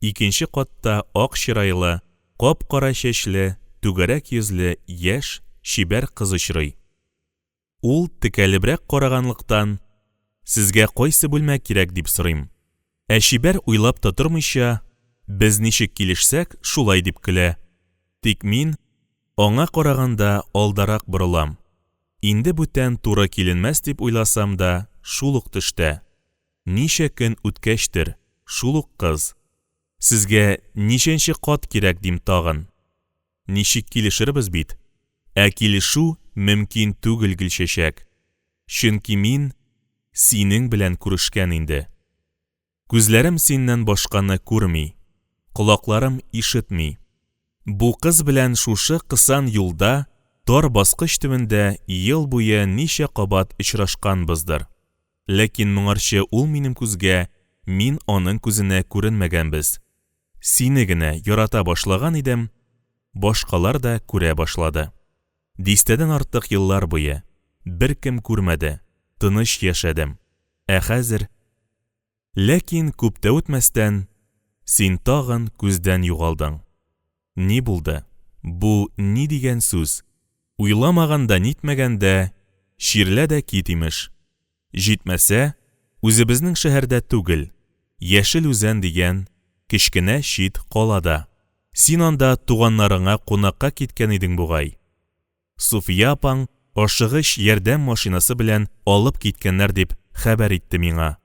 Икенче катта ак чырайлы, кап-кара чәчле, түгәрәк йөзле яшь, чибәр кыз очрый. Ул текәлебрәк караганлыктан, Сезгә кайсы бүлмә кирәк, дип сорыйм. Ә чибәр уйлап та тормыйча, Без ничек килешсәк, шулай дип көлә. Тик мин аңа караганда алдарак борылам. Инде бүтән туры киленмәс дип уйласам да, шул ук төштә. Ничә көн үткәчтер, шул ук кыз. Сезгә ничәнче кат кирәк дим тагын. Ничек килешербез бит? Ә килешү мөмкин түгел, Гөлчәчәк. Чөнки мин синең белән күрешкән инде. Күзләрем синнән башканы күрми, колакларым ишетми. Бу кыз белән шушы кысан юлда, тар баскыч төбендә ел буе ничә кабат очрашканбыздыр. Ләкин моңарчы ул минем күзгә, мин аның күзенә күренмәгәнбез. Сине генә ярата башлаган идем, башкалар да күрә башлады. Дистәдән артык еллар буе беркем күрмәде, тыныч яшәдем. Ә хәзер Ләкин күп тә үтмәстән, син тагын күздән югалдың. Ни булды? Бу ни дигән сүз? Уйламаганда-нитмәгәндә, чирлә дә кит, имеш. Җитмәсә, үзебезнең шәһәрдә түгел, Яшел Үзән дигән кечкенә чит калада. Син анда туганнарыңа кунакка киткән идең бугай. Суфия апаң ашыгыч ярдәм машинасы белән алып киткәннәр дип хәбәр итте миңа.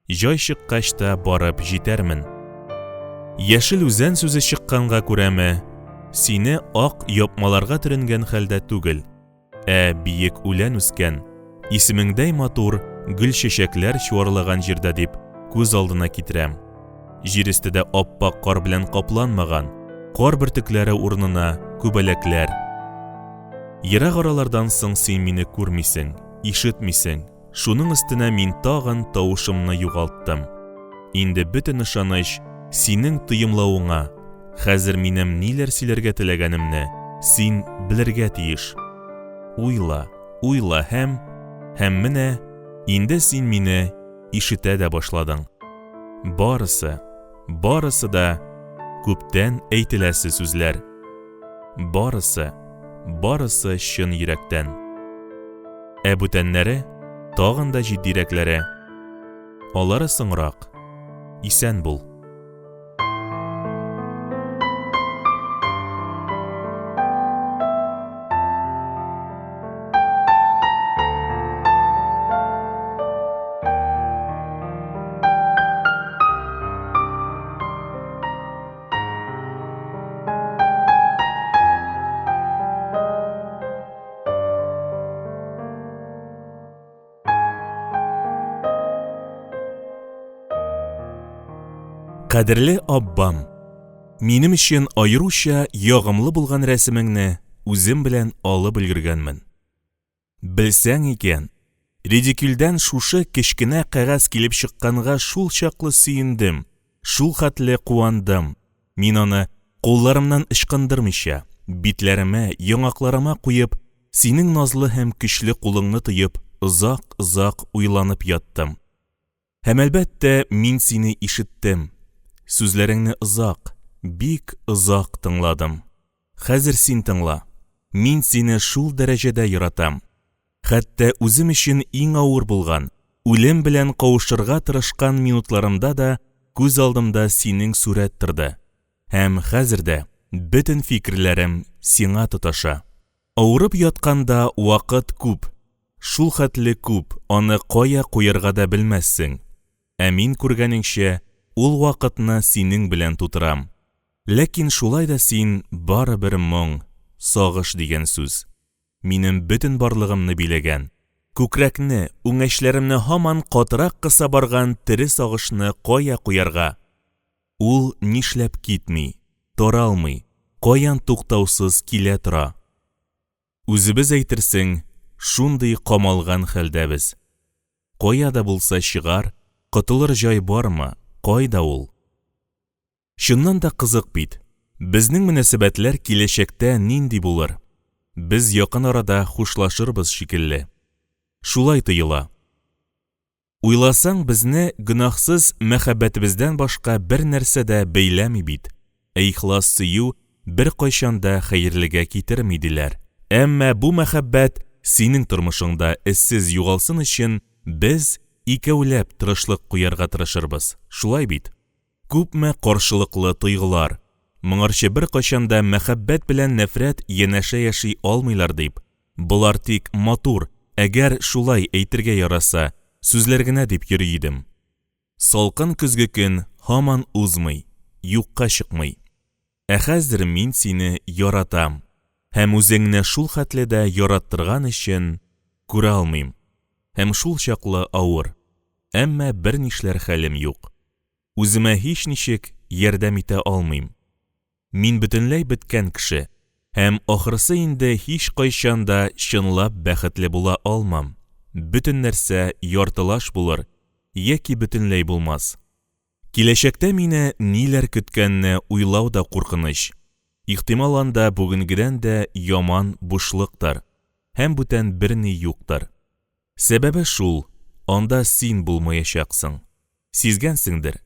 Җай чыккач та барып җитәрмен. Яшел Үзән сүзе чыкканга күрәме, сине ак япмаларга төренгән хәлдә түгел, ә биек үлән үскән, исемеңдәй матур гөл-чәчәкләр чуарлаган җирдә дип күз алдына китерәм. Җир өсте дә ап-ак кар белән капланмаган, кар бөртекләре урынына күбәләкләр. Ерак аралардан соң син мине күрмисең, ишетмисең, шуның өстенә мин тагын тавышымны югалттым. Инде бөтен ышаныч синең тоемлавыңа, Хәзер минем ниләр сөйләргә теләгәнемне син белергә тиеш. Уйла, уйла һәм, һәм менә инде син мине ишетә дә башладың. Барысы, барысы да күптән әйтеләсе сүзләр. Барысы, барысы чын йөрәктән. Ә бүтәннәре, тагын да җитдирәкләре, алары соңрак. Исән бул. Кадерле аббам, минем өчен аеруча ягымлы булган рәсемеңне үзем белән алып өлгергәнмен. Белсәң икән, редикюльдән шушы кечкенә кәгазь килеп чыкканга шул чаклы сөендем, шул хәтле куандым. Мин аны кулларымнан ычкындырмыйча, битләремә, яңакларыма куеп, синең назлы һәм көчле кулыңны тоеп, озак-озак уйланып яттым. Һәм, әлбәттә, мин сине ишеттем. Сүзләреңне озак, бик озак тыңладым. Хәзер син тыңла. Мин сине шул дәрәҗәдә яратам. Хәтта үзем өчен иң авыр булган, үлем белән кавышырга тырышкан минутларымда да күз алдымда синең сурәт торды. Һәм хәзер дә бөтен фикерләрем сиңа тоташа. Авырып ятканда вакыт күп, шул хәтле күп, аны кая куярга да белмәссең. Ә мин, күргәнеңчә, ул вакытны синең белән тутырам. Ләкин шулай да син барыбер моң, сагыш дигән сүз. Минем бөтен барлыгымны биләгән, күкрәкне, үңәчләремне һаман катырак кыса барган тере сагышны кая куярга? Ул нишләп китми, таралмый, каян туктаусыз килә тора? Үзебез әйтерсең, шундый камалган хәлдәбез. Кая да булса чыгар, котылыр җай бармы, кайда ул? Чыннан да кызык бит. Безнең мөнәсәбәтләр киләчәктә нинди булыр? Без якын арада хушлашырбыз шикелле. Шулай тоела. Уйласаң, безне гөнаһсыз мәхәббәтебездән башка бер нәрсә дә бәйләми бит. Ә ихлас сөю беркайчан да хәерлегә китерми, диләр. Әмма бу мәхәббәт синең тормышыңда эзсез югалсын өчен без икәүләп тырышлык куярга тырышырбыз, шулай бит? Күпме каршылыклы тойгылар! Моңарчы беркайчан да мәхәббәт белән нәфрәт янәшә яши алмыйлар дип, болар тик матур, әгәр шулай әйтергә яраса, сүзләр генә дип йөри идем. Салкын көзге көн һаман узмый, юкка чыкмый. Ә хәзер мин сине яратам һәм үзеңне шул хәтле дә яраттырган өчен күрә алмыйм. Һәм шул чаклы авыр. Әмма бернишләр хәлем юк. Үземә һичничек ярдәм итә алмыйм. Мин бөтенләй беткән кеше һәм ахрысы инде һичкайчан да чынлап бәхетле була алмам. Бөтен нәрсә яртылаш булыр яки бөтенләй булмас. Киләчәктә мине ниләр көткәнне уйлау да куркыныч. Ихтимал, анда бүгенгедән дә яман бушлыктыр һәм бүтән берни юктыр. Сәбәбе шул, анда син булмаячаксың. Сизгәнсеңдер,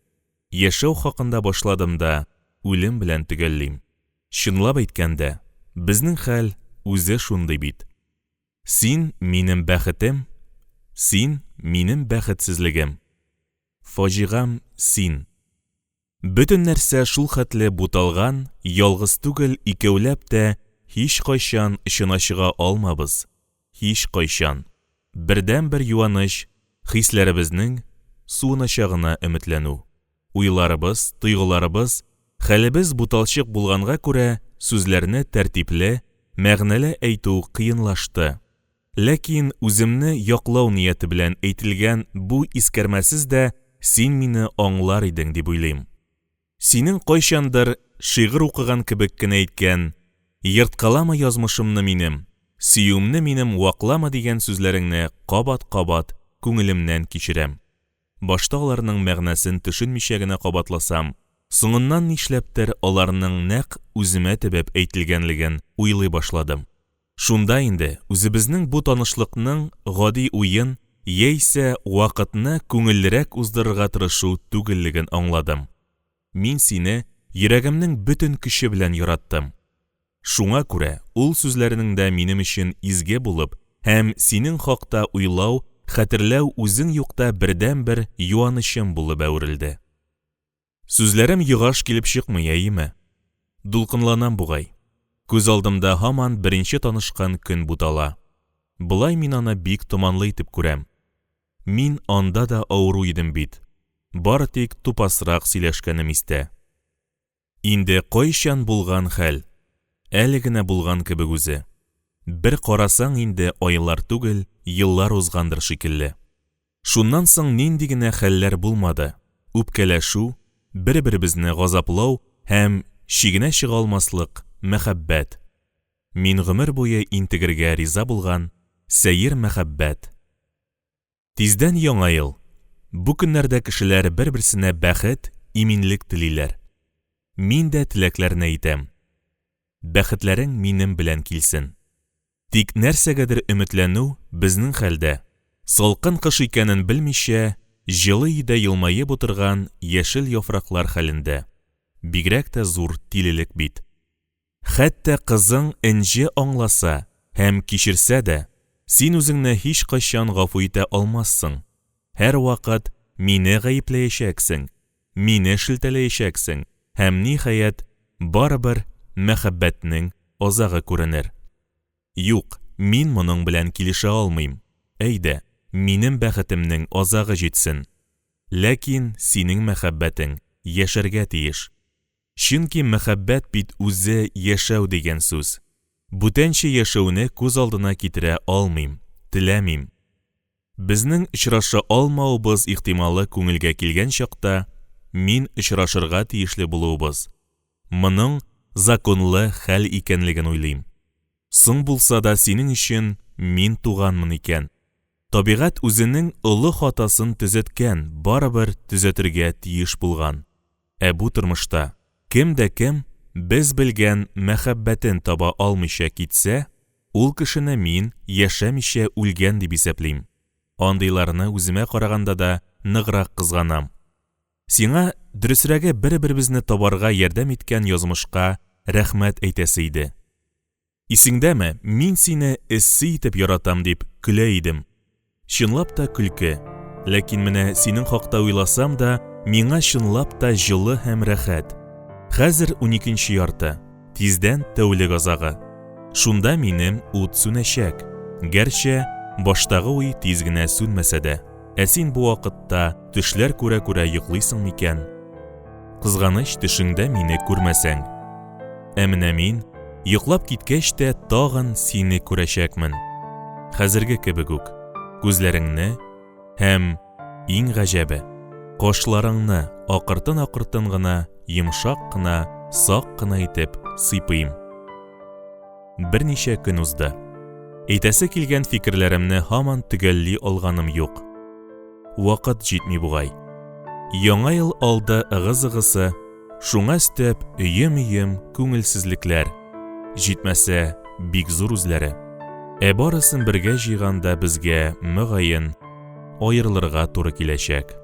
яшәү хакында башладым да, үлем белән төгәллим. Чынлап әйткәндә, безнең хәл үзе шундый бит. Син, минем бәхетем, син, минем бәхетсезлегем. Фаҗигам син. Бөтен нәрсә шул хәтле буталган, ялгыз түгел, икәүләп тә һичкайчан очына чыга алмабыз, һичкайчан. Бердәнбер юаныч, хисләребезнең суыначагына өметләнү. Уйларыбыз, тойгыларыбыз, хәлебез буталчык булганга күрә, сүзләрне тәртипле, мәгънәле әйтү кыенлашты. Ләкин үземне яклау нияте белән әйтелгән бу искәрмәсез дә син мине аңлар идең дип уйлыйм. Синең кайчандыр шигырь укыган кебек кенә әйткән Ерткалама язмышымны минем, сөюемне минем ваклама дигән сүзләреңне кабат-кабат күңелемнән кичерәм. Башта аларның мәгънәсен төшенмичә генә кабатласам, Соңыннан нишләптер аларның нәкъ үземә төбәп әйтелгәнлеген уйлый башладым. Шунда инде үзебезнең бу танышлыкның гади уен яисә вакытны күңеллерәк уздырырга тырышу түгеллеген аңладым. Мин сине йөрәгемнең бөтен көче белән яраттым. Шуңа күрә ул сүзләренең дә минем өчен изге булып һәм синең хакта уйлау, хәтерләү үзең юкта бердәнбер юанычым булып әверелде. Сүзләрем йогаш килеп чыкмый, әйеме? Дулкынланам бугай. Күз алдымда һаман беренче танышкан көн бутала. Болай мин аны бик томанлы итеп күрәм. Мин анда да авыру идем бит. Бары тик тупасрак сөйләшкәнем истә. Инде кайчан булган хәл? Әле генә булган кебек үзе. Бер карасаң, инде айлар түгел, еллар узгандыр шикелле. Шуннан соң нинди генә хәлләр булмады, үпкәләшү, бер-беребезне газаплау һәм чигенә чыга алмаслык мәхәббәт. Мин гомер буе интегергә риза булган сәер мәхәббәт. Тиздән Яңа ел. Бу көннәрдә кешеләр бер-берсенә бәхет, иминлек телиләр. Мин дә теләкләрне әйтәм. Бәхетләрең минем белән килсен. Тик нәрсәгәдер өметләнү безнең хәлдә, салкын кыш икәнен белмичә, җылы өйдә елмаеп утырган яшел яфраклар хәлендә, бигрәк тә зур тилелек бит. Хәтта кызың Энҗе аңласа һәм кичерсә дә, син үзеңне һичкайчан гафу итә алмассың. Һәрвакыт мине гаепләячәксең, мине шелтәләячәксең һәм, ниһаять, барыбер мәхәббәтнең азагы күренер. Юк, мин моның белән килешә алмыйм. Әйдә, минем бәхетемнең азагы җитсен. Ләкин синең мәхәббәтең яшәргә тиеш. Чөнки мәхәббәт бит үзе яшәү дигән сүз. Бүтәнчә яшәүне күз алдына китерә алмыйм, теләмим. Безнең очраша алмавыбыз ихтималы күңелгә килгән чакта, мин очрашырга тиешле булуыбыз, моның законлы хәл икәнлеген уйлыйм. Соң булса да синең өчен мин туганмын икән. Табигать үзенең олы хатасын төзәткән, барыбер төзәтергә тиеш булган. Ә бу тормышта кем дә кем без белгән мәхәббәтен таба алмыйча китсә, ул кешене мин яшәмичә үлгән дип исәплим. Андыйларны үземә караганда да ныграк кызганам. Сиңа, дөресрәге, бер-беребезне табарга ярдәм иткән язмышка рәхмәт әйтәсе иде. Исеңдәме, мин сине эссе итеп яратам дип көлә идем. Чынлап та көлке. Ләкин менә синең хакта уйласам да, миңа чынлап та җылы һәм рәхәт. Хәзер уникенче ярты, тиздән тәүлек азагы. Шунда минем ут сүнәчәк. Гәрчә, баштагы уй тиз генә сүнмәсә дә. Ә син бу вакытта төшләр күрә-күрә йоклыйсың микән? Кызганыч, төшеңдә мине күрмәсәң. Ә менә мин, йоклап киткәч тә, тагын сине күрәчәкмен. Хәзерге кебек үк, күзләреңне һәм, иң гаҗәбе, кашларыңны акыртын-акыртын гына, йомшак кына, сак кына итеп сыйпыйм. Берничә көн узды. Әйтәсе килгән фикерләремне һаман төгәлли алганым юк. Вакыт җитми бугай. Яңа ел алды ыгы-зыгысы, шуңа өстәп өем-өем күңелсезлекләр. Җитмәсә, бик зур үзләре. Ә барысын бергә җыйганда безгә, мөгаен, аерылырга туры киләчәк.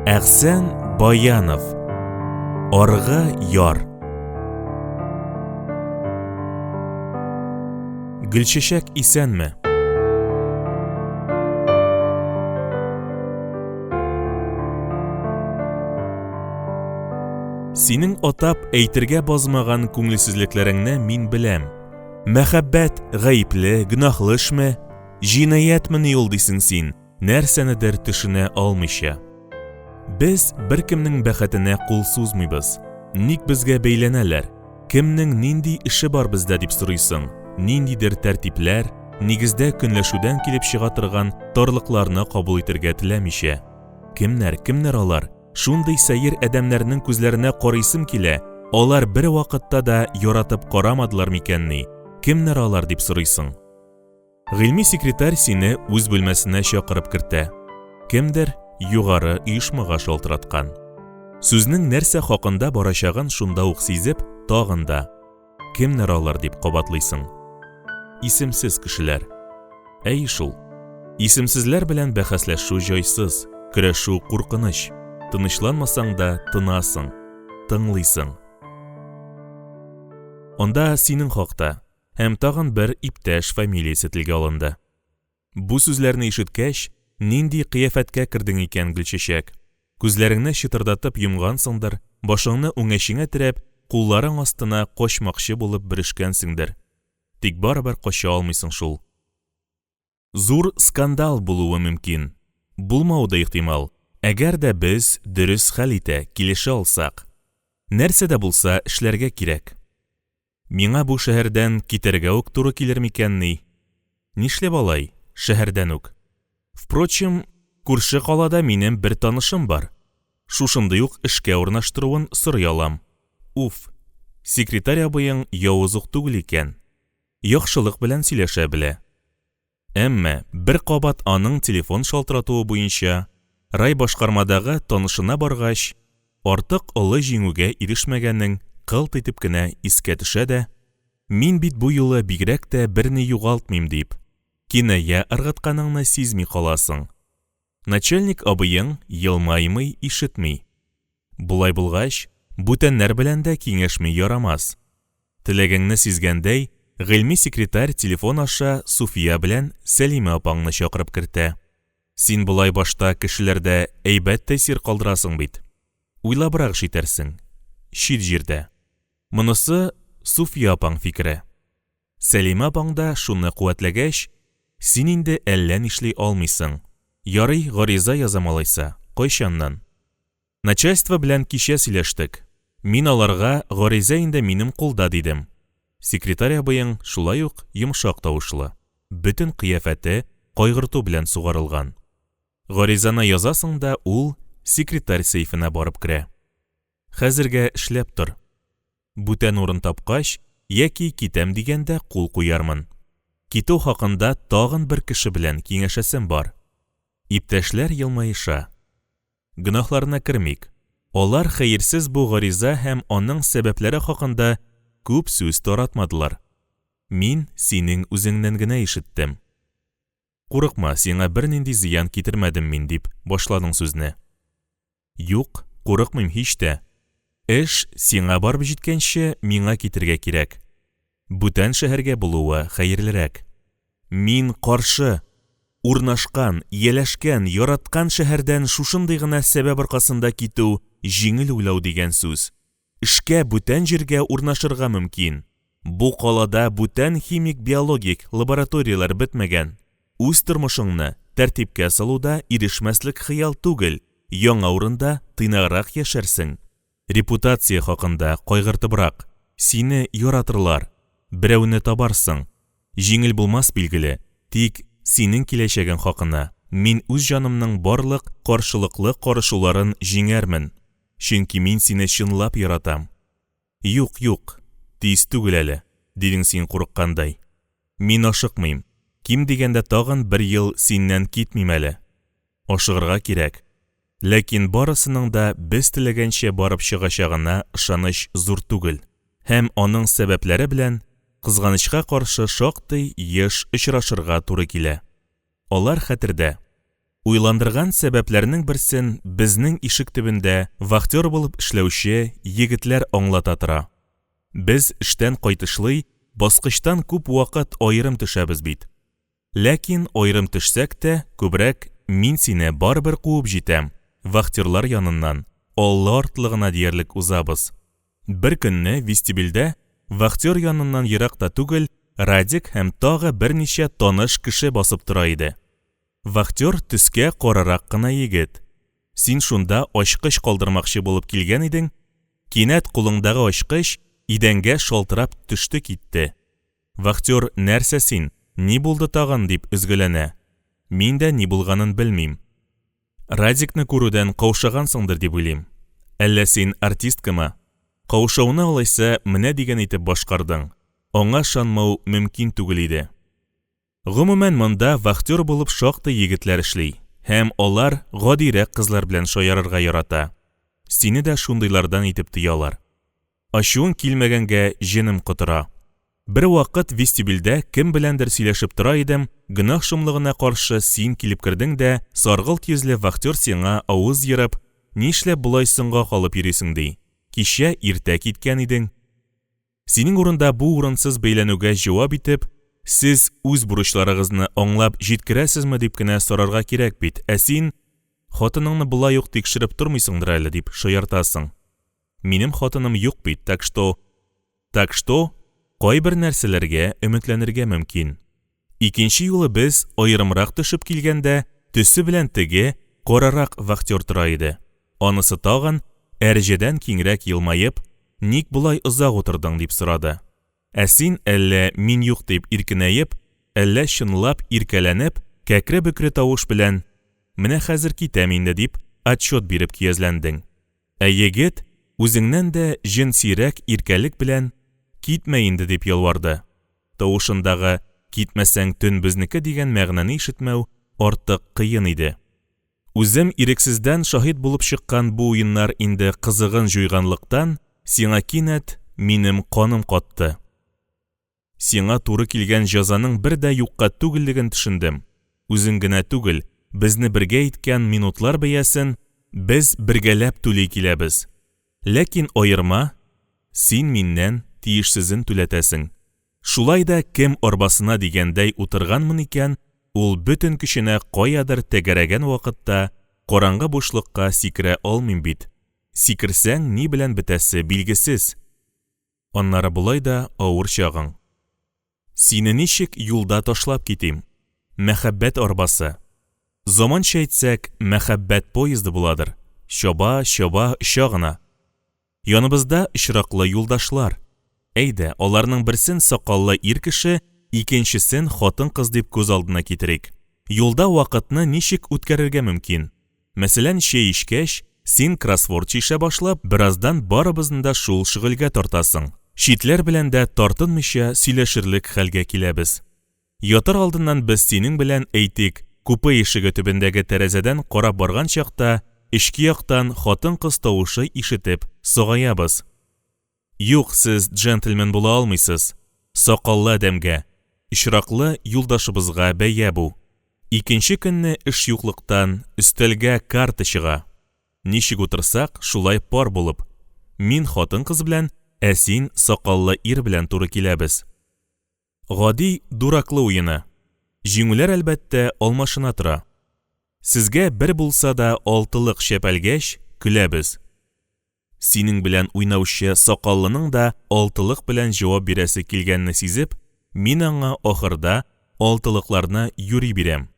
Әхсән Баянов. Аргы яр. Гөлчәчәк исәнме? Синең атап әйтергә базмаган күңелсезлекләреңне мин беләм. Мәхәббәт гаепле, гөнаһлы эшме? Җинаятьмени ул дисең син, нәрсәнедер төшенә алмыйча. Без беркемнең бәхетенә кул сузмыйбыз. Ник безгә бәйләнәләр? Кемнең нинди эше бар бездә дип сорыйсың. Ниндидер тәртипләр, нигездә көнләшүдән килеп чыга торган тарлыкларны кабул итергә теләмичә. Кемнәр, кемнәр алар? Шундый сәер адәмнәрнең күзләренә карыйсым килә, алар бер вакытта да яратып карамадылар микәнни? Кемнәр алар дип сорыйсың. Гыйльми секретарь сине үз бүлмәсенә чакырып кертә. Кемдер югары оешмага шалтыраткан. Сүзнең нәрсә хакында барачагын шунда ук сизеп, тагын да Кемнәр алар дип кабатлыйсың. Исемсез кешеләр. Әй шул. Исемсезләр белән бәхәсләшү җайсыз, көрәшү куркыныч. Тынычланмасаң да тынасың, тыңлыйсың. Анда синең хакта һәм тагын бер иптәш фамилиясе телгә алынды. Бу сүзләрне ишеткәч, нинди кыяфәткә кердең икән, Гөлчәчәк? Күзләреңне чытырдатып йомгансыңдыр, башыңны үңәчеңә терәп, кулларың астына качмакчы булып бөрешкәнсеңдер. Тик барыбер кача алмыйсың шул. Зур скандал булуы мөмкин. Булмавы да ихтимал, әгәр дә без дөрес хәл итә, килешә алсак. Нәрсә дә булса эшләргә кирәк. Миңа бу шәһәрдән китәргә үк туры килер микәнни? Нишләп алай, шәһәрдән үк? Впрочем, күрше калада минем бер танышым бар. Шушындый ук эшкә урнаштыруын сорый алам. Уф, секретарь абыең явыз ук түгел икән. Яхшылык белән сөйләшә белә. Әмма бер кабат аның телефон шалтыратуы буенча райбашкармадагы танышына баргач, артык олы җиңүгә ирешмәгәнең кылт итеп кенә искә төшә дә, мин бит бу юлы бигрәк тә берни югалтмыйм дип, киная ыргытканыңны сизми каласың. Начальник абыең елмаймый, ишетми. Болай булгач, бүтәннәр белән дә киңәшми ярамас. Теләгеңне сизгәндәй, гыйльми секретарь телефон аша Суфия белән Сәлимә апаңны чакырып кертә. Син болай башта кешеләрдә әйбәт тәэсир калдырасың бит. Уйлабрак эш итәрсең. Чит җирдә. Монысы Суфия апаң фикере. Сәлимә апаң да шуны куәтләгәч, син инде әллә нишли алмыйсың. Ярый, гариза язам алайса. Кайчаннан? Начальство белән кичә сөйләштек. Мин аларга, гариза инде минем кулда, дидем. Секретарь абыең шулай ук йомшак тавышлы, бөтен кыяфәте кайгырту белән сугарылган. Гаризаны язасың да, ул секретарь сейфына барып керә. Хәзергә эшләп тор. Бүтән урын тапкач, яки китәм дигәндә кул куярмын. Китү хакында тагын бер кеше белән киңәшәсем бар. Иптәшләр елмаеша. Гөнаһларына кермик. Алар хәерсез бу гариза һәм аның сәбәпләре хакында күп сүз таратмадылар. Мин синең үзеңнән генә ишеттем. Курыкма, сиңа бернинди зыян китермәдем мин, дип башладың сүзне. Юк, курыкмыйм һич тә. Эш сиңа барып җиткәнче, миңа китергә кирәк. Бүтән шәһәргә булуы хәерлерәк. Мин каршы! Урнашкан, ияләшкән, яраткан шәһәрдән шушындый гына сәбәп аркасында китү җиңел уйлау дигән сүз. Эшкә бүтән җиргә урнашырга мөмкин. Бу калада бүтән химик-биологик лабораторияләр бетмәгән. Үз тормышыңны тәртипкә салу да ирешмәслек хыял түгел, яңа урында тыйнаграк яшәрсең. Репутация хакында кайгыртыбрак, сине яратырлар, берәүне табарсың. Җиңел булмас, билгеле, тик синең киләчәгең хакына мин үз җанымның барлык каршылыклы карышуларын җиңәрмен, чөнки мин сине чынлап яратам. Юк, юк, тиз түгел әле, дидең син курыккандай. Мин ашыкмыйм, ким дигәндә тагын бер ел синнән китмим әле. Ашыгырга кирәк. Ләкин барысының да без теләгәнчә барып чыгачагына ышаныч зур түгел. Һәм аның сәбәпләре белән, кызганычка каршы, шактый еш очрашырга туры килә. Алар хәтердә. Уйландырган сәбәпләрнең берсен безнең ишек төбендә вахтер булып эшләүче егетләр аңлата тора. Без эштән кайтышлый баскычтан күп вакыт аерым төшәбез бит. Ләкин аерым төшсәк тә, күбрәк мин сине барыбер куып җитәм, вахтерлар яныннан. Алла артлы гына диярлек узабыз. Бер көнне вестибюльдә, вахтер яныннан ерак та түгел, Радик һәм тагы берничә таныш кеше басып тора иде. Вахтер төскә карарак кына егет. Син шунда ачкыч калдырмакчы булып килгән идең, кинәт кулыңдагы ачкыч идәнгә шалтырап төште китте. Вахтер, нәрсә син, ни булды тагын, дип өзгәләнә. Мин дә ни булганын белмим. Радикны күрүдән каушагансыңдыр дип уйлыйм. Әллә син артисткамы? Каушауны алайса менә дигән итеп башкардың. Аңа ышанмау мөмкин түгел иде. Гомумән, монда вахтер булып шактый егетләр эшли һәм алар гадирәк кызлар белән шаярырга ярата. Сине дә шундыйлардан итеп тоялар. Ачуың килмәгәнгә җенем котыра. Бервакыт вестибюльдә кем беләндер сөйләшеп тора идем, гөнаһ шомлыгына каршы син килеп кердең дә, саргылт йөзле вахтер сиңа авыз ерып, нишләп болай соңга калып йөрисең, ди. Кичә иртә киткән идең. Синең урында бу урынсыз бәйләнүгә җавап итеп, сез үз бурычларыгызны аңлап җиткерәсезме дип кенә сорарга кирәк бит, ә син, хатыныңны болай ук тикшереп тормыйсыңдыр әле, дип шаяртасың. Минем хатыным юк бит, так что... Так что, кайбер нәрсәләргә өметләнергә мөмкин. Икенче юлы без аерымрак төшеп килгәндә, төсе белән теге, карарак вахтер тора иде. Анысы тагын, әрҗәдән киңрәк елмаеп, ник болай озак утырдың, дип сорады. Ә син әллә мин юк дип иркенәеп, әллә чынлап иркәләнеп, кәкре-бөкре тавыш белән, менә хәзер китәм инде, дип отчет биреп көязләндең. Ә егет, үзеңнән дә җенсирәк иркәлек белән, китмә инде, дип ялварды. Тавышындагы китмәсәң төн безнеке дигән мәгънәне ишетмәү артык кыен иде. Үзем ирексездән шаһит булып чыккан бу уеннар инде кызыгын җуйганлыктан, сиңа кинәт минем каным катты. Сиңа туры килгән җәзаның бер дә юкка түгеллеген төшендем. Үзең генә түгел, безне бергә иткән минутлар бәясен без бергәләп түли киләбез. Ләкин аерма, син миннән тиешсезен түләтәсең. Шулай да кем арбасына дигәндәй утырганмын икән, ул бөтен көченә каядыр тәгәрәгән вакытта караңгы бушлыкка сикерә алмыйм бит. Сикерсәң, ни белән бетәсе билгесез. Аннары болай да авыр чагың. Сине ничек юлда ташлап китим? Мәхәббәт арбасы. Заманча әйтсәк, мәхәббәт поезды буладыр. Чаба, чаба, оча гына. Яныбызда очраклы юлдашлар. Әйдә, аларның берсен сакаллы ир кеше, икенчесен хатын-кыз дип күз алдына китерик. Юлда вакытны ничек үткәрергә мөмкин? Мәсәлән, чәй эчкәч, син кроссворд чишә башлап, бераздан барыбызны да шул шөгыльгә тартасың. Читләр белән дә тартынмыйча сөйләшерлек хәлгә киләбез. Ятар алдыннан без синең белән, әйтик, купе ишеге төбендәге тәрәзәдән карап барган чакта, эчке яктан хатын-кыз тавышы ишетеп, сагаябыз. Юк, сез джентльмен була алмыйсыз. Сакаллы адәмгә, очраклы юлдашыбызга бәя бу. Икенче көнне эш юклыктан өстәлгә карта чыга. Ничек утырсак, шулай пар булып. Мин хатын-кыз белән, ә син сакаллы ир белән туры киләбез. Гади дураклы уены. Җиңүләр, әлбәттә, алмашына тора. Сезгә бер булса да алтылык чәпәлгәч, көләбез. Синең белән уйнаучы сакаллының да алтылык белән җавап бирәсе килгәнне сизеп, мин аңа ахырда алтылыкларны юри бирәм.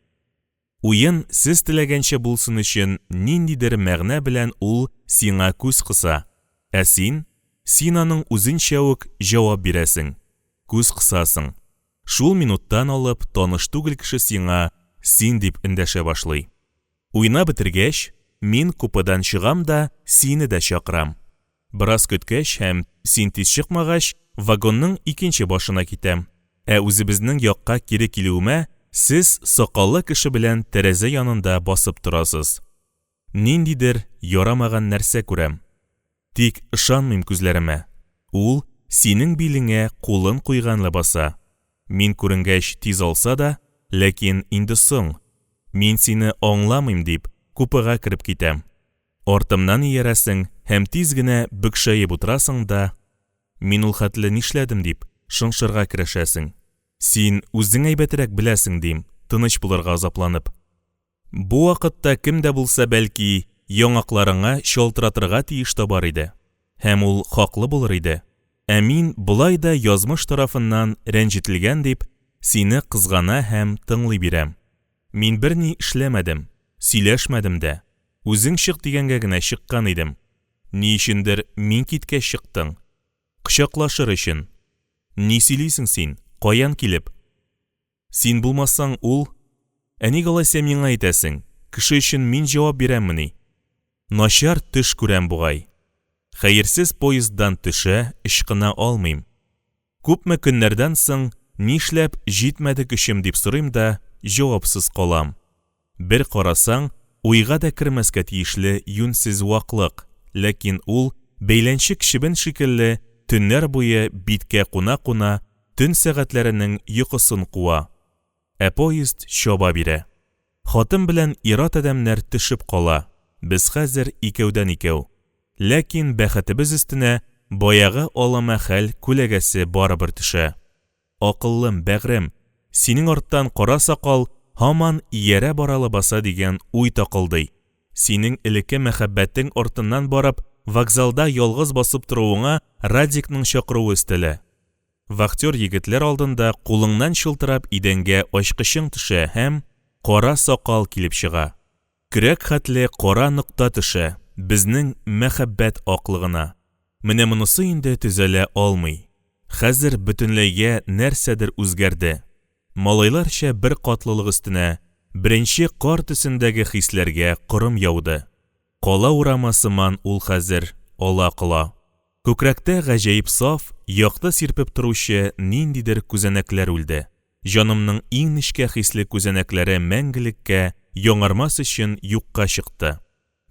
Уен сез теләгәнчә булсын өчен ниндидер мәгънә белән ул сиңа күз кыса, ә син, син аның үзенчә үк җавап бирәсең, күз кысасың. Шул минуттан алып таныш түгел кеше сиңа син дип эндәшә башлый. Уйнап бетергәч, мин купедан чыгам да сине дә чакырам. Бераз көткәч һәм син тиз чыкмагач, вагонның икенче башына китәм. Ә үзебезнең якка кире килүемә сез сакаллы кеше белән тәрәзә янында басып торасыз. Ниндидер ярамаган нәрсә күрәм. Тик ышанмыйм күзләремә. Ул синең билеңә кулын куйган ләбаса. Мин күренгәч тиз алса да, ләкин инде соң. Мин сине аңламыйм дип, купега кереп китәм. Артымнан иярәсең һәм тиз генә бөкшәеп утырасың да, мин ул хәтле нишләдем дип, шыңшырга керешәсең. Син үзең әйбәтрәк беләсең, дим, тыныч булырга азапланып. Бу вакытта кем дә булса, бәлки, яңакларыңа чалтыратырга тиеш табар иде. Һәм ул хаклы булыр иде. Ә мин болай да язмыш тарафыннан рәнҗетелгән дип, сине кызгана һәм тыңлый бирәм. Мин берни эшләмәдем, сөйләшмәдем дә. Үзең чык дигәнгә генә чыккан идем. Ни өчендер мин киткәч чыктың. Кочаклашыр өчен. Ни сөйлисең син? Каян килеп? Син булмасаң, ул... Ә ник алайса миңа әйтәсең? Кеше өчен мин җавап бирәммени? Начар төш күрәм бугай. Хәерсез поезддан төшә, ычкына алмыйм. Күпме көннәрдән соң, нишләп җитмәде көчем дип сорыйм да, җавапсыз калам. Бер карасаң, уйга да кермәскә тиешле юньсез ваклык, ләкин ул, бәйләнчек чебен шикелле, төннәр буе биткә куна-куна, төн сәгатьләренең йокысын куа. Ә поезд чаба бирә. Хатын белән ир-ат адәмнәр төшеп кала, без хәзер икәүдән-икәү. Ләкин бәхетебез өстенә баягы алама хәл күләгәсе барыбер төшә. Акыллым, бәгърем, синең арттан кара сакал һаман иярә бара лабаса дигән уй такылдый. Синең элекке мәхәббәтең артыннан барып, вокзалда ялгыз басып торуыңа Радикның чакыруы өстәлә. Вахтер егетләр алдында кулыңнан чылтырап идәнгә ачкычың төшә һәм кара сакал килеп чыга. Көрәк хәтле кара нокта төшә безнең мәхәббәт аклыгына. Менә монысы инде төзәлә алмый. Хәзер бөтенләйгә нәрсәдер үзгәрде. Малайларча беркатлылык өстенә беренче кар төсендәге хисләргә корым яуды. Кала урамы сыман ул хәзер ала-кола. Күкрәктә гаҗәеп саф, якты сирпеп торучы ниндидер күзәнәкләр үлде. Җанымның иң нечкә хисле күзәнәкләре мәңгелеккә яңармас өчен юкка чыкты.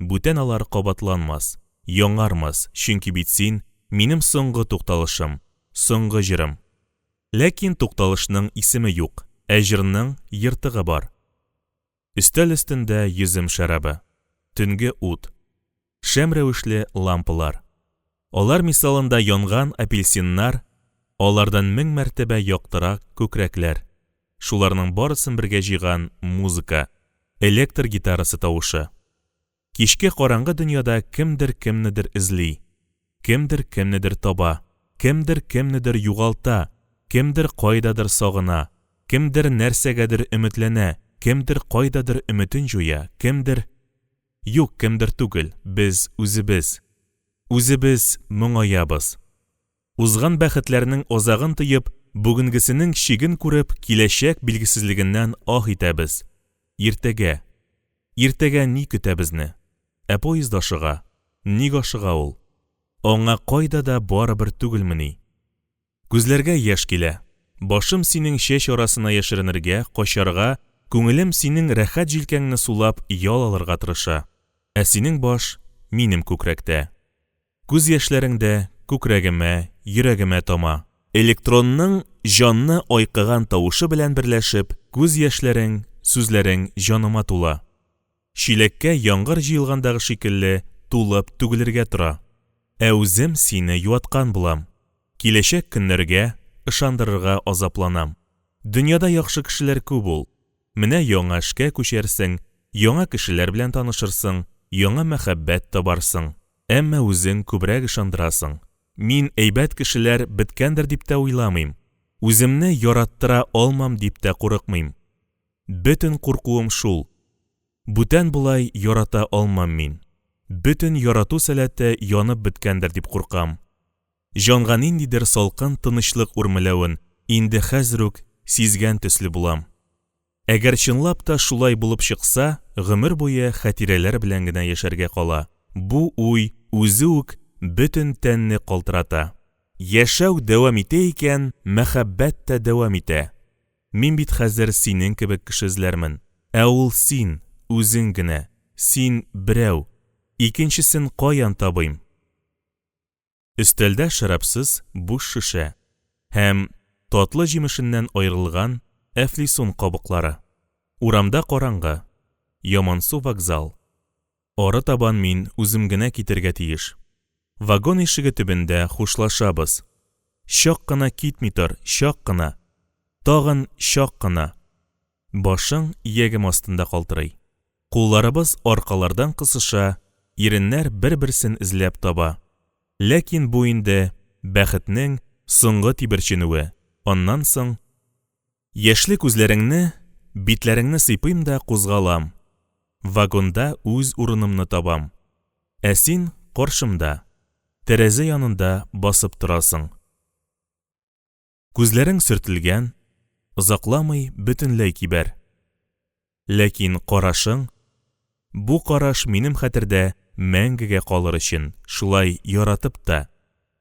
Бүтән алар кабатланмас, яңармас, чөнки бит син, минем соңгы тукталышым, соңгы җырым. Ләкин тукталышның исеме юк, ә җырның ертыгы бар. Өстәл өстендә йөзем шәрабы, төнге ут, шәм рәвешле лампалар. Алар мисалында янган апельсиннар, алардан мең мәртәбә яктырак күкрәкләр. Шуларның барысын бергә җыйган музыка, электр гитарасы тавышы. Кичке караңгы дөньяда кемдер кемнедер эзли, кемдер кемнедер таба, кемдер кемнедер югалта, кемдер кайдадыр сагына, кемдер нәрсәгәдер өметләнә, кемдер кайдадыр өметен җуя, кемдер... Юк, кемдер түгел, без үзебез. Үзебез моңаябыз. Узган бәхетләрнең азагын тоеп, бүгенгесенең чиген күреп, киләчәк билгесезлегеннән аһ итәбез. Иртәгә. Иртәгә ни көтә безне? Ә поезд ашыга. Ник ашыга ул? Аңа кайда да барыбер түгелмени? Күзләргә яшь килә. Башым синең чәч арасына яшеренергә, качарга, күңелем синең рәхәт җилкәңне сулап ял алырга тырыша. Ә синең баш минем күкрәктә. Күз яшьләрең дә күкрәгемә, йөрәгемә тама. Электронның җанны айкыган тавышы белән берләшеп, күз яшьләрең, сүзләрең җаныма тула. Чиләккә яңгыр җыелгандагы шикелле тулып түгелергә тора. Ә үзем сине юаткан булам. Киләчәк көннәргә ышандырырга азапланам. Дөньяда яхшы кешеләр күп ул. Менә яңа эшкә күчәрсең, яңа кешеләр белән танышырсың, яңа мәхәббәт табарсың. Әмма үзең күбрәк ышандырасың. Мин әйбәт кешеләр беткәндер дип тә уйламыйм. Үземне яраттыра алмам дип тә курыкмыйм. Бөтен куркуым шул, бүтән болай ярата алмам мин. Бөтен ярату сәләте янып беткәндер дип куркам. Җанга ниндидер салкын тынычлык үрмәләвен инде хәзер үк сизгән төсле булам. Әгәр чынлап та шулай булып чыкса, гомер буе хатирәләр белән генә яшәргә кала. Бу уй үзе үк бөтен тәнне калтырата. Яшәү дәвам итә икән, мәхәббәт тә дәвам итә. Мин бит хәзер синең кебек кеше эзләрмен. Ә ул син, үзең генә. Син, берәү. Икенчесен каян табыйм? Өстәлдә шәрабсыз буш шешә һәм татлы җимешеннән аерылган әфлисун кабыклары. Урамда караңгы. Ямансу вокзал. Ары табан мин үзем генә китергә тиеш. Вагон ишеге төбендә хушлашабыз. Чак кына китми тор, чак кына. Тагын чак кына. Башың иягем астында калтырый. Кулларыбыз аркалардан кысыша. Иреннәр бер-берсен эзләп таба. Ләкин бу инде бәхетнең соңгы тиберченүе. Аннан соң Яшьле күзләреңне, битләреңне сыйпыйм да кузгалам. Вагонда үз урынымны табам. Ә син каршымда, тәрәзә янында басып торасың. Күзләрең сөртелгән, озакламый бөтенләй кибәр. Ләкин карашың, бу караш минем хәтердә мәңгегә калыр өчен шулай яратып та,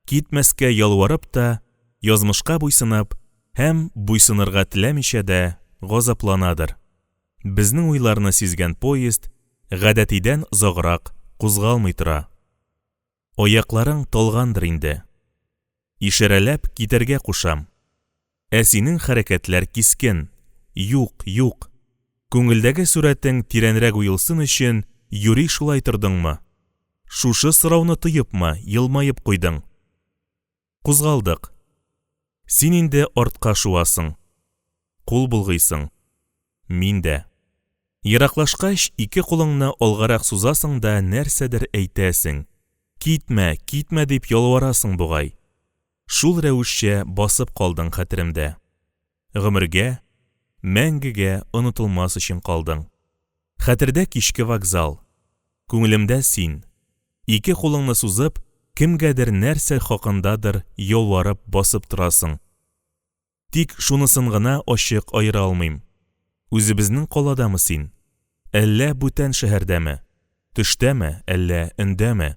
китмәскә ялварып та, язмышка буйсынып һәм буйсынырга теләмичә дә газапланадыр. Безнең уйларны сизгән поезд гадәтидән озаграк кузгалмый тора. Аякларың талгандыр инде. Ишарәләп китәргә кушам. Ә синең хәрәкәтләр кискен. Юк, юк. Күңелдәге сурәтең тирәнрәк уелсын өчен юри шулай тордыңмы? Шушы сорауны тоепмы, елмаеп куйдың? Кузгалдык. Син инде артка шуасың. Кул болгыйсың. Мин дә. Ераклашкач, ике кулыңны алгарак сузасың да нәрсәдер әйтәсең. Китмә, китмә дип ялварасың бугай. Шул рәвешчә басып калдың хәтеремдә. Гомергә, мәңгегә онытылмас өчен калдың. Хәтердә кичке вокзал. Күңелемдә син. Ике кулыңны сузып, кемгәдер нәрсә хакындадыр ялварып басып торасың. Тик шунысын гына ачык аера алмыйм. Үзебезнең каладамы син? Әллә бүтән шәһәрдәме? Төштәме, әллә өндәме?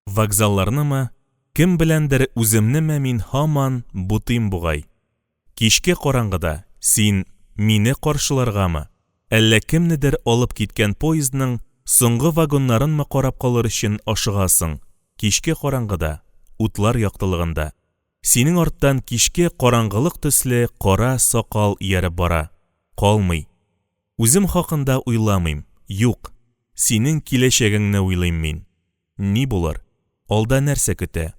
Вокзалларнымы, кем беләндер үземнеме мин һаман бутыйм бугай. Кичке караңгыда син мине каршыларгамы, әллә кемнедер алып киткән поездның соңгы вагоннарынмы карап калыр өчен ашыгасың, кичке караңгыда, утлар яктылыгында. Синең арттан кичке караңгылык төсле кара сакал ияреп бара. Калмый. Үзем хакында уйламыйм, юк, синең киләчәгеңне уйлыйм мин. Ни булыр? Алда нәрсә көтә?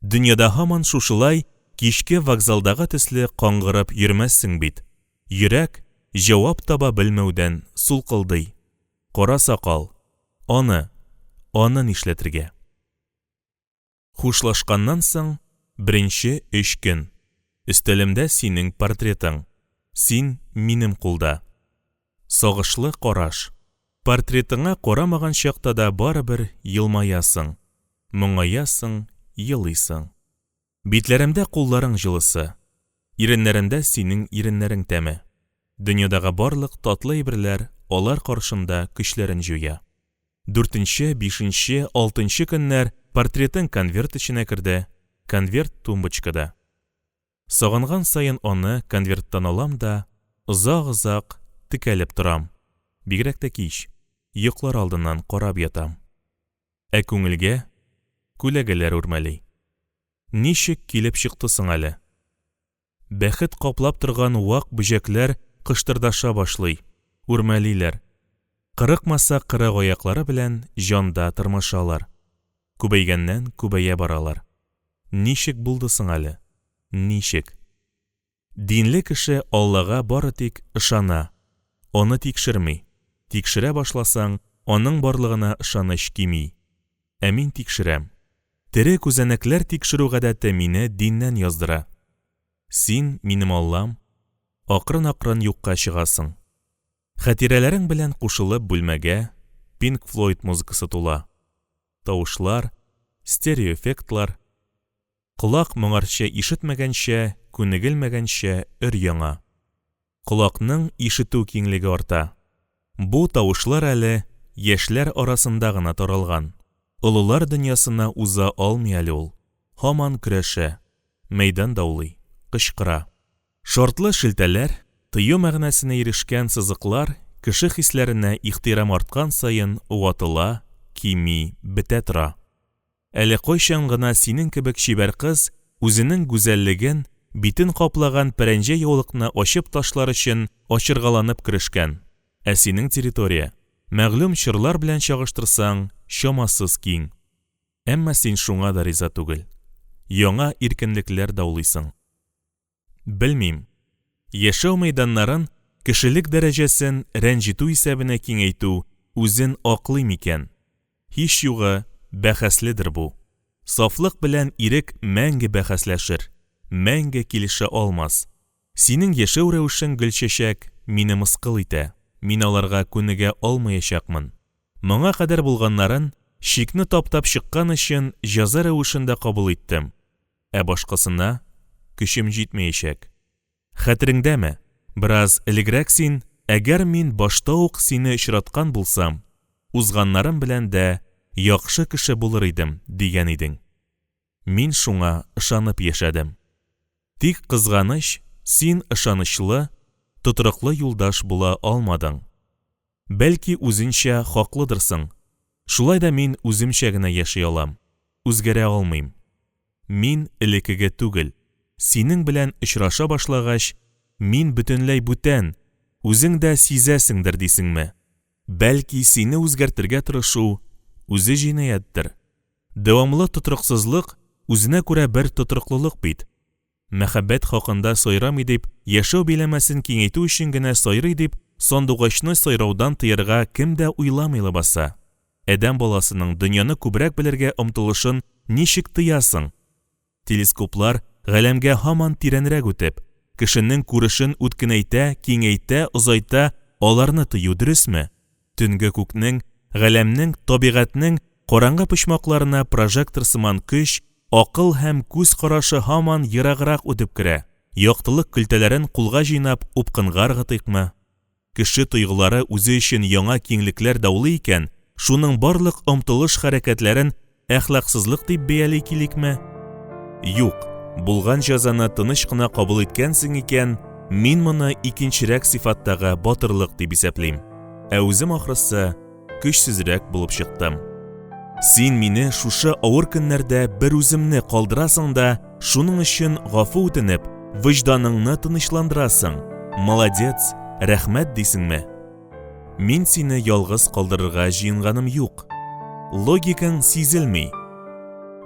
Дөньяда һаман шушылай кичке вокзалдагы төсле каңгырып йөрмәссең бит. Йөрәк, җавап таба белмәүдән, сулкылдый. Кара сакал. Аны, аны нишләтергә? Хушлашканнан соң беренче өч көн. Өстәлемдә синең портретың. Син минем кулда. Сагышлы караш. Портретыңа карамаган чакта да барыбер елмаясың, моңаясың, елыйсың. Битләремдә кулларың җылысы. Иреннәремдә синең иреннәрең тәме. Дөньядагы барлык татлы әйберләр алар каршында көчләрен җуя. Дүртенче, бишенче, алтынчы көннәр портретың конверт эченә керде, конверт тумбочкада. Сагынган саен аны конверттан алам да, озак-озак текәлеп торам. Бигрәк тә кич, йоклар алдыннан карап ятам. Ә күңелгә күләгәләр үрмәли. Ничек килеп чыкты соң әле? Бәхет каплап торган вак бөҗәкләр кыштырдаша башлый, үрмәлиләр. Кырыкмаса кырык аяклары белән җанда тырмашалар. Күбәйгәннән күбәя баралар. Ничек булды соң әле? Ничек? Динле кеше Аллага бары тик ышана, аны тикшерми. Тикшерә башласаң, аның барлыгына ышаныч кими. Ә мин тикшерәм. Тере күзәнәкләр тикшерү гадәте мине диннән яздыра. Син, минем Аллам, акрын-акрын юкка чыгасың. Хатирәләрең белән кушылып бүлмәгә Pink Floyd музыкасы тула. Тавышлар, стереоэффектлар. Колак моңарчы ишетмәгәнчә, күнегелмәгәнчә өр-яңа. Колакның ишетү киңлеге арта. Бу тавышлар әле яшьләр арасында гына таралган. Олылар дөньясына уза алмый әле ул. Һаман көрәшә, мәйдан даулый, кычкыра. Шартлы шелтәләр, тыю мәгънәсенә ирешкән сызыклар кеше хисләренә ихтирам арткан саен ватыла, кими, бетә тора. Әле кайчан гына синең кебек чибәр кыз үзенең гүзәллеген, битен каплаган пәрәнҗә яулыкны ачып ташлар өчен ачыргаланып керешкән. Ә синең территория, мәгълүм чорлар белән чагыштырсаң, чамасыз киң. Әмма син шуңа да риза түгел. Яңа иркенлекләр даулыйсың. Белмим. Яшәү мәйданнарын кешелек дәрәҗәсен рәнҗетү исәбенә киңәйтү үзен аклый микән? Һич югы, бәхәследер бу. Сафлык белән ирек мәңге бәхәсләшер, мәңге килешә алмас. Синең яшәү рәвешең, Гөлчәчәк, мине мыскыл итә, мин аларга күнегә алмаячакмын. Моңа кадәр булганнарын, чикне таптап чыккан өчен, җәза рәвешендә кабул иттем. Ә башкасына көчем җитмәячәк. Хәтереңдәме, бераз элегрәк син, әгәр мин башта ук сине очраткан булсам, узганнарым белән дә яхшы кеше булыр идем, дигән идең. Мин шуңа ышанып яшәдем. Тик кызганыч, син ышанычлы, тотрыклы юлдаш була алмадың. Бәлки үзенчә хаклыдырсың. Шулай да мин үземчә генә яши алам, үзгәрә алмыйм. Мин элеккеге түгел. Синең белән очраша башлагач, мин бөтенләй бүтән, үзең дә сизәсеңдер дисеңме? Бәлки сине үзгәртергә тырышу үзе җинаятьтер? Дәвамлы тотрыксызлык үзенә күрә бер тотрыклылык бит. Мәхәббәт хакында сайрамый дип, яшәү биләмәсен киңәйтү өчен генә сайрый дип, сандугачны сайраудан тыярга кем дә уйламый лабаса. Адәм баласының дөньяны күбрәк белергә омтылышын ничек тыясың? Телескоплар галәмгә һаман тирәнрәк үтеп, кешенең күрешен үткенәйтә, киңәйтә, озайта, аларны тыю дөресме? Төнге күкнең, галәмнең, табигатьнең караңгы почмакларына прожектор сыман көч, акыл һәм күз карашы һаман ераграк үтеп керә. Яктылык көлтәләрен кулга җыйнап упкынга ыргытыйкмы? Кеше тойгылары үзе өчен яңа киңлекләр даулый икән, шуның барлык омтылыш-хәрәкәтләрен әхлаксызлык дип бәяли киликме? Юк, булган җәзаны тыныч кына кабул иткәнсең икән, мин моны икенчерәк сыйфаттагы батырлык дип исәплим. Ә үзем ахрысы көчсезрәк булып чыктым. Син мине шушы авыр көннәрдә бер үземне калдырасың да, шуның өчен гафу үтенеп, вөҗданыңны тынычландырасың. Молодец, рәхмәт дисеңме? Мин сине ялгыз калдырырга җыенганым юк. Логикаң сизелми.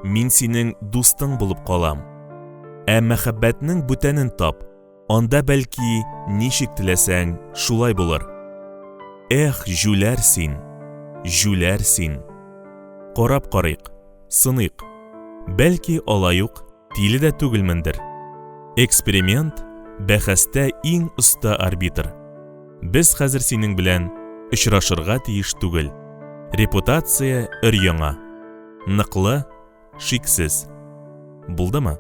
Мин синең дустың булып калам. Ә мәхәббәтнең бүтәнен тап. Анда бәлки ничек теләсәң, шулай булыр. Эх, җүләр син, җүләр син. Карап карыйк, сыныйк. Бәлки алай ук тиле дә түгелмендер. Эксперимент, бәхәстә иң оста арбитр. Без хәзер синең белән очрашырга тиеш түгел. Репутация өр-яңа. Ныклы, Шиксез. Булдымы?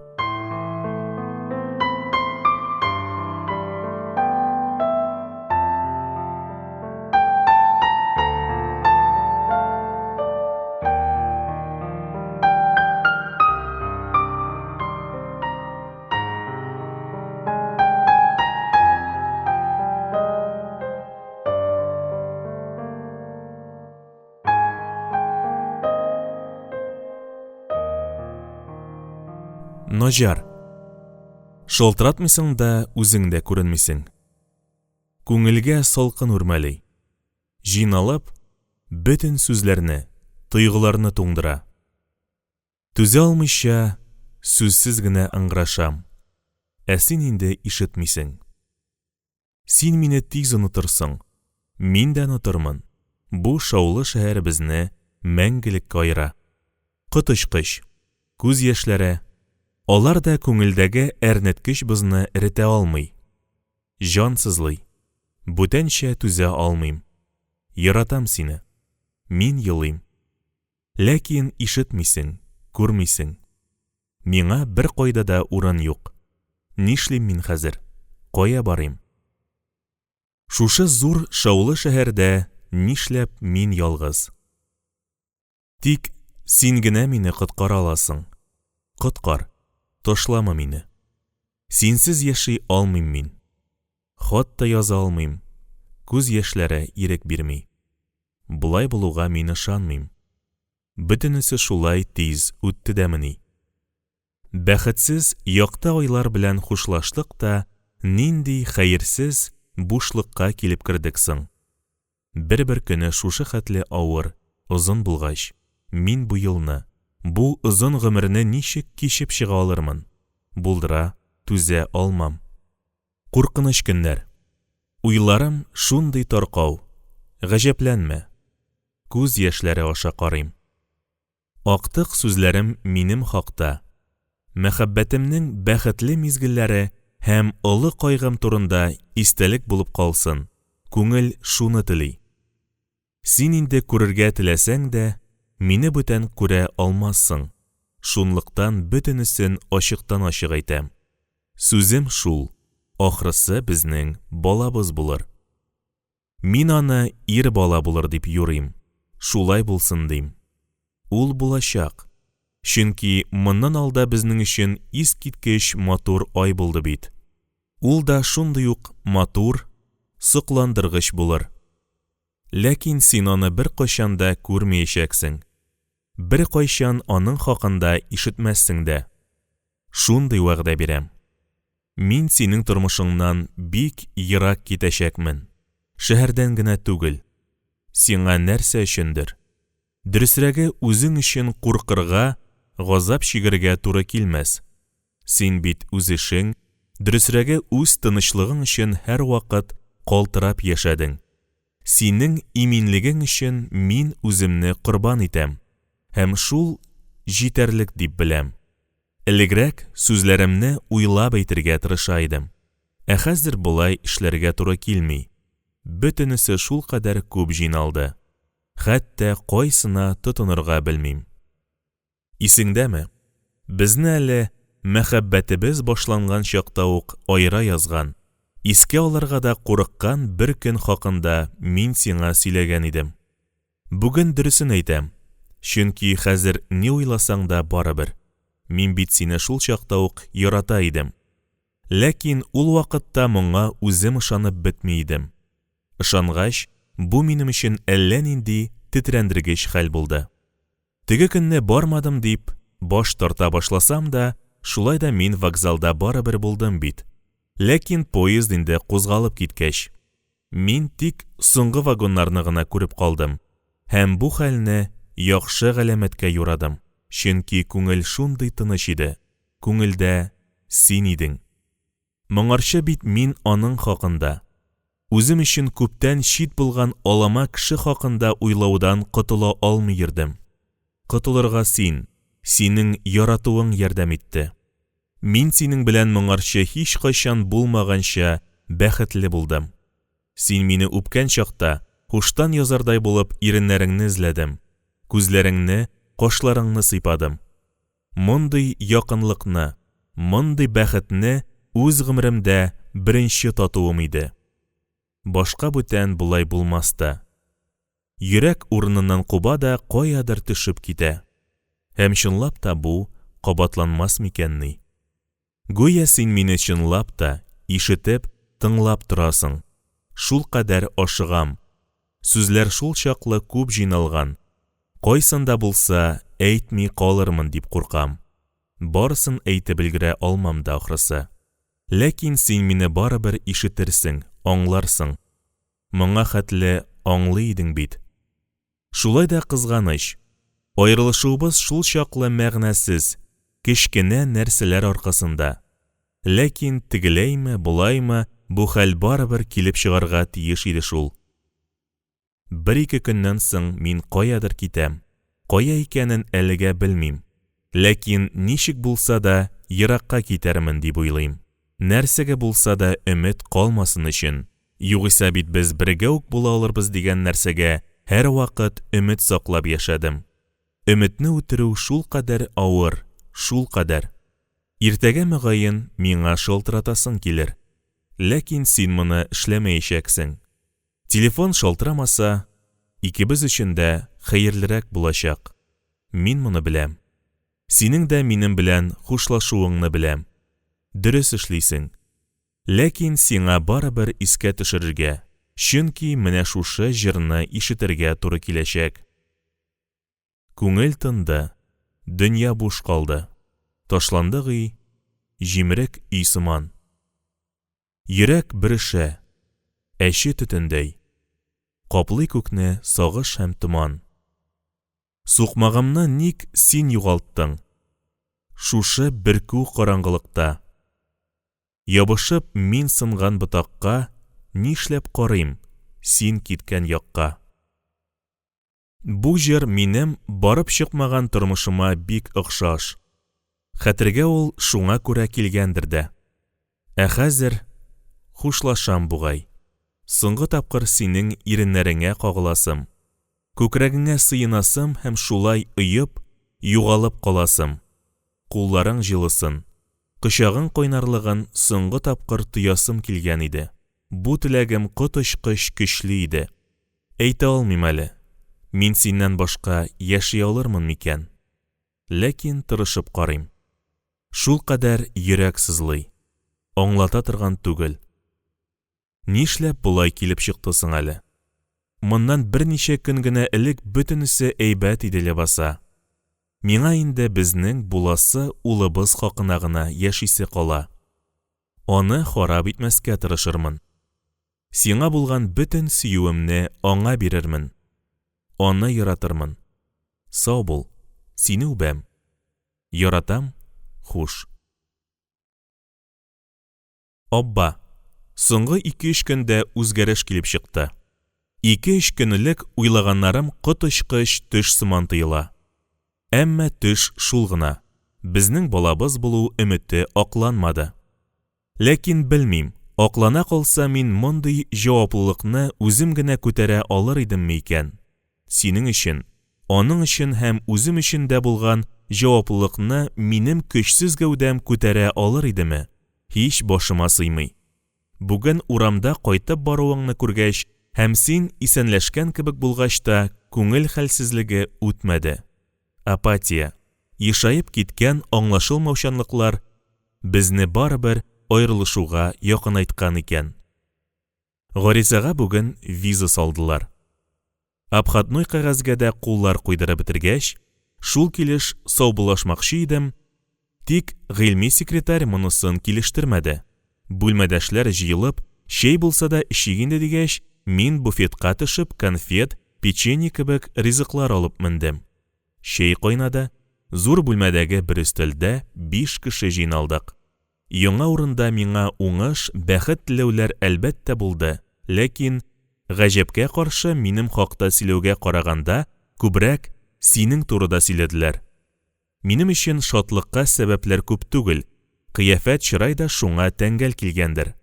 Наҗар. Шалтыратмыйсың да, үзең дә күренмисең. Күңелгә салкын үрмәли. Җыйналып, бөтен сүзләрне, тойгыларны туңдыра. Түзә алмыйча, сүзсез генә ыңгырашам. Ә син инде ишетмисең. Син мине тиз онытырсың, мин дә онытырмын. Бу шаулы шәһәр безне мәңгелеккә аера. Коточкыч. Күз яшьләре. Алар да күңелдәге әрнеткеч бозны эретә алмый. Җан сызлый. Бүтәнчә түзә алмыйм. Яратам сине. Мин елыйм. Ләкин ишетмисең, күрмисең. Миңа беркайда да урын юк. Нишлим мин хәзер? Кая барыйм? Шушы зур шаулы шәһәрдә нишләп мин ялгыз? Тик син генә мине коткара аласың. Коткар, ташлама мине. Синсез яши алмыйм мин. Хат та яза алмыйм, күз яшьләре ирек бирми. Болай булуга мин ышанмыйм. Бөтенесе шулай тиз үтте дәмени? Бәхетсез якты айлар белән хушлаштык та, нинди хәерсез бушлыкка килеп кердек соң? Бер-бер көне шушы хәтле авыр, озын булгач, мин бу елны, бу озын гомерне ничек кичеп чыга алырмын? Булдыра, түзә алмам. Куркыныч көннәр. Уйларым шундый таркау. Гаҗәпләнмә. Күз яшьләре аша карыйм. Актык сүзләрем минем хакта, мәхәббәтемнең бәхетле мизгелләре һәм олы кайгым турында истәлек булып калсын, күңел шуны тели. Син инде күрергә теләсәң дә, мине бүтән күрә алмассың. Шунлыктан бөтенесен ачыктан-ачык әйтәм. Сүзем шул, ахрысы безнең балабыз булыр. Мин аны ир бала булыр дип юрыйм, шулай булсын дим. Ул булачак. Чөнки моннан алда безнең өчен искиткеч матур ай булды бит. Ул да шундый ук матур, сокландыргыч булыр. Ләкин син аны беркайчан да күрмәячәксең. Беркайчан аның хакында ишетмәссең дә. Шундый вәгъдә бирәм. Мин синең тормышыңнан бик ерак китәчәкмен. Шәһәрдән генә түгел. Сиңа нәрсә өчендер. Дөресрәге, үзең өчен куркырга, газап чигергә туры килмәс. Син бит үз эшең, дөресрәге, үз тынычлыгың өчен һәрвакыт калтырап яшәдең. Синең иминлегең өчен мин үземне корбан итәм һәм шул җитәрлек дип беләм. Элегрәк сүзләремне уйлап әйтергә тырыша идем. Ә хәзер болай эшләргә туры килми. Бөтенесе шулкадәр күп җыйналды. Хәтта кайсына тотынырга белмим. Исеңдәме, безне әле мәхәббәтебез башланган чакта ук аера язган, искә алырга да курыккан бер көн хакында мин сиңа сөйләгән идем. Бүген дөресен әйтәм, чөнки хәзер ни уйласаң да барыбер. Мин бит сине шул чакта ук ярата идем. Ләкин ул вакытта моңа үзем ышанып бетми идем. Ышангач, бу минем өчен әллә нинди тетрәндергеч хәл булды. Теге көнне бармадым дип, баш тарта башласам да, шулай да мин вокзалда барыбер булдым бит. Ләкин поезд инде кузгалып киткәч. Мин тик соңгы вагоннарны гына күреп калдым һәм бу хәлне яхшы галәмәткә юрадым, чөнки күңел шундый тыныч иде, күңелдә син идең. Моңарчы бит мин аның хакында, үзем өчен күптән чит булган алама кеше хакында уйлаудан котыла алмый йөрдем. Котылырга син, синең яратуың ярдәм итте. Мин синең белән моңарчы һичкайчан булмаганча бәхетле булдым. Син мине үпкән чакта, һуштан язардай булып иреннәреңне эзләдем, күзләреңне, кашларыңны сыйпадым. Мондый якынлыкны, мондый бәхетне үз гомеремдә беренче татуым иде. Башка бүтән болай булмас та. Йөрәк урыныннан куба да каядыр төшеп китә. Һәм чынлап та бу кабатланмас микәнни? Гүя син мине чынлап та ишетеп, тыңлап торасың. Шулкадәр ашыгам. Сүзләр шулчаклы күп җыйналган. Кайсын да булса әйтми калырмын дип куркам. Барысын әйтеп өлгерә алмам да ахрысы. Ләкин син мине барыбер ишетерсең, аңларсың. Моңа хәтле аңлый идең бит. Шулай да кызганыч, аерылышуыбыз шул чаклы мәгънәсез, кечкенә нәрсәләр аркасында. Ләкин тегеләйме, болаймы, бу хәл барыбер килеп чыгарга тиеш иде шул. Бер-ике көннән соң мин каядыр китәм. Кая икәнен әлегә белмим. Ләкин ничек булса да еракка китәрмен дип уйлыйм. Нәрсәгә булса да өмет калмасын өчен. Югыйсә бит без бергә үк була алырбыз дигән нәрсәгә һәрвакыт өмет саклап яшәдем. Өметне үтерү шулкадәр авыр, шулкадәр. Иртәгә, мөгаен, миңа шалтыратасың килер. Ләкин син моны эшләмәячәксең. Телефон шалтырамаса, икебез өчен дә хәерлерәк булачак. Мин моны беләм. Синең дә минем белән хушлашуыңны беләм. Дөрес эшлисең. Ләкин сиңа барыбер искә төшерергә, чөнки менә шушы җырны ишетергә туры киләчәк. Күңел тынды, дөнья буш калды. Ташландык өй, җимерек өй сыман. Йөрәк бөрешә, әче төтендәй. Каплый күкне сагыш һәм томан. Сукмагымны ник син югалттың? Шушы бөркү караңгылыкта. Ябышып мин сынган ботакка, Нишләп карыйм син киткән якка? Бу җыр минем барып чыкмаган тормышыма бик охшаш. Хәтергә ул шуңа күрә килгәндер дә. Ә хәзер хушлашам бугай. Соңгы тапкыр синең иреннәреңә кагыласым, күкрәгеңә сыенасым һәм шулай оеп, югалып каласым. Кулларың җылысын, кочагың кайнарлыгын соңгы тапкыр тоясым килгән иде. Бу теләгем коточкыч көчле иде. Әйтә алмыйм әле, мин синнән башка яши алырмын микән? Ләкин тырышып карыйм. Шулкадәр йөрәк сызлый. Аңлата торган түгел. Нишләп болай килеп чыкты соң әле? Моннан берничә көн генә элек бөтенесе әйбәт иде ләбаса. Миңа инде безнең буласы улыбыз хакына гына яшисе кала. Аны харап итмәскә тырышырмын. Сиңа булган бөтен сөюемне аңа бирермен. Аны яратырмын. Сау бул. Сине үбәм. Яратам. Хуш. Абба. Соңгы ике-өч көндә үзгәреш килеп чыкты. Ике-өч көн элек уйлаганнарым коточкыч төш сыман тоела. Әмма төш шул гына. Безнең балабыз булу өмете акланмады. Ләкин белмим, аклана калса мин мондый җаваплылыкны үзем генә күтәрә алыр идемме икән? Синең өчен, аның өчен һәм үзем өчен дә булган җаваплылыкны минем көчсез гәүдәм күтәрә алыр идеме? Һич башыма сыймый. Бүген урамда кайтып баруыңны күргәч һәм син исәнләшкән кебек булгач та күңел хәлсезлеге үтмәде. Апатия, ешаеп киткән аңлашылмаучанлыклар безне барыбер аерылышуга якынайткан икән. Гаризага бүген виза салдылар. Обходной кәгазьгә дә куллар куйдырып бетергәч, шул килеш саубуллашмакчы идем, тик гыйльми секретарь монысын килештермәде. Бүлмәдәшләр җыелып, чәй булса да эчик инде дигәч, мин буфетка төшеп конфет, печенье кебек ризыклар алып мендем. Чәй кайнады, зур бүлмәдәге бер өстәлдә биш кеше җыйналдык. Яңа урында миңа уңыш, бәхет теләүләр әлбәттә булды, ләкин, гаҗәпкә каршы, минем хакта сөйләүгә караганда, күбрәк синең турыда сөйләделәр. Минем өчен шатлыкка сәбәпләр күп түгел, кыяфәт-чырай да шуңа тәңгәл килгәндер.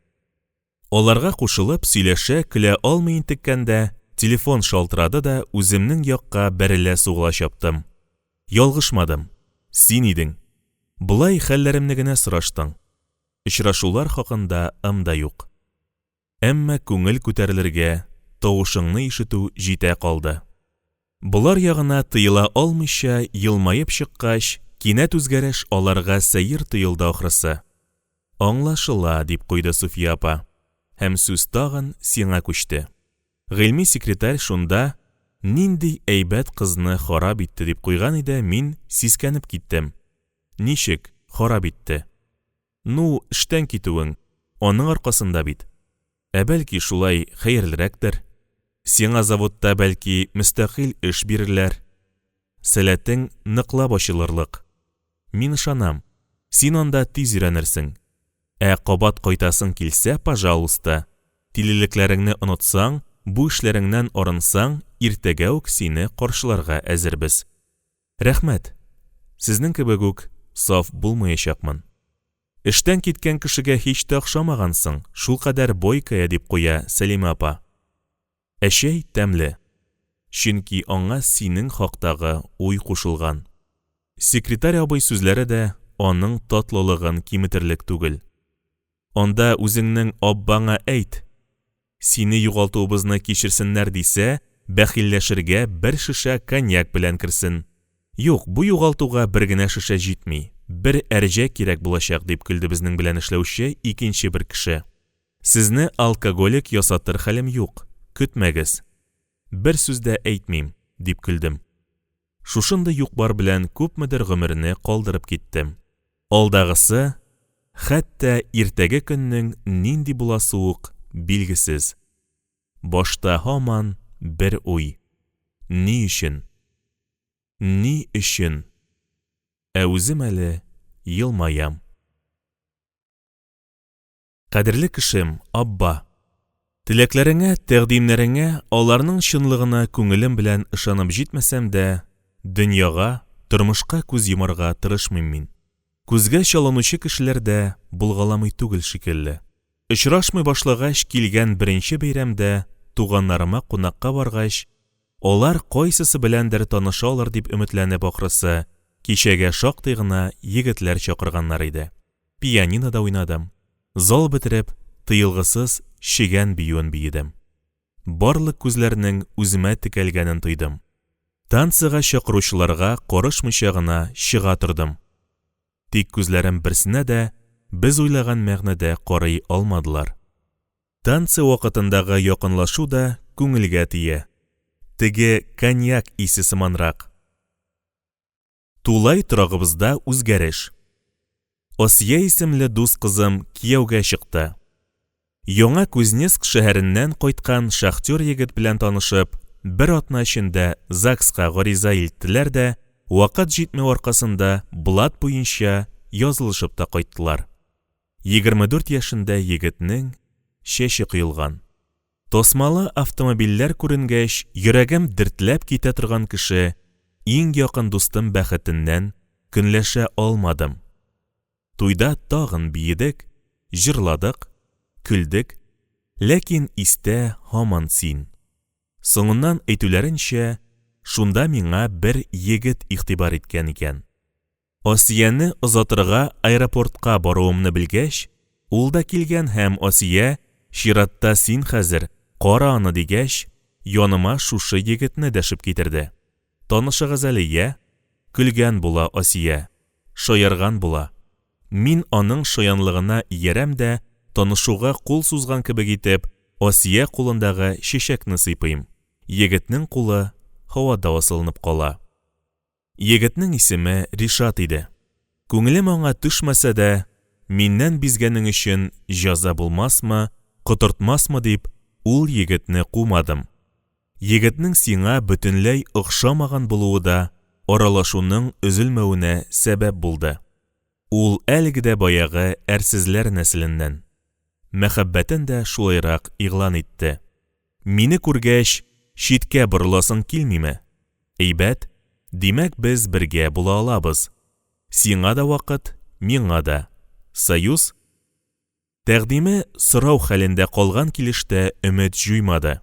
Аларга кушылып, сөйләшә, көлә алмый интеккәндә, телефон шалтырады да үземнең якка бәрелә-сугыла чаптым. Ялгышмадым. Син идең. Болай хәлләремне генә сораштың. Очрашулар хакында ым да юк. Әмма күңел күтәрелергә, тавышыңны ишетү җитә калды. Болар ягына тыела алмыйча елмаеп чыккач, кинәт үзгәреш аларга сәер тоелды ахрысы. Аңлашыла, дип куйды Суфия апа. Һәм сүз тагын сиңа күчте. Гыйльми секретарь шунда, Нинди әйбәт кызны харап итте, дип куйган иде, мин сискәнеп киттем. Ничек харап итте? Ну, эштән китүең, аның аркасында бит. Ә бәлки шулай хәерлерәктер? Сиңа заводта бәлки мөстәкыйль эш бирерләр. Сәләтең ныклап ачылырлык. Мин ышанам, син анда тиз өйрәнерсең. Ә кабат кайтасың килсә, пожалуйста. Тилелекләреңне онытсаң, бу эшләреңнән арынсаң, иртәгә үк сине каршыларга әзербез. Рәхмәт. Сезнең кебек үк саф булмаячакмын. Эштән киткән кешегә һич тә охшамагансың, шулкадәр бойкая, дип куя Сәлимә апа. Ә чәй тәмле. Чөнки аңа синең хактагы уй кушылган. Секретарь абый сүзләре дә аның татлылыгын киметерлек түгел. Анда үзеңнең аббаңа әйт. Сине югалтуыбызны кичерсеннәр дисә, бәхилләшергә бер шешә коньяк белән керсен. Юк, бу югалтуга бер генә шешә җитми, бер әрҗә кирәк булачак, дип көлде безнең белән эшләүче икенче бер кеше. Сезне алкоголик ясатыр хәлем юк, көтмәгез. Бер сүз дә әйтмим, дип көлдем. Шушындый юк-бар белән күпмедер гомерне калдырып киттем. Алдагысы, хәтта иртәге көннең нинди буласы ук билгесез. Башта һаман бер уй, ни өчен? Ни өчен? Ә үзем әле елмаям. Кадерле кешем, Абба! Теләкләреңә, тәкъдимнәреңә, аларның чынлыгына күңелем белән ышанып җитмәсәм дә, дөньяга, тормышка күз йомарга тырышмыйм мин. Күзгә чалынучы кешеләр дә булгаламый түгел шикелле. Очрашмый башлагач килгән беренче бәйрәмдә туганнарыма кунакка баргач, алар кайсысы беләндер танышалар дип өметләнеп ахрысы, кичәгә шактый гына егетләр чакырганнар иде. Пианинода уйнадым, зал бетереп, тыелгысыз чегән биюен биедем. Барлык күзләрнең үземә текәлгәнен тойдым. Танцыга чакыручыларга карышмыйча гына чыга тордым. Тик күзләрем берсенә дә без уйлаган мәгънәдә карый алмадылар. Танцы вакытындагы якынлашу да күңелгә тия. Теге коньяк исе сыманрак. Тулай торагыбызда үзгәреш. Асия исемле дус кызым кияүгә чыкты. Яңа Кузнецк шәһәреннән кайткан шахтер егет белән танышып, бер атна эчендә ЗАГСка гариза илттеләр дә, вакыт җитмәү аркасында блат буенча язылышып та кайттылар. 24 яшендә егетнең чәче коелган. Тасмалы автомобильләр күренгәч, йөрәгем дертләп китә торган кеше, иң якын дустым бәхетеннән көнләшә алмадым. Туйда тагын биедек, җырладык, көлдек, ләкин истә һаман син. Соңыннан әйтүләренчә, шунда миңа бер егет игътибар иткән икән. Асияне озатырга аэропортка баруымны белгәч, ул да килгән һәм Асия, чиратта син хәзер, кара аны дигәч, яныма шушы егетне дәшеп китерде. Танышыгыз әле, йә? Көлгән була Асия, шаярган була. Мин аның шаянлыгына иярәм дә, танышуга кул сузган кебек итеп, Асия кулындагы чәчәкне сыйпыйм. Егетнең кулы һавада асылынып кала. Егетнең исеме Ришат иде. Күңелем аңа төшмәсә дә, миннән бизгәнең өчен җәза булмасмы, котыртмасмы дип, ул егетне кумадым. Егетнең сиңа бөтенләй охшамаган булуы да аралашуның өзелмәвенә сәбәп булды. Ул әлеге дә баягы әрсезләр нәселеннән. Мәхәббәтен дә шулайрак игълан итте. Мине күргәч, читкә борыласың килмиме? Әйбәт, димәк, без бергә була алабыз. Сиңа да вакыт, миңа да. Союз? Тәкъдиме сорау хәлендә калган килештә өмет җуймады.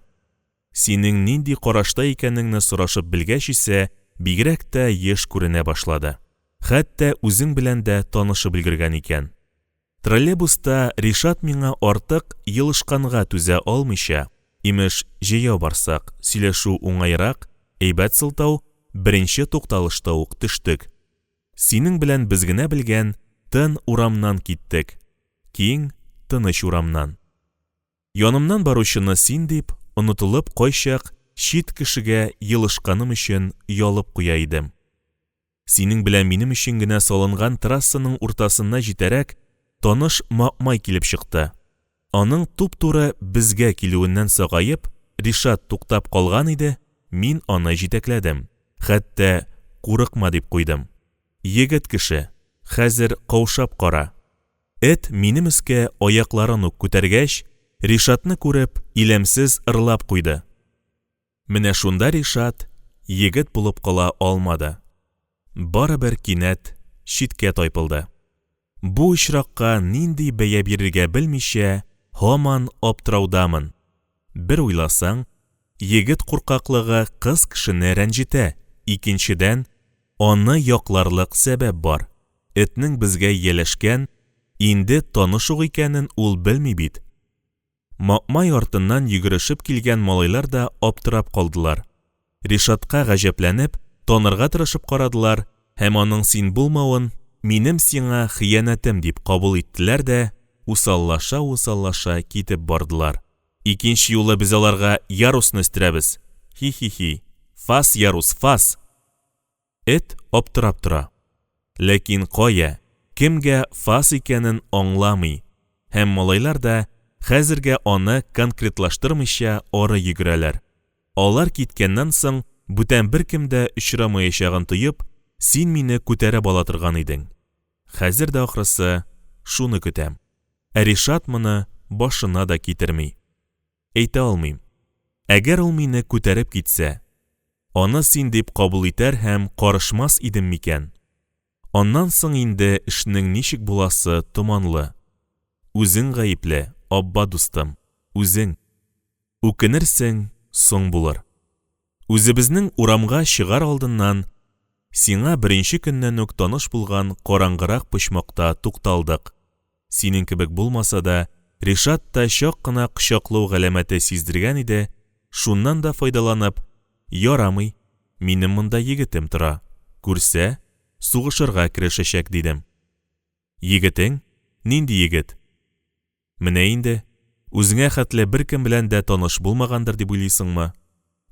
Синең нинди карашта икәнеңне сорашып белгәч исә, бигрәк тә еш күренә башлады. Хәтта үзең белән дә танышып өлгергән икән. Троллейбуста Ришат миңа артык елышканга түзә алмыйча, имеш, җәяү барсак, сөйләшү уңайрак, әйбәт сылтау, беренче тукталышта ук төштек. Синең белән без генә белгән тын урамнан киттек. Киң, тыныч урамнан. Янымнан баручыны син дип, онытылып кайчак чит кешегә елышканым өчен оялып куя идем. Синең белән минем өчен генә салынган трассаның уртасына җитәрәк, таныш Маэмай килеп чыкты. Аның туп-туры безгә килүеннән сагаеп, Ришат туктап калган иде, мин аны җитәкләдем. Хәтта курыкма дип куйдым. Егет кеше, хәзер каушап кара. Эт минем өскә аякларын ук күтәргәч, Ришатны күреп, иләмсез ырлап куйды. Менә шунда Ришат егет булып кала алмады. Барыбер кинәт читкә тайпылды. Бу очракка нинди бәя бирергә белмичә, һаман аптыраудамын. Бер уйласаң, егет куркаклыгы кыз кешене рәнҗетә, икенчедән, аны якларлык сәбәп бар. Этнең безгә ияләшкән, инде таныш ук икәнен ул белми бит. Маэмай артыннан йөгерешеп килгән малайлар да аптырап калдылар. Ришатка гаҗәпләнеп, танырга тырышып карадылар һәм аның син булмавын минем сиңа хыянәтем дип кабул иттеләр дә, усаллаша-усаллаша китеп бардылар. Икенче юлы без аларга ярусны өстерәбез. Хи-хи-хи. Фас, ярус, фас! Эт аптырап тора. Ләкин кая, кемгә фас икәнен аңламый һәм малайлар да хәзергә аны конкретлаштырмыйча ары йөгерәләр. Алар киткәннән соң бүтән беркем дә очрамаячагын тоеп, син мине күтәреп ала торган идең. Хәзер дә ахрысы шуны көтәм. Ә Ришат моны башына да китерми. Әйтә алмыйм. Әгәр ул мине күтәреп китсә, аны син дип кабул итәр һәм карышмас идем микән? Аннан соң инде эшнең ничек буласы томанлы. Үзең гаепле, Абба дустым, үзең. Үкенерсең, соң булыр. Үзебезнең урамга чыгар алдыннан сиңа беренче көннән үк таныш булган караңгырак почмакта тукталдык. Синең кебек булмаса да, Ришат та чак кына кочаклау галәмәте сиздергән иде, шуннан да файдаланып, Ярамый, минем монда егетем тора, күрсә, сугышырга керешәчәк, дидем. Егетең? Нинди егет? Менә инде, үзеңә хәтле беркем белән дә таныш булмагандыр дип уйлыйсыңмы?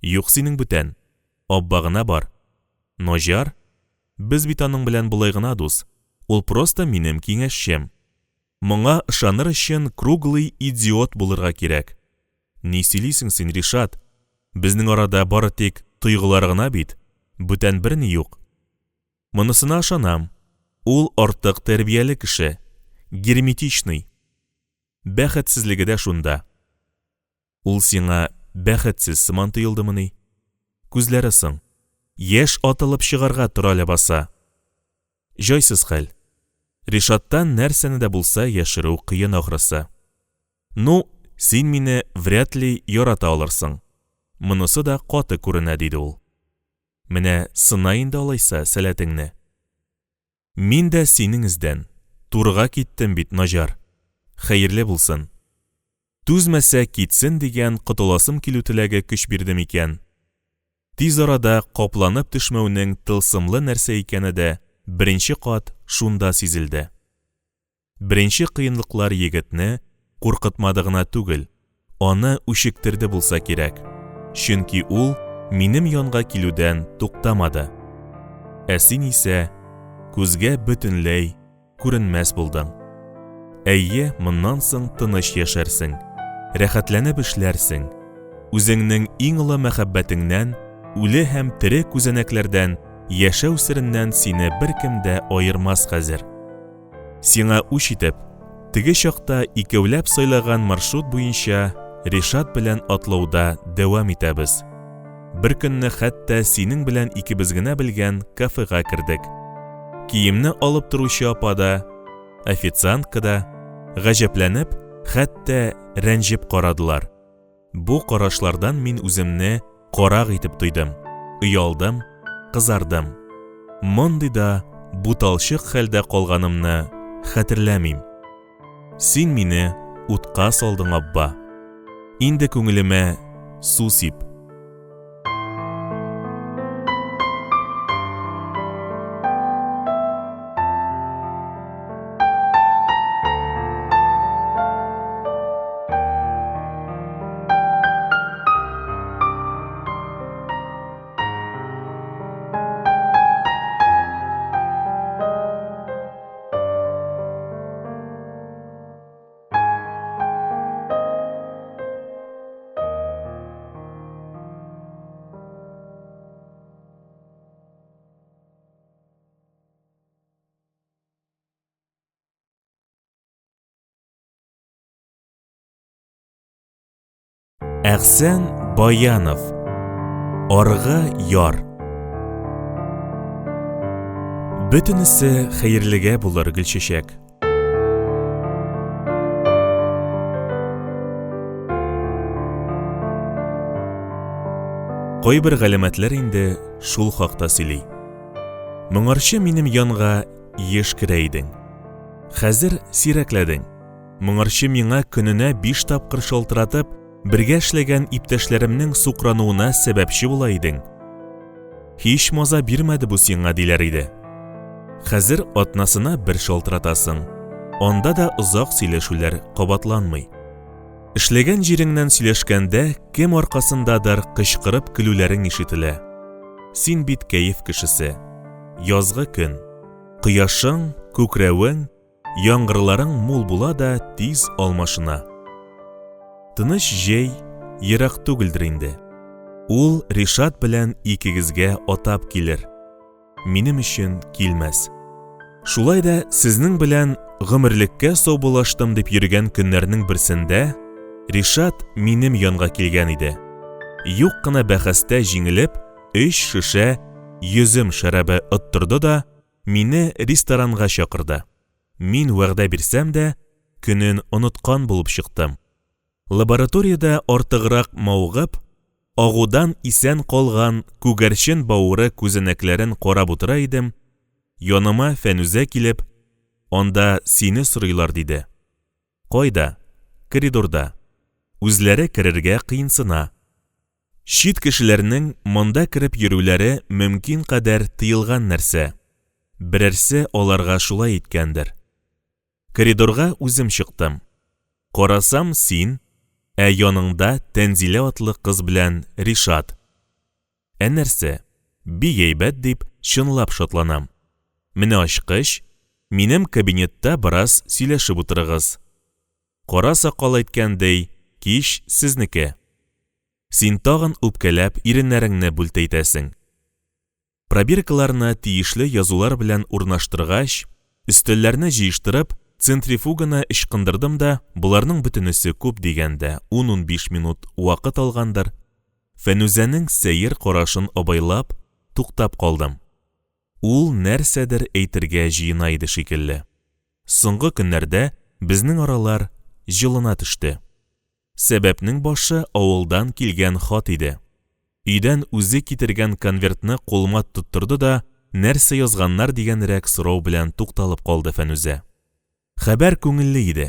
Юк синең бүтән. Абба гына бар. Наҗар? Без бит аның белән болай гына дус. Ул просто минем киңәшчем. Моңа ышаныр өчен круглый идиот булырга кирәк. Ни сөйлисең син, Ришат? Безнең арада бары тик тойгылар гына бит, бүтән берни юк. Монысына ышанам. Ул артык тәрбияле кеше. Герметичный. Бәхетсезлеге дә шунда. Ул сиңа бәхетсез сыман тоелдымыни? Күзләре соң. Яшь атылып чыгарга тора ләбаса. Җайсыз хәл. Ришаттан нәрсәне дә булса яшерү кыен ахрысы. Ну, син мине вряд ли ярата алырсың. Монысы да каты күренә, диде ул. Менә сына инде алайса сәләтеңне. Мин дә синең эздән. Турыга киттем бит, Наҗар. Хәерле булсын. Түзмәсә, китсен дигән котыласым килү теләге көч бирде микән? Тиз арада капланып төшмәүнең тылсымлы нәрсә икәне дә беренче кат шунда сизелде. Беренче кыенлыклар егетне куркытмады гына түгел, аны үчектерде булса кирәк, чөнки ул минем янга килүдән туктамады. Ә син исә күзгә бөтенләй күренмәс булдың. Әйе, моннан соң тыныч яшәрсең, рәхәтләнеп эшләрсең. Үзеңнең иң олы мәхәббәтеңнән, үле һәм тере күзәнәкләрдән, яшәү сереннән сине беркем дә аермас хәзер. Сиңа үч итеп, теге чакта икәүләп сайлаган маршрут буенча Ришат белән атлауда дәвам итәбез. Бер көнне хәтта синең белән икебез генә белгән кафега кердек. Киемне алып торучы апа да, официантка да, гаҗәпләнеп, хәтта рәнҗеп карадылар. Бу карашлардан мин үземне карак итеп тойдым, оялдым, кызардым. Мондый да буталчык хәлдә калганымны хәтерләмим. Син мине утка салдың, Абба. Инде күңелемә су сип. Әхсән Баянов. Аргы яр. Бөтенесе хәерлегә булыр, Гөлчәчәк. Кайбер галәмәтләр инде шул хакта сөйли. Моңарчы минем янга еш керә идең. Хәзер сирәкләдең. Моңарчы миңа көненә биш тапкыр шалтыратып, бергә эшләгән иптәшләремнең сукрануына сәбәпче була идең. Һич маза бирмәде бу сиңа, диләр иде. Хәзер атнасына бер шалтыратасың. Анда да озак сөйләшүләр кабатланмый. Эшләгән җиреңнән сөйләшкәндә кем аркасындадыр кычкырып көлүләрең ишетелә. Син бит кәеф кешесе. Язгы көн. Кояшың, күкрәвең, Яңгырларың мул була да тиз алмашына. Тыныч җәй ерак түгелдер инде. Ул Ришат белән икегезгә атап килер. Минем өчен килмәс. Шулай да сезнең белән гомерлеккә саубуллаштым дип йөргән көннәрнең берсендә Ришат минем янга килгән иде. Юк кына бәхәстә җиңелеп, өч шешә йөзем шәрабе оттырды да, мине ресторанга чакырды. Мин вәгъдә бирсәм дә, көнен оныткан булып чыктым. Лабораториядә артыграк мавыгып, агудан исән калган күгәрчен бавыры күзәнәкләрен карап утыра идем, яныма Фәнүзә килеп, анда сине сорыйлар, диде. Кайда? Коридорда. Үзләре керергә кыенсына. Чит кешеләрнең монда кереп йөрүләре мөмкин кадәр тыелган нәрсә. Берәрсе аларга шулай иткәндер. Коридорга үзем чыктым. Карасам, син, ә яныңда Тәнзилә атлы кыз белән Ришат. Ә нәрсә, бик әйбәт дип, чынлап шатланам. Менә ачкыч, минем кабинетта бераз сөйләшеп утырыгыз. Кара сакал әйткәндәй, кич сезнеке. Син тагын үпкәләп иреннәреңне бүлтәйтәсең. Пробиркаларны тиешле язулар белән урнаштыргач, өстәлләрне җыештырып, центрифуганы ычкындырдым да, боларның бөтенесе күп дигәндә ун-унбиш минут вакыт алгандыр, Фәнүзәнең сәер карашын абайлап, туктап калдым. Ул нәрсәдер әйтергә җыена иде шикелле. Соңгы көннәрдә безнең аралар җылына төште. Сәбәпнең башы авылдан килгән хат иде. Өйдән үзе китергән конвертны кулыма тоттырды да, нәрсә язганнар дигәнрәк сорау белән тукталып калды Фәнүзә. Хәбәр күңелле иде.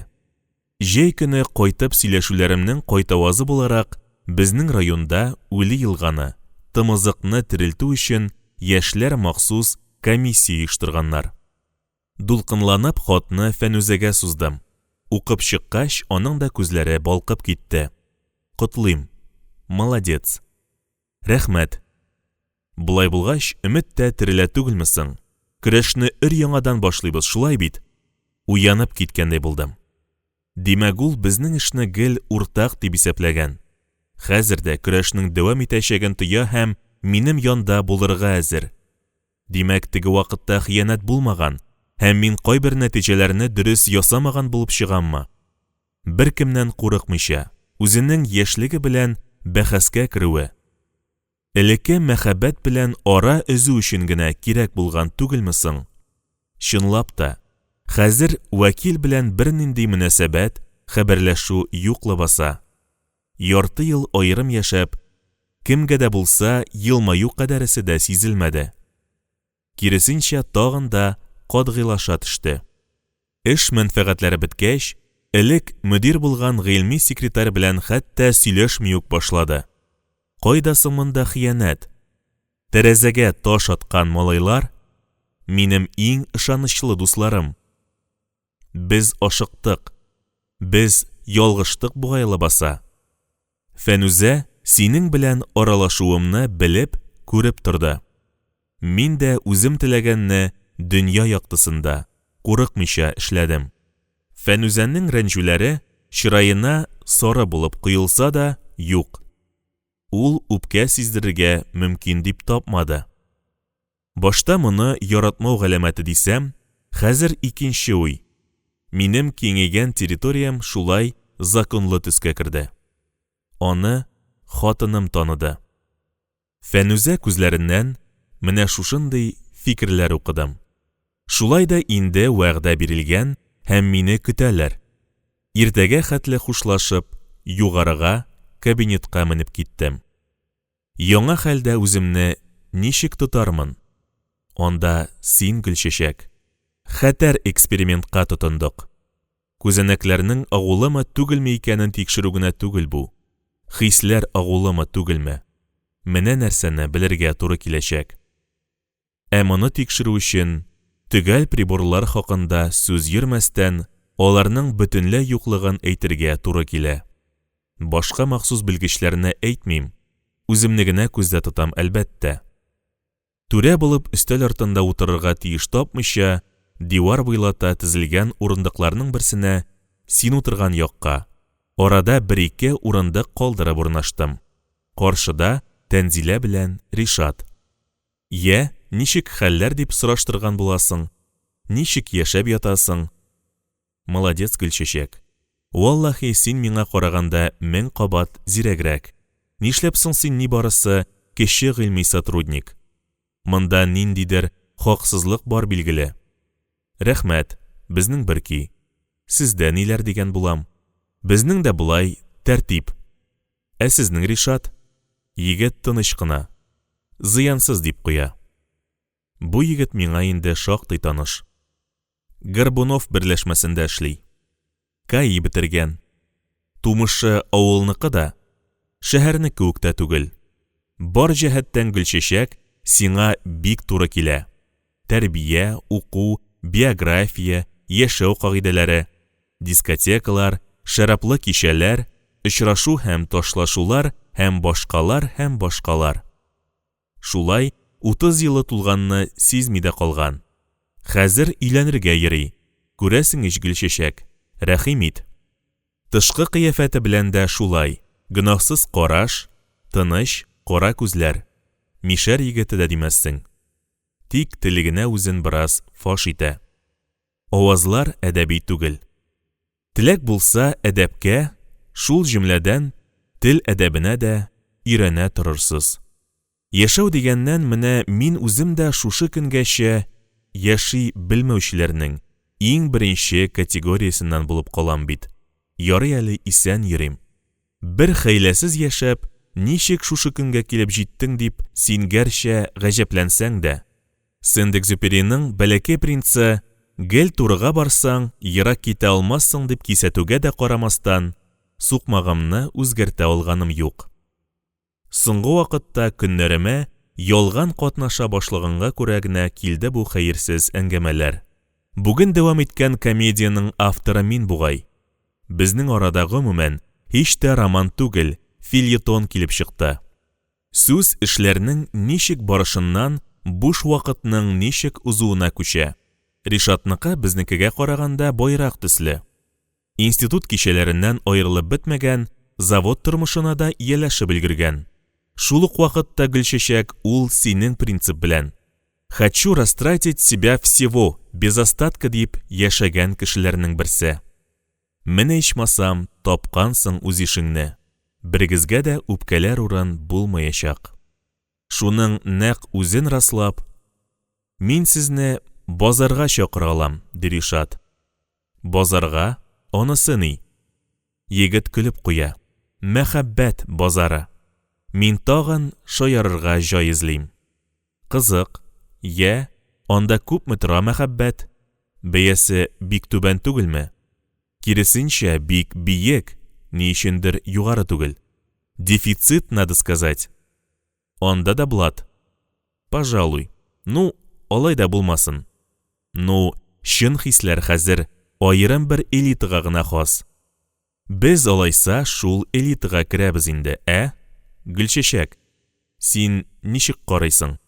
Җәй көне кайтып сөйләшүләремнең кайтавазы буларак, безнең районда үле елганы, тымызыкны терелтү өчен яшьләр махсус комиссия оештырганнар. Дулкынланып хатны Фәнүзәгә суздым. Укып чыккач, аның да күзләре балкып китте. Котлыйм. Молодец. Рәхмәт. Болай булгач, өмет тә терелә түгелме соң? Көрәшне өр-яңадан башлыйбыз, шулай бит? Уянып киткәндәй булдым. Димәк, ул безнең эшне гел уртак дип исәпләгән. Хәзер дә көрәшнең дәвам итәчәген тоя һәм минем янда булырга әзер. Димәк, теге вакытта хыянәт булмаган һәм мин кайбер нәтиҗәләрне дөрес ясамаган булып чыгаммы? Беркемнән курыкмыйча, үзенең яшьлеге белән бәхәскә керүе, элекке мәхәббәт белән ара өзү өчен генә кирәк булган түгелме соң? Чынлап та, хәзер вәкил белән бернинди мөнәсәбәт, хәбәрләшү юк лабаса. Ярты ел аерым яшәп, кемгә дә булса елмаю кадәресе дә сизелмәде. Киресенчә, тагын да катгыйлаша төште. Эш мәнфәгатьләре беткәч, элек мөдир булган гыйльми секретарь белән хәтта сөйләшми үк башлады. Кайда соң монда хыянәт? Тәрәзәгә таш аткан малайлар, минем иң ышанычлы дусларым. Без ашыктык. Без ялгыштык бугай лабаса. Фәнүзә синең белән аралашуымны белеп, күреп торды. Мин дә үзем теләгәнне дөнья яктысында, курыкмыйча эшләдем. Фәнүзәнең рәнҗүләре чыраена сары булып коелса да, юк. Ул үпкә сиздерергә мөмкин дип тапмады. Башта моны яратмау галәмәте дисәм, хәзер икенче уй. Минем киңәйгән территориям шулай законлы төскә керде. Аны хатыным таныды. Фәнүзә күзләреннән менә шушындый фикерләр укыдым. Шулай да инде вәгъдә бирелгән һәм мине көтәләр. Иртәгә хәтле хушлашып, югарыга, кабинетка менеп киттем. Яңа хәлдә үземне ничек тотармын? Анда син, Гөлчәчәк. Хәтәр экспериментка тотындык. Күзәнәкләрнең агулымы түгелме икәнен тикшерү генә түгел бу. Хисләр агулымы түгелме? Менә нәрсәне белергә туры киләчәк. Ә моны тикшерү өчен, төгәл приборлар хакында сүз йөрмәстән, аларның бөтенләй юклыгын әйтергә туры килә. Башка махсус белгечләрне әйтмим, үземне генә күздә тотам, әлбәттә. Түрә булып өстәл артында утырырга тиеш тапмыйча, дивар буйлата тезелгән урындыкларның берсенә, син утырган якка, арада бер-ике урындык калдырып урнаштым. Каршыда Тәнзилә белән Ришат. Йә, ничек хәлләр дип сораштырган буласың? Ничек яшәп ятасың? Молодец, Гөлчәчәк. Валлаһи, син миңа караганда 1000 кабат зирәгрәк. Нишләп соң син нибарысы кече гыйльми сотрудник? Монда ниндидер хаксызлык бар билгеле. Рәхмәт, безнең бер ки. Сездә ниләр дигән булам. Безнең дә болай тәртип. Ә сезнең, Ришат? Егет тыныч кына. Зыянсыз дип куя. Бу егет миңа инде шактый таныш. Горбунов берләшмәсендә эшли. КАИ бетергән. Тумышы авылныкы да, шәһәрнеке үк тә түгел. Бар җәһәттән Гөлчәчәк сиңа бик туры килә. Тәрбия, уку, биография, яшәү кагыйдәләре, дискотекалар, шәраблы кичәләр, очрашу һәм ташлашулар һәм башкалар һәм башкалар. Шулай 30 елы тулганны сизми дә калган. Хәзер өйләнергә йөри. Күрәсең ич, Гөлчәчәк, рәхим ит. Тышкы кыяфәте белән дә шулай, гөнаһсыз караш, тыныч, кара күзләр. Мишәр егете дә димәссең. Тик теле генә үзен бераз фаш итә. Авазлар әдәби түгел. Теләк булса, әдәпкә, шул җөмләдән тел әдәбенә дә өйрәнә торырсыз. Яшәү дигәннән, менә мин үзем дә шушы көнгәчә яши белмәүчеләрнең иң беренче категориясеннән булып калам бит. Ярый әле исән йөрим. Бер хәйләсез яшәп, ничек шушы көнгә килеп җиттең дип син гәрчә гаҗәпләнсәң дә, Сент-Экзюпериның Бәләкәй принцы гел турыга барсаң, ерак китә алмассың дип кисәтүгә дә карамастан, сукмагымны үзгәртә алганым юк. Соңгы вакытта көннәремә ялган катнаша башлаганга күрә генә килде бу хәерсез әңгәмәләр. Бүген дәвам иткән комедиянең авторы мин бугай. Безнең арада гомумән һич тә роман түгел, фельетон килеп чыкты. Сүз эшләрнең ничек барышыннан буш вакытның ничек узуына күчә. Ришатныкы безнекегә караганда байрак төсле. Институт кичәләреннән аерылып бетмәгән, завод тормышына да ияләшеп өлгергән. Шул ук вакытта, Гөлчәчәк, ул синең принцип белән, Хочу растратить себя всего, без остатка дип яшәгән кешеләрнең берсе. Менә ичмасам, тапкансың үз ишеңне. Берегезгә дә үпкәләр урын булмаячак. Шуның нәкъ үзен раслап, Мин сезне базарга чакыра алам, ди Ришат. Базарга? Анысы ни? Егет көлеп куя. Мәхәббәт базары. Мин тагын шаярырга җай эзлим. Кызык. Йә, анда күпме тора мәхәббәт? Бәясе бик түбән түгелме? Киресенчә, бик биек, ни өчендер югары түгел. Дефицит, надо сказать. Анда да блат. Пожалуй. Ну, алай да булмасын. Ну, чын хисләр хәзер аерым бер элитага гына хас. Без алайса шул элитага керәбез инде, ә? Гөлчәчәк, син ничек карыйсың?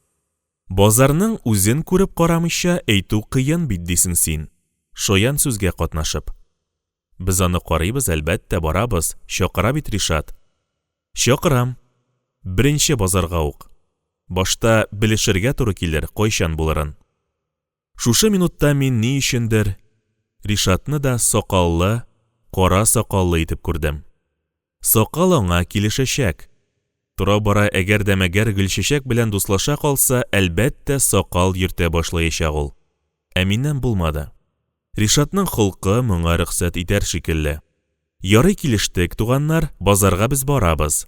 Базарның үзен күреп карамыйча әйтү кыен бит дисең син, шаян сүзгә катнашып. Без аны карыйбыз, әлбәттә, барабыз, чакыра бит Ришат. Чакырам. Беренче базарга ук. Башта белешергә туры килер, кайчан булырын. Шушы минутта мин ни өчендер Ришатны да сакаллы, кара сакаллы итеп күрдем. Сакал аңа килешәчәк. Тора-бара әгәр дә мәгәр Гөлчәчәк белән дуслаша калса, әлбәттә, сакал йөртә башлаячак ул. Ә миннән булмады. Ришатның холкы моңа рөхсәт итәр шикелле. Ярый килештек, туганнар, базарга без барабыз.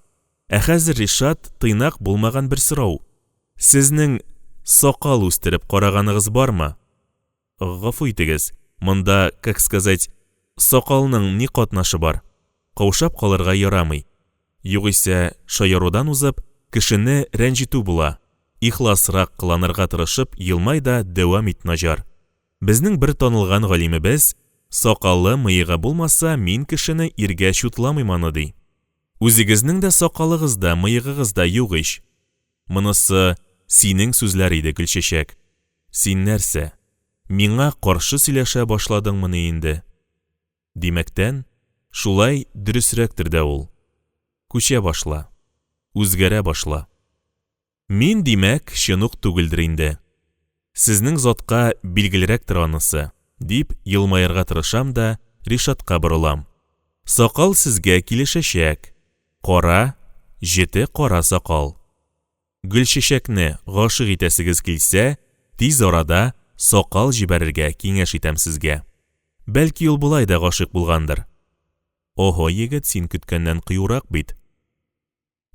Ә хәзер, Ришат, тыйнак булмаган бер сорау. Сезнең сакал үстереп караганыгыз бармы? Гафу итегез, монда, как сказать, сакалның ни катнашы бар? Каушап калырга ярамый. Югыйсә, шаярудан узып, кешене рәнҗетү була. Ихласрак кыланырга тырышып елмай да дәвам ит, Наҗар. Безнең бер танылган галимебез, сакалы, мыегы булмаса, мин кешене иргә чутламыйм аны, ди. Үзегезнең дә сакалыгыз да, мыегыгыз да юк ич. Монысы синең сүзләр иде, Гөлчәчәк. Син нәрсә, миңа каршы сөйләшә башладыңмыни инде? Димәктән, шулай дөресрәктер дә ул. Күчә башла. Үзгәрә башла. Мин, димәк, чын ук түгелдер инде. Сезнең затка билгелерәктер анысы, дип елмаерга тырышам да Ришатка борылам. Сакал сезгә килешәчәк. Кара, җете кара сакал. Гөлчәчәкне гашыйк итәсегез килсә, тиз арада сакал җибәрергә киңәш итәм сезгә. Бәлки ул болай да гашыйк булгандыр. Оһо, егет, син көткәннән кыюрак бит.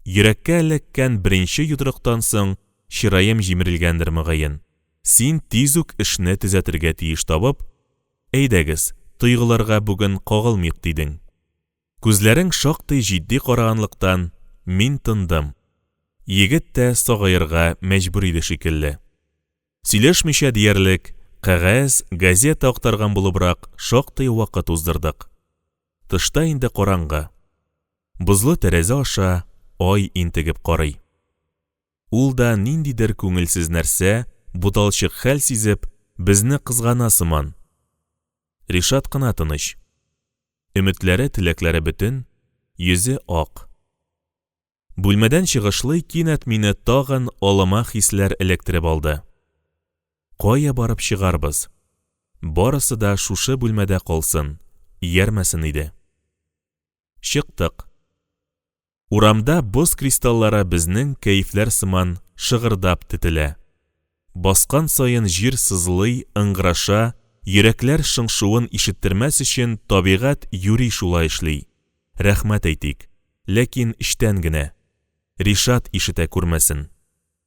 Йөрәккә эләккән беренче йодрыктан соң чыраем җимерелгәндер мөгаен. Син тиз үк эшне төзәтергә тиеш табып, әйдәгез, тойгыларга бүген кагылмыйк дидең. Күзләрең шактый җитди караганлыктан, мин тындым. Егет тә сагаерга мәҗбүр иде шикелле. Сөйләшмичә диярлек, кәгазь, газета актарган булыбрак шактый вакыт уздырдык. Тышта инде караңгы. Бозлы тәрәзә аша ай интегеп карый. Ул да ниндидер күңелсез нәрсә, буталчык хәл сизеп, безне кызгана сыман. Ришат кына тыныч. Өметләре, теләкләре бөтен, йөзе ак. Бүлмәдән чыгышлый кинәт мине тагын алама хисләр эләктереп алды. Кая барып чыгарбыз? Барысы да шушы бүлмәдә калсын, иярмәсен иде. Чыктык. Урамда боз кристаллары безнең кәефләр сыман шыгырдап тетелә. Баскан саен җир сызлый, ыңгыраша, йөрәкләр шыңшуын ишеттермәс өчен табигать юри шулай эшли. Рәхмәт әйтик, ләкин эчтән генә. Ришат ишетә күрмәсен.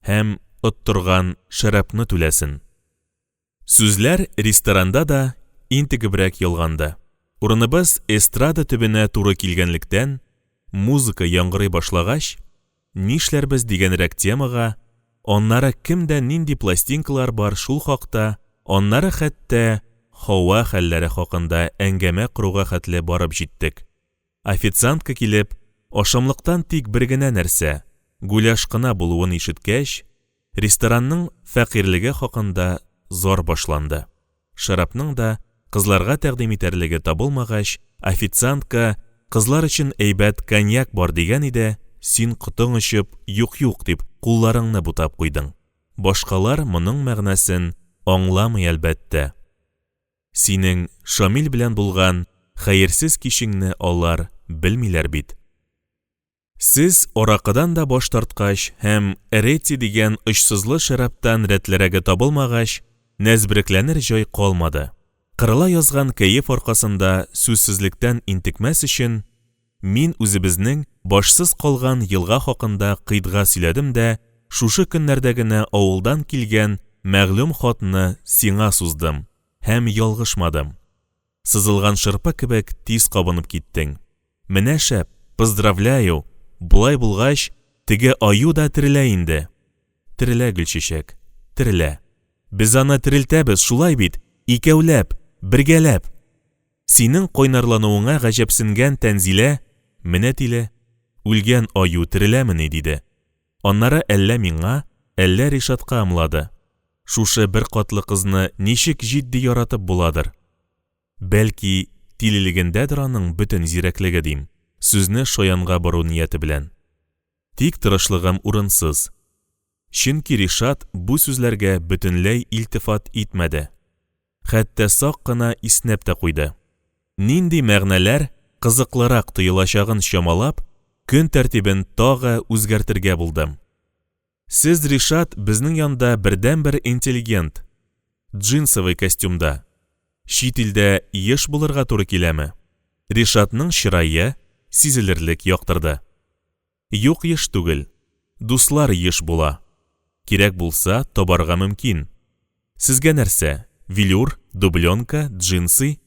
Һәм оттырган шәрабны түләсен. Сүзләр ресторанда да интегебрәк ялганды. Урыныбыз эстрада төбенә туры килгәнлектән, музыка яңгырый башлагач, нишләрбез дигәнрәк темага, аннары кемдә нинди пластинкалар бар шул хакта, аннары хәтта һава хәлләре хакында әңгәмә коруга хәтле барып җиттек. Официантка килеп, ашамлыктан тик бер генә нәрсә, гуляш кына булуын ишеткәч, ресторанның фәкыйрьлеге хакында зар башланды. Шәрабның да кызларга тәкъдим итәрлеге табылмагач, официантка кызлар өчен әйбәт коньяк бар дигән иде, син котың очып, юк-юк дип, кулларыңны бутап куйдың. Башкалар моның мәгънәсен аңламый, әлбәттә. Синең Шамил белән булган хәерсез кичеңне алар белмиләр бит. Сез аракыдан да баш тарткач һәм Эрети дигән очсызлы шәрабтан рәтлерәге табылмагач, нәзберекләнер җай калмады. Кырыла язган кәеф аркасында сүзсезлектән интекмәс өчен, мин үзебезнең башсыз калган елга хакында кыйтга сөйләдем дә, шушы көннәрдә генә авылдан килгән мәгълүм хатны сиңа суздым. Һәм ялгышмадым. Сызылган шырпы кебек тиз кабынып киттең. Менә шәп, поздравляю, болай булгач, теге аю да терелә инде. Терелә, Гөлчәчәк, терелә. Без аны терелтәбез, шулай бит, икәүләп, бергәләп. Синең кайнарлануыңа гаҗәпсенгән Тәнзилә, менә тиле, үлгән аю тереләмени, диде. Аннары әллә миңа, әллә Ришатка ымлады. Шушы беркатлы кызны ничек җитди яратып буладыр? Бәлки, тилелегендәдер аның бөтен зирәклеге, дим, сүзне шаянга бору нияте белән. Тик тырышлыгым урынсыз. Чөнки Ришат бу сүзләргә бөтенләй илтифат итмәде. Хәтта сак кына иснәп тә куйды. Нинди мәгънәләр кызыклырак тоелачагын чамалап, көн тәртибен тагы үзгәртергә булдым. Сез, Ришат, безнең янда бердәнбер интеллигент. Джинсовый костюмда. Чит илдә еш булырга туры киләме? Ришатның чырае сизелерлек яктырды. Юк, еш түгел. Дуслар еш була. Кирәк булса, табарга мөмкин. Сезгә нәрсә, велюр, дубленка, джинсы?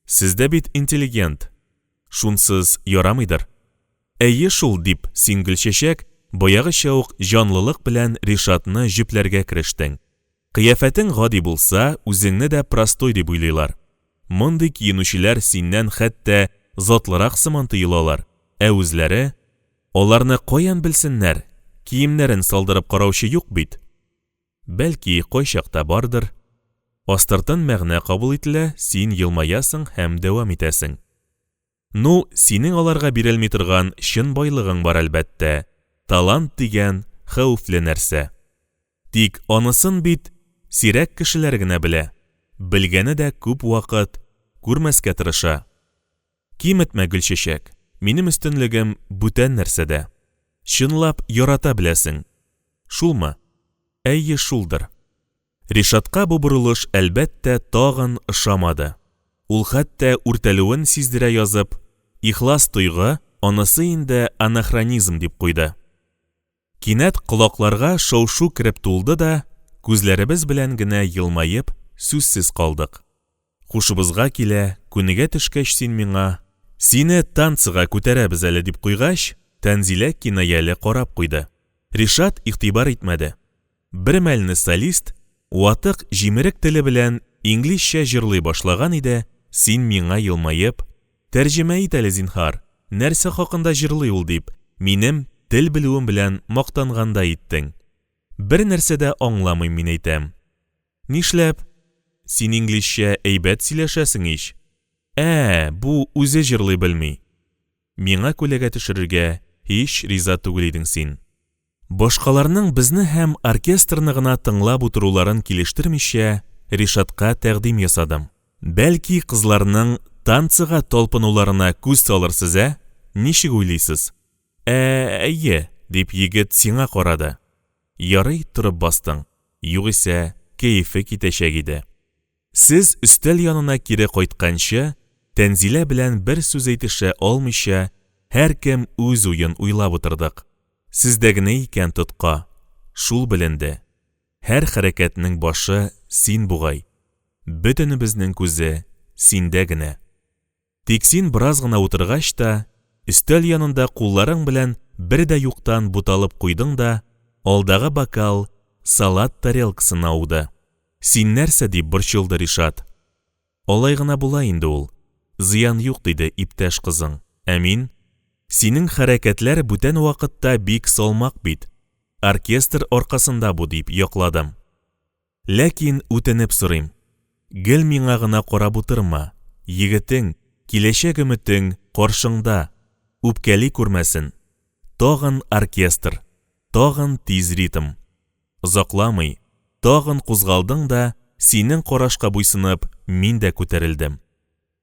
Сез дә бит интеллигент. Шунсыз ярамыйдыр. Әйе шул, дип, син, Гөлчәчәк, баягыча ук җанлылык белән Ришатны җөпләргә керештең. Кыяфәтең гади булса, үзеңне дә простой дип уйлыйлар. Мондый киенүчеләр синнән хәтта затлырак сыман тоелалар, ә үзләре? Аларны каян белсеннәр, киемнәрен салдырып караучы юк бит. Бәлки, кайчакта бардыр. Астыртын мәгънә кабул ителә, син елмаясың һәм дәвам итәсең. Ну, синең аларга бирелми торган чын байлыгың бар, әлбәттә, талант дигән хәвефле нәрсә. Тик анысын бит сирәк кешеләр генә белә, белгәне дә күп вакыт күрмәскә тырыша. Киметмә, Гөлчәчәк, минем өстенлегем бүтән нәрсәдә. Чынлап ярата беләсең. Шулмы? Әйе, шулдыр. Ришатка бу борылыш, әлбәттә, тагын ошамады. Ул хәтта үртәлүен сиздерә язып, ихлас тойгы, анысы инде анахронизм дип куйды. Кинәт колакларга шау-шу кереп тулды да, күзләребез белән генә елмаеп, сүзсез калдык. Хушыбызга килә, күнегә төшкәч син миңа, Сине танцыга күтәрәбез әле, дип куйгач, Тәнзилә кинаяле карап куйды. Ришат игътибар итмәде. Бер мәлне солист ватык җимерек теле белән инглизчә җырлый башлаган иде, син миңа елмаеп, Тәрҗемә ит әле, зинһар, нәрсә хакында җырлый ул, дип, минем тел белүем белән мактангандай иттең. Бер нәрсә дә аңламыйм, мин әйтәм. Нишләп? Син инглизчә әйбәт сөйләшәсең ич. Ә, бу үзе җырлый белми. Миңа күләгә төшерергә һич риза түгел идең син. Башкаларның безне һәм оркестрны гына тыңлап утыруларын килештермичә, Ришатка тәкъдим ясадым. Бәлки, кызларның танцыга талпынуларына күз салырсыз, ә? Ничек уйлыйсыз? Ә, әйе, дип егет сиңа карады. Ярый, торып бастың. Югыйсә, кәефе китәчәк иде. Сез өстәл янына кире кайтканчы, Тәнзилә белән бер сүз әйтешә алмыйча, һәркем үз уен уйлап утырдык. Сездә генә икән тотка, шул беленде. Һәр хәрәкәтнең башы син бугай. Бөтенебезнең күзе синдә генә. Тик син бераз гына утыргач та, өстәл янында кулларың белән бер дә юктан буталып куйдың да, алдагы бокал салат тарелкасына ауды. Син нәрсә, дип борчылды Ришат. Алай гына була инде ул. Зыян юк, диде иптәш кызың. Ә мин? Синең хәрәкәтләр бүтән вакытта бик салмак бит. Оркестр аркасында бу, дип якладым. Ләкин үтенеп сорыйм, гел миңа гына карап утырма, егетең, киләчәк өметең каршыңда, үпкәли күрмәсен. Тагын оркестр, тагын тиз ритм. Озакламый, тагын кузгалдың да, синең карашка буйсынып, мин дә күтәрелдем.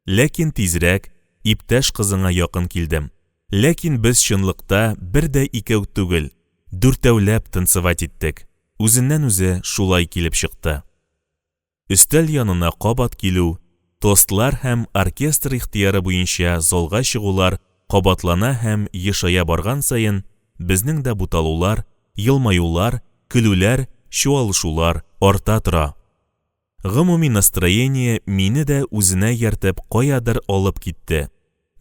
Ләкин тизрәк иптәш кызыңа якын килдем. Ләкин без чынлыкта бер дә икәү түгел, дүртәүләп танцевать иттек. Үзеннән-үзе шулай килеп чыкты. Өстәл янына кабат килү, тостлар һәм оркестр ихтыяры буенча залга чыгулар кабатлана һәм ешая барган саен, безнең дә буталулар, елмаюлар, көлүләр, чуалышулар арта тора. Гомуми настроение мине дә үзенә ияртеп каядыр алып китте.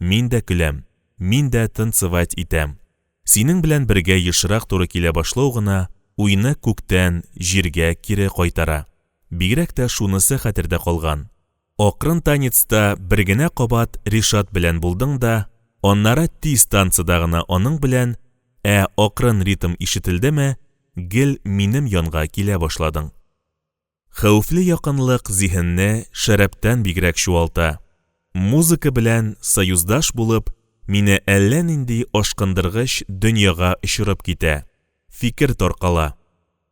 Мин дә көләм, мин дә танцевать итәм. Синең белән бергә ешрак туры килә башлау гына уйны күктән җиргә кире кайтара. Бигрәк тә шунысы хәтердә калган. Акрын танецта бер генә кабат Ришат белән булдың да, аннары тиз танцыда гына аның белән, ә акрын ритм ишетелдеме, гел минем янга килә башладың. Хәвефле якынлык зиһенне шәрабтән бигрәк чуалта. Музыка белән союздаш булып, мине әллә нинди ашкындыргыч дөньяга очырып китә. Фикер таркала.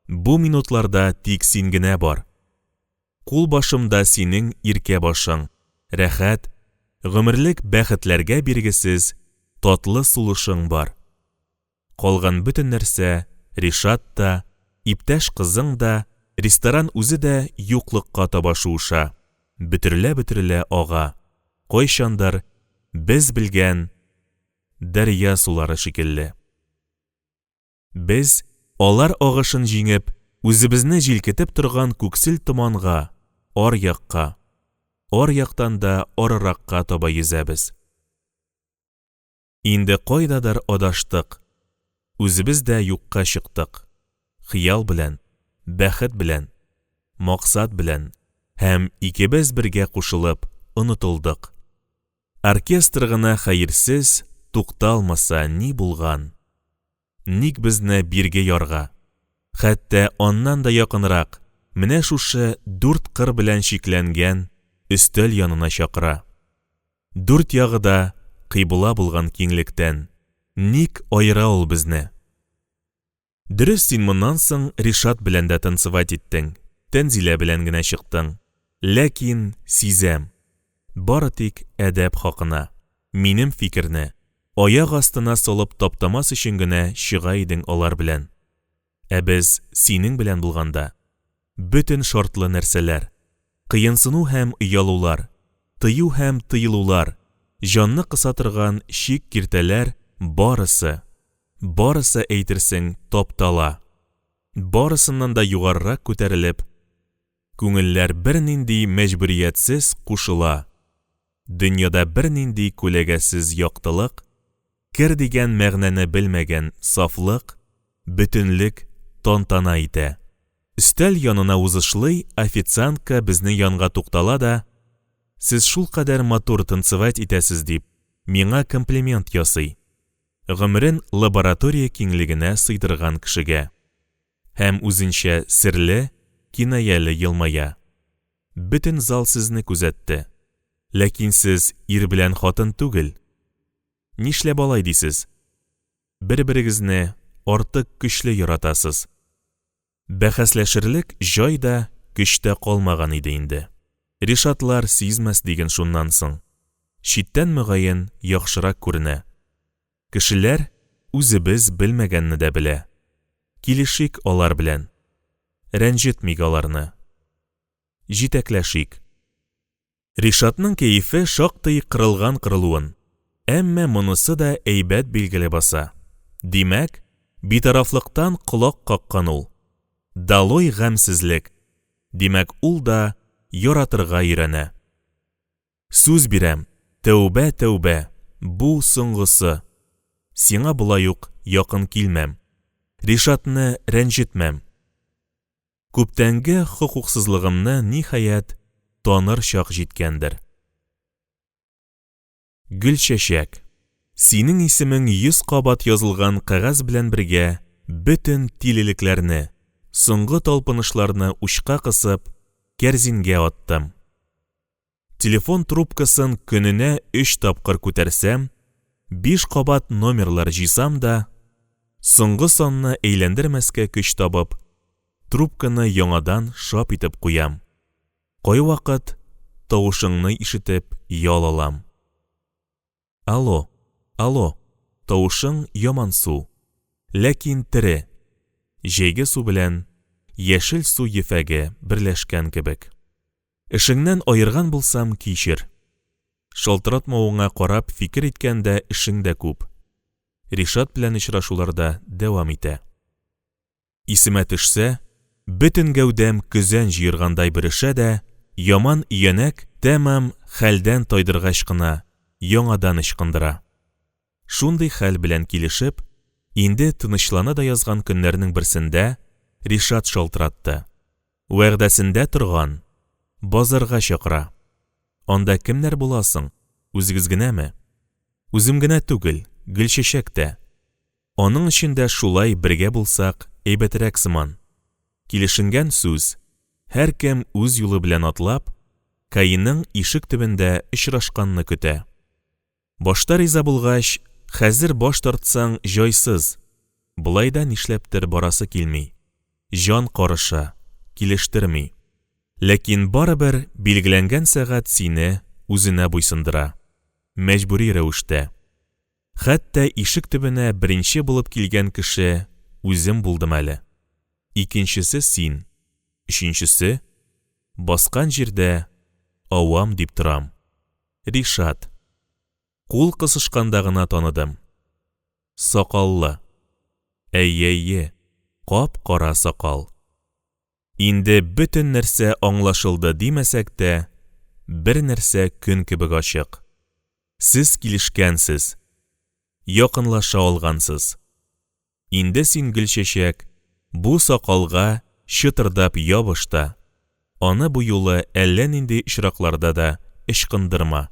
Бу минутларда тик син генә бар. Кул башымда синең иркә башың, рәхәт, гомерлек бәхетләргә биргесез татлы сулышың бар. Калган бөтен нәрсә, Ришат та, иптәш кызың да, ресторан үзе дә юклыкка таба шуыша, бөтерелә-бөтерелә ага, кайчандыр без белгән дәрья сулары шикелле. Без, алар агышын җиңеп, үзебезне җилкетеп торган күксел томанга, аръякка, аръяктан да арыракка таба йөзәбез. Инде кайдадыр адаштык, үзебез дә юкка чыктык. Хыял белән, бәхет белән, максат белән һәм икебез бергә кушылып онытылдык. Оркестр гына хәерсез тукталмаса ни булган? Ник безне бирге ярга, хәтта аннан да якынрак, менә шушы дүрт кыр белән чикләнгән өстәл янына чакыра? Дүрт ягы да кыйбла булган киңлектән ник аера ул безне? Дөрес, син моннан соң Ришат белән дә танцевать иттең, Тәнзилә белән генә чыктың. Ләкин сизәм, бары тик әдәп хакына. Минем фикерне аяк астына салып таптамас өчен генә чыга идең алар белән. Ә без синең белән булганда, бөтен шартлы нәрсәләр, кыенсыну һәм оялулар, тыю һәм тыелулар, җанны кыса торган чик-киртәләр барысы, барысы әйтерсең таптала. Барысыннан да югарырак күтәрелеп, күңелләр бернинди мәҗбүриятсез кушыла. Дөньяда бернинди күләгәсез яктылык, кер дигән мәгънәне белмәгән сафлык, бөтенлек тантана итә. Өстәл янына узышлый официантка безнең янга туктала да, Сез шулкадәр матур танцевать итәсез дип, миңа комплимент ясый. Гомерен лаборатория киңлегенә сыйдырган кешегә. Һәм үзенчә серле, кинаяле елмая. Бөтен зал сезне күзәтте. Ләкин сез ир белән хатын түгел. Нишләп алай дисез? Бер-берегезне артык көчле яратасыз. Бәхәсләшерлек җай да, көч тә калмаган иде инде. Ришатлар сизмәс диген шуннан соң. Читтән, мөгаен, яхшырак күренә. Кешеләр үзебез белмәгәнне дә белә. Килешик алар белән. Рәнҗетмик аларны. Җитәкләшик. Ришатның кәефе шактый кырылган кырылуын, әмма монысы да әйбәт билгеле баса. Димәк, битарафлыктан колак каккан ул. Долой гамьсезлек! Димәк, ул да яратырга өйрәнә. Сүз бирәм, тәүбә, тәүбә, бу соңгысы. Сиңа болай ук якын килмәм. Ришатны рәнҗетмәм. Күптәнге хокуксызлыгымны, ниһаять, таныр чак җиткәндер. Гөлчәчәк, синең исемең 100 кабат язылган кәгазь белән бергә бөтен тилелекләрне, соңгы талпынышларны учка кысып, кәрзингә аттым. Телефон трубкасын көненә өч тапкыр күтәрсәм, биш кабат номерлар җыйсам да, соңгы санны әйләндермәскә көч табып, трубканы яңадан шап итеп куям. Кайвакыт тавышыңны ишетеп ял алам. Алло, алло, тавышың ямансу, ләкин тере, җәйге су белән яшел су ефәге берләшкән кебек. Эшеңнән аерган булсам, кичер. Шалтыратмавыңа карап фикер иткәндә эшең дә күп. Ришат белән очрашулар да дәвам итә. Исемә төшсә, бөтен гәүдәм көзән җыергандай бөрешә дә, яман өянәк тәмам хәлдән тайдыргач кына, яңадан ычкындыра. Шундый хәл белән килешеп, инде тынычлана да язган көннәрнең берсендә Ришат шалтыратты. Вәгъдәсендә торган, базарга чакыра. Анда кемнәр була соң? Үзегез генәме? Үзем генә түгел, Гөлчәчәк тә. Аның өчен дә шулай бергә булсак, әйбәтрәк сыман. Килешенгән сүз, һәркем үз юлы белән атлап, КАИның ишек төбендә очрашканны көтә. Башта риза булгач, хәзер баш тартсаң, җайсыз. Болай да нишләптер барасы килми. Җан карыша, килештерми. Ләкин барыбер билгеләнгән сәгать сине үзенә буйсындыра. Мәҗбүри рәвештә. Хәтта ишек төбенә беренче булып килгән кеше үзем булдым әле. Икенчесе син. Өченчесе, баскан җирдә авам дип торам. Ришат. Кул кысышканда гына таныдым. Сакаллы. Әйе-әйе, кап-кара сакал. Инде бөтен нәрсә аңлашылды димәсәк тә, бер нәрсә көн кебек ачык. Сез килешкәнсез. Якынлаша алгансыз. Инде син, Гөлчәчәк, бу сакалга чытырдап ябыш та, аны бу юлы әллә нинди очракларда да ычкындырма.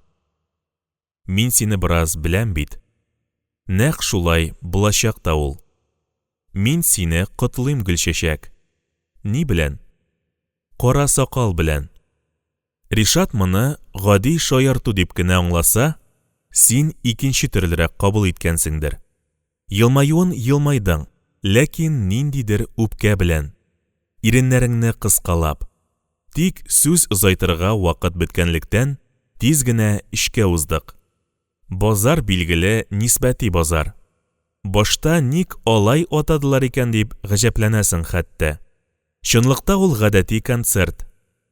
Мин сине бераз беләм бит. Нәкъ шулай булачак та ул. Мин сине котлыйм, Гөлчәчәк. Ни белән? Кара сакал белән. Ришат моны гади шаярту дип кенә аңласа, син икенче төрлерәк кабул иткәнсеңдер. Елмаюын елмайдың, ләкин ниндидер үпкә белән, иреннәреңне кыскалап. Тик сүз озайтырга вакыт беткәнлектән, тиз генә эчкә уздык. Базар, билгеле, нисбәти базар. Башта ник алай атадылар икән дип гаҗәпләнәсең хәтта. Чынлыкта ул гадәти концерт,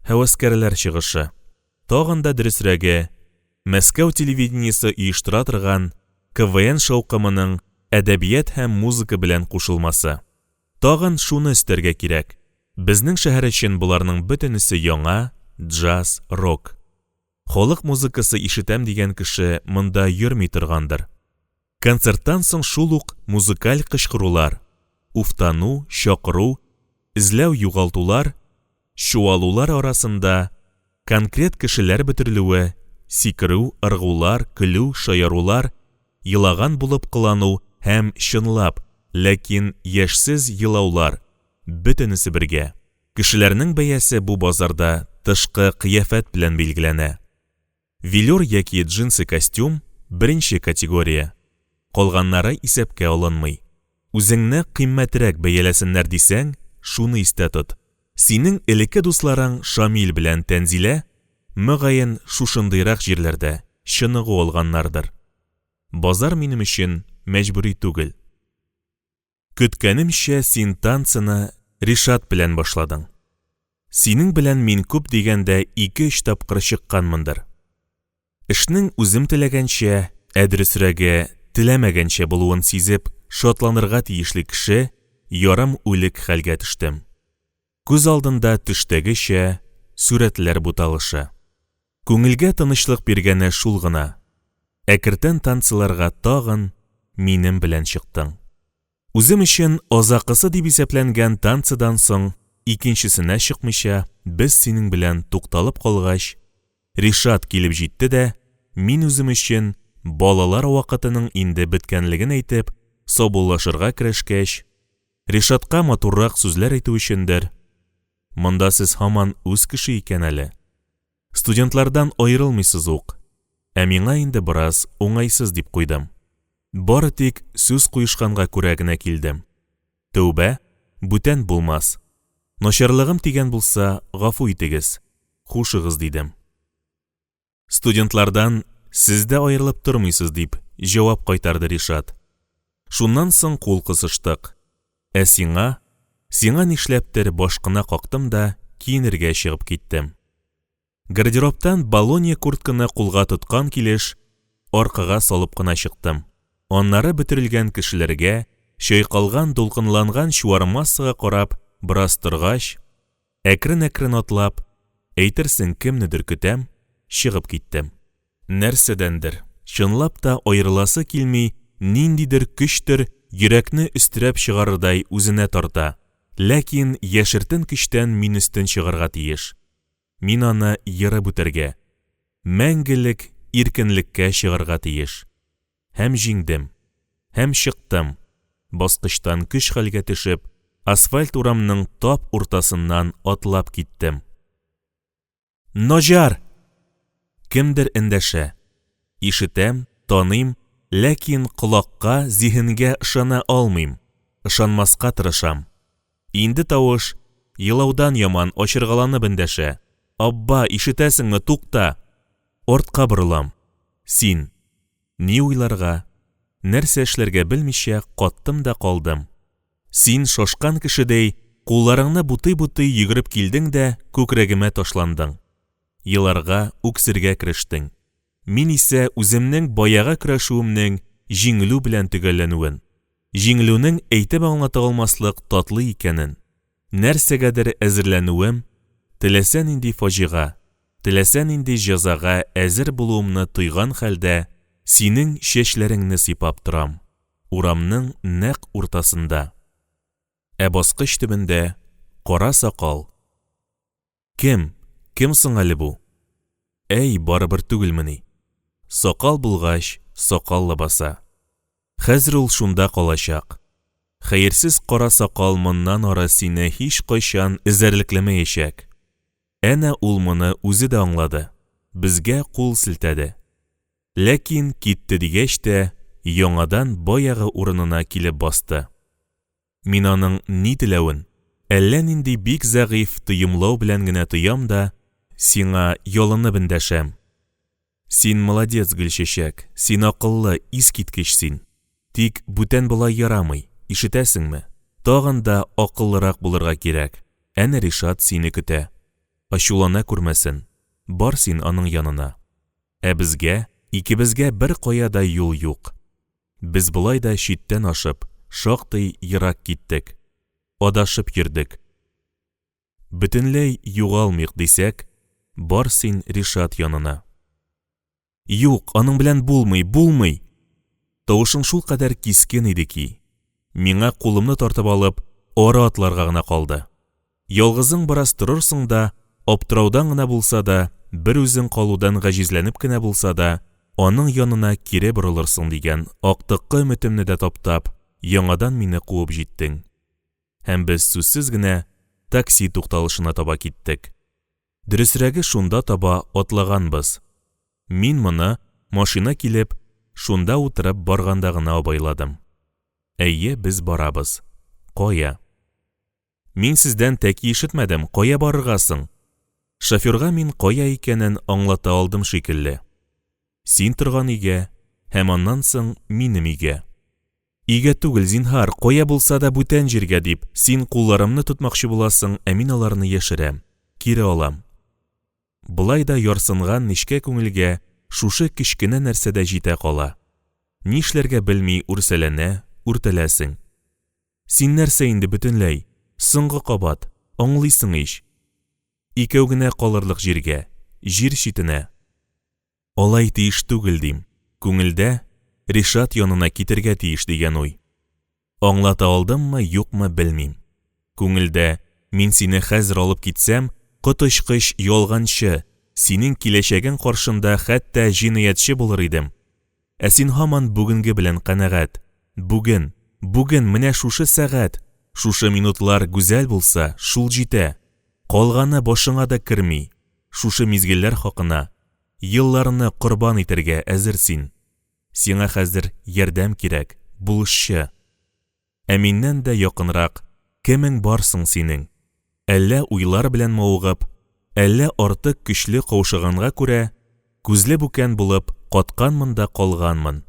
һәвәскәрләр чыгышы. Тагын да дөресрәге, Мәскәү телевидениесе оештыра торган КВН шаукымының әдәбият һәм музыка белән кушылмасы. Тагын шуны өстәргә кирәк, безнең шәһәр өчен боларның бөтенесе яңа, джаз, рок. Халык музыкасы ишетәм дигән кеше монда йөрми торгандыр. Концерттан соң шул ук музыкаль кычкырулар, уфтану, чакыру, эзләү-югалтулар, чуалулар арасында конкрет кешеләр бөтерелүе, сикерү, ыргулар, көлү, шаярулар, елаган булып кылану һәм чынлап, ләкин яшьсез елаулар, бөтенесе бергә. Кешеләрнең бәясе бу базарда тышкы кыяфәт белән билгеләнә. Велюр яки джинсы костюм, беренче категория. Калганнары исәпкә алынмый. Үзеңне кыйммәтрәк бәяләсеннәр дисәң, шуны истә тот. Синең элекке дусларың Шамил белән Тәнзилә, мөгаен, шушындыйрак җирләрдә чыныгу алганнардыр. Базар минем өчен мәҗбүри түгел. Көткәнемчә, син танцыны Ришат белән башладың. Синең белән мин күп дигәндә ике-өч тапкыр чыкканмындыр. Эшнең үзем теләгәнчә, ә дөресрәге, теләмәгәнчә булуын сизеп, шатланырга тиешле кеше, ярым үлек хәлгә төштем. Күз алдында төштәгечә сурәтләр буталышы. Күңелгә тынычлык биргәне шул гына. Әкертен танцыларга тагын минем белән чыктың. Үзем өчен азакысы дип исәпләнгән танцыдан соң икенчесенә чыкмыйча, без синең белән тукталып калгач, Ришат килеп җитте дә, мин үзем өчен балалар вакытының инде беткәнлеген әйтеп, саубуллашырга керешкәч, Ришатка матуррак сүзләр әйтү өчендер, Монда сез һаман үз кеше икән әле. Студентлардан аерылмыйсыз ук. Ә миңа инде бераз уңайсыз дип куйдым. Бары тик сүз куешканга күрә генә килдем. Тәүбә, бүтән булмас. Начарлыгым тигән булса, гафу итегез. Хушыгыз, дидем. Студентлардан сез дә аерылып тормыйсыз, дип җавап кайтарды Ришат. Шуннан соң кул кысыштык. Ә сиңа, сиңа нишләптер баш кына кактым да киенергә чыгып киттем. Гардеробтан балонья куртканы кулга тоткан килеш, аркага салып кына чыктым. Аннары бөтерелгән кешеләргә, чайкалган, дулкынланган чуар массага карап бераз торгач, әкрен-әкрен атлап, әйтерсең кемнедер көтәм, чыгып киттем. Нәрсәдәндер, чынлап та аерыласы килми, ниндидер көчтер йөрәкне өстерәп чыгарырдай үзенә тарта, ләкин яшертен көчтән мин өстен чыгарга тиеш. Мин аны ерып үтәргә, мәңгелек иркенлеккә чыгарга тиеш. Һәм җиңдем. Һәм чыктым. Баскычтан көч-хәлгә төшеп, асфальт урамның тап уртасыннан атлап киттем. Наҗар! Кемдер эндәшә. Ишетәм, таныйм, ләкин колакка, зиһенгә ышана алмыйм, ышанмаска тырышам. Инде тавыш елаудан яман ачыргаланып эндәшә. Абба, ишетәсеңме, тукта! Артка борылам. Син. Ни уйларга, нәрсә эшләргә белмичә каттым да калдым. Син, шашкан кешедәй, кулларыңны бутый-бутый йөгереп килдең дә күкрәгемә ташландың. Еларга, үксергә керештең. Мин исә үземнең баягы көрәшүемнең җиңелү белән төгәлләнүен, җиңелүнең әйтеп аңлата алмаслык татлы икәнен, нәрсәгәдер әзерләнүем, теләсә нинди фаҗига, теләсә нинди җәзага әзер булуымны тойган хәлдә синең чәчләреңне сыйпап торам, урамның нәкъ уртасында. Ә баскыч төбендә кара сакал. Кем, кем соң әле бу? Әй, барыбер түгелмени? Сакал булгач, сакал лабаса. Хәзер ул шунда калачак. Хәерсез кара сакал моннан ары сине һичкайчан эзәрлекләмәячәк. Әнә ул моны үзе дә аңлады, безгә кул селтәде. Ләкин китте дигәч тә, яңадан баягы урынына килеп басты. Мин аның ни теләвен әллә нинди бик зәгыйфь тоемлау белән генә тоям да, сиңа ялынып эндәшәм. Син молодец, Гөлчәчәк, син акыллы, искиткеч син. Тик бүтән болай ярамый, ишетәсеңме? Тагын да акыллырак булырга кирәк. Әнә Ришат сине көтә. Ачулана күрмәсен. Бар син аның янына. Ә безгә, икебезгә беркая да юл юк. Без болай да читтән ашып, шактый ерак киттек. Адашып йөрдек. Бөтенләй югалмыйк дисәк, бар син Ришат янына. Юк, аның белән булмый, булмый! Тавышың шулкадәр кискен иде ки, миңа кулымны тартып алып, ары атларга гына калды. Ялгызың бераз торырсың да, аптыраудан гына булса да, бер үзең калудан гаҗизләнеп кенә булса да, аның янына кире борылырсың дигән актыккы өметемне дә таптап, яңадан мине куып җиттең. Һәм без сүзсез генә такси тукталышына таба киттек. Дөресрәге, шунда таба атлаганбыз. Мин моны, машина килеп, шунда утырып барганда гына абайладым. Әйе, без барабыз. Кая? Мин сездән тәки ишетмәдем, кая барырга соң? Шоферга мин кая икәнен аңлата алдым шикелле. Син торган өйгә һәм аннан соң минем өйгә. Өйгә түгел, зинһар, кая булса да бүтән җиргә, дип, син кулларымны тотмакчы буласың, ә мин аларны яшерәм, кире алам. Болай да ярсынган нечкә күңелгә шушы кечкенә нәрсә дә җитә кала. Нишләргә белми үрсәләнә, үртәләсең. Син нәрсә инде бөтенләй, соңгы кабат, аңлыйсың ич. Икәү генә калырлык җиргә, җир читенә. Алай тиеш түгел, дим. Күңелдә, Ришат янына китергә тиеш дигән уй. Аңлата алдыммы, юкмы, белмим. Күңелдә, мин сине хәзер алып китсәм, коточкыч ялганчы, синең киләчәгең каршында хәтта җинаятьче булыр идем. Ә син һаман бүгенге белән канәгать. Бүген, бүген, менә шушы сәгать, шушы минутлар гүзәл булса, шул җитә. Калганы башыңа да керми. Шушы мизгелләр хакына елларны корбан итәргә әзер син. Сиңа хәзер ярдәм кирәк, булышчы. Ә миннән дә якынрак кемең бар соң синең? Әллә уйлар белән мавыгып, әллә артык көчле каушаганга күрә, күзле бүкән булып катканмын да калганмын.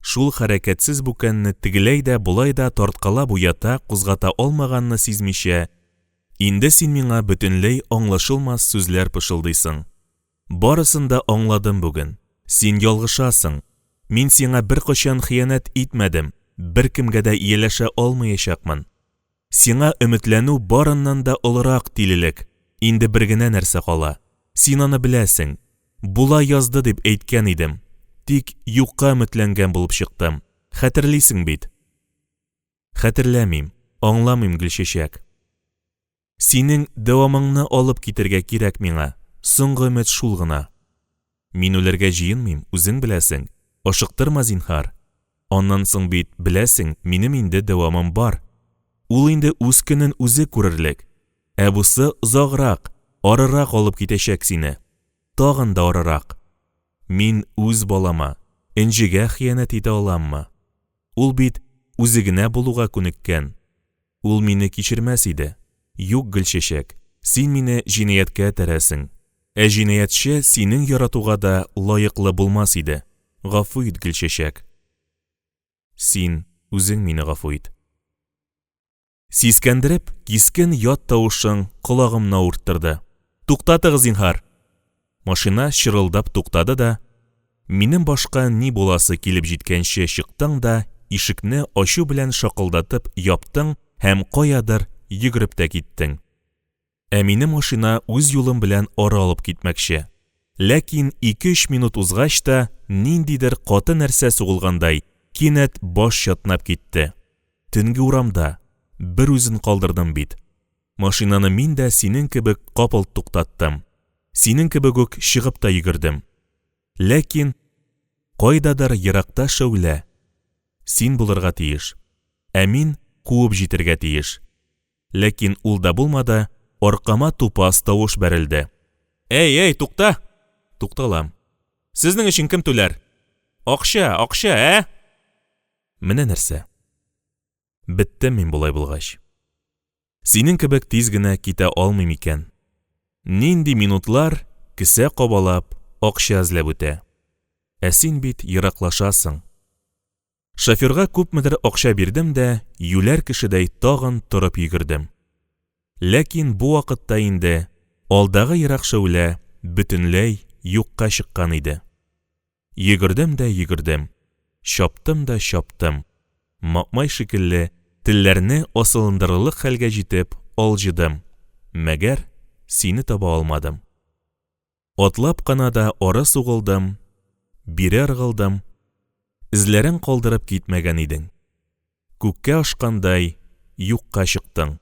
Шул хәрәкәтсез бүкәнне тегеләй дә, болай да тарткалап уята, кузгата алмаганны сизмичә, инде син миңа бөтенләй аңлашылмас сүзләр пышылдыйсың. Барысын да аңладым бүген. Син ялгышасың. Мин сиңа беркайчан хыянәт итмәдем, беркемгә дә ияләшә алмаячакмын. Сиңа өметләнү барыннан да олырак тилелек. Инде бер генә нәрсә кала. Син аны беләсең. Була язды дип әйткән идем. Тик юкка өметләнгән булып чыктым. Хәтерлисең бит. Хәтерләмим, аңламыйм, Гөлчәчәк. Синең дәвамыңны алып китергә кирәк миңа, соңгы өмет шул гына. Мин үләргә җыенмыйм, үзең беләсең. Ашыктырма, зинһар. Аннан соң бит, беләсең, минем инде дәвамым бар. Ул инде үз көнен үзе күрерлек. Ә бусы озаграк, арырак алып китәчәк сине. Тагын да арырак. Мин үз балама, Энҗегә хыянәт итә аламмы? Ул бит үзе генә булуга күнеккән. Ул мине кичермәс иде. Юк, Гөлчәчәк, син мине җинаятькә этәрәсең. Ә җинаятьче синең яратуга да лаеклы булмас иде. Гафу ит, Гөлчәчәк. Син үзең мине гафу ит. Сискәндереп, кискен ят тавышың колагымны авырттырды. Туктатыгыз, зинһар! Машина чырылдап туктады да, минем башка ни буласы килеп җиткәнче чыктың да, ишекне ачу белән шакылдатып яптың һәм каядыр йөгереп тә киттең. Ә мине машина үз юлым белән ары алып китмәкче. Ләкин ике-өч минут узгач та, ниндидер каты нәрсә сугылгандай, кинәт баш чатнап китте. Төнге урамда бер үзен калдырдым бит. Машинаны мин дә синең кебек капылт туктаттым. Синең кебек үк чыгып та йөгердем. Ләкин кайдадыр еракта шәүлә. Син булырга тиеш. Ә мин куып җитәргә тиеш. Ләкин ул да булмады, аркама тупас тавыш бәрелде. Әй, әй, тукта! Тукталам. Сезнең өчен кем түләр? Акча, акча, ә? Менә нәрсә. Беттем мин болай булгач. Синең кебек тиз генә китә алмыйм икән. Нинди минутлар кесә кабалап, акча эзләп үтә. Ә син бит ераклашасың. Шоферга күпмедер акча бирдем дә, юләр кешедәй тагын торып йөгердем. Ләкин бу вакытта инде алдагы ерак шәүлә бөтенләй юкка чыккан иде. Йөгердем дә йөгердем, чаптым да чаптым. Маэмай шикелле телләрне асылындырырлык хәлгә җитеп алҗыдым, мәгәр сине таба алмадым. Атлап кына да ары сугылдым, бире ыргылдым. Эзләрең калдырып китмәгән идең. Күккә ашкандай, юкка чыктың.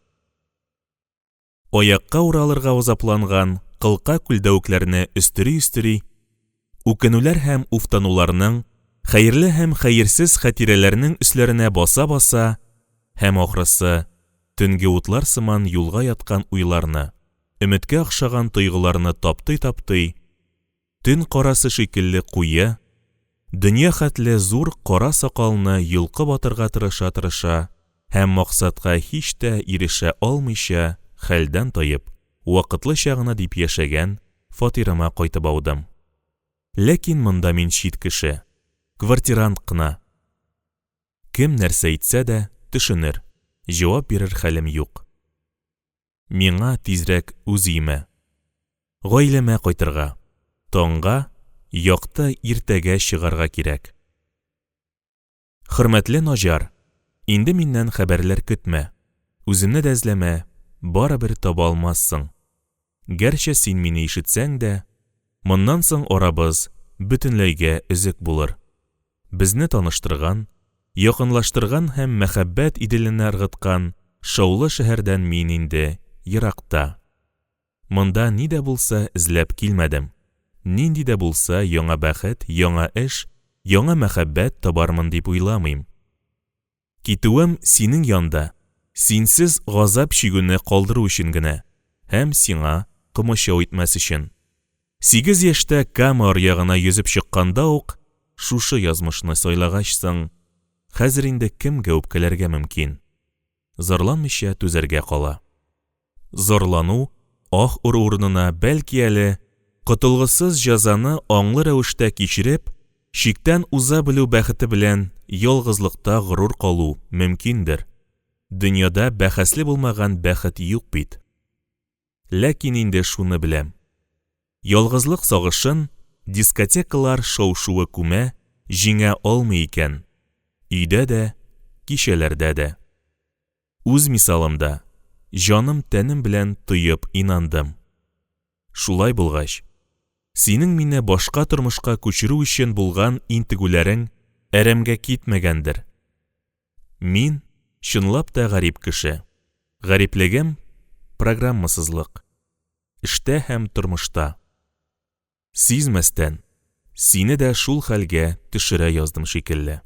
Аякка уралырга азапланган кылка күлдәвекләрне өстери-өстери, үкенүләр һәм уфтануларның, хәерле һәм хәерсез хатирәләрнең өсләренә баса-баса һәм, ахрысы, төнге утлар сыман юлга яткан уйларны, өметкә охшаган тойгыларны таптый-таптый, төн карасы шикелле куе, дөнья хәтле зур кара сакалны йолкып атырга тырыша-тырыша һәм максатка һич тә ирешә алмыйча хәлдән таеп, вакытлыча гына дип яшәгән фатирыма кайтып аудым. Ләкин монда мин чит кеше, квартирант кына. Кем нәрсә әйтсә дә, төшенер, җавап бирер хәлем юк. Миңа тизрәк үз өемә, гаиләмә кайтырга, таңга, якты иртәгә чыгарга кирәк. Хөрмәтле Наҗар, инде миннән хәбәрләр көтмә, үземне дә эзләмә, барыбер таба алмассың. Гәрчә син мине ишетсәң дә, моннан соң арабыз бөтенләйгә өзек булыр. Безне таныштырган, якынлаштырган һәм мәхәббәт иделенә ыргыткан шаулы шәһәрдән мин инде еракта. Монда ни дә булса эзләп килмәдем. Нинди дә булса яңа бәхет, яңа эш, яңа мәхәббәт табармын дип уйламыйм. Китүем синең янда, синсез газап чигүне калдыру өчен генә һәм сиңа комачау итмәс өчен. Сигез яшьтә Кама аръягына йөзеп чыкканда ук шушы язмышны сайлагач соң, хәзер инде кемгә үпкәләргә мөмкин? Зарланмыйча түзәргә кала. Зарлану, аһ ору урынына бәлки әле, котылгысыз җәзаны аңлы рәвештә кичереп, чиктән уза белү бәхете белән ялгызлыкта горур калу мөмкиндер. Дөньяда бәхәсле булмаган бәхет юк бит. Ләкин инде шуны беләм. Ялгызлык сагышын дискотекалар шау-шуы күмә, җиңә алмый икән. Өйдә дә, кичәләрдә дә. Үз мисалымда җаным-тәнем белән тоеп инандым. Шулай булгач, синең мине башка тормышка күчерү өчен булган интегүләрең әрәмгә китмәгәндер. Мин, чынлап та гарип кеше. Гариплегем, программасызлык. Эштә һәм тормышта. Сизмәстән, сине дә шул хәлгә төшерә яздым шикелле.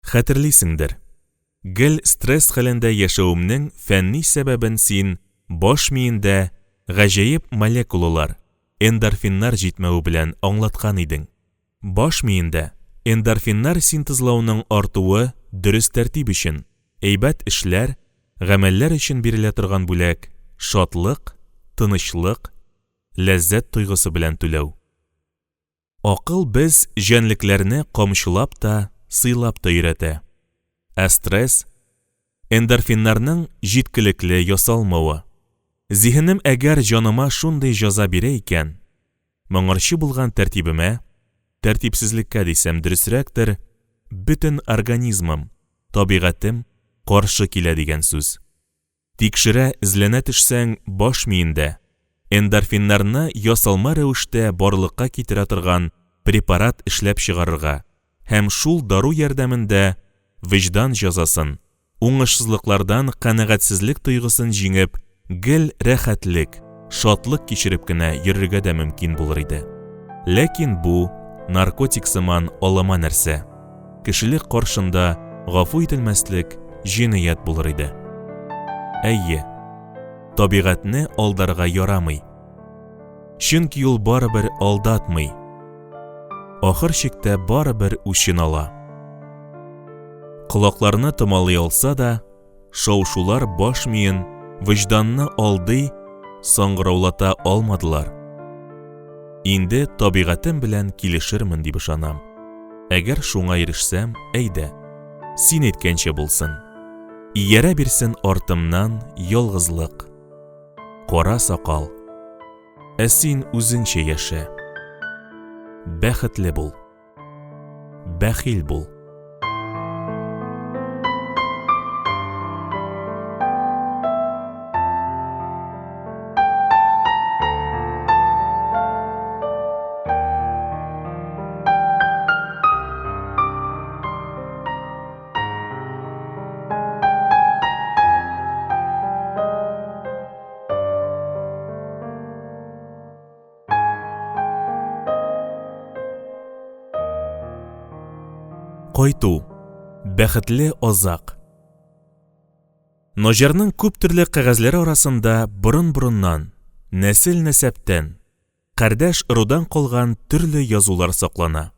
Хәтерлисеңдер, гел стресс хәлендә яшәвемнең фәнни сәбәбен син баш миендә гаҗәеп молекулалар, эндорфиннар җитмәве белән аңлаткан идең. Баш миендә эндорфиннар синтезлауның артуы дөрес тәртип өчен, әйбәт эшләр, гамәлләр өчен бирелә торган бүләк, шатлык, тынычлык, ләззәт тойгысы белән түләү. Акыл без җәнлекләрне камчылап та, сыйлап та өйрәтә. Ә стресс, эндорфиннарның җиткелекле ясалмавы. Зиһенем әгәр җаныма шундый җәза бирә икән, моңарчы булган тәртибемә, тәртипсезлеккә дисәм дөресрәктер, бөтен организмым, табигатем каршы килә дигән сүз. Тикшерә, эзләнә төшсәң, баш миендә эндорфиннарны ясалма рәвештә барлыкка китерә торган препарат эшләп чыгарырга һәм шул дару ярдәмендә вөҗдан җәзасын, уңышсызлыклардан канәгатьсезлек тойгысын җиңеп, гел рәхәтлек, шатлык кичереп кенә йөрергә дә мөмкин булыр иде. Ләкин бу наркотик сыман алама нәрсә. Кешелек каршында гафу ителмәслек җинаять булыр иде. Әйе, табигатьне алдарга ярамый. Чөнки ул барыбер алдатмый. Ахыр чиктә барыбер үчен ала. Колакларны томалый алса да, шау-шулар баш миен, вөҗданны алдый, саңгыраулата алмадылар. Инде табигатем белән килешермен дип ышанам. Әгәр шуңа ирешсәм, әйдә, син әйткәнчә булсын. Иярә бирсен артымнан ялгызлык. Кара сакал. Ә син үзеңчә яшә. Бәхетле бул. Бәхил бул. Кайту. Бәхетле азак. Наҗарның күп төрле кәгазьләре арасында борын-борыннан, нәсел-нәсәптән, кардәш-ырудан калган төрле язулар саклана.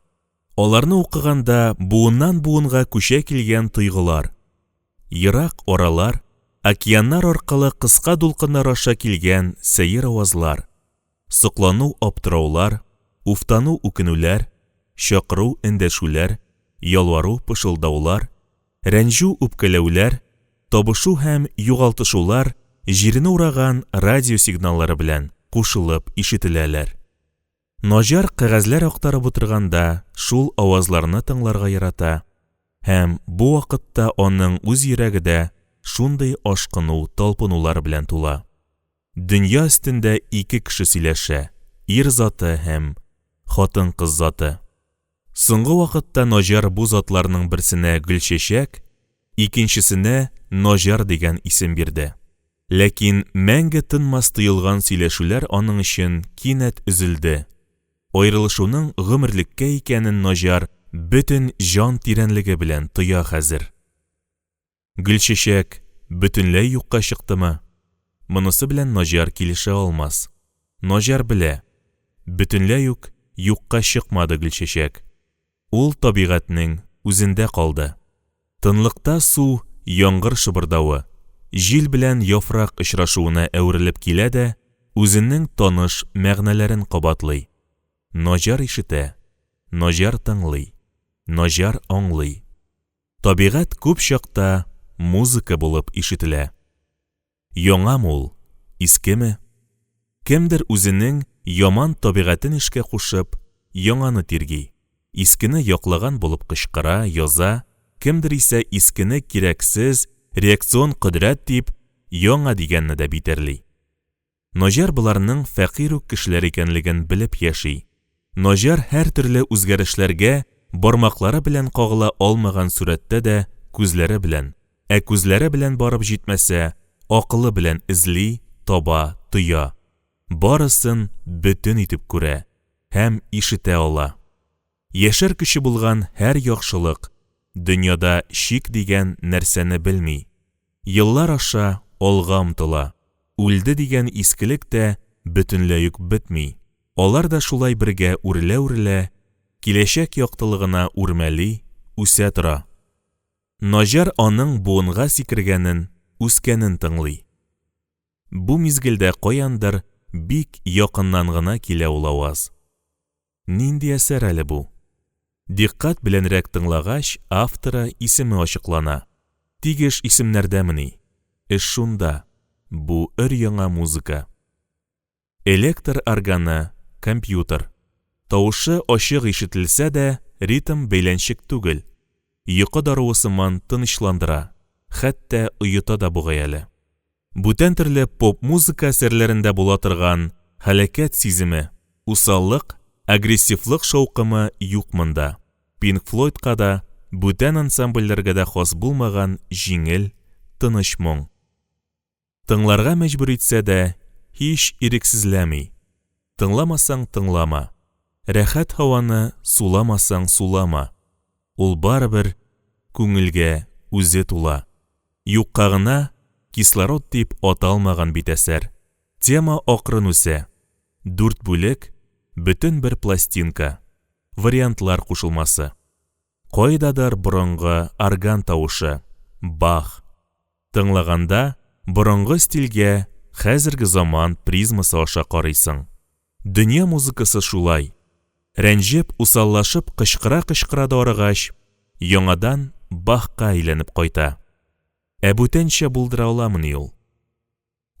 Аларны укыганда буыннан-буынга күчә килгән тойгылар, ерак аралар, океаннар аркылы кыска дулкыннар аша килгән сәер авазлар, соклану-аптыраулар, уфтану-үкенүләр, чакыру-эндәшүләр, ялвару-пышылдаулар, рәнҗү-үпкәләүләр, табышу һәм югалтышулар җирне ураган радио сигналлары белән кушылып ишетеләләр. Наҗар кәгазьләр актарып утырганда шул авазларны тыңларга ярата һәм бу вакытта аның үз йөрәге дә шундый ашкыну, талпынулар белән тула. Дөнья өстендә ике кеше сөйләшә, ир заты һәм хатын-кыз заты. Соңгы вакытта Наҗар бу затларның берсенә Гөлчәчәк, икенчесенә Наҗар дигән исем бирде. Ләкин мәңге тынмас тоелган сөйләшүләр аның өчен кинәт өзелде. Аерылышуның гомерлеккә икәнен Наҗар бөтен җан тирәнлеге белән тоя хәзер. Гөлчәчәк бөтенләй юкка чыктымы? Монысы белән Наҗар килешә алмас. Наҗар белә, бөтенләй үк юкка чыкмады Гөлчәчәк. Ул табигатьнең үзендә калды. Тынлыкта су, яңгыр шыбырдавы, җил белән яфрак очрашуына әверелеп килә дә, үзенең таныш мәгънәләрен кабатлый. Наҗар ишетә, Наҗар тыңлый, Наҗар аңлый. Табигать күп чакта музыка булып ишетелә. Яңамы ул, искеме? Кемдер үзенең яман табигатен эшкә кушып, яңаны тирги, искене яклаган булып кычкыра, яза, кемдер исә искене кирәксез, реакцион кодрәт дип, яңа дигәнне дә битәрли. Наҗар боларның фәкыйрь үк кешеләр икәнлеген белеп яши. Наҗар һәртөрле үзгәрешләргә бармаклары белән кагыла алмаган сурәттә дә күзләре белән, ә күзләре белән барып җитмәсә, акылы белән эзли, таба, тоя. Барысын бөтен итеп күрә һәм ишетә ала. Яшәр көче булган һәр яхшылык дөньяда чик дигән нәрсәне белми. Еллар аша алга омтыла. Үлде дигән искелек тә бөтенләй үк бетми. Алар да шулай бергә үрелә-үрелә, киләчәк яктылыгына үрмәли, үсә тора. Наҗар аның буынга сикергәнен, үскәнен тыңлый. Бу мизгелдә каяндыр бик якыннан гына килә ул аваз. Нинди әсәр әле бу? Дикъкать беләнрәк тыңлагач, авторы, исеме ачыклана. Тик эш исемнәрдәмени? Эш шунда, бу өр-яңа музыка. Электр органы, компьютер. Тавышы ачык ишетелсә дә, ритм бәйләнчек түгел. Йокы даруы сыман тынычландыра, хәтта оета да бугай әле. Бүтән төрле поп-музыка әсәрләрендә була торган һәлакәт сиземе, усаллык, агрессивлык шаукымы юк монда. Pink Floyd-ка да, бүтән ансамбльләргә дә хас булмаган җиңел, тыныч моң. Тыңларга мәҗбүр итсә дә, һич ирексезләми. Тыңламасаң тыңлама. Рәхәт һаваны суламасаң сулама. Ул барыбер күңелгә үзе тула. Юкка гына Кислород дип аталмаган бит әсәр. Тема акрын үсә. Дүрт бүлек, бөтен бер пластинка. Вариантлар кушылмасы. Кайдадыр борынгы орган тавышы, Бах. Тыңлаганда, борынгы стильгә хәзерге заман призмасы аша карыйсың. Дөнья музыкасы шулай. Рәнҗеп, усаллашып кычкыра-кычкыра да арыгач, яңадан Бахка әйләнеп кайта. Ә бүтәнчә булдыра аламыни ул?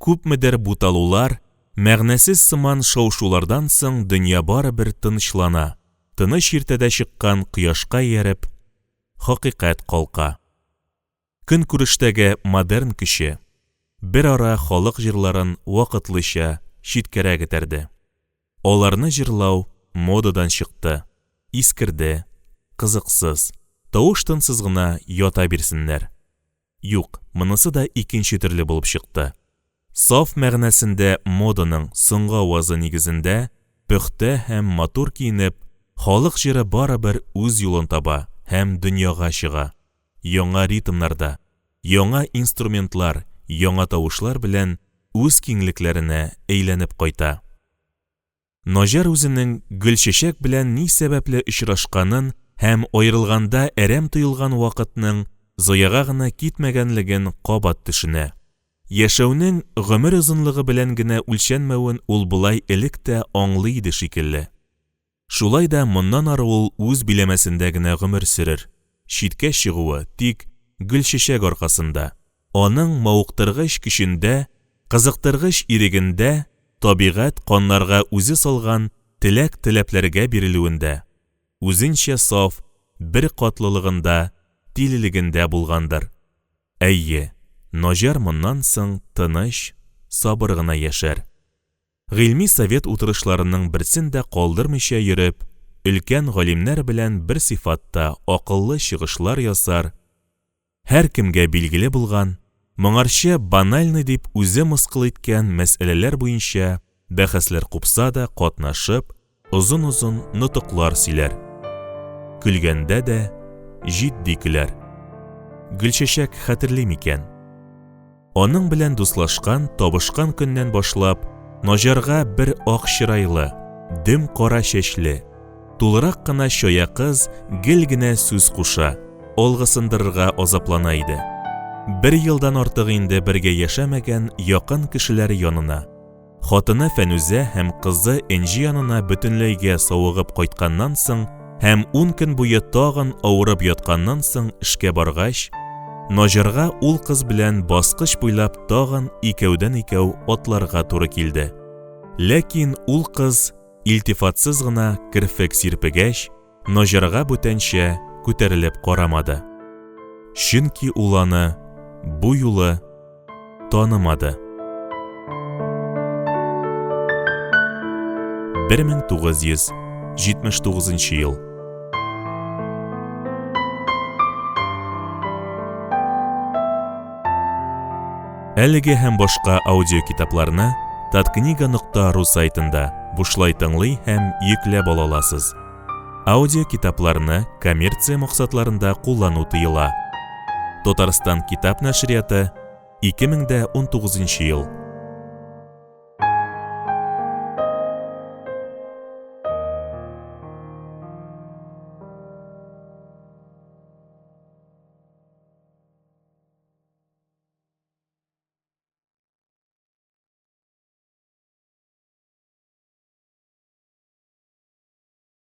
Күпмедер буталулар, мәгънәсез сыман шау-шулардан соң дөнья барыбер тынычлана, тыныч иртәдә чыккан кояшка ияреп, хакыйкать калка. Көнкүрештәге модерн көче берара халык җырларын вакытлыча читкәрәк этәрде. Аларны җырлау модадан чыкты, искерде, кызыксыз, тавыш-тынсыз гына ята бирсеннәр. Юк, монысы да икенче төрле булып чыкты. Саф мәгънәсендә моданың соңгы авазы нигезендә пөхтә һәм матур киенеп, халык җыры барыбер үз юлын таба һәм дөньяга чыга, яңа ритмнарда, яңа инструментлар, яңа тавышлар белән үз киңлекләренә әйләнеп кайта. Наҗар үзенең Гөлчәчәк белән ни сәбәпле очрашканын һәм аерылганда әрәм тоелган вакытның заяга гына китмәгәнлеген кабат төшенә. Яшәүнең гомер озынлыгы белән генә үлчәнмәвен ул болай элек тә аңлый иде шикелле. Шулай да моннан ары ул үз биләмәсендә генә гомер сөрер, читкә чыгуы тик Гөлчәчәк аркасында, аның мавыктыргыч көчендә, кызыктыргыч ирегендә, табигать каннарга үзе салган теләк-таләпләргә бирелүендә, үзенчә саф беркатлылыгында, тилелегендә булгандыр. Әйе, Наҗар моннан соң тыныч, сабыр гына яшәр. Гыйльми совет утырышларының берсен дә калдырмыйча йөреп, өлкән галимнәр белән бер сыйфатта акыллы чыгышлар ясар, һәркемгә билгеле булган, моңарчы банальный дип үзе мыскыл иткән мәсьәләләр буенча бәхәсләр купса да катнашып, озын-озын нотыклар сөйләр. Көлгәндә дә җитди көләр. Гөлчәчәк хәтерли микән? Аның белән дуслашкан, табышкан көннән башлап, Наҗарга бер ак чырайлы, дөм кара чәчле, тулырак кына чая кыз гел генә сүз куша, алгысындырырга азаплана иде. Бер елдан артык инде бергә яшәмәгән якын кешеләре янына, Хатыны Фәнүзә һәм кызы Энҗе янына бөтенләйгә савыгып кайтканнан соң һәм ун көн буе тагын авырып ятканнан соң эшкә баргач, Наҗарга ул кыз белән баскыч буйлап тагын икәүдән-икәү атларга туры килде. Ләкин ул кыз илтифатсыз гына керфек сирпегәч, Наҗарга бүтәнчә күтәрелеп карамады. Чөнки ул аны бу юлы танымады. 1979 ел. Әлеге һәм башка аудиокитапларны таткнига.ру сайтында бушлай тыңлый һәм йөкләп ала аласыз. Аудиокитапларны коммерция максатларында куллану тыела. Татарстан китап нәшрияты 2019 ел.